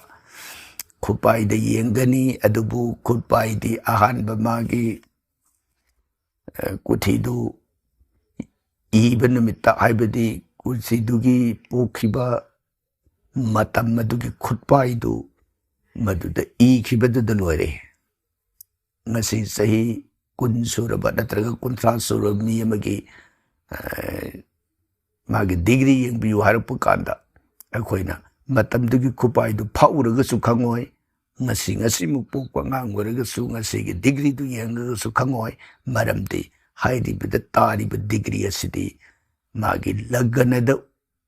ꯈꯨꯠꯄꯥꯏꯗ ꯌꯦꯡꯒꯅꯤ, ꯑꯗꯨꯕꯨ ꯈꯨꯠꯄꯥꯏꯗꯤ ꯑꯍꯥꯟꯕ ꯃꯥꯒꯤ, ꯑ, ꯀꯨꯊꯤꯗꯨ ꯏꯕ ꯅꯨꯃꯤꯠꯇ, ꯍꯥꯏꯕꯗꯤ ꯀꯨꯊꯤꯗꯨꯒꯤ ꯄꯣꯛꯈꯤꯕ ꯃꯇꯝ ꯑꯗꯨꯒꯤ ꯈꯨꯠꯄꯥꯏꯗꯨ ꯃꯗꯨꯗ ꯏꯈꯤꯕꯗꯨꯗ ꯂꯣꯏꯔꯦ꯫ ꯉꯁꯤ ꯆꯍꯤ ꯀꯨꯟ ꯁꯨꯔꯕ ꯅꯠꯇ꯭ꯔꯒ ꯀꯨꯟꯊ꯭ꯔꯥ ꯁꯨꯔꯕ ꯃꯤ ꯑꯃꯒꯤ, ꯑ, ꯃꯥꯒꯤ ꯗꯤꯒ꯭ꯔꯤ ꯌꯦꯡꯕꯤꯌꯨ ꯍꯥꯏꯔꯛꯄ ꯀꯥꯟꯗ ꯑꯩꯈꯣꯏꯅ ꯃꯇꯝꯗꯨꯒꯤ ꯈꯨꯠꯄꯥꯏꯗꯨ ꯐꯥꯛꯎꯔꯒꯁꯨ ꯈꯪꯉꯣꯏ꯫ ꯉꯁꯤ, ꯉꯁꯤꯃꯨꯛ ꯄꯣꯛꯄ ꯑꯉꯥꯡ ꯑꯣꯏꯔꯒꯁꯨ ꯉꯁꯤꯒꯤ ꯗꯤꯒ꯭ꯔꯤꯗꯨ ꯌꯦꯡꯉꯒꯁꯨ ꯈꯪꯉꯣꯏ꯫ ꯃꯔꯝꯗꯤ ꯍꯥꯏꯔꯤꯕꯗ ꯇꯥꯔꯤꯕ ꯗꯤꯒ꯭ꯔꯤ ꯑꯁꯤꯗꯤ ꯃꯥꯒꯤ ꯂꯒꯅꯗ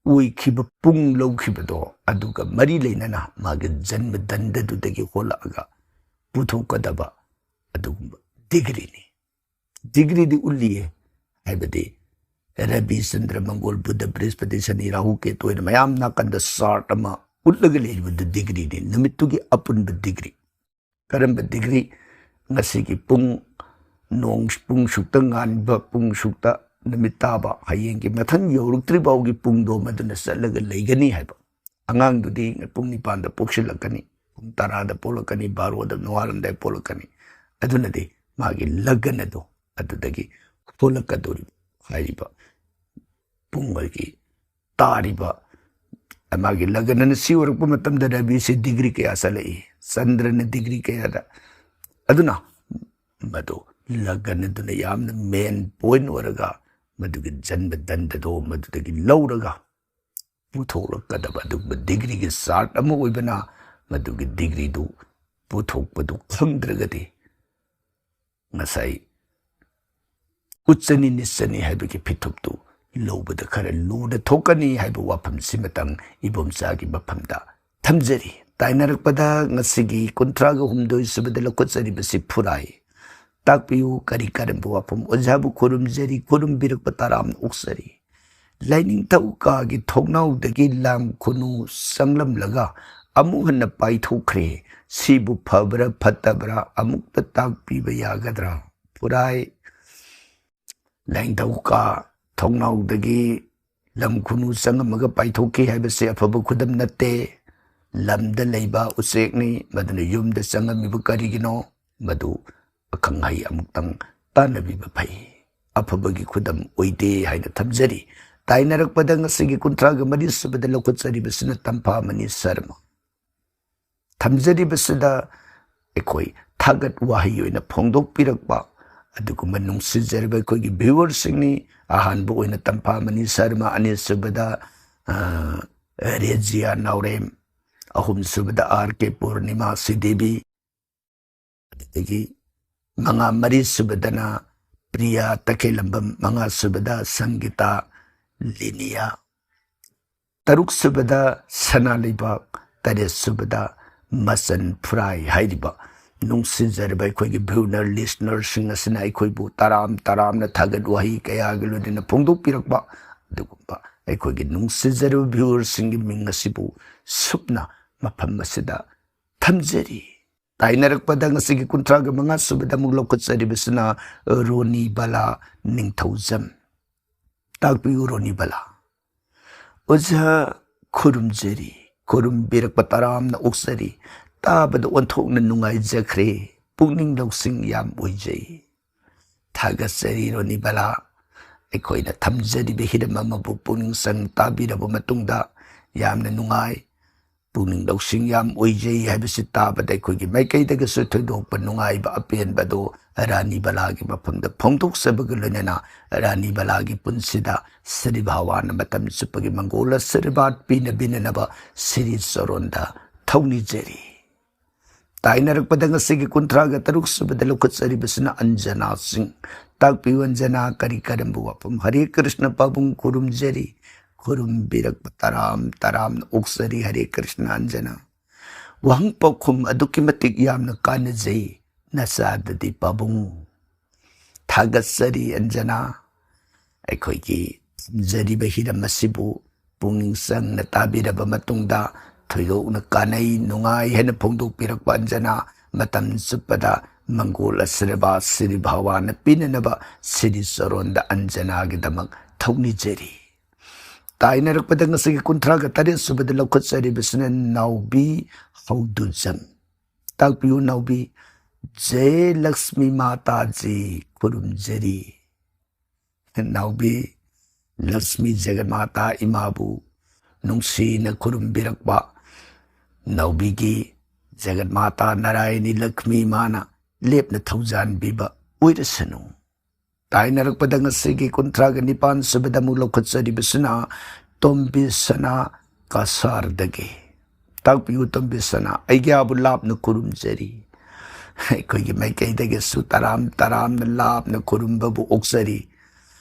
ꯑꯣꯏꯈꯤꯕ ꯄꯨꯡ ꯂꯧꯈꯤꯕꯗꯣ ꯑꯗꯨꯒ ꯃꯔꯤ ꯂꯩꯅꯅ ꯃꯥꯒꯤ ꯖꯟꯃ ꯗꯟꯗꯗꯨꯗꯒꯤ ꯍꯣꯜꯂꯛꯑꯒ ꯄꯨꯊꯣꯛꯀꯗꯕ ꯑꯗꯨꯒꯨꯝꯕ ꯗꯤꯒ꯭ꯔꯤꯅꯤ꯫ ꯗꯤꯒ꯭ꯔꯤꯗꯤ ꯎꯠꯂꯤꯌꯦ, ꯍꯥꯏꯕꯗꯤ ꯔꯕꯤ, ꯆꯟꯗ꯭ꯔ, ꯃꯪꯒꯣꯜ, ꯕꯨꯙ, ꯕ꯭ꯔꯤꯍꯁꯄꯇꯤ, ꯁꯅꯤ, ꯔꯥꯍꯨ, ꯀꯦꯇꯨ ꯍꯥꯏꯅ ꯃꯌꯥꯝ ꯅꯥꯀꯟꯗ ꯆꯥꯔꯠ ꯑꯃ ꯎꯠꯂꯒ ꯂꯩꯔꯤꯕꯗꯨ ꯗꯤꯒ꯭ꯔꯤꯅꯤ, ꯅꯨꯃꯤꯠꯇꯨꯒꯤ ꯑꯄꯨꯟꯕ ꯗꯤꯒ꯭ꯔꯤ꯫ ꯀꯔꯝꯕ ꯗꯤꯒ꯭ꯔꯤ? ꯉꯁꯤꯒꯤ ꯄꯨꯡ, ꯅꯣꯡ ꯄꯨꯡ ꯁꯨꯛꯇ ꯉꯥꯟꯕ, ꯄꯨꯡ ꯁꯨꯛꯇ ꯅꯨꯃꯤꯠ ꯇꯥꯕ, ꯍꯌꯦꯡꯒꯤ ꯃꯊꯪ ꯌꯧꯔꯛꯇ꯭ꯔꯤ ꯐꯥꯎꯒꯤ ꯄꯨꯡꯗꯣ ꯃꯗꯨꯅ ꯆꯠꯂꯒ ꯂꯩꯒꯅꯤ ꯍꯥꯏꯕ꯫ ꯑꯉꯥꯡꯗꯨꯗꯤ ꯄꯨꯡ ꯅꯤꯄꯥꯟꯗ ꯄꯣꯛꯁꯤꯜꯂꯛꯀꯅꯤ, ꯄꯨꯡ ꯇꯔꯥꯗ ꯄꯣꯛꯂꯛꯀꯅꯤ, ꯕꯥꯔꯣꯗ ꯅꯣꯡꯉꯥꯜꯂꯝꯗꯥꯏ ꯄꯣꯛꯂꯛꯀꯅꯤ꯫ ꯑꯗꯨꯅꯗꯤ ꯃꯥꯒꯤ ꯂꯒꯟ ꯑꯗꯣ ꯑꯗꯨꯗꯒꯤ ꯍꯣꯜꯂꯛꯀꯗꯧꯔꯤꯕ ꯍꯥꯏꯔꯤꯕ ꯄꯨꯡ ꯑꯗꯨꯒꯤ ꯇꯥꯔꯤꯕ, ꯃꯥꯒꯤ ꯂꯒꯟ ꯑꯅ ꯁꯤ ꯑꯣꯏꯔꯛꯄ ꯃꯇꯝꯗ ꯔꯕꯤꯁꯤ ꯗꯤꯒ꯭ꯔꯤ ꯀꯌꯥ ꯆꯠꯂꯛꯏ, ꯆꯟꯗ꯭ꯔꯅ ꯗꯤꯒ꯭ꯔꯤ ꯀꯌꯥꯗ, ꯑꯗꯨꯅ ꯃꯗꯨ ꯂꯒꯟ ꯑꯗꯨꯅ ꯌꯥꯝꯅ ꯃꯦꯟ ꯄꯣꯏꯟ ꯑꯣꯏꯔꯒ ꯃꯗꯨꯒꯤ ꯖꯟꯃ ꯗꯟꯗꯗꯣ ꯃꯗꯨꯗꯒꯤ ꯂꯧꯔꯒ ꯄꯨꯊꯣꯛꯂꯛꯀꯗꯕ ꯑꯗꯨꯒꯨꯝꯕ ꯗꯤꯒ꯭ꯔꯤꯒꯤ ꯆꯥꯔꯠ ꯑꯃ ꯑꯣꯏꯕꯅ ꯃꯗꯨꯒꯤ ꯗꯤꯒ꯭ꯔꯤꯗꯨ ꯄꯨꯊꯣꯛꯄꯗꯨ ꯈꯪꯗ꯭ꯔꯒꯗꯤ ꯉꯁꯥꯏ ꯎꯠꯆꯅꯤ ꯅꯤꯠꯆꯅꯤ ꯍꯥꯏꯕꯒꯤ ꯐꯤꯊꯨꯞꯇꯨ ꯂꯧꯕꯗ ꯈꯔ ꯂꯨꯅ ꯊꯣꯛꯀꯅꯤ ꯍꯥꯏꯕ ꯋꯥꯐꯝꯁꯤꯃꯇꯪ ꯏꯕꯣꯝꯆꯥꯒꯤ ꯃꯐꯝꯗ ꯊꯝꯖꯔꯤ꯫ ꯇꯥꯏꯅꯔꯛꯄꯗ ꯉꯁꯤꯒꯤ ꯀꯨꯟꯊ꯭ꯔꯥꯒ ꯍꯨꯝꯗꯣꯏ ꯁꯨꯕꯗ ꯂꯧꯈꯠꯆꯔꯤꯕꯁꯤ ꯐꯨꯔꯥꯏ꯫ ꯇꯥꯛꯄꯤꯌꯨ, ꯀꯔꯤ ꯀꯔꯝꯕ ꯋꯥꯐꯝ? ꯑꯣꯖꯥꯕꯨ ꯈꯨꯔꯨꯝꯖꯔꯤ, ꯈꯨꯔꯨꯝꯕꯤꯔꯛꯄ ꯇꯔꯥꯝꯅ ꯑꯣꯛꯆꯔꯤ꯫ ꯂꯥꯏꯅꯤꯡꯊꯧ ꯀꯥꯒꯤ ꯊꯣꯡꯅꯥꯎꯗꯒꯤ ꯂꯥꯡ ꯈꯨꯅꯨ ꯆꯪꯂꯝꯂꯒ ꯑꯃꯨꯛ ꯍꯟꯅ ꯄꯥꯏꯊꯣꯛꯈ꯭ꯔꯦ꯫ ꯁꯤꯕꯨ ꯐꯕ꯭ꯔꯥ ꯐꯠꯇꯕ꯭ꯔꯥ ꯑꯃꯨꯛꯇ ꯇꯥꯛꯄꯤꯕ ꯌꯥꯒꯗ꯭ꯔꯥ? ꯐꯨꯔꯥꯏ꯫ ꯂꯥꯏꯅꯤꯡꯊꯧ ꯀꯥ ꯊꯣꯡꯅꯥꯎꯗꯒꯤ ꯂꯝ ꯈꯨꯅꯨ ꯆꯪꯉꯝꯃꯒ ꯄꯥꯏꯊꯣꯛꯈꯤ ꯍꯥꯏꯕꯁꯤ ꯑꯐꯕ ꯈꯨꯗꯝ ꯅꯠꯇꯦ꯫ ꯂꯝꯗ ꯂꯩꯕ ꯎꯆꯦꯛꯅꯤ, ꯃꯗꯨꯅ ꯌꯨꯝꯗ ꯆꯪꯉꯝꯃꯤꯕ ꯀꯔꯤꯒꯤꯅꯣ? ꯃꯗꯨ ꯑꯈꯪ ꯑꯍꯩ ꯑꯃꯨꯛꯇꯪ ꯇꯥꯟꯅꯕꯤꯕ ꯐꯩ꯫ ꯑꯐꯕꯒꯤ ꯈꯨꯗꯝ ꯑꯣꯏꯗꯦ ꯍꯥꯏꯅ ꯊꯝꯖꯔꯤ꯫ ꯇꯥꯏꯅꯔꯛꯄꯗ ꯉꯁꯤꯒꯤ ꯀꯨꯟꯊ꯭ꯔꯥꯒ ꯃꯔꯤ ꯁꯨꯕꯗ ꯂꯧꯈꯠꯆꯔꯤꯕꯁꯤꯅ ꯇꯝꯐꯥꯃꯅꯤ ꯁꯔꯃ꯫ ꯊꯝꯖꯔꯤꯕꯁꯤꯗ ꯑꯩꯈꯣꯏ ꯊꯥꯒꯠ ꯋꯥꯍꯩ ꯑꯣꯏꯅ ꯐꯣꯡꯗꯣꯛꯄꯤꯔꯛꯄ ꯑꯗꯨꯒꯨꯝꯕ ꯅꯨꯡꯁꯤꯖꯔꯕ ꯑꯩꯈꯣꯏꯒꯤ ꯚ꯭ꯌꯨꯋꯔꯁꯤꯡꯅꯤ꯫ ꯑꯍꯥꯟꯕ ꯑꯣꯏꯅ ꯇꯝꯐꯥꯃꯅꯤ ꯁꯔꯃ, ꯑꯅꯤꯁꯨꯕꯗ, ꯑ, ꯔꯦꯖꯤꯌꯥ ꯅꯥꯎꯔꯦꯝ, ꯑꯍꯨꯝꯁꯨꯕꯗ ꯑꯥꯔ ꯀꯦ ꯄꯨꯔꯅꯤꯃꯥ ꯁꯤꯗꯦꯕꯤ, ꯑꯗꯨꯗꯒꯤ ꯃꯉꯥ, ꯃꯔꯤ ꯁꯨꯕꯗꯅ ꯄ꯭ꯔꯤꯌꯥ ꯇꯈꯦꯜꯂꯝꯕꯝ, ꯃꯉꯥ ꯁꯨꯕꯗ ꯁꯪꯒꯤꯇꯥ ꯂꯤꯅꯤꯌꯥ, ꯇꯔꯨꯛ ꯁꯨꯕꯗ ꯁꯅꯥ ꯂꯩꯕꯥꯛ, ꯇꯔꯦꯠ ꯁꯨꯕꯗ ꯃꯆꯟ ꯐꯨꯔꯥꯏ ꯍꯥꯏꯔꯤꯕ ꯅꯨꯡꯁꯤꯖꯔꯕ ꯑꯩꯈꯣꯏꯒꯤ ꯚ꯭ꯌꯨꯅꯔ, ꯂꯤꯁꯅꯔꯁꯤꯡ ꯑꯁꯤꯅ ꯑꯩꯈꯣꯏꯕꯨ ꯇꯔꯥꯝ ꯇꯔꯥꯝꯅ ꯊꯥꯒꯠ ꯋꯥꯍꯩ ꯀꯌꯥꯒꯤ ꯂꯣꯏꯅꯅ ꯐꯣꯡꯗꯣꯛꯄꯤꯔꯛꯄ, ꯑꯗꯨꯒꯨꯝꯕ ꯑꯩꯈꯣꯏꯒꯤ ꯅꯨꯡꯁꯤꯖꯔꯕ ꯚ꯭ꯌꯨꯋꯔꯁꯤꯡꯒꯤ ꯃꯤꯡ ꯑꯁꯤꯕꯨ ꯁꯨꯞꯅ ꯃꯐꯝ ꯑꯁꯤꯗ ꯊꯝꯖꯔꯤ꯫ ꯇꯥꯏꯅꯔꯛꯄꯗ ꯉꯁꯤꯒꯤ ꯀꯨꯟꯊ꯭ꯔꯥꯒ ꯃꯉꯥ ꯁꯨꯕꯗ ꯑꯃꯨꯛ ꯂꯧꯈꯠꯆꯔꯤꯕꯁꯤꯅ ꯔꯣꯅꯤ ꯕꯂꯥ ꯅꯤꯡꯊꯧꯖꯝ꯫ ꯇꯥꯛꯄꯤꯌꯨ ꯔꯣꯅꯤ ꯕꯂꯥ꯫ ꯑꯣꯖꯥ, ꯈꯨꯔꯨꯝꯖꯔꯤ, ꯈꯨꯔꯨꯝꯕꯤꯔꯛꯄ ꯇꯔꯥꯝꯅ ꯑꯣꯛꯆꯔꯤ, ꯇꯥꯕꯗ ꯑꯣꯟꯊꯣꯛꯅ ꯅꯨꯡꯉꯥꯏꯖꯈ꯭ꯔꯦ, ꯄꯨꯛꯅꯤꯡ ꯂꯧꯁꯤꯡ ꯌꯥꯝ ꯑꯣꯏꯖꯩ꯫ ꯊꯥꯒꯠꯆꯔꯤ ꯔꯣꯅꯤ ꯕꯂꯥ꯫ ꯑꯩꯈꯣꯏꯅ ꯊꯝꯖꯔꯤꯕ ꯍꯤꯔꯝ ꯑꯃꯕꯨ ꯄꯨꯛꯅꯤꯡ ꯆꯪ ꯇꯥꯕꯤꯔꯕ ꯃꯇꯨꯡꯗ ꯌꯥꯝꯅ ꯅꯨꯡꯉꯥꯏ, ꯄꯨꯛꯅꯤꯡ ꯂꯧꯁꯤꯡ ꯌꯥꯝ ꯑꯣꯏꯖꯩ ꯍꯥꯏꯕꯁꯤ ꯇꯥꯕꯗ ꯑꯩꯈꯣꯏꯒꯤ ꯃꯥꯏꯀꯩꯗꯒꯁꯨ ꯊꯣꯏꯗꯣꯛꯄ ꯅꯨꯡꯉꯥꯏꯕ ꯑꯄꯦꯟꯕꯗꯨ ꯔꯥꯅꯤ ꯕꯂꯥꯒꯤ ꯃꯐꯝꯗ ꯐꯣꯡꯗꯣꯛꯆꯕꯒ ꯂꯣꯏꯅꯅ ꯔꯥꯅꯤ ꯕꯂꯥꯒꯤ ꯄꯨꯟꯁꯤꯗ ꯁ꯭ꯔꯤ ꯚꯒꯋꯥꯟꯅ ꯃꯇꯝ ꯆꯨꯞꯄꯒꯤ ꯃꯪꯒꯣꯜ ꯑꯁꯤꯔꯕꯥꯗ ꯄꯤꯅꯕꯤꯅꯅꯕ ꯁ꯭ꯔꯤ ꯆꯔꯣꯟꯗ ꯊꯧꯅꯤꯖꯔꯤ꯫ ꯇꯥꯏꯅꯔꯛꯄꯗ ꯉꯁꯤꯒꯤ ꯀꯨꯟꯊ꯭ꯔꯥꯒ ꯇꯔꯨꯛ ꯁꯨꯕꯗ ꯂꯧꯈꯠꯆꯔꯤꯕꯁꯤꯅ ꯑꯟꯖꯅꯥ ꯁꯤꯡ꯫ ꯇꯥꯛꯄꯤꯌꯨ ꯑꯟꯖꯅꯥ, ꯀꯔꯤ ꯀꯔꯝꯕ ꯋꯥꯐꯝ? ꯍꯔꯦ ꯀ꯭ꯔꯤꯁꯅ ꯄꯥꯕꯨꯡ ꯈꯨꯔꯨꯝꯖꯔꯤ, ꯈꯨꯔꯨꯝꯕꯤꯔꯛꯄ ꯇꯔꯥꯝ ꯇꯔꯥꯝꯅ ꯑꯣꯛꯆꯔꯤ꯫ ꯍꯔꯦ ꯀ꯭ꯔꯤꯁꯅ ꯑꯟꯖꯅꯥ꯫ ꯋꯥꯍꯪ ꯄꯥꯎꯈꯨꯝ ꯑꯗꯨꯛꯀꯤ ꯃꯇꯤꯛ ꯌꯥꯝꯅ ꯀꯥꯟꯅꯖꯩ ꯅꯆꯥꯗꯗꯤ ꯄꯥꯕꯨꯡ꯫ ꯊꯥꯒꯠꯆꯔꯤ ꯑꯟꯖꯅꯥ꯫ ꯑꯩꯈꯣꯏꯒꯤ ꯊꯝꯖꯔꯤꯕ ꯍꯤꯔꯝ ꯑꯁꯤꯕꯨ ꯄꯨꯛꯅꯤꯡ ꯆꯪꯅ ꯇꯥꯕꯤꯔꯕ ꯃꯇꯨꯡꯗ ꯊꯣꯏꯗꯣꯛꯅ ꯀꯥꯟꯅꯩ, ꯅꯨꯡꯉꯥꯏ ꯍꯥꯏꯅ ꯐꯣꯡꯗꯣꯛꯄꯤꯔꯛꯄ ꯑꯟꯖꯅꯥ꯫ ꯃꯇꯝ ꯆꯨꯞꯄꯗ ꯃꯪꯒꯣꯜ ꯑꯁꯤꯔꯕꯥꯗ ꯁ꯭ꯔꯤ ꯚꯒꯋꯥꯟꯅ ꯄꯤꯅꯅꯕ ꯁ꯭ꯔꯤ ꯆꯔꯣꯟꯗ ꯑꯟꯖꯅꯥꯒꯤꯗꯃꯛ ꯊꯧꯅꯤꯖꯔꯤ꯫ ꯇꯥꯏꯅꯔꯛꯄꯗ ꯉꯁꯤꯒꯤ ꯀꯨꯟꯊ꯭ꯔꯥꯒ ꯇꯔꯦꯠ ꯁꯨꯕꯗ ꯂꯧꯈꯠꯆꯔꯤꯕꯁꯤꯅ ꯅꯥꯎꯕꯤ ꯍꯧꯗꯨꯖꯝ꯫ ꯇꯥꯛꯄꯤꯌꯨ ꯅꯥꯎꯕꯤ꯫ ꯖꯦ ꯂꯛꯁꯃꯤ ꯃꯥꯇꯥꯖꯤ ꯈꯨꯔꯨꯝꯖꯔꯤ꯫ ꯅꯥꯎꯕꯤ ꯂꯛꯁꯃꯤ ꯖꯒꯟꯃꯥꯇꯥ ꯏꯃꯥꯕꯨ ꯅꯨꯡꯁꯤꯅ ꯈꯨꯔꯨꯝꯕꯤꯔꯛꯄ ꯅꯥꯎꯕꯤꯒꯤ ꯖꯒꯟꯃꯥꯇꯥ ꯅꯥꯔꯥꯌꯅꯤ ꯂꯛꯁꯃꯤ ꯏꯃꯥꯅ ꯂꯦꯞꯅ ꯊꯧꯖꯥꯟꯕꯤꯕ ꯑꯣꯏꯔꯁꯅꯨ꯫ ꯇꯥꯏꯅꯔꯛꯄꯗ ꯉꯁꯤꯒꯤ ꯀꯨꯟꯊ꯭ꯔꯥꯒ ꯅꯤꯄꯥꯟ ꯁꯨꯕꯗ ꯑꯃꯨꯛ ꯂꯧꯈꯠꯆꯔꯤꯕꯁꯤꯅ ꯇꯣꯝꯕꯤ ꯁꯅꯥ ꯀꯁꯥꯔꯗꯒꯤ꯫ ꯇꯥꯛꯄꯤꯌꯨ ꯇꯣꯝꯕꯤ ꯁꯅꯥ, ꯑꯩꯒ꯭ꯌꯥꯕꯨ ꯂꯥꯞꯅ ꯈꯨꯔꯨꯝꯖꯔꯤ꯫ ꯑꯩꯈꯣꯏꯒꯤ ꯃꯥꯏꯀꯩꯗꯒꯤꯁꯨ ꯇꯔꯥꯝ ꯇꯔꯥꯝꯅ ꯂꯥꯞꯅ ꯈꯨꯔꯨꯝꯕꯕꯨ ꯑꯣꯛꯆꯔꯤ꯫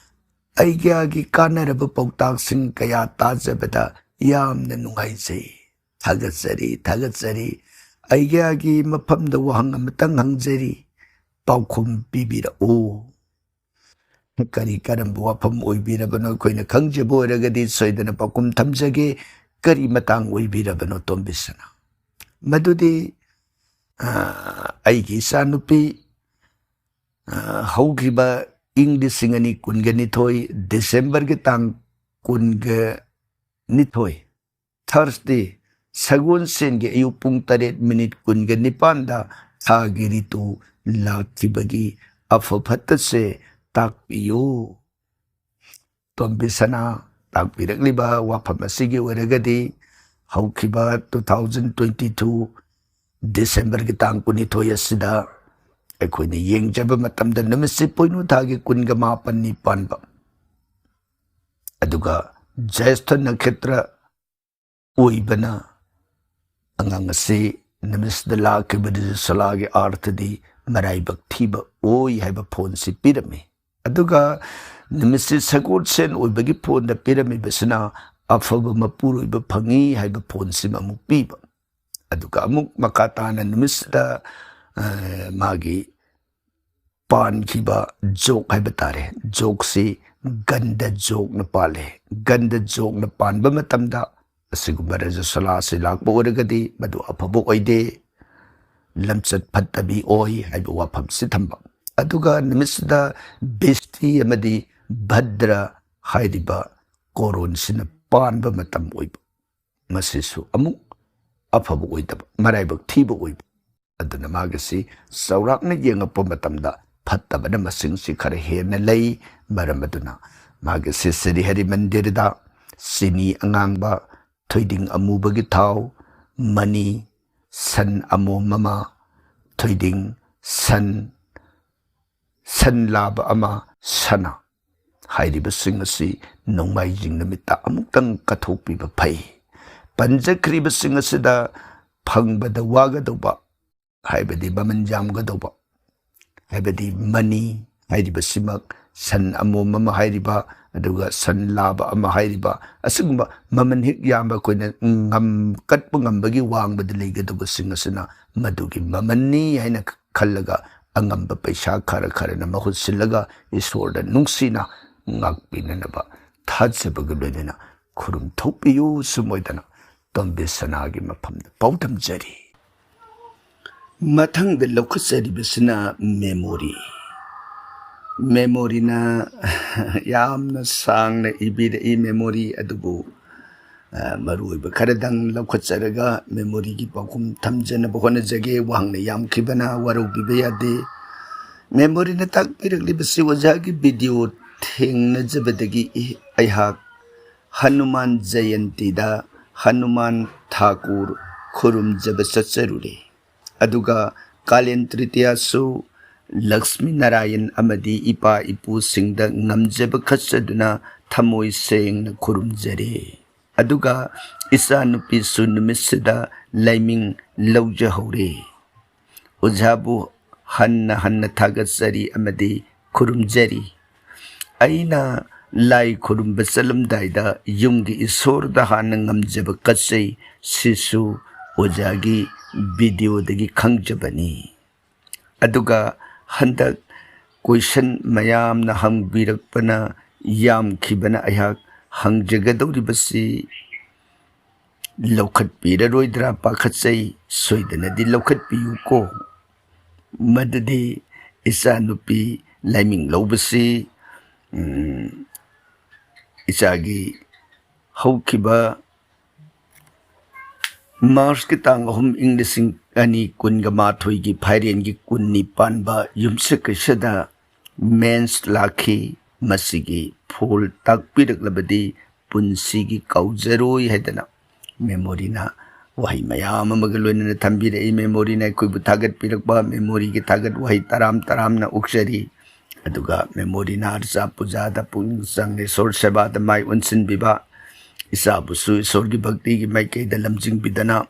ꯑꯩꯒ꯭ꯌꯥꯒꯤ ꯀꯥꯟꯅꯔꯕ ꯄꯥꯎꯇꯥꯛꯁꯤꯡ ꯀꯌꯥ ꯇꯥꯖꯕꯗ ꯌꯥꯝꯅ ꯅꯨꯡꯉꯥꯏꯖꯩ꯫ ꯊꯥꯒꯠꯆꯔꯤ, ꯊꯥꯒꯠꯆꯔꯤ꯫ ꯑꯩꯒꯤ ꯃꯐꯝꯗ ꯋꯥꯍꯪ ꯑꯃꯇꯪ ꯍꯪꯖꯔꯤ, ꯄꯥꯎꯈꯨꯝ ꯄꯤꯕꯤꯔꯛꯎ꯫ ꯀꯔꯤ ꯀꯔꯝꯕ ꯋꯥꯐꯝ ꯑꯣꯏꯕꯤꯔꯕꯅꯣ? ꯑꯩꯈꯣꯏꯅ ꯈꯪꯖꯕ ꯑꯣꯏꯔꯒꯗꯤ ꯁꯣꯏꯗꯅ ꯄꯥꯎꯈꯨꯝ ꯊꯝꯖꯒꯦ꯫ ꯀꯔꯤ ꯃꯇꯥꯡ ꯑꯣꯏꯕꯤꯔꯕꯅꯣ, ꯇꯣꯝꯕꯤꯁꯅꯥ? ꯃꯗꯨꯗꯤ, ꯑ, ꯑꯩꯒꯤ ꯏꯆꯥꯅꯨꯄꯤ, ꯑ, ꯍꯧꯈꯤꯕ ꯏꯪ ꯂꯤꯁꯤꯡ ꯑꯅꯤ ꯀꯨꯟꯒ ꯅꯤꯊꯣꯏ Decemberꯒꯤ ꯇꯥꯡ ꯀꯨꯟꯒ ꯅꯤꯊꯣꯏ, Thursday, ꯁꯒꯣꯜꯁꯦꯟꯒꯤ ꯑꯌꯨꯛ ꯄꯨꯡ ꯇꯔꯦꯠ minute ꯀꯨꯟꯒ ꯅꯤꯄꯥꯟꯗ ꯊꯥꯒꯤ ꯔꯤꯇꯨ ꯂꯥꯛꯈꯤꯕꯒꯤ ꯑꯐ ꯐꯠꯇꯁꯦ ꯇꯥꯛꯄꯤꯌꯨ꯫ ꯇꯣꯝꯕꯤꯁꯅꯥ ꯇꯥꯛꯄꯤꯔꯛꯂꯤꯕ ꯋꯥꯐꯝ ꯑꯁꯤꯒꯤ ꯑꯣꯏꯔꯒꯗꯤ, ꯍꯧꯈꯤꯕ two thousand twenty two Decemberꯒꯤ ꯇꯥꯡ ꯀꯨꯟꯅꯤꯊꯣꯏ ꯑꯁꯤꯗ ꯑꯩꯈꯣꯏꯅ ꯌꯦꯡꯖꯕ ꯃꯇꯝꯗ ꯅꯨꯃꯤꯠꯁꯤ ꯄꯣꯏꯅꯨ ꯊꯥꯒꯤ ꯀꯨꯟꯒ ꯃꯥꯄꯟꯅꯤ ꯄꯥꯟꯕ, ꯑꯗꯨꯒ ꯖ꯭ꯌꯦꯁꯊ ꯅꯈꯦꯇ꯭ꯔ ꯑꯣꯏꯕꯅ ꯑꯉꯥꯡ ꯑꯁꯤ ꯅꯨꯃꯤꯠꯁꯤꯗ ꯂꯥꯛꯈꯤꯕ ꯔꯖꯁꯣꯂꯥꯒꯤ ꯑꯥꯔꯊꯗꯤ ꯃꯔꯥꯏꯕꯛ ꯊꯤꯕ ꯑꯣꯏ ꯍꯥꯏꯕ ꯐꯣꯟꯁꯤ ꯄꯤꯔꯝꯃꯤ꯫ ꯑꯗꯨꯒ ꯅꯨꯃꯤꯠꯁꯤ ꯁꯒꯣꯜꯁꯦꯟ ꯑꯣꯏꯕꯒꯤ ꯐꯣꯟꯗ ꯄꯤꯔꯝꯃꯤꯕꯁꯤꯅ ꯑꯐꯕ ꯃꯄꯨꯔꯣꯏꯕ ꯐꯪꯉꯤ ꯍꯥꯏꯕ ꯐꯣꯟꯁꯤꯃ ꯑꯃꯨꯛ ꯄꯤꯕ꯫ ꯑꯗꯨꯒ ꯑꯃꯨꯛ ꯃꯈꯥ ꯇꯥꯅ ꯅꯨꯃꯤꯠꯁꯤꯗ, ꯑ, ꯃꯥꯒꯤ ꯄꯥꯟꯈꯤꯕ ꯖꯣꯛ ꯍꯥꯏꯕ ꯇꯥꯔꯦ, ꯖꯣꯛꯁꯤ ꯒꯟꯗ ꯖꯣꯛꯅ ꯄꯥꯜꯂꯦ꯫ ꯒꯟꯗ ꯖꯣꯛꯅ ꯄꯥꯟꯕ ꯃꯇꯝꯗ ꯑꯁꯤꯒꯨꯝꯕ ꯔꯖꯁꯣꯂꯥ ꯑꯁꯤ ꯂꯥꯛꯄ ꯑꯣꯏꯔꯒꯗꯤ ꯃꯗꯨ ꯑꯐꯕ ꯑꯣꯏꯗꯦ, ꯂꯝꯆꯠ ꯐꯠꯇꯕꯤ ꯑꯣꯏ ꯍꯥꯏꯕ ꯋꯥꯐꯝꯁꯤ ꯊꯝꯕ꯫ ꯑꯗꯨꯒ ꯅꯨꯃꯤꯠꯁꯤꯗ ꯕꯤꯁꯇꯤ ꯑꯃꯗꯤ ꯚꯗ꯭ꯔ ꯍꯥꯏꯔꯤꯕ ꯀꯣꯔꯣꯟꯁꯤꯅ ꯄꯥꯟꯕ ꯃꯇꯝ ꯑꯣꯏꯕ, ꯃꯁꯤꯁꯨ ꯑꯃꯨꯛ ꯑꯐꯕ ꯑꯣꯏꯗꯕ, ꯃꯔꯥꯏꯕꯛ ꯊꯤꯕ ꯑꯣꯏꯕ꯫ ꯑꯗꯨꯅ ꯃꯥꯒꯤꯁꯤ ꯆꯥꯎꯔꯥꯛꯅ ꯌꯦꯡꯉꯛꯄ ꯃꯇꯝꯗ ꯐꯠꯇꯕꯅ ꯃꯁꯤꯡꯁꯤ ꯈꯔ ꯍꯦꯟꯅ ꯂꯩ꯫ ꯃꯔꯝ ꯑꯗꯨꯅ ꯃꯥꯒꯤꯁꯤ ꯁ꯭ꯔꯤ ꯍꯔꯤ ꯃꯟꯗꯤꯔꯗ ꯆꯤꯅꯤ ꯑꯉꯥꯡꯕ, ꯊꯣꯏꯗꯤꯡ ꯑꯃꯨꯕꯒꯤ ꯊꯥꯎ, ꯃꯅꯤ, ꯁꯟ ꯑꯃꯣꯝ ꯑꯃ, ꯊꯣꯏꯗꯤꯡ, ꯁꯟ, ꯁꯟ ꯂꯥꯕ ꯑꯃ, ꯁꯅꯥ ꯍꯥꯏꯔꯤꯕꯁꯤꯡ ꯑꯁꯤ ꯅꯣꯡꯃꯥꯏꯖꯤꯡ ꯅꯨꯃꯤꯠꯇ ꯑꯃꯨꯛꯇꯪ ꯀꯠꯊꯣꯛꯄꯤꯕ ꯐꯩ꯫ ꯄꯟꯖꯈ꯭ꯔꯤꯕꯁꯤꯡ ꯑꯁꯤꯗ ꯐꯪꯕꯗ ꯋꯥꯒꯗꯧꯕ, ꯍꯥꯏꯕꯗꯤ ꯃꯃꯜ ꯌꯥꯝꯒꯗꯧꯕ, ꯍꯥꯏꯕꯗꯤ ꯃꯅꯤ ꯍꯥꯏꯔꯤꯕꯁꯤꯃꯛ, ꯁꯟ ꯑꯃꯣꯝ ꯑꯃ ꯍꯥꯏꯔꯤꯕ ꯑꯗꯨꯒ ꯁꯟ ꯂꯥꯕ ꯑꯃ ꯍꯥꯏꯔꯤꯕ ꯑꯁꯤꯒꯨꯝꯕ ꯃꯃꯜ ꯍꯦꯛ ꯌꯥꯝꯕ, ꯑꯩꯈꯣꯏꯅ ꯉꯝ-, ꯀꯠꯄ ꯉꯝꯕꯒꯤ ꯋꯥꯡꯃꯗ ꯂꯩꯒꯗꯧꯕꯁꯤꯡ ꯑꯁꯤꯅ ꯃꯗꯨꯒꯤ ꯃꯃꯜꯅꯤ ꯍꯥꯏꯅ ꯈꯜꯂꯒ ꯑꯉꯝꯕ ꯄꯩꯁꯥ ꯈꯔ ꯈꯔꯅ ꯃꯍꯨꯠ ꯁꯤꯜꯂꯒ ꯏꯁꯣꯔꯗ ꯅꯨꯡꯁꯤꯅ ꯉꯥꯛꯄꯤꯅꯅꯕ ꯊꯥꯖꯕꯒ ꯂꯣꯏꯅꯅ ꯈꯨꯔꯨꯝ ꯊꯣꯛꯄꯤꯌꯨ꯫ ꯁꯨꯝ ꯑꯣꯏꯗꯅ ꯇꯣꯝꯕꯤ ꯁꯅꯥꯒꯤ ꯃꯐꯝꯗ ꯄꯥꯎꯗꯝꯖꯔꯤ꯫ ꯃꯊꯪꯗ ꯂꯧꯈꯠꯆꯔꯤꯕꯁꯤꯅ memory꯫ Memoryꯅ ꯌꯥꯝꯅ ꯁꯥꯡꯅ ꯏꯕꯤꯔꯛꯏ memory, ꯑꯗꯨꯕꯨ, ꯑ, ꯃꯔꯨꯑꯣꯏꯕ ꯈꯔꯗꯪ ꯂꯧꯈꯠꯆꯔꯒ memoryꯒꯤ ꯄꯥꯎꯈꯨꯝ ꯊꯝꯖꯅꯕ ꯍꯣꯠꯅꯖꯒꯦ꯫ ꯋꯥꯍꯪꯅ ꯌꯥꯝꯈꯤꯕꯅ ꯋꯥꯔꯧꯕꯤꯕ ꯌꯥꯗꯦ꯫ Memoryꯅ ꯇꯥꯛꯄꯤꯔꯛꯂꯤꯕꯁꯤ ꯑꯣꯖꯥꯒꯤ video ꯊꯦꯡꯅꯖꯕꯗꯒꯤ ꯑꯩꯍꯥꯛ ꯍꯅꯨꯃꯥꯟ ꯖꯌꯟꯇꯤꯗ ꯍꯅꯨꯃꯥꯟ ꯊꯥꯀꯨꯔ ꯈꯨꯔꯨꯝꯖꯕ ꯆꯠꯆꯔꯨꯔꯦ꯫ ꯑꯗꯨꯒ ꯀꯥꯂꯦꯟ ꯇ꯭ꯔꯤꯇꯤꯌꯥꯁꯨ ꯂꯛꯁꯃꯤ ꯅꯥꯔꯥꯌꯟ ꯑꯃꯗꯤ ꯏꯄꯥ ꯏꯄꯨꯁꯤꯡꯗ ꯉꯝꯖꯕ ꯈꯠꯆꯗꯨꯅ ꯊꯃꯣꯏ ꯁꯦꯡꯅ ꯈꯨꯔꯨꯝꯖꯔꯦ꯫ ꯑꯗꯨꯒ ꯏꯆꯥꯅꯨꯄꯤꯁꯨ ꯅꯨꯃꯤꯠꯁꯤꯗ ꯂꯥꯏꯃꯤꯡ ꯂꯧꯖꯍꯧꯔꯦ꯫ ꯑꯣꯖꯥꯕꯨ ꯍꯟꯅ ꯍꯟꯅ ꯊꯥꯒꯠꯆꯔꯤ ꯑꯃꯗꯤ ꯈꯨꯔꯨꯝꯖꯔꯤ꯫ ꯑꯩꯅ ꯂꯥꯏ ꯈꯨꯔꯨꯝꯕ ꯆꯠꯂꯝꯗꯥꯏꯗ ꯌꯨꯝꯒꯤ ꯏꯁꯣꯔꯗ ꯍꯥꯟꯅ ꯉꯝꯖꯕ ꯀꯠꯆꯩ꯫ ꯁꯤꯁꯨ ꯑꯣꯖꯥꯒꯤ videoꯗꯒꯤ ꯈꯪꯖꯕꯅꯤ꯫ ꯑꯗꯨꯒ ꯍꯟꯗꯛ question ꯃꯌꯥꯝꯅ ꯍꯪꯕꯤꯔꯛꯄꯅ ꯌꯥꯝꯈꯤꯕꯅ ꯑꯩꯍꯥꯛ ꯍꯪꯖꯒꯗꯧꯔꯤꯕꯁꯤ ꯂꯧꯈꯠꯄꯤꯔꯔꯣꯏꯗ꯭ꯔꯥ ꯄꯥꯈꯠꯆꯩ꯫ ꯁꯣꯏꯗꯅꯗꯤ ꯂꯧꯈꯠꯄꯤꯌꯨꯀꯣ꯫ ꯃꯗꯨꯗꯤ ꯏꯆꯥꯅꯨꯄꯤ ꯂꯥꯏꯃꯤꯡ ꯂꯧꯕꯁꯤ, ꯎꯝ, ꯏꯆꯥꯒꯤ ꯍꯧꯈꯤꯕ Marchꯀꯤ ꯇꯥꯡ ꯑꯍꯨꯝ, ꯏꯪ ꯂꯤꯁꯤꯡ ꯑꯅꯤ ꯀꯨꯟꯒ ꯃꯥꯊꯣꯏꯒꯤ ꯐꯥꯏꯔꯦꯟꯒꯤ ꯀꯨꯟꯅꯤ ꯄꯥꯟꯕ ꯌꯨꯝꯁꯀꯩꯁꯗ mens ꯂꯥꯛꯈꯤ꯫ ꯃꯁꯤꯒꯤ ꯐꯣꯜ ꯇꯥꯛꯄꯤꯔꯛꯂꯕꯗꯤ ꯄꯨꯟꯁꯤꯒꯤ ꯀꯥꯎꯖꯔꯣꯏ ꯍꯥꯏꯗꯅ memoryꯅ ꯋꯥꯍꯩ ꯃꯌꯥꯝ ꯑꯃꯒ ꯂꯣꯏꯅꯅ ꯊꯝꯕꯤꯔꯛꯏ꯫ Memoryꯅ ꯑꯩꯈꯣꯏꯕꯨ ꯊꯥꯒꯠꯄꯤꯔꯛꯄ, memoryꯒꯤ ꯊꯥꯒꯠ ꯋꯥꯍꯩ ꯇꯔꯥꯝ ꯇꯔꯥꯝꯅ ꯑꯣꯛꯆꯔꯤ꯫ ꯑꯗꯨꯒ memoryꯅ ꯑꯔꯆꯥ ꯄꯨꯖꯥꯗ ꯄꯨꯛꯅꯤꯡ ꯆꯪꯅ ꯏꯁꯣꯔ ꯁꯦꯕꯥꯗ ꯃꯥꯏ ꯑꯣꯟꯁꯤꯟꯕꯤꯕ, ꯏꯆꯥꯕꯨꯁꯨ ꯏꯁꯣꯔꯒꯤ ꯚꯛꯇꯤꯒꯤ ꯃꯥꯏꯀꯩꯗ ꯂꯝꯖꯤꯡꯕꯤꯗꯅ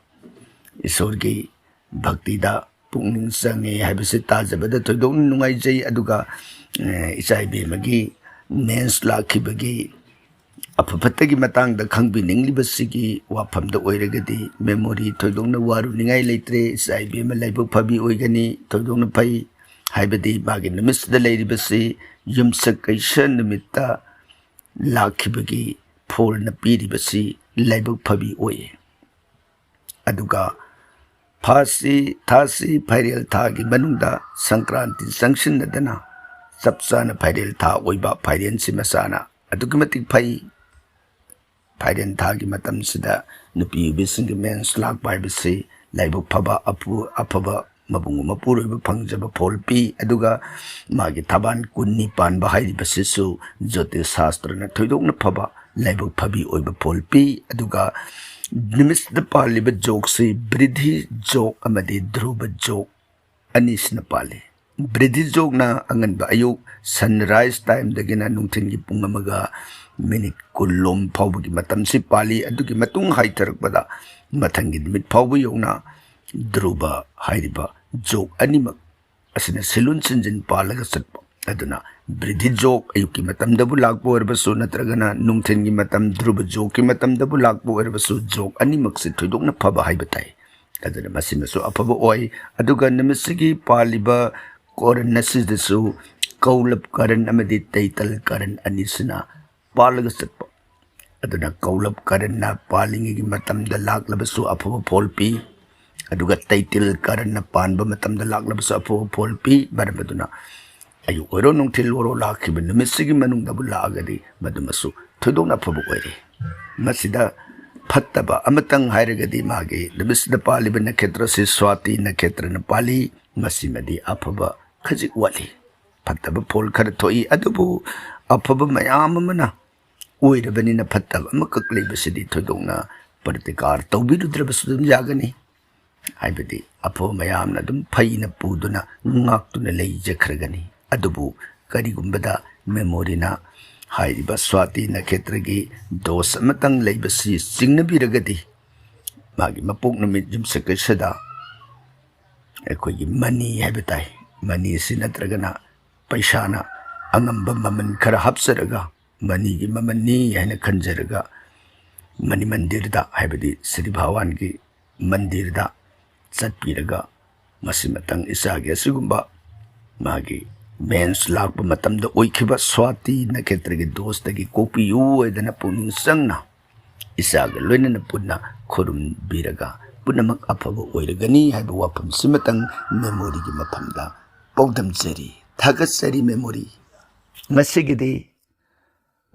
ꯏꯁꯣꯔꯒꯤ ꯚꯛꯇꯤꯗ ꯄꯨꯛꯅꯤꯡ ꯆꯪꯉꯦ ꯍꯥꯏꯕꯁꯤ ꯇꯥꯖꯕꯗ ꯊꯣꯏꯗꯣꯛꯅ ꯅꯨꯡꯉꯥꯏꯖꯩ꯫ ꯑꯗꯨꯒ, ꯑꯦ, ꯏꯆꯥ ꯏꯕꯦꯝꯃꯒꯤ ꯃꯦꯟꯁ ꯂꯥꯛꯈꯤꯕꯒꯤ ꯑꯐ ꯐꯠꯇꯒꯤ ꯃꯇꯥꯡꯗ ꯈꯪꯕꯤꯅꯤꯡꯂꯤꯕꯁꯤꯒꯤ ꯋꯥꯐꯝꯗ ꯑꯣꯏꯔꯒꯗꯤ, ꯃꯦꯃꯣꯔꯤ ꯊꯣꯏꯗꯣꯛꯅ ꯋꯥꯔꯨꯅꯤꯡꯉꯥꯏ ꯂꯩꯇ꯭ꯔꯦ꯫ ꯏꯆꯥ ꯏꯕꯦꯝꯃ ꯂꯥꯏꯕꯛ ꯐꯕꯤ ꯑꯣꯏꯒꯅꯤ, ꯊꯣꯏꯗꯣꯛꯅ ꯐꯩ꯫ ꯍꯥꯏꯕꯗꯤ ꯃꯥꯒꯤ ꯅꯨꯃꯤꯠꯁꯤꯗ ꯂꯩꯔꯤꯕꯁꯤ ꯌꯨꯝꯁꯀꯩꯁ ꯅꯨꯃꯤꯠꯇ ꯂꯥꯛꯈꯤꯕꯒꯤ ꯐꯣꯜꯅ ꯄꯤꯔꯤꯕꯁꯤ ꯂꯥꯏꯕꯛ ꯐꯕꯤ ꯑꯣꯏ꯫ ꯑꯗꯨꯒ ꯐꯥꯁꯤ, ꯊꯥꯁꯤ ꯐꯥꯏꯔꯦꯜ ꯊꯥꯒꯤ ꯃꯅꯨꯡꯗ ꯁꯪꯀ꯭ꯔꯥꯟꯇꯤ ꯆꯪꯁꯤꯟꯅꯗꯅ ꯆꯞ ꯆꯥꯅ ꯐꯥꯏꯔꯦꯜ ꯊꯥ ꯑꯣꯏꯕ ꯐꯥꯏꯔꯦꯟꯁꯤ ꯃꯆꯥꯅ ꯑꯗꯨꯛꯀꯤ ꯃꯇꯤꯛ ꯐꯩ꯫ ꯐꯥꯏꯔꯦꯟ ꯊꯥꯒꯤ ꯃꯇꯝꯁꯤꯗ ꯅꯨꯄꯤ ꯑꯣꯏꯕꯤꯁꯤꯡꯒꯤ ꯃꯦꯟꯁ ꯂꯥꯛꯄ ꯍꯥꯏꯕꯁꯤ ꯂꯥꯏꯕꯛ ꯐꯕ, ꯑꯄꯨ-, ꯑꯐꯕ ꯃꯕꯨꯡ ꯃꯄꯨꯔꯣꯏꯕ ꯐꯪꯖꯕ ꯐꯣꯜ ꯄꯤ꯫ ꯑꯗꯨꯒ ꯃꯥꯒꯤ ꯊꯕꯥꯟ ꯀꯨꯟꯅꯤ ꯄꯥꯟꯕ ꯍꯥꯏꯔꯤꯕꯁꯤꯁꯨ ꯖꯣꯇꯤꯁ ꯁꯥꯁꯇ꯭ꯔꯅ ꯊꯣꯏꯗꯣꯛꯅ ꯐꯕ ꯂꯥꯏꯕꯛ ꯐꯕꯤ ꯑꯣꯏꯕ ꯐꯣꯜ ꯄꯤ꯫ ꯑꯗꯨꯒ ꯅꯨꯃꯤꯠꯁꯤꯗ ꯄꯥꯜꯂꯤꯕ ꯖꯣꯛꯁꯤ ꯕ꯭ꯔꯤꯙꯤ ꯖꯣꯛ ꯑꯃꯗꯤ ꯙ꯭ꯔꯨꯕ ꯖꯣꯛ ꯑꯅꯤꯁꯤꯅ ꯄꯥꯜꯂꯤ꯫ ꯕ꯭ꯔꯤꯙꯤ ꯖꯣꯛꯅ ꯑꯉꯟꯕ ꯑꯌꯨꯛ ꯁꯟꯔꯥꯏꯁ ꯇꯥꯏꯝꯗꯒꯤꯅ ꯅꯨꯡꯊꯤꯜꯒꯤ ꯄꯨꯡ ꯑꯃꯒ ꯃꯤꯅꯤꯠ ꯀꯨꯟꯂꯣꯝ ꯐꯥꯎꯕꯒꯤ ꯃꯇꯝꯁꯤ ꯄꯥꯜꯂꯤ꯫ ꯑꯗꯨꯒꯤ ꯃꯇꯨꯡ ꯍꯥꯏꯊꯔꯛꯄꯗ ꯃꯊꯪꯒꯤ ꯅꯨꯃꯤꯠ ꯐꯥꯎꯕ ꯌꯧꯅ ꯙ꯭ꯔꯨꯕ ꯍꯥꯏꯔꯤꯕ ꯖꯣꯛ ꯑꯅꯤꯃꯛ ꯑꯁꯤꯅ ꯁꯤꯂꯨꯟ ꯁꯤꯟꯖꯤꯟ ꯄꯥꯜꯂꯒ ꯆꯠꯄ꯫ ꯑꯗꯨꯅ ꯕ꯭ꯔꯤꯙꯤ ꯖꯣꯛ ꯑꯌꯨꯛꯀꯤ ꯃꯇꯝꯗꯕꯨ ꯂꯥꯛꯄ ꯑꯣꯏꯔꯕꯁꯨ, ꯅꯠꯇ꯭ꯔꯒꯅ ꯅꯨꯡꯊꯤꯜꯒꯤ ꯃꯇꯝ ꯙ꯭ꯔꯨꯕ ꯖꯣꯛꯀꯤ ꯃꯇꯝꯗꯕꯨ ꯂꯥꯛꯄ ꯑꯣꯏꯔꯕꯁꯨ, ꯖꯣꯛ ꯑꯅꯤꯃꯛꯁꯤ ꯊꯣꯏꯗꯣꯛꯅ ꯐꯕ ꯍꯥꯏꯕ ꯇꯥꯏ꯫ ꯑꯗꯨꯅ ꯃꯁꯤꯃꯁꯨ ꯑꯐꯕ ꯑꯣꯏ꯫ ꯑꯗꯨꯒ ꯅꯨꯃꯤꯠꯁꯤꯒꯤ ꯄꯥꯜꯂꯤꯕ ꯀꯔꯟ ꯑꯁꯤꯗꯁꯨ ꯀꯧꯂꯕ ꯀꯔꯟ ꯑꯃꯗꯤ ꯇꯩꯇꯜ ꯀꯔꯟ ꯑꯅꯤꯁꯤꯅ ꯄꯥꯜꯂꯒ ꯆꯠꯄ꯫ ꯑꯗꯨꯅ ꯀꯧꯂꯕ ꯀꯔꯟꯅ ꯄꯥꯜꯂꯤꯉꯩꯒꯤ ꯃꯇꯝꯗ ꯂꯥꯛꯂꯕꯁꯨ ꯑꯐꯕ ꯐꯣꯜ ꯄꯤ, ꯑꯗꯨꯒ ꯇꯩꯇꯜ ꯀꯔꯟꯅ ꯄꯥꯟꯕ ꯃꯇꯝꯗ ꯂꯥꯛꯂꯕꯁꯨ ꯑꯐꯕ ꯐꯣꯜ ꯄꯤ꯫ ꯃꯔꯝ ꯑꯗꯨꯅ ꯑꯌꯨꯛ ꯑꯣꯏꯔꯣ ꯅꯨꯡꯊꯤꯜ ꯑꯣꯏꯔꯣ ꯂꯥꯛꯈꯤꯕ ꯅꯨꯃꯤꯠꯁꯤꯒꯤ ꯃꯅꯨꯡꯗꯕꯨ ꯂꯥꯛꯑꯒꯗꯤ ꯃꯗꯨꯃꯁꯨ ꯊꯣꯏꯗꯣꯛꯅ ꯑꯐꯕ ꯑꯣꯏꯔꯦ꯫ ꯃꯁꯤꯗ ꯐꯠꯇꯕ ꯑꯃꯇꯪ ꯍꯥꯏꯔꯒꯗꯤ ꯃꯥꯒꯤ ꯅꯨꯃꯤꯠꯁꯤꯗ ꯄꯥꯜꯂꯤꯕ ꯅꯈꯦꯇ꯭ꯔꯁꯤ ꯁ꯭ꯋꯥꯇꯤ ꯅꯈꯦꯇ꯭ꯔꯅ ꯄꯥꯜꯂꯤ꯫ ꯃꯁꯤꯃꯗꯤ ꯑꯐꯕ ꯈꯖꯤꯛ ꯋꯥꯠꯂꯤ꯫ ꯐꯠꯇꯕ ꯐꯣꯜ ꯈꯔ ꯊꯣꯛꯏ, ꯑꯗꯨꯕꯨ ꯑꯐꯕ ꯃꯌꯥꯝ ꯑꯃꯅ ꯑꯣꯏꯔꯕꯅꯤꯅ ꯐꯠꯇꯕ ꯑꯃꯈꯛ ꯂꯩꯕꯁꯤꯗꯤ ꯊꯣꯏꯗꯣꯛꯅ ꯄ꯭ꯔꯇꯤꯀꯥꯔ ꯇꯧꯕꯤꯔꯨꯗ꯭ꯔꯕꯁꯨ ꯑꯗꯨꯝ ꯌꯥꯒꯅꯤ꯫ ꯍꯥꯏꯕꯗꯤ ꯑꯐꯕ ꯃꯌꯥꯝꯅ ꯑꯗꯨꯝ ꯐꯩꯅ ꯄꯨꯗꯨꯅ ꯉꯥꯛꯇꯨꯅ ꯂꯩꯖꯈ꯭ꯔꯒꯅꯤ꯫ ꯑꯗꯨꯕꯨ ꯀꯔꯤꯒꯨꯝꯕꯗ ꯃꯦꯃꯣꯔꯤꯅ ꯍꯥꯏꯔꯤꯕ ꯁ꯭ꯋꯥꯇꯤ ꯅꯈꯦꯇ꯭ꯔꯒꯤ ꯗꯣꯁ ꯑꯃꯇꯪ ꯂꯩꯕꯁꯤ ꯆꯤꯡꯅꯕꯤꯔꯒꯗꯤ, ꯃꯥꯒꯤ ꯃꯄꯣꯛ ꯅꯨꯃꯤꯠ ꯌꯨꯝꯁꯀꯩꯁꯗ ꯑꯩꯈꯣꯏꯒꯤ ꯃꯅꯤ ꯍꯥꯏꯕ ꯇꯥꯏ, ꯃꯅꯤꯁꯤ ꯅꯠꯇ꯭ꯔꯒꯅ ꯄꯩꯁꯥꯅ ꯑꯉꯝꯕ ꯃꯃꯜ ꯈꯔ ꯍꯥꯞꯆꯔꯒ, ꯃꯅꯤꯒꯤ ꯃꯃꯜꯅꯤ ꯍꯥꯏꯅ ꯈꯟꯖꯔꯒ, ꯃꯅꯤ ꯃꯟꯗꯤꯔꯗ, ꯍꯥꯏꯕꯗꯤ ꯁ꯭ꯔꯤ ꯚꯒꯋꯥꯟꯒꯤ ꯃꯟꯗꯤꯔꯗ ꯆꯠꯄꯤꯔꯒ, ꯃꯁꯤꯃꯇꯪ ꯏꯆꯥꯒꯤ ꯑꯁꯤꯒꯨꯝꯕ ꯃꯥꯒꯤ ꯃꯦꯟꯁ ꯂꯥꯛꯄ ꯃꯇꯝꯗ ꯑꯣꯏꯈꯤꯕ ꯁ꯭ꯋꯥꯇꯤ ꯅꯈꯦꯇ꯭ꯔꯒꯤ ꯗꯣꯁꯇꯒꯤ ꯀꯣꯛꯄꯤꯌꯨ ꯍꯥꯏꯗꯅ ꯄꯨꯛꯅꯤꯡ ꯆꯪꯅ ꯏꯆꯥꯒ ꯂꯣꯏꯅꯅ ꯄꯨꯟꯅ ꯈꯨꯔꯨꯝꯕꯤꯔꯒ ꯄꯨꯝꯅꯃꯛ ꯑꯐꯕ ꯑꯣꯏꯔꯒꯅꯤ ꯍꯥꯏꯕ ꯋꯥꯐꯝꯁꯤꯃꯇꯪ ꯃꯦꯃꯣꯔꯤꯒꯤ ꯃꯐꯝꯗ ꯄꯥꯎꯗꯝꯖꯔꯤ꯫ ꯊꯥꯒꯠꯆꯔꯤ ꯃꯦꯃꯣꯔꯤ꯫ ꯉꯁꯤꯒꯤꯗꯤ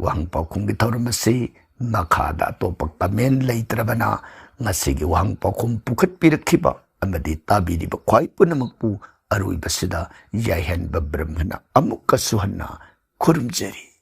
ꯋꯥꯍꯪ ꯄꯥꯎꯈꯨꯝꯒꯤ ꯊꯧꯔꯝ ꯑꯁꯤ ꯃꯈꯥꯗ ꯑꯇꯣꯞꯄ ꯀꯃꯦꯟ ꯂꯩꯇ꯭ꯔꯕꯅ, ꯉꯁꯤꯒꯤ ꯋꯥꯍꯪ ꯄꯥꯎꯈꯨꯝ ꯄꯨꯈꯠꯄꯤꯔꯛꯈꯤꯕ ꯑꯃꯗꯤ ꯇꯥꯕꯤꯔꯤꯕ ꯈ꯭ꯋꯥꯏ ꯄꯨꯝꯅꯃꯛꯄꯨ ꯑꯔꯣꯏꯕꯁꯤꯗ ꯌꯥꯏꯍꯟꯕ ꯕ꯭ꯔꯍ꯭ꯃꯅ ꯑꯃꯨꯛꯀꯁꯨ ꯍꯟꯅ ꯈꯨꯔꯨꯝꯖꯔꯤ꯫